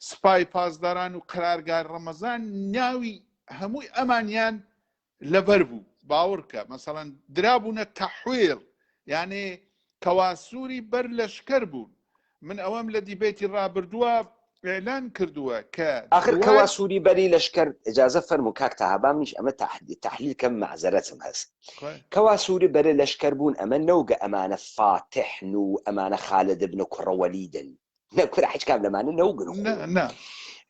سپای پاسداران و قەرارگای ڕەمەزان ناوی هەمووی ئەمانیان لەبەر بوو باوەڕکە مەسەڵەن درابوونە تەحویڵ یانێ کەواسووری بەر لەشکەر بوون من ئەوەم لە دیبێتی ڕابردووە ئێلان کردووە کە ئاخر کەواسووری بەری لەشکەر ئجازە فەرموو کاک تەها با منیش ئەمە تەحلیل کەم مەعزەرەتم هەس کەواسووری بەرە لەشکەر بوون ئەمە نەوگە ئەمانە فاتحن و ئەمانە خالد بن کوڕە وەلیدن نە کورە حیچ کام لەمانە نەوگن خۆ نا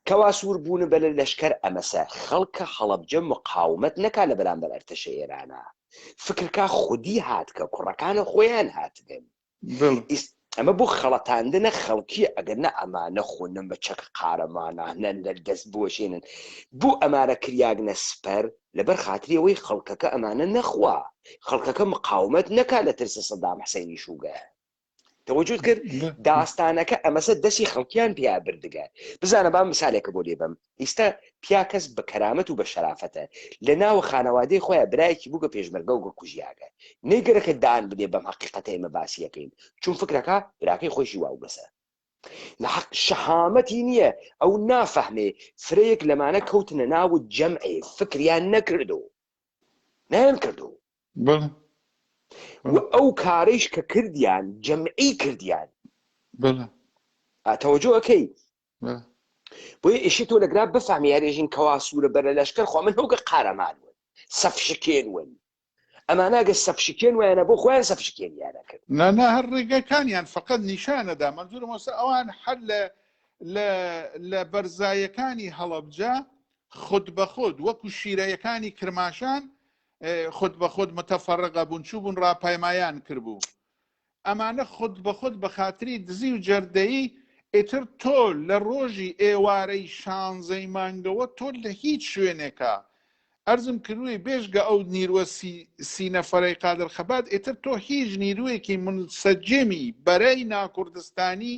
کەوا سوور بوون بەلە لەشکەر ئەمەسە خەڵکە هەڵەبجە مقاومەت نەکا لە بەرامبەر ئەرتەشە ئێرانا فکرکا خودی هاتکە کوڕەکانە خۆیان هاتگن بەڵێ. ئەمە بۆ خەڵەتاندنە خەڵکیە ئەگەر نە ئەمانە خۆ نە بە چەک قارەمانانەن لە دەست بوەشێنن بۆ ئەمانە کریاگنە سپەر لەبەر خاتری ئەوەی خەڵکەکە ئەمانە نەخوا خەڵکەکە مقاومەت نەکا لە ترسە سەدام حسەینی شوگە تەوەجوت کرد داستانەکە ئەمەسە دەسی خەڵکیان پیا بردگە بزانە با مثالێکە بۆ لێبم ئیستا پیا کەس بە کەرامەت و بە شەرافەتە لە ناوە خانەوادەی خۆیان برایەکی بووگە پێشمەرگە و گە کوژیاگە نەیگەرەکە دان بنێ بەم حەقیقەتە ئێمە باسیەکەین چون فکرەکە براکەی خۆشی واوگەسە لە حەق شەهامەتی نییە ئەو نافەهمێ فرەیەک لەمانە کەوتنە ناو جەمعێ فکریان نەکردو نەیان کردو بەڵێ و ئەو کارەیش کە کردیان جەمعی کردیان بەڵێ تەوەجۆ ئەکەی بۆیە ئیشی تۆ لەگرا بفهمی هەرێژین کەوا سوورە بەرە لەشکر خۆ من هەوگە قارەمان ون سەف شکێن ون ئەمانە گە سەف شکێن وایانە بۆ خۆیان سەف شکێنیانە کرد نا نا هەر ڕێگەکانیان فقط نیشانەدا مەنزورم وەسە ئەوان هەر لە لە لە بەرزایەکانی هەڵەبجە خود بە خود وەکو شیرەیەکانی کرماشان خود بە خود متەفەڕقە بوون چوو بوون ڕاپایمایان کردبوو ئەمانە خود بە خود بە خاتری دزی و جەردەیی ئیتر تۆ لە ڕۆژی ئێوارەی شانزەی مانگەوە تۆ لە هیچ شوێنێکا ئەرزم کردووی بێژگە ئەو نیروە سی سی نەفەرەی قادر خەبات ئیتر تۆ هیچ نیروێکی منسەجمی بەرەی ناکوردستانی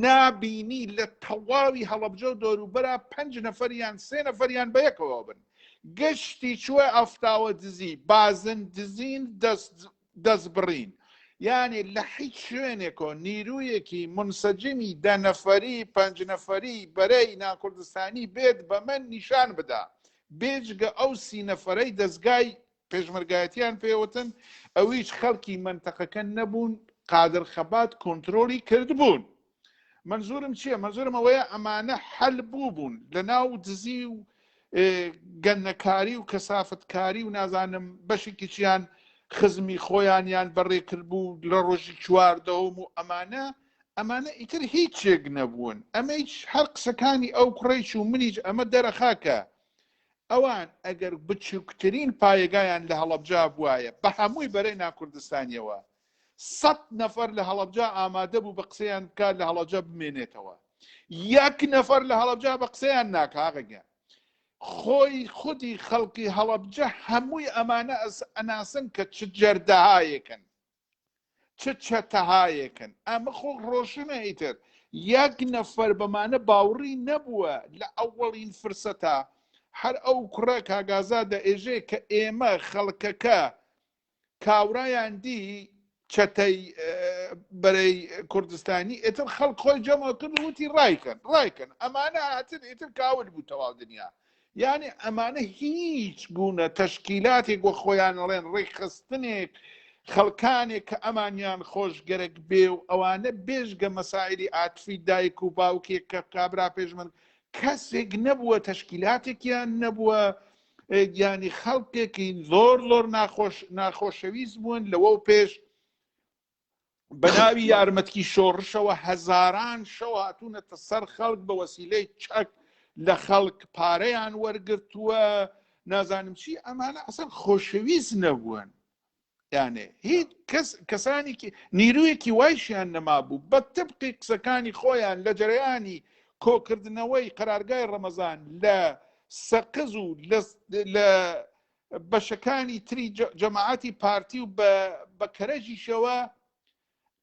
نابینی لە تەواوی هەڵەبجە و دەوروبەرا پەنج نەفەریان سێ نەفەریان بەیەکەوە بن گشتی چووە ئەفتاوە دزی بازن دزین دەست دەستبڕین یانی لە هیچ شوێنێکۆ نیرویەکی مونسەجمی دە نەفەری پەنج نەفەری بەرەی ناکوردستانی بێت بە من نیشان بدا بێجگە ئەو سی نەفەرەی دەزگای پێشمەرگایەتیان پێوتن ئەویچ خەڵکی مەنتەقەکە نەبوون قادر خەبات کۆنترۆڵی کردبوون. مەنزورم چییە مەنزورم ئەوەیە ئەمانە حەل بوو بوون لە ناو دزی و گەنەکاری و کەسافتکاری و نازانم بەشێکیچیان خزمی خۆیانیان بەڕێ کردبوو لە ڕۆژی چواردەوم و ئەمانە ئەمانە ئیتر هیچێک نەبوون ئەمەیچ هەر قسەکانی ئەو کوڕیش و منیش ئەمە دەرەخاکە ئەوان ئەگەر بچووکترین پایەگایان لە هەڵەبجا بواە بە هەمووی بەرەی ناکوردستانیەوە سەت نەفەر لە هەڵەبجە ئامادە بوو بە قسەیان بکات لە هەڵەبجە بمێنێتەوە یەک نەفەر لە هەڵەبجە بە قسەیان ناکا ئاغا گیان خۆی خودی خەڵکی هەڵەبجە هەمووی ئەمانە ئەناسن کە چ جەردەهایەکن چ چەتەهایەکن ئەمە خۆ ڕۆشنە ئیتر یەک نەفەر بەمانە باوڕی نەبووە لە ئەوەڵین فرسەتا هەر ئەو کوڕە کاگازادە ئێژێ کە ئێمە خەڵکەکە کاورایان دی چەتەی بەرەی کوردستانی ئیتر خەڵک خۆی جەمە کرد وتی ڕایکەن ڕایکەن ئەمانە هاتن ئیتر کاول بوو تەواو دنیا یعنی ئەمانە هیچ بوونە تەشکیلاتێک وە خۆیان ئەڵێن ڕێکخستنێک خەڵکانێک کە ئەمانیان خۆش گەرەک بێ و ئەوانە بێژگە مەسائلی ئاتفی دایک و باوکێک کە کابرا پێشمەرگ کەسێک نەبووە تەشکیلاتێکیان نەبووە یانی خەڵکێکی زۆر زۆر ناخۆش ناخۆشەویست بوون لەوە و پێش بە ناوی یارمەتکی شۆڕشەوە هەزاران شەو هاتوونەتە سەر خەڵک بە وەسیلەی چەک لە خەڵک پارەیان وەرگرتووە نازانم چی ئەمانە ئەسەر خۆشەویست نەبوون یانێ هیچ کەس کەسانێکی نیرویەکی وایشیان نەمابوو بە تبقی قسەکانی خۆیان لە جەرەیانی کۆکردنەوەی قەرارگای ڕەمەزان لە سەقز و لە بەشەکانی تری جەماعەتی پارتی و بە کەرەجیشەوە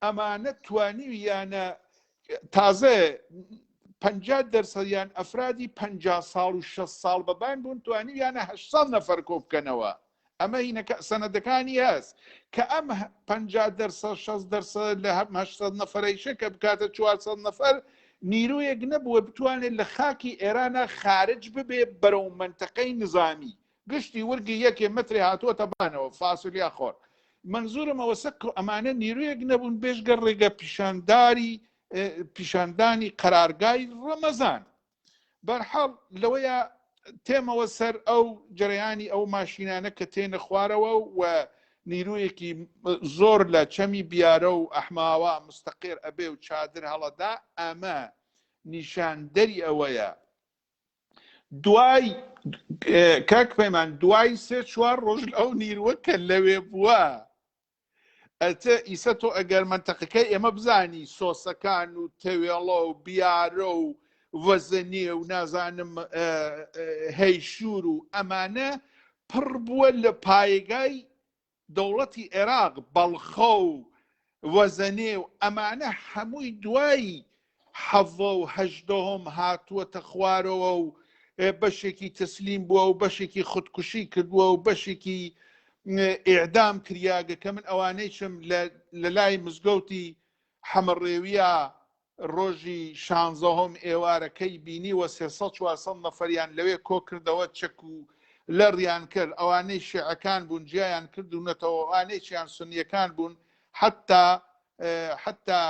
ئەمانە توانیویانە تازە 50 دەرسەدیان ئەفرادی 50 ساڵ و 6 ساڵ بەبان بوون توانیویانە 800 نەفەر کۆ بکەنەوە ئەمە هینەکە سەنەدەکانی هەست کە ئەم 50 دەرسەد 6 دەرسەد لە هەم 800 نەفەرەیشە کە بکاتە 400 نەفەر نیرویەک نەبووە بتوانێت لە خاکی ئێرانە خارج ببێ بەرەو مەنتەقەی نظامی گشتی ورگی یەکێ مەترێ هاتووەتە بانەوە فاسولیا خۆر مەنزورم ئەوەسە کە ئەمانە نیرویەک نەبوون بێژگە ڕێگە پیشانداری پیشاندانی قەرارگای ڕەمەزان بەرحاڵ لەوەیە تێمەوە سەر ئەو جەرەیانی ئەو ماشینانە کە تێنە خوارەوە و نیرویەکی زۆر لە چەمی بیارە و ئەحماوە مستەقێر ئەبێ و چادر هەڵەدا ئەمە نیشاندەری ئەوەیە دوای کاک پەیمان دوای سێ چوار ڕۆژ ئەو نیروە کە لەوێ بووە. ئەتە ئیسە تۆ ئەگەر مەنتەقەکەی ئێمە بزانی سۆسەکان و تەوێڵە و بیارە و وەزەنێ و نازانم هەیشور و ئەمانە پڕ بووە لە پایگای دەوڵەتی عێراق بەڵخە و وەزەنێ و ئەمانە هەمووی دوای حەڤە و هەژدەهۆم هاتووەتە خوارەوە و بەشێکی تەسلیم بووە و بەشێکی خودکوشی کردووە و بەشێکی ئیعدام کریاگە کە من ئەوانەیشم لە لای مزگەوتی حەمەڕێویە ڕۆژی شانزەهۆم ئێوارەکەی بینیوە 300 400 نەفەریان لەوێ کۆ کردەوە چەک و لەڕیان کرد ئەوانەی شیعەکان بوون جیایان کردوونەتەوە ئەوانەیشیان سنیەکان بوون حتا حتا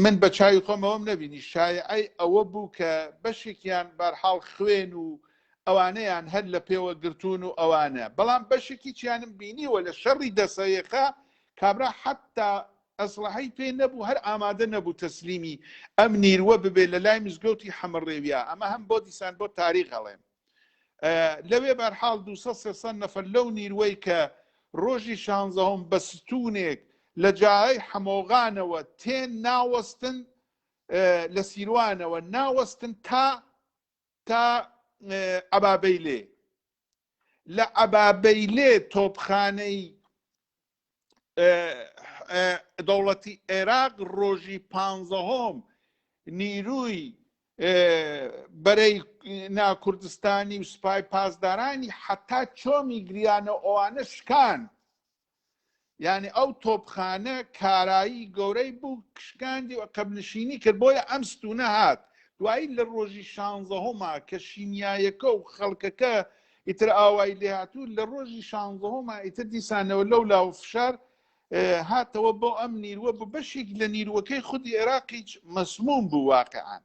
من بە چاوی خۆمەوەم نەبینی شایعی ئەوە بوو کە بەشێکیان بارحاڵ خوێن و ئەوانەیان هەر لە پێوە گرتوون و ئەوانە بەڵام بەشێکی چیانم بینیوە لە شەڕی دەسەیەکە کابرا حتا ئەسڵەحەی پێ نەبوو هەر ئامادە نەبوو تەسلیمی ئەم نیروە ببێ لە لای مزگەوتی حەمەڕێویا ئەمە هەم بۆ دیسان بۆ تاریخ ئەڵێم لەوێ بەرحاڵ 200 300 نەفەر لەو نیروەی کە ڕۆژی شانزەهۆم بە ستونێک لە جای حەمۆغانەوە تێن ناوەستن لە سیروانەوە ناوەستن تا تا ئەبابەیلێ لە ئەبابەیلێ تۆپخانەی دەوڵەتی عێراق ڕۆژی پانزەهۆم نیروی بەرەی ناکوردستانی و سوپای پاسدارانی حتا چۆمی گریانە ئەوانە شکان یعنی ئەو تۆپخانە کارایی گەورەی بوو شکاندی و قەبنشینی کرد بۆیە ئەم ستونە هات دوایی لە ڕۆژی شانزەهۆما کە شیمیایەکە و خەڵکەکە ئیتر ئاوای لێهاتوو لە ڕۆژی شانزەهۆما ئیتر دیسانەوە لەو لاو فشار هاتەوە بۆ ئەم نیروە بە بەشێک لە نیروەکەی خودی عێراقیچ مەسموم بوو واقعان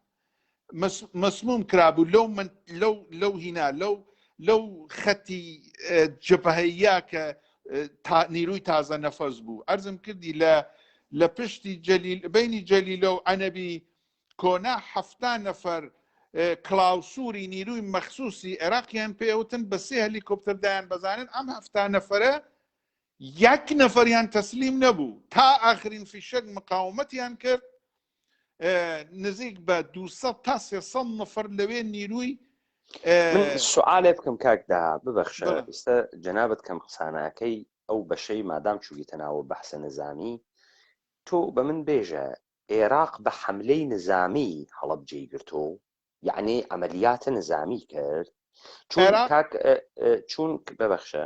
مەسموم کرابوو لەو من لەو لەو هینا لەو لەو خەتی جبهەیە کە نیروی تازە نەفەس بوو ئەرزم کردی لە لە پشتی جەلیل بینی جەلیلە و عەنەبی کۆنا 70 نەفەر کڵاوسووری نیروی مەخصوصی عێراقیان پێوتن بە سێ هەلیکۆپتەر دایان بەزانن ئەم هەفتا نەفەرە یەک نەفەریان تەسلیم نەبوو تا ئاخرین فیشەک مقاومەتیان کرد نزیک بە 200 تا 300 نەفەر لەوێ نیروی من سوالێ بکەم کاکدا ببەخشە ئێستا جەنابەت کەم قسانەکەی ئەو بەشەی مادام چوویتە ناوە بەحسە نزامی تۆ بە من بێژە عێراق بە حەملەی نزامی هەڵەبجەی گرتۆ یەعنی عەمەلیاتە نزامی کرد چون کاک چون ببەخشە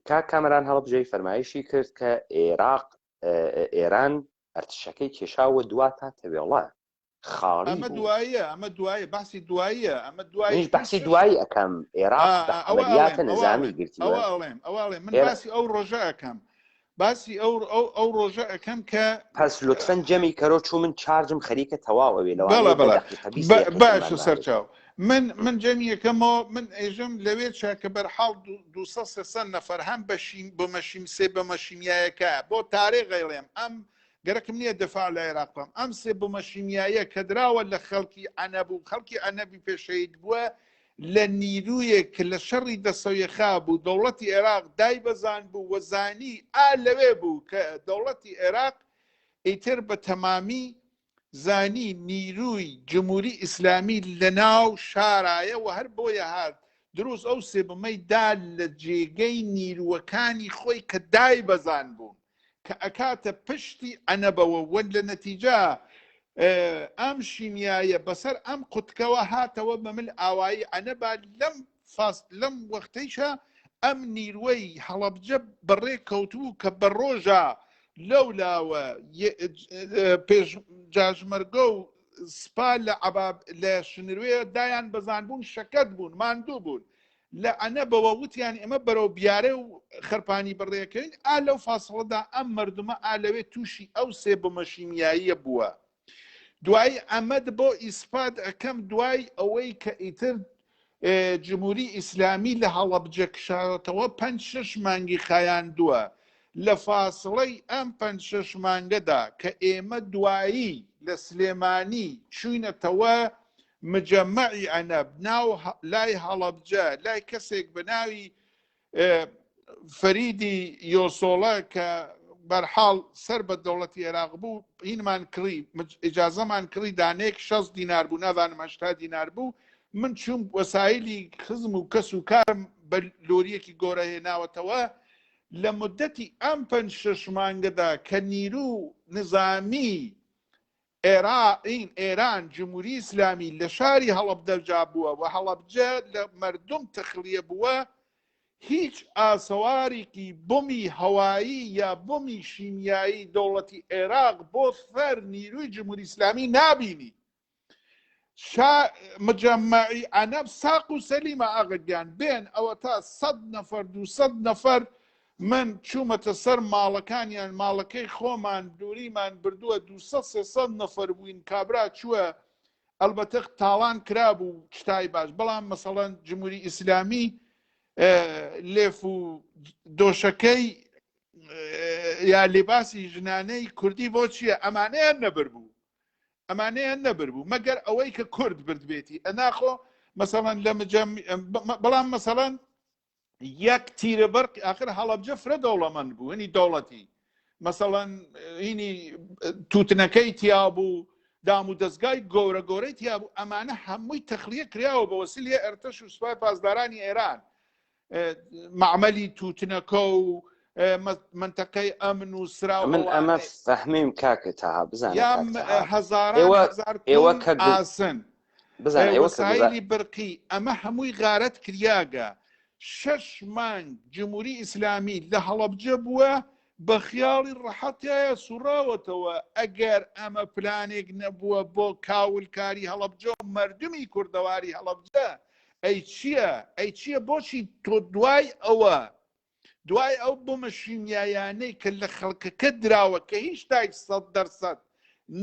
کاک کامەران هەڵەبجەی فەرمایشی کرد کە عێراق ئێران ئەرتشەکەی کێشاوە دوا تا تەوێڵە خاڵی ئەمە دواییە ئەمە دوایە باسی دواییە ئەمە دوایی باسی دوایی ئەەکەم عێراق عەمەلیاتە نزامی گرتی ئەوە ئەڵێم ئەوە ئەڵێم من باسی ئەو ڕۆژە ئەەکەم باسی ئەو ئەو ئەو ڕۆژە ئەەکەم کە پس لوتفەن جەمی کەرۆ چوو من چارجم خەریکە تەواو ئەوێ لەوانەیە بە دەقیقە 20 دقیقەمان باشە مابێت. سەرچاو من من جەمی یەکەمەوە من ئێژم لەوێ چا کە بەرحاڵ 200 300 نەفەر هەم بە شیم بە مەشیم سێ بە مەشیمیایەکە بۆ تارێ غەیڵێم ئەم گەرەکم نییە دەفاع لە عێراق بکەم ئەم سێ بۆمە شیمیاییە کە دراوە لە خەڵکی عەنەب و خەڵکی عەنەبی پێ شەهید بووە لە نیرویەک کە لە شەڕی دەسەویەخا بوو دەوڵەتی عێراق دایبەزاندبوو و زانی ئا لەوێ بوو کە دەوڵەتی عێراق ئیتر بە تەمامی زانی نیروی جمهوری ئیسلامی لە ناو شارایە و هەر بۆیە هات دروست ئەو سێ بمەی دا لە جێگەی نیروەکانی خۆی کە دایبەزاندبوون کە ئەکاتە پشتی عەنەبەوە و لە نەتیجە ئەم شیمیایە بەسەر ئەم قوتکەوە هاتەوە بە مل ئاوایی عەنەبا لەم فاست لەم وەختەیشە ئەم نیروەی هەڵەبجە بەڕێ کەوتبوو کە بە ڕۆژە لەو لاوە پێش جاژمەرگە و سپا لە عەباب لە شنروێ دایان بەزان بوون شەکەت بوون ماندوو بوون لە عەنەبەوە وتیان ئێمە بەرەو بیارێ و خەرپانی بەڕێکەین ئا لەو فاسڵەدا ئەم مردمە ئا لەوێ تووشی ئەو سێ بمە شیمیاییە بووە دوای ئەمەد بۆ ئیسپات ئەەکەم دوای ئەوەی کە ئیتر جمهوری ئیسلامی لە هەڵەبجە کشاوەتەوە پەنج شەش مانگی خایاندووە لە فاسڵەی ئەم پەنج شەش مانگەدا کە ئێمە دوایی لە سلێمانی چوینەتەوە مجەمەعی عەنەب ناو لای هەڵەبجە لای کەسێک بە ناوی. فەریدی یۆسۆڵە کە بەرحاڵ سەر بە دەوڵەتی عێراق بوو هینمان کڕی ئجازەمان کڕی دانەیەک 6 دینار بوو نازانم 80 دینار بوو من چوم وەسایلی خزم و کەس و کارم بە لۆریەکی گۆرە هێناوەتەوە لە مدەتی ئەم پەنج شەش مانگەدا کە نیرو نزامی ئێرائین ئێران جمهوری ئیسلامی لە شاری هەڵەبدەجا بووە و هەڵەبجە لە مردم تەخلیە بووە هیچ ئاسەوارێکی بۆمی هەوایی یا بۆمی شیمیایی دەوڵەتی عێراق بۆ سەر نیروی جمهوری ئیسلامی نابینی شا مجەمەعی عەنەب ساق و سەلیمە ئاغە گیان بێن ئەوەتا سەد نەفەر دووسەد نەفەر من چوومەتە سەر ماڵەکانیان ماڵەکەی خۆمان دووریمان بردووە دووسەد سێسەد نەفەر بووین کابرا چووە ئەلبەتە تاڵان کرابوو چتای باش بەڵام مەسەڵەن جمهوری ئیسلامی لێف و دۆشەکەی یا لباسی ژنانەی کوردی بۆ چییە ئەمانەیان نەبر بوو ئەمانەیان نەبربوو مەگەر ئەوەی کە کورد بردبێتی ئەناخۆ مەسەڵەن لە مجەم بەڵام مەسەڵەن یەک تیرە بەرق آخر هەڵەبجە فرە دەوڵەمەند بوو هەنی دەوڵەتی مەسەڵەن هینی تووتنەکەی تیا بوو دام و دەستگای گەورە گەورەی تیا بوو ئەمانە هەمووی تەخلیە کراوە بە وەسیلیە ئەرتەش و سوپای پاسدارانی ئێران مەعمەلی تووتنەکە و منتەقەی ئەمن و سرا من ئەمە فەهمیم کاکە تاها بزانە هەزاران ئێوە کە ئاسن بزانە ئێوە وەسایلی برقی ئەمە هەمووی غارەت کریاگە شەش مانگ جمهوری ئیسلامی لە هەڵەبجە بووە بە خیاڵی ڕەحەتایە سوڕاوەتەوە ئەگەر ئەمە پلانێک نەبووە بۆ کاولکاری هەڵەبجە و مردمی کوردەواری هەڵەبجە ئەی چییە؟ ئەی چییە بۆچی تۆ دوای ئەوە دوای ئەو بۆمە شیمیایانەی کە لە خەڵکەکە دراوە کە هیچ تایک سەد دەرسەد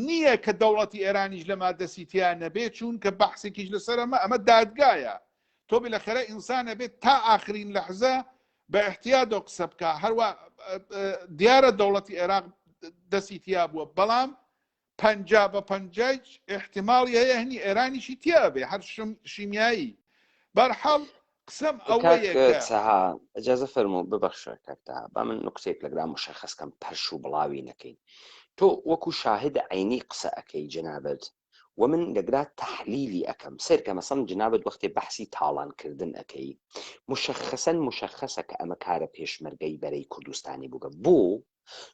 نییە کە دەوڵەتی ئێرانیش لە مادەسی تیا نەبێت چوون کە بەحسێکیش لەسەر ئەمە ئەمە دادگایە تۆ بێ لە خەرە ئینسانە بێت تا ئاخرین لەحزە بە احتیادەوە قسە بکە هەروە دیارە دەوڵەتی عێراق دەستی تیا بووە بەڵام 50 بە پەنجای احتماڵی هەیە هەنی ئێرانیشی تیا بێ هەر شیمیایی بەرحاڵ قسەم ئەوەیە کە سەها ئەجازە فەرموو ببەخشە کاک تەها با من نوکتەیەک لەگرا مشەخەس کەم پەرش و بڵاوی نەکەین تۆ وەکو شاهد عینی قسە ئەکەی جەنابت و من لەگرا تەحلیلی ئەکەم سەیرکە مەسەڵەن جنابت وەختێ بەحسی تاڵان کردن ئەکەی مشەخەسەن مشەخەسە کە ئەمە کارە پێشمەرگەی بەرەی کوردستانی بووگە بۆ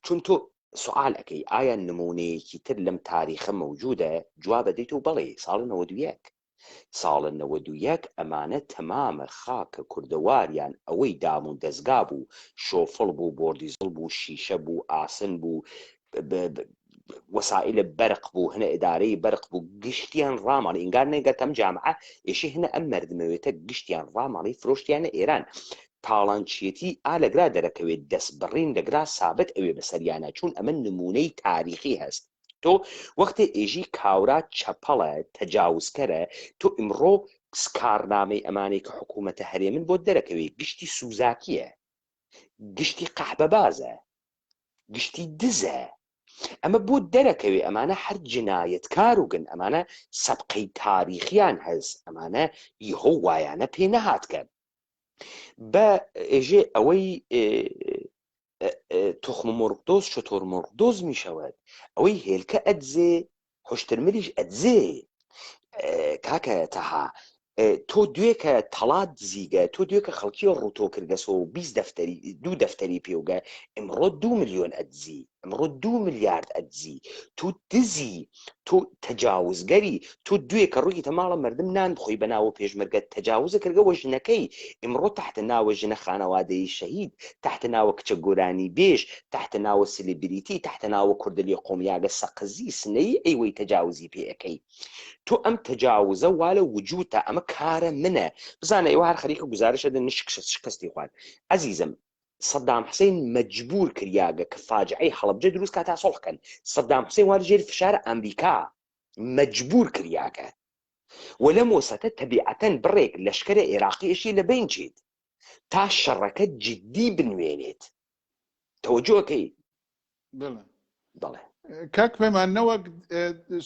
چون تۆ سوال ئەکەی ئایا نمونەیەکی تر لەم تاریخە مەوجودە جوابە دەیت و بەڵێ ساڵ 91 ساڵە 91 ئەمانە تەمامە خاکە کوردەواریان ئەوەی دام و دەزگا بوو شۆفڵ بوو بۆردیزڵ بوو شیشە بوو ئاسن بوو وەسائل بەرق بوو هەنە ئیدارەی بەرق بوو گشتیان ڕاماڵی ئینگار نەیگەتەم جامعە ئێشی هەنە ئەم مردمەوێتە گشتیان ڕاماڵی فرۆشتیانە ئێران تاڵانچیەتی ئا لەگرا دەرەکەوێت دەست بڕین لەگرا سابت ئەوێ بەسەریانە چون ئەمە نمونەی تاریخی هەست تۆ وەختێ ئێژی کاورا چەپەڵە تەجاوزکەرە تۆ ئیمڕۆ کارنامەی ئەمانەی کە حکوومەتە هەرێمن بۆت دەرەکەوێ گشتی سوزاکیە گشتی قەحبەبازە گشتی دزە ئەمە بۆ دەرەکەوێ ئەمانە هەر جنایەتکاروگن ئەمانە سەبقەی تاریخیان هەس ئەمانە یهۆ وایانە پێ نەهاتکە بە ئێژێ ئەوەی تخم مرغ دۆز شتۆر مرغ دۆز میشەوەت ئەوەی هێلکە ئەدزێ حشترمریش ئەدزێ کاکە تەها تۆ دوێکە تەڵات دزیگە تۆ دوێکە خەڵکی ڕووتۆ کردگەسۆ و 20 دەفتەری دوو دەفتەری پێوگە ئمڕۆ دو میلیۆن ئەدزی ئمڕۆ دو میلیارد ئەدزی تۆ دزی تۆ تەجاوزگەری تۆ دوێکە ڕوویتە ماڵە مردم نان بخۆی بە ناوە پێشمەرگە تەجاوزە کردگە وە ژنەکەی ئمڕۆ تحت ناوە ژنە خانەوادەی شەهید تحت ناوە کچە گۆرانی بێژ تحت ناوە سلیبریتی تحت ناوە کوردە لێ قۆمیاگە سەقزی سنەیی ئەیوەی تەجاوزی پێ ئەکەی تۆ ئەم تەجاوزە وا لە وجودتە ئەمە کارە منە بزانە ئێوە هەر خەریکە گوزارشە دەن شکست شکستی خوارد عەزیزم سەدام حسین مەجبور کریاگە کە فاجعەی هەڵەبجە دروست کا تا سوڵح کەن سەدام حسین وار ژێر فشار ئەمریکا مەجبور کریاگە و لەم وسەتە تەبیعەتەن بڕێک لەشکرە عێراقی ئەشی لە بین چێت تا شەڕەکە جدی بنوێنێت تەوەجۆکەی بڵێ بەڵێ. کاک پەیمان نەوەک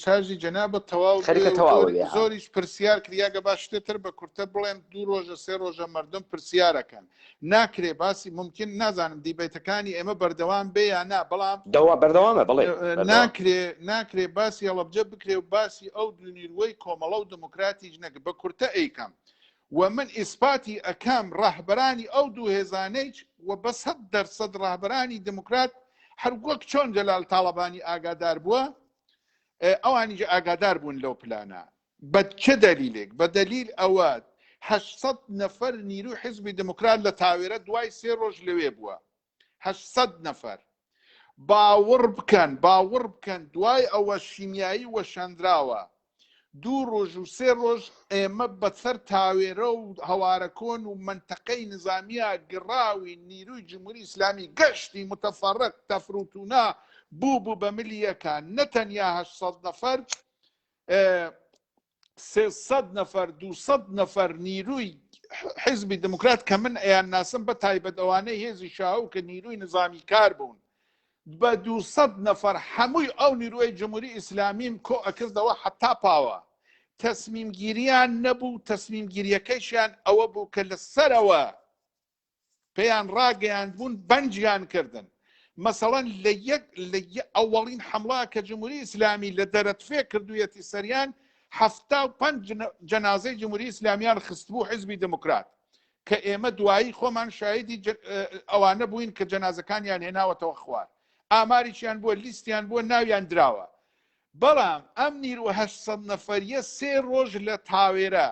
شارژی جەنابت تەواو خەریکە تەواو بێ، ها. زۆریش پرسیار کریاگە با شتێ تر بە کورتە بڵێم دوو ڕۆژە سێ ڕۆژە مردم پرسیارەکەن ناکرێ باسی ممکن نازانم دیبەیتەکانی ئێمە بەردەوام بێ یا نا بەڵام دەوا بەردەوامە بڵێ بەردەوام. ناکرێ ناکرێ باسی هەڵەبجە بکرێ و باسی ئەو دوو نیروەی کۆمەڵە و دموکراتیش نەک بە کورتە ئەیکەم و من ئیسپاتی ئەکەم ڕەهبەرانی ئەو دوو هێزانەیچ و بە 100% ڕەهبەرانی دموکرات هەر وەک چۆن جەلال تاڵەبانی ئاگادار بووە ئەوانیش ئاگادار بوون لەو پلانە بە چ دەلیلێک بە دەلیل ئەوە 800 نەفەر نیروی حزبی دموکرات لە تاوێرە دوای سێ ڕۆژ لەوێ بووە 800 نەفەر باوەڕ بکەن باوەڕ بکەن دوای ئەوە شیمیایی وەشەندراوە دوو ڕۆژ و سێ ڕۆژ ئێمە بەسەر تاوێرە و هەوارەکۆن و مەنتەقەی نزامیە گڕاوی نیروی جمهوری ئیسلامی گەشتی متفەڕق تەفروتونا بوو بوو بە ملی یەکا نە تەنیا 800 نەفەر 300 نەفەر 200 نەفەر نیروی حزبی دموکرات کە من ئەیان ناسم بە تایبەت ئەوانەی هێزی شاهو کە نیروی نظامی کار بوون بە 200 نەفەر هەمووی ئەو نیروی جمهوری ئیسلامیم کۆ ئەکردەوە حتا پاوە تەسمیمگیریان نەبوو تەسمیمگیریەکەیشیان ئەوە بوو کە لە سەرەوە پێیان ڕاگەیاندبوون بەنجیان کردن مەسەڵەن لە یەک لە ئەوەڵین حمڵا کە جمهوری ئیسلامی لە دەرەتفێ کردویەتی سەریان 75 جەنازەی جمهوری ئیسلامیان خستبوو حزبی دموکرات کە ئێمە دوایی خۆمان شایدی ئەوانە بووین کە جەنازەکانیان هێناوەتەوە خوار ئاماریشیان بووە لیستیان بووە ناویان دراوە بەڵام ئەم نیروە 800 نەفەریە سێ ڕۆژ لە تاوێرە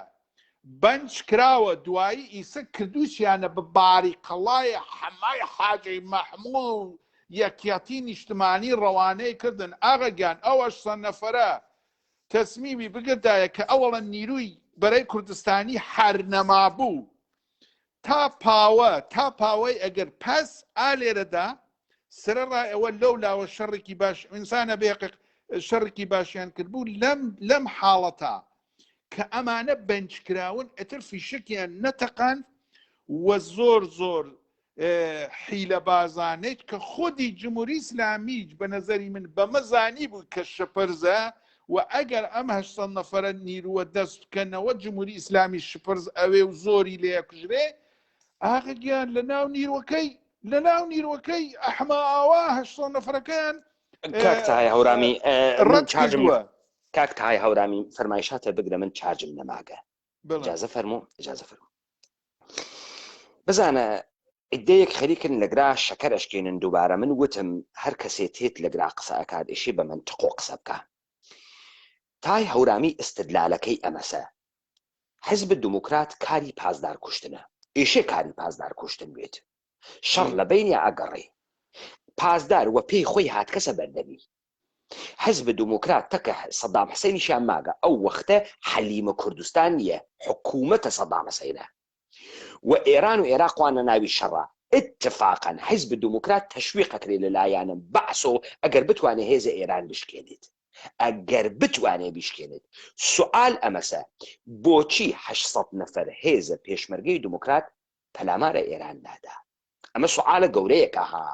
بەنج کراوە دوایی ئیسە کردووشیانە بە باری قەڵای حەمای حاجی مەحموو و یەکیەتی نیشتمانی ڕەوانەی کردن ئاغا گیان ئەو 800 نەفەرە تەسمیمی بگردایە کە ئەوەڵەن نیروی بەرەی کوردستانی هەر نەمابوو تا پاوە تا پاوەی ئەگەر پەس ئا لێرەدا سەرەڕای ئەوە لەو لاوە شەڕێکی باش ئینسانە بێقق شەڕێکی باشیان کردبوو لەم لەم حاڵەتە کە ئەمانە بەنج کراون ئەتر فیشکیان نەتەقاند و زۆر زۆر حیلەبازانەیت کە خودی جمهوری ئیسلامیج بە نظری من بەمە زانی بوو کە شپرزە و ئەگەر ئەم 800 نەفرە نیرووە دەست بکەنەوە جمهوری ئیسلامی شپرز ئەوێ و زۆری لێ کوژرێ ئاغە گیان لە ناو نیروەکەی لە ناو نیروەکەی ئەحمە ئاوا 800 نەفرەکەیان کاک تای هەورامی ڕەت کردووە. کاک تای هەورامی فەرمایشاتە بگرە من چارجم نەماگە اجازە فەرموو اجازە فەرموو بزانە عدەیەک خەریکن لەگرا شەکەر ئەشکێنن دووبارە من وتم هەر کەسێ تێت لەگرا قسە ئەکات ئێشێ بە مەنتقۆ قسە بکە تای هەورامی ئستدلالەکەی ئەمەسە حزب دموکرات کاری پاسدار کوشتنە ئێشێ کاری پاسدار کوشتن بێت شەڕ لە بینیا ئەگەڕێ پاسدار وە پێی خۆی هاتکەسە بەردەمی حزب دموکرات تەکە سەدام حسێنیشیان ماگە ئەو وەختە حەلیمە کوردستان نییە حکوومەتە سەدام حسینە و ئێران و ئێراق وانە ناوی شەڕە اتفاقا حزب دموکرات تەشویق ئەکرێ لە لایەنە بەعسۆ ئەگەر بتوانێ هێزە ئێران بشکێنێت ئەگەر بتوانێ بیشکێنێت سوئال ئەمەسە بۆچی 800 نەفەر هێزە پێشمەرگەی دموکرات پەلامارە ئێران نادا ئەمە سوعالە گەورەیەکە ها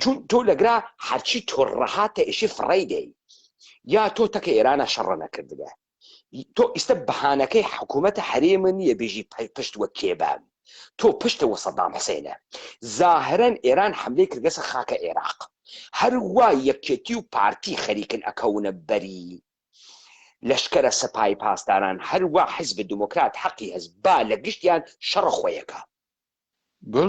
چون تۆ لەگرا هەرچی تۆڕەهاتە ئیشی فڕی دەی یا تۆ تەکە ئێرانە شەڕە نەکردگە تۆ ئیستا بەهانەکەی حکوومەتە هەرێمە نییە بێژی پشت وە کێبان تۆ پشتە وە سەدام حسێنە زاهرەن ئێران حملەی کردگەسە خاکە عێراق هەروە یەکێتی و پارتی خەریکن ئەکەونە بەری لەشکرە سەپای پاسداران هەروە حزب دموکرات حەقی هەس با لە گشتیان شەڕ خۆیەکە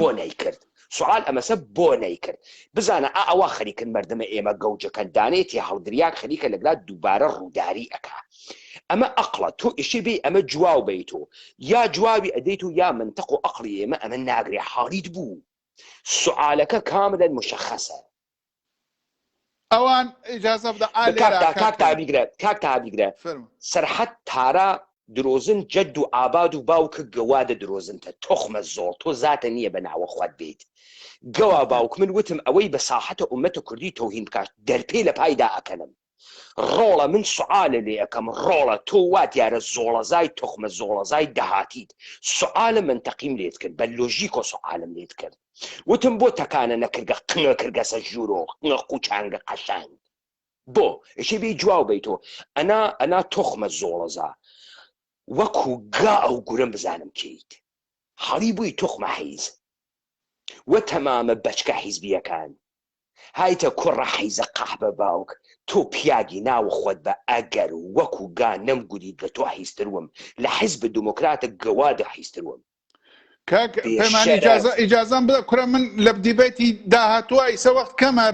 بۆ نەیکرد سوال ئەمەسە بۆ نەیکرد بزانە ئا ئەوە خەریکن مردمە ئێمە گەوجەکەن دانەیە تێ هەڵدریاک خەریکە لەگلا دووبارە ڕووداری ئەکا ئەمە ئەقڵە تۆ ئیشێ بێ ئەمە جواو بیت و یا جوابی ئەدەیت و یا منطق و ئەقڵی ئێمە ئەمە ناگرێ حاڵیت بوو سوالەکە کاملا مشخصە ئەوان ئیجازە بدە ئا کاک لێرە تا کاک کاک تا پەیمان بیگرە کاک تا بیگرە فەرموو سەرحەد تارا درۆزن جەد و ئاباد و باوکە گەوادە درۆزنتە تۆخمە زۆڵ تۆ زاتە نییە بە ناوە خوات بێیت گەوا باوک من وتم ئەوەی بە ساحەتە ئومەتە کوردی تەوهین بکات دەرپێ لە پایدا ئەکەنم ڕۆڵە من سوعالە لێ ئەکەم ڕۆڵە تۆ وا دیارە زۆڵەزای تۆخمە زۆڵەزای دەهاتیت سوعالە مەنتەقیم لێت کرد بە لۆژیکۆ سوعالم لێت کرد وتم بۆ تەکانە نەکردگە قنگە کردگەسە ژوورۆ قنگە قوچانگە قەشانگ. بۆ ئێشێ بێی جواو بەیتۆ ئەنا ئەنا تۆخمە زۆڵەزا وەکو گا ئەو گورم بزانم کێیت حەڵی بووی توخمە حیز وە تەمامە بەچکە حیزبیەکان هایتە کوڕە حیزە قەحبە باوک تۆ پیاگی ناوە خۆت بە ئەگەر وەکو گا نەم گوریت لە تۆ حیزتروم لە حیزب دموکراتە گەوادە حیزتروم. کاک پەیمان ئیجازە ئیجازەم بدە کورە من لە دیبەیتی داهاتووە ئیسە وەخت کەمە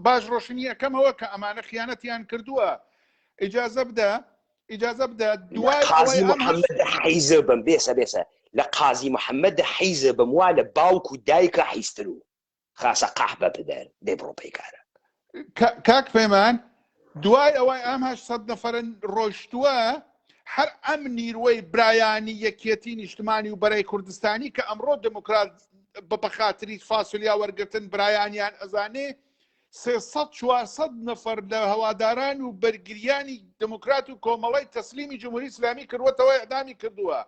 باش ڕۆشنی ئەکەمەوە کە ئەمانە خیانەتیان کردووە ئیجازە بدە ئیجازە بدە دوای قازی محەممەد حیزە بم بێسە بێسە لە قازی محەممەد حیزە بم وا لە باوک و دایکە حیزتر و خاسە قەحبە پدەر دەی بڕۆ پەیکارە. کاک پەیمان دوای ئەوەی ئەم 800 نەفەرە ڕۆشتووە هەر ئەم نیروەی برایانی یەکیەتی نیشتمانی و بەرەی کوردستانی کە ئەمڕۆ دموکرات بە بەخاتری فاسولیا وەرگتن برایانیان ئەزانێ 300 400 نەفەر لە هەواداران و بەرگریانی دموکرات و کۆمەڵی تەسلیمی جمهوری ئیسلامی کردوەتەوە ئەدامی کردووە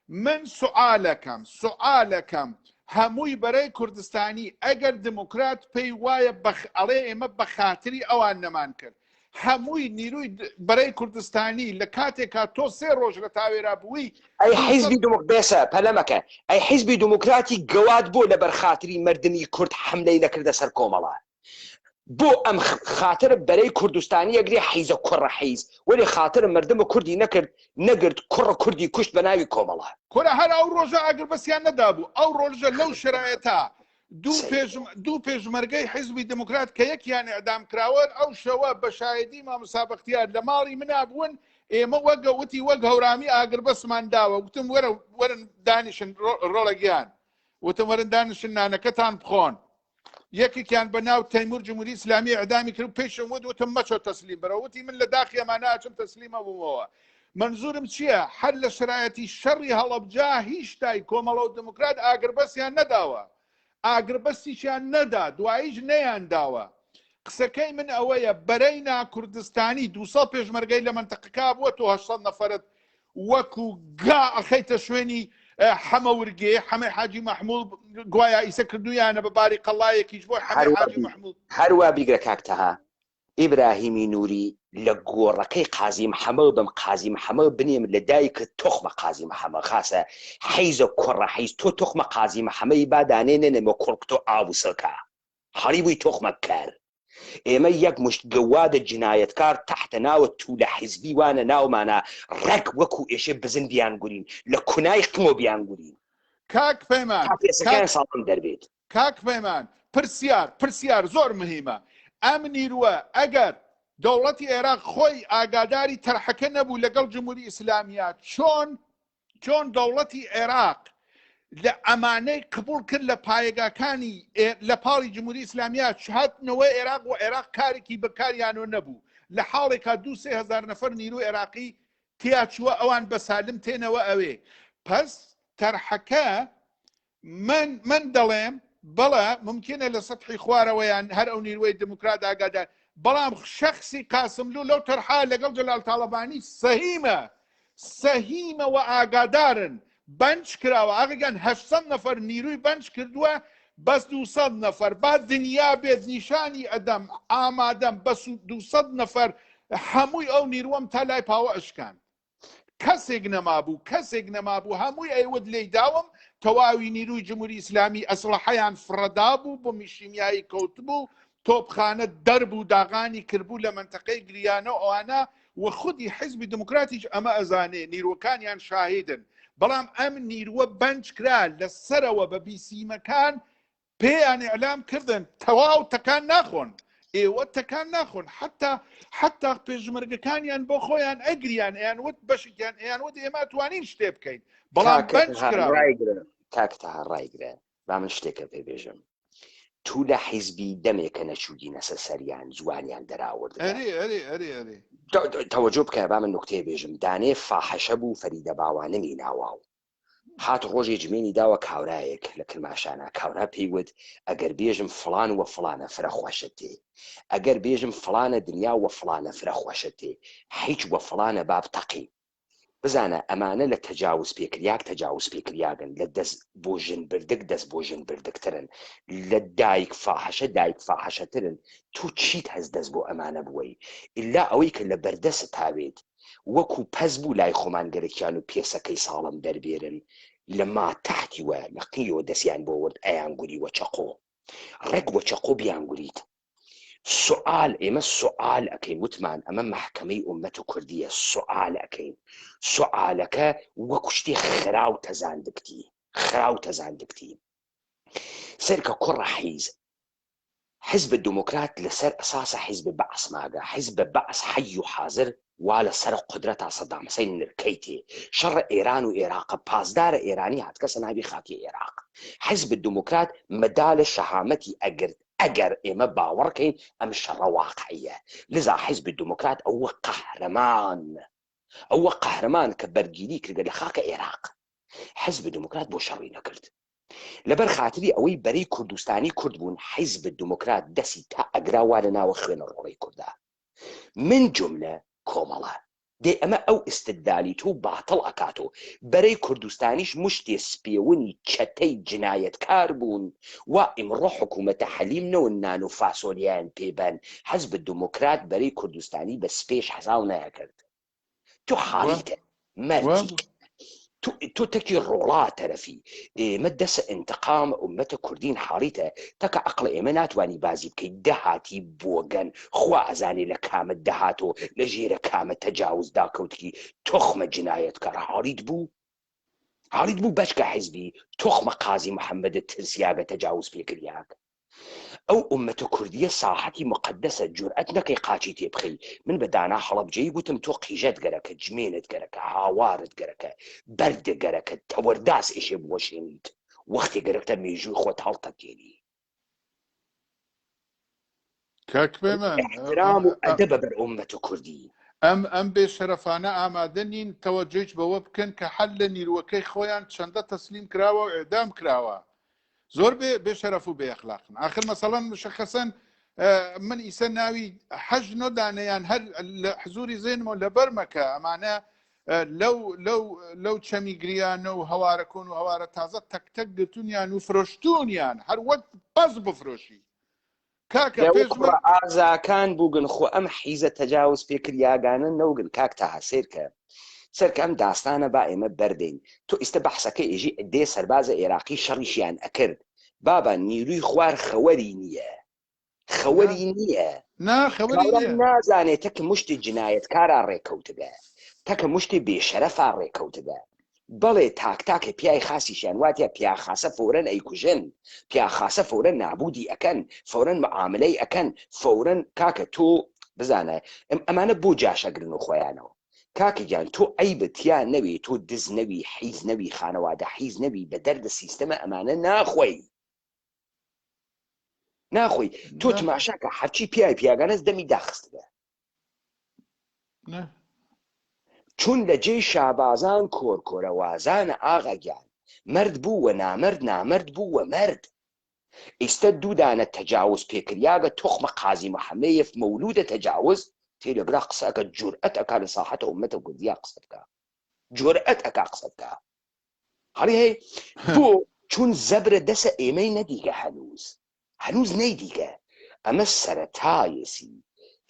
من سوعالەکەم سوعالەکەم هەمووی بەرەی کوردستانی ئەگەر دموکرات پێی وایە بەخ ئەڵێ ئێمە بە خاتری ئەوان نەمان کرد هەمووی نیروی بەرەی کوردستانی لە کاتێکا تۆ سێ ڕۆژ لە تاوێرا بووی ئەی حیزبی دموک بێسە پەلە مەکە ئەی حیزبی دموکراتی گەواد بۆ لەبەر خاتری مەردمی کورد حەملەی نەکردە سەر کۆمەڵە بۆ ئەم خاتر بەرەی کوردستانی ئەگرێ حیزە کوڕە حیز وەلێ خاتر مردمە کوردی نەکرد نەگرت کوڕە کوردی کوشت بە ناوی کۆمەڵە. کورە هەر ئەو ڕۆژە ئاگربەسیان نەدابوو ئەو ڕۆژە لەو شەرایەتە دوو پێش دوو پێشمەرگەی حیزبی دموکرات کە یەکیان ئێعدام کراوە ئەو شەوە بە شایدی مامۆستا بەختیار لە ماڵی منا بوون ئێمە وەگە وتی وەک هەورامی ئاگربەسمان داوە وتم وەرە وەرن دانیشن ڕۆڵە گیان وتم وەرن دانیشن نانەکەتان بخۆن یەکێکیان بە ناو تەیمور جمهوری ئیسلامی ئەدامی کرد پێشم وت وتم مەچۆ تەسلیم بەرەوە وتی من لە داخی ئەمانە ئەچم تەسلیمە بوومەوە منزورم چییە هەر لە شرایەتی شەڕی هەڵەبجا هیچتای کۆمەڵە و دموکرات ئاگربەستیان نەداوە ئاگربەستیشیان نەدا دواییش نەیان داوە قسەکەی من ئەوەیە بەرەی ناکوردستانی 200 پێشمەرگەی لە منتەقەکە بووە تۆ 800 نەفرەت وەکو گا ئەخەیتە شوێنی حەمە ورگێ حەمەی حاجی مەحموود گوایا ئیسە کردویانە بە باری قەڵایەکیش بۆ حەمەی حاجی مەحموود هەروا بیگرە کاک تەها ئیبراهیمی نوری لە گۆڕەکەی قازی محەمە بم قازی محەمە بنێم لە دایکت تۆخمە قازی محەمە خاسە حیزە کوڕە حیز تۆ تۆخمە قازی محەمەی با دانێ نەنێمە کوڕک تۆ ئاو سڵکە حەڵی بووی تۆخمە کەر ئێمە یەک مشت گەوادە جنایەتکار تەحتە ناوە تولە حیزبی وانە ناومانە ڕێک وەکو ئێشێ بزن بیانگورین لە کونای قمۆ بیانگورین کاک پەیمان تا پێسەکەیان ساڵم دەربێت. کاک پەیمان پرسیار پرسیار زۆر مهیمە ئەم نیروە ئەگەر دەوڵەتی عێراق خۆی ئاگاداری تەرحەکە نەبوو لەگەڵ جمهوری ئیسلامیە چۆن چۆن دەوڵەتی عێراق لە ئەمانەی قبول کرد لە پایەگاکانی لە پاڵی جمهوری ئیسلامیا هاتنەوە عێراق و عێراق کارێکی بەکاریانەوە نەبوو لە حاڵێکا دو سێ هەزار نەفەر نیرو عێراقی تیا چووە ئەوان بە سالم تێنەوە ئەوێ پس تەرحەکە من من دەڵێم بەڵێ ممکنە لە سەتحی خوارەوەیان هەر ئەو نیروەی دموکرات ئاگادار بەڵام شخصی قاسملوو لەو تەرحا لەگەڵ جەلال تاڵەبانی سەهیمە سەهیمە و ئاگادارن بەنج کراوە ئاغەگیان 800 نەفەر نیروی بەنج کردووە بەس 200 نەفەر با دنیا بێت نیشانی ئەدەم ئامادەم بەس 200 نەفەر هەمووی ئەو نیروەم تا لای پاوە ئەشکاند کەسێک نەمابوو کەسێک نەمابوو هەمووی ئەیوت لێی داوم تەواوی نیروی جمهوری ئیسلامی ئەسڵەحەیان فڕەدابوو بۆمی شیمیایی کەوتبوو تۆپخانە دەربوو داغانی کردبوو لە مەنتەقەی گریانە و ئەوانە و خودی حیزبی دموکراتیش ئەمە ئەزانێ نیروەکانیان شاهیدن بەڵام ئەم نیروە بەنج کرا لە سەرەوە بە بیسیمەکان پێیان ئیعلام کردن تەواو تەکان ناخۆن ئێوە تەکان ناخۆن حتا حتا پێشمەرگەکانیان بۆ خۆیان ئەگریان ئەیان وت بەشێکیان ئەیان وت ئێمە توانین شتێ بکەین بەڵام بەنج کرا ڕایگرە کاک تەها ڕایگرە با من شتێکە پێ بێژم تو لە حیزبی دەمێکە نەچوودینەسە سەریان زوانیان دەراورد ئەرێ ئەرێ ئەرێ ئەرێ تەوەجۆ بکە با من نوکتەیە بێژم دانێ فاحەشە بوو فەریدە باوانمی ناواو هات ڕۆژێ جمێنی داوە کاورایەک لە کرماشانا، کاورا پێی وت، ئەگەر بێژم فڵان وە فڵانە فرە خوەشت تێ، ئەگەر بێژم فڵانە دنیا وە فڵانە فرە خوەشت تێ، هیچ وە فڵانە با بتەقی. بزانە ئەمانە لە تەجاوز پێکریاگ تەجاوز پێکریاگن، لە دەست بۆ ژن بردگ دەست بۆ ژن بردگترن، لە دایک فاحشە دایک فاحشەترن، تۆ چیت هەس دەست بۆ ئەمانە بوەی ئیلا ئەوەی کە لە بەردەست تاوێت وەکو پەز بوو لای خۆمان گەرەکیان و پێسەکەی ساڵم دەربێرن لە ماتەحتی وە لە قیەوە دەسیان بۆ ورد ئەیانگوری وە چەقۆ ڕێک وە چەقۆ بیانگوریت سوئال ئێمە سوئال ئەکەین وتمان ئەمە مەحکەمەی ئومەت و کوردیە سوئال ئەکەین سوئالەکە وەکو شتی خراو تەزاندکتی خراو تەزاندکتی سەرکە کوڕە حیز حزب دموکرات لەسەر ئەساسە حزب بەعس ماگە حزب بەعس حەی و حازر وا لە سەر قودرەتا سەدام حسین نرکەی تێ شەڕ ئێران و ئێراقە پاسدارە ئێرانی هاتکەسە ناوی خاکی ئێراق حزب دموکرات مەدالە شەهامەتی ئەگرت ئەگەر ئێمە باوەڕ کەین ئەم شەڕە واقعیە لذا حزب دموکرات ئەوە قەهرەمان ئەوە قەهرەمان کە بەرگیری کردگە لە خاکە ئێراق حزب دموکرات بۆ شەڕی نەکرد لەبەر خاتری ئەوەی بەرەی کوردستانی کورد بوون حیزب دموکرات دەسی تا ئەگرا وا لە ناوە خوێنە ڕۆڵەی کوردا من جوملە کۆمەڵە. دەی ئەمە ئەو ئیستدلالی تۆ باتڵ ئەکاتۆ. بەرەی کوردستانیش مشتێ سپێونی چەتەی جنایەتکار بوون وا ئیمڕۆ حکومەتە حەلیم نەون نان و فاسۆلیایان پێ بەن حزب دموکرات بەرەی کوردستانی بە سپێش حساو نەئەکرد. تۆ حاڵیتە مەردی تۆ تەکی ڕۆڵا تەرەفی ئێمە دەسە ئینتقام ئومەتە کوردین حاڵیتە تەکە عەقڵ ئێمە ناتوانی بازی بکەی دەهاتی بۆگەن خوا ئەزانێ لە کامە دەهاتۆ لە ژێرە کامە تەجاوز داکەوتکی تۆخمە جنایەتکار حاڵیت بوو حاڵیت بوو بەچکە حیزبی تۆخمە قازی محەممەدت ترسیاگە تەجاوز پێکریاگ ئەو ئوممەتە کوردیە ساحەتی موقەدەسە جورئەت نەکەی قاچی تێ بخەی من بە دانا هەڵەبجەیی گوتم تۆ قیژەت گەرەکە جمێنت گەرەکە هاوارت گەرەکە بەرد گەرەکە تەوەرداس ئێشێ بوەشێنیت وەختێ گەرەکتە مێژووی خۆت هەڵتەکێنی. کاک پەیمان ئیحترام و ئەدەبە بەر ئوممەتە کوردی. ئەم ئەم بێ شەرەفانە ئامادە نین تەوەجۆیچ بەوە بکەن کە حەل لە نیروەکەی خۆیان چەندە تەسلیم کراوە و ئێعدام کراوە زۆر بێ بێ شەرەف و بێ ئەخلاقن ئاخر مەسەڵەن مشەخەسەن من ئیسە ناوی حەژ نۆ دانەیان هەر لە حزوری زێنمەوە لەبەر مەکە ئەمانە لەو لەو لەو چەمی گریانە و هەوارە کۆن و هەوارە تازە تەک تەک گرتونیان و فرۆشتونیان هەر وەک پەز بفرۆشی کاکە لەو پێشمەر کوڕە ئازاکان بووگن خۆ ئەم حیزە تەجاوز پێکریاگانە نەوگن کاک تاها سەیرکە سەرکە ئەم داستانە با ئێمە بەردەین تۆ ئیستە بەحسەکە ئێژی عدێ سەربازە ئێراقی شەڕیشیان ئەکرد بابا نیروی خوار خەوەری نییە نا خەوەری نییە نا خەوەری کابرا نییە نازانێ تەک مشتی جنایەتکارا ڕێکەوتگە تەکە مشتی بێشەرەفا ڕێکەوتگە بەڵێ تاک تاکێ پیای خاسیشیان واتیا پیا خاسە فەورەن ئەیکوژن پیا خاسە فەورەن نابودی ئەکەن فەورەن معاملەی ئەکەن فەورەن کاکە تۆ بزانە ئەمانە بۆ جاش ئەگرن و خۆیانەوە کاکە گیان تۆ عەیبت تیا نەوێ تۆ دز نەوی حیز نەوی خانەوادە حیز نەوی بە دەردە سیستەمە ئەمانە ناخۆی ناخۆی تۆ تماشاکە هەرچی پیای پیاگانەس دەمی داخستگە چون لە جێی شابازان کۆرکۆرەوازانە ئاغا گیان مەرد بوو وە نامەرد نامەرد بوو وە مەرد ئیستە دوو دانە تەجاوز پێکریاگە توخمە قازی محەمەیەف مەولودە تەجاوز تێ لەگرا قسە ئەکا جورئەت ئەکا لە ساحەتە ئومەتە کوردیا قسە بکا جورئەت ئەکا قسە بکا هەڵی هەی بۆ چون زەبرە دەسە ئێمەی نەدیگە هەنووز هەنووز نەیدیگە ئەمە سەرەتایەسی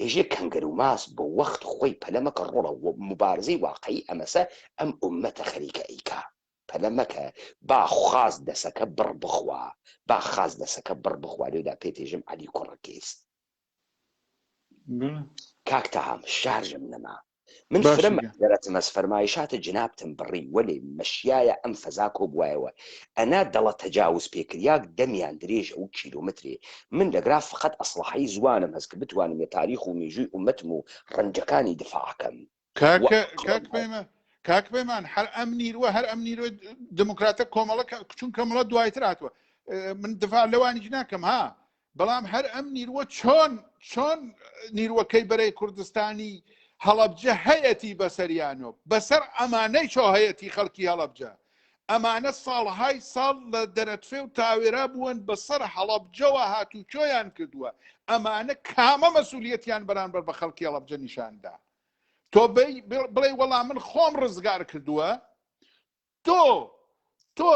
ئێژێ کەنگەر و ماس بۆ وەخت خۆی پەلە مەکە ڕۆڵە موبارزەی واقعی ئەمەسە ئەم ئوممەتە خەریکە ئەیکا پەلە مەکە با خاس دەسەکە بڕ بخوا با خاس دەسەکە بڕ بخوا لێودا پێت ئێژم عەلی کوڕە کێس کاک تەهام شارژم نەما من فرە باشە گیان. مەعزەرەتم ئەز فەرمایشاتە جنابتم بڕی وەلێ مەشیایە ئەم فەزا کۆبوایەوە ئەنا دەڵە تەجاوز پێکریاگ دەمیان درێژە و کیلومترێ من لەگرا فقەت ئەسڵەحەی زوانم هەس ک بتوانم لە تاریخ و مێژووی ئومەتم و ڕەنجەکانی دفاع کەم و کاکە کاک عەقڵم هەس. پەیمان کاک پەیمان هەر ئەم نیروە هەر ئەم نیروە دموکراتە کۆمەڵە چون کەمەڵە دوایتر هاتووە من دفاع لەوانیش ناکەم ها بەڵام هەر ئەم نیروە چۆن چۆن نیروەکەی بەرەی کوردستانی هەڵەبجە هەیەتی بەسەریانۆ بەسەر ئەمانەی چۆ هەیەتی خەڵکی هەڵەبجە ئەمانە ساڵهای ساڵ لە دەرەتفێ و تاوێرا بوون بەسەر هەڵەبجەوە هاتوچۆیان کردووە ئەمانە کامە مەسولیەتیان بەرانبەر بە خەڵکی هەڵەبجە نیشاندا؟ تۆ بڵێ وەڵام من خۆم ڕزگار کردووە تۆ تۆ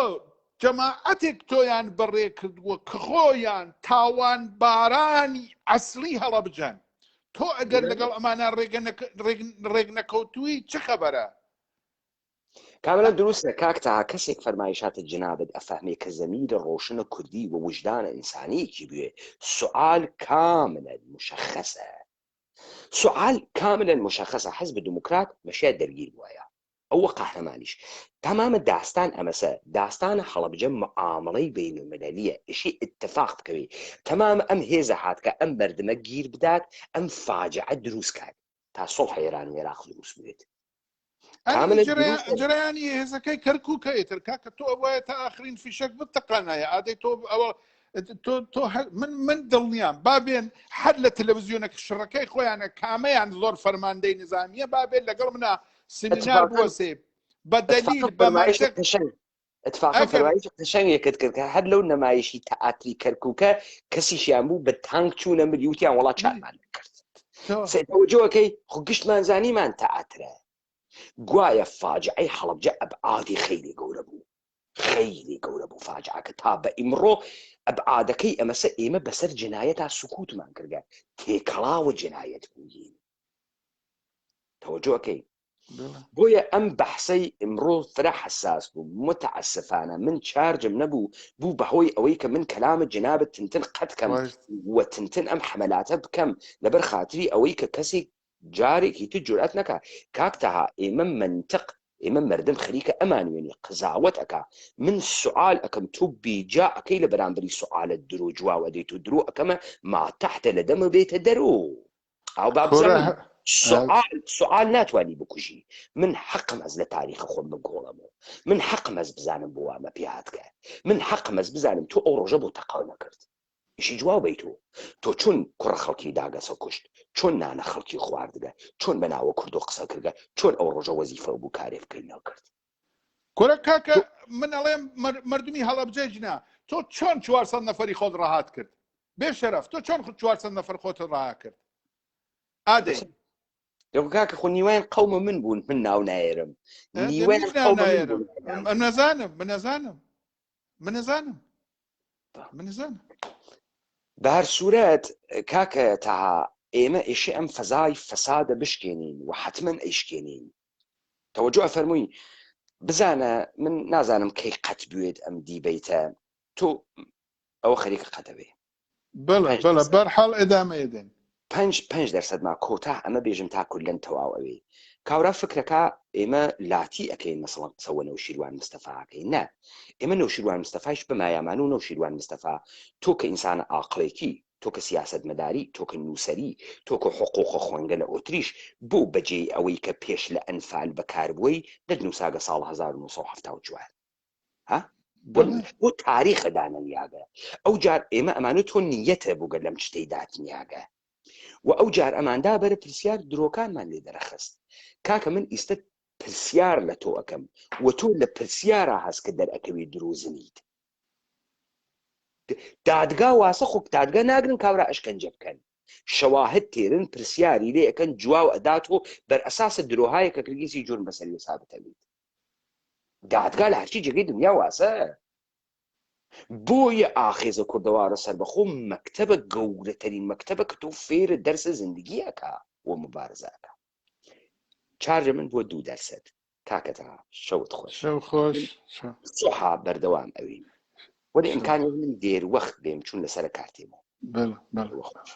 جەماعەتێک تۆیان بەڕێ کردووە کە خۆیان تاوان بارانی ئەسلی هەڵەبجەن تۆ ئەگەر لەگەڵ ئەمانە ڕێگ نەکەوتووی چ خەبەرە؟ کاملا دروستە کاک تاها کەسێک فەرمایشاتە جنابت ئەفەهمێ کە زەمیرە ڕۆشنە کوردی و وجدانە ئینسانیەکی بوێ سوعال کاملا مشخصە سوعال کاملا مشخصە حزب دموکرات مەشیا دەرگیر بوایە ئەوە قەهرەمانیش تەمامە داستان ئەمەسە داستانە هەڵەبجە معامڵەی بین المللیە ئشی اتفاق بکەوی تەمام ئەم هێزە هاتکە ئەم مردمە گیر بدات ئەم فاجعە دروست کات تا سوڵح ئێران و عێراق دروست بێت جریانی هێزەکەی کەرکووکە ئیتر کاکە تۆ ئەوایە تا ئاخرین فیشەک بتەقانایە ئادەی تۆ ئەوە تۆ تۆ من من دڵنیام با بێن هەر لە تەلەڤزیۆنە شڕەکەی خۆیانە کامەیان زۆر فەرماندەی نظامیە با بێن لەگەڵ منە سمینار بوەسێ بە دەلیل بە مەنتق اتفاقا فەرمایشی قەشەنگێکت کرد کە هەر لەو نەمایشی تەئاتری کەرکووکە کەسیشیان بوو بە تانک چوونە ملی وتیان وڵا چارمان کرد تەوەجۆکەی خۆ گشتمان زانیمان تەئاترە گوایە فاجعەی حەڵەبجە ئەبعادی خەیلی گەورە بوو خەیلی گەورە بوو فاجعەکە تا بە ئیمڕۆ ئەبعادەکەی ئەمەسە ئێمە بەسەر جنایەتا سکوتمان کردگە تێکەڵاوە جنایەت بووین تەوەجۆکەی بۆیە ئەم بەحسەی ئمڕۆ فرە حەساس بوو متعسفانە من چارجم نەبوو بوو بەهۆی ئەوەی کە من کەلامە جنابت تنتن قەت کەم و تنتن ئەم حەمەلاتە بکەم لەبەر خاتری ئەوەی کە کەسێک جارێکی تر جورئەت نەکا کاک تەها ئێمە مەنتق ئێمە مردم خەریکە ئەمانوێنی قزاوەت ئەکا من سوعال ئەکەم تۆ بیجا ئەکەی لە بەرامبەری سوعالت درۆ جواو ئەدەیت و درۆ ئەکەمە ما تحتە لە دەمە بێتە دەرۆ ئەو با بزانین سوعال سوعال ناتوانی بکوژی من حەقم هەست لە تاریخە خۆم بگۆڵەمەوە من حەقم هەست بزانم بۆ وامە پێ هاتکە من حەقم هەست بزانم تۆ ئەو ڕۆژە بۆ تەقاو نەکرد ئیشی جواو بیت و تۆ چون کوڕە خەڵکی داگەسە کوشت چۆن نانە خەڵکی خواردگە چۆن بە ناوە کوردۆ قسە کردگە چۆن ئەو ڕۆژە وەزیفە بوو کارێ بکەی نەکرد کورە کاکە من ئەڵێم مردمی هەڵەبجە ژنا تۆ چۆن 400 نەفەری خۆت ڕەهات کرد بێ شەرەف تۆ چۆن 400 نەفەر خۆت ڕاها کرد ئادەی کاکە خۆ نیوان قەومە من بوون من ناو نایرم نیوان نایرم من نەزانم من نەزانم من نەزانم من نەزانم بە هەر سوورەت کاکە تەها ئێمە ئێشێ ئەم فەزای فەسادە بشکێنین و حتمما ئەیشکێنین تەوەجوه فەرمووی بزانە من نازانم کەی قەت بوێت ئەم دیبەیتە تۆ ئەوە خەریکە قەتەبێ بەڵێ بەڵێ بەرحاڵ ئەدامە دەن پنج پنج دەرسەد ما کۆتا ئەمە بێژم تا کولەن تەواو ئەوێ کاورا فکرەکە ئێمە لاتی ئەەکەین مەسەڵەن قسە وە نەوشیروان مستەفاکەی نە ئێمە نەوشیروان مستەفایش بمایامان و نەوشیروان مستەفا تۆ کە ئینسانە ئاقڵێکی تۆ کە سیاسەتمەداری، تۆ کە نووسەری، تۆ کە حقوقە خوێنگە لە ئۆتریش، بۆ بەجێی ئەوەی کە پێش لە ئەنفال بەکار بوەی دەتنووساگە ساڵ 1974؟ ها؟ بۆ بۆ تاریخە دانەنیاگە ئەو جار ئێمە ئەمانە تۆ نیەتە بووگە لەم شتەی داتنیاگە و ئەو جار ئەماندا بەرە پرسیار درۆکانمان لێ دەرەخست کاکە من ئیستە پرسیار لە تۆ ئەکەم و تۆ لە پرسیارا هەست کە دەرئەکەوی درۆزنیت دادگا واسە خۆ دادگا ناگرن کاورا ئەشکەنجە بکەن شەواهد تێرن پرسیاری لێ ئەکەن جواو ئەدات و بەر ئەساسە درۆهایە کە کرگیسی جورم بەسەری سابتەبیت دادگا لە هەرچی جێگەی دنیا واسە بۆیە ئاخێزە کوردەوارە سەربەخۆ مەکتەبە گەورەترین مەکتەبە کە تۆ فێرە دەرسە زندگیەکە و مبارزەکە چارجە من بۆ دوو دەرسەد کاکە تەها شەوت خۆش شەو خۆش سوحا بەردەوام ئەوین وەلی ئیمکانی من دێر وەخت بێم چون لەسەر کارتێمەوە بەڵێ بەڵێ. خۆش.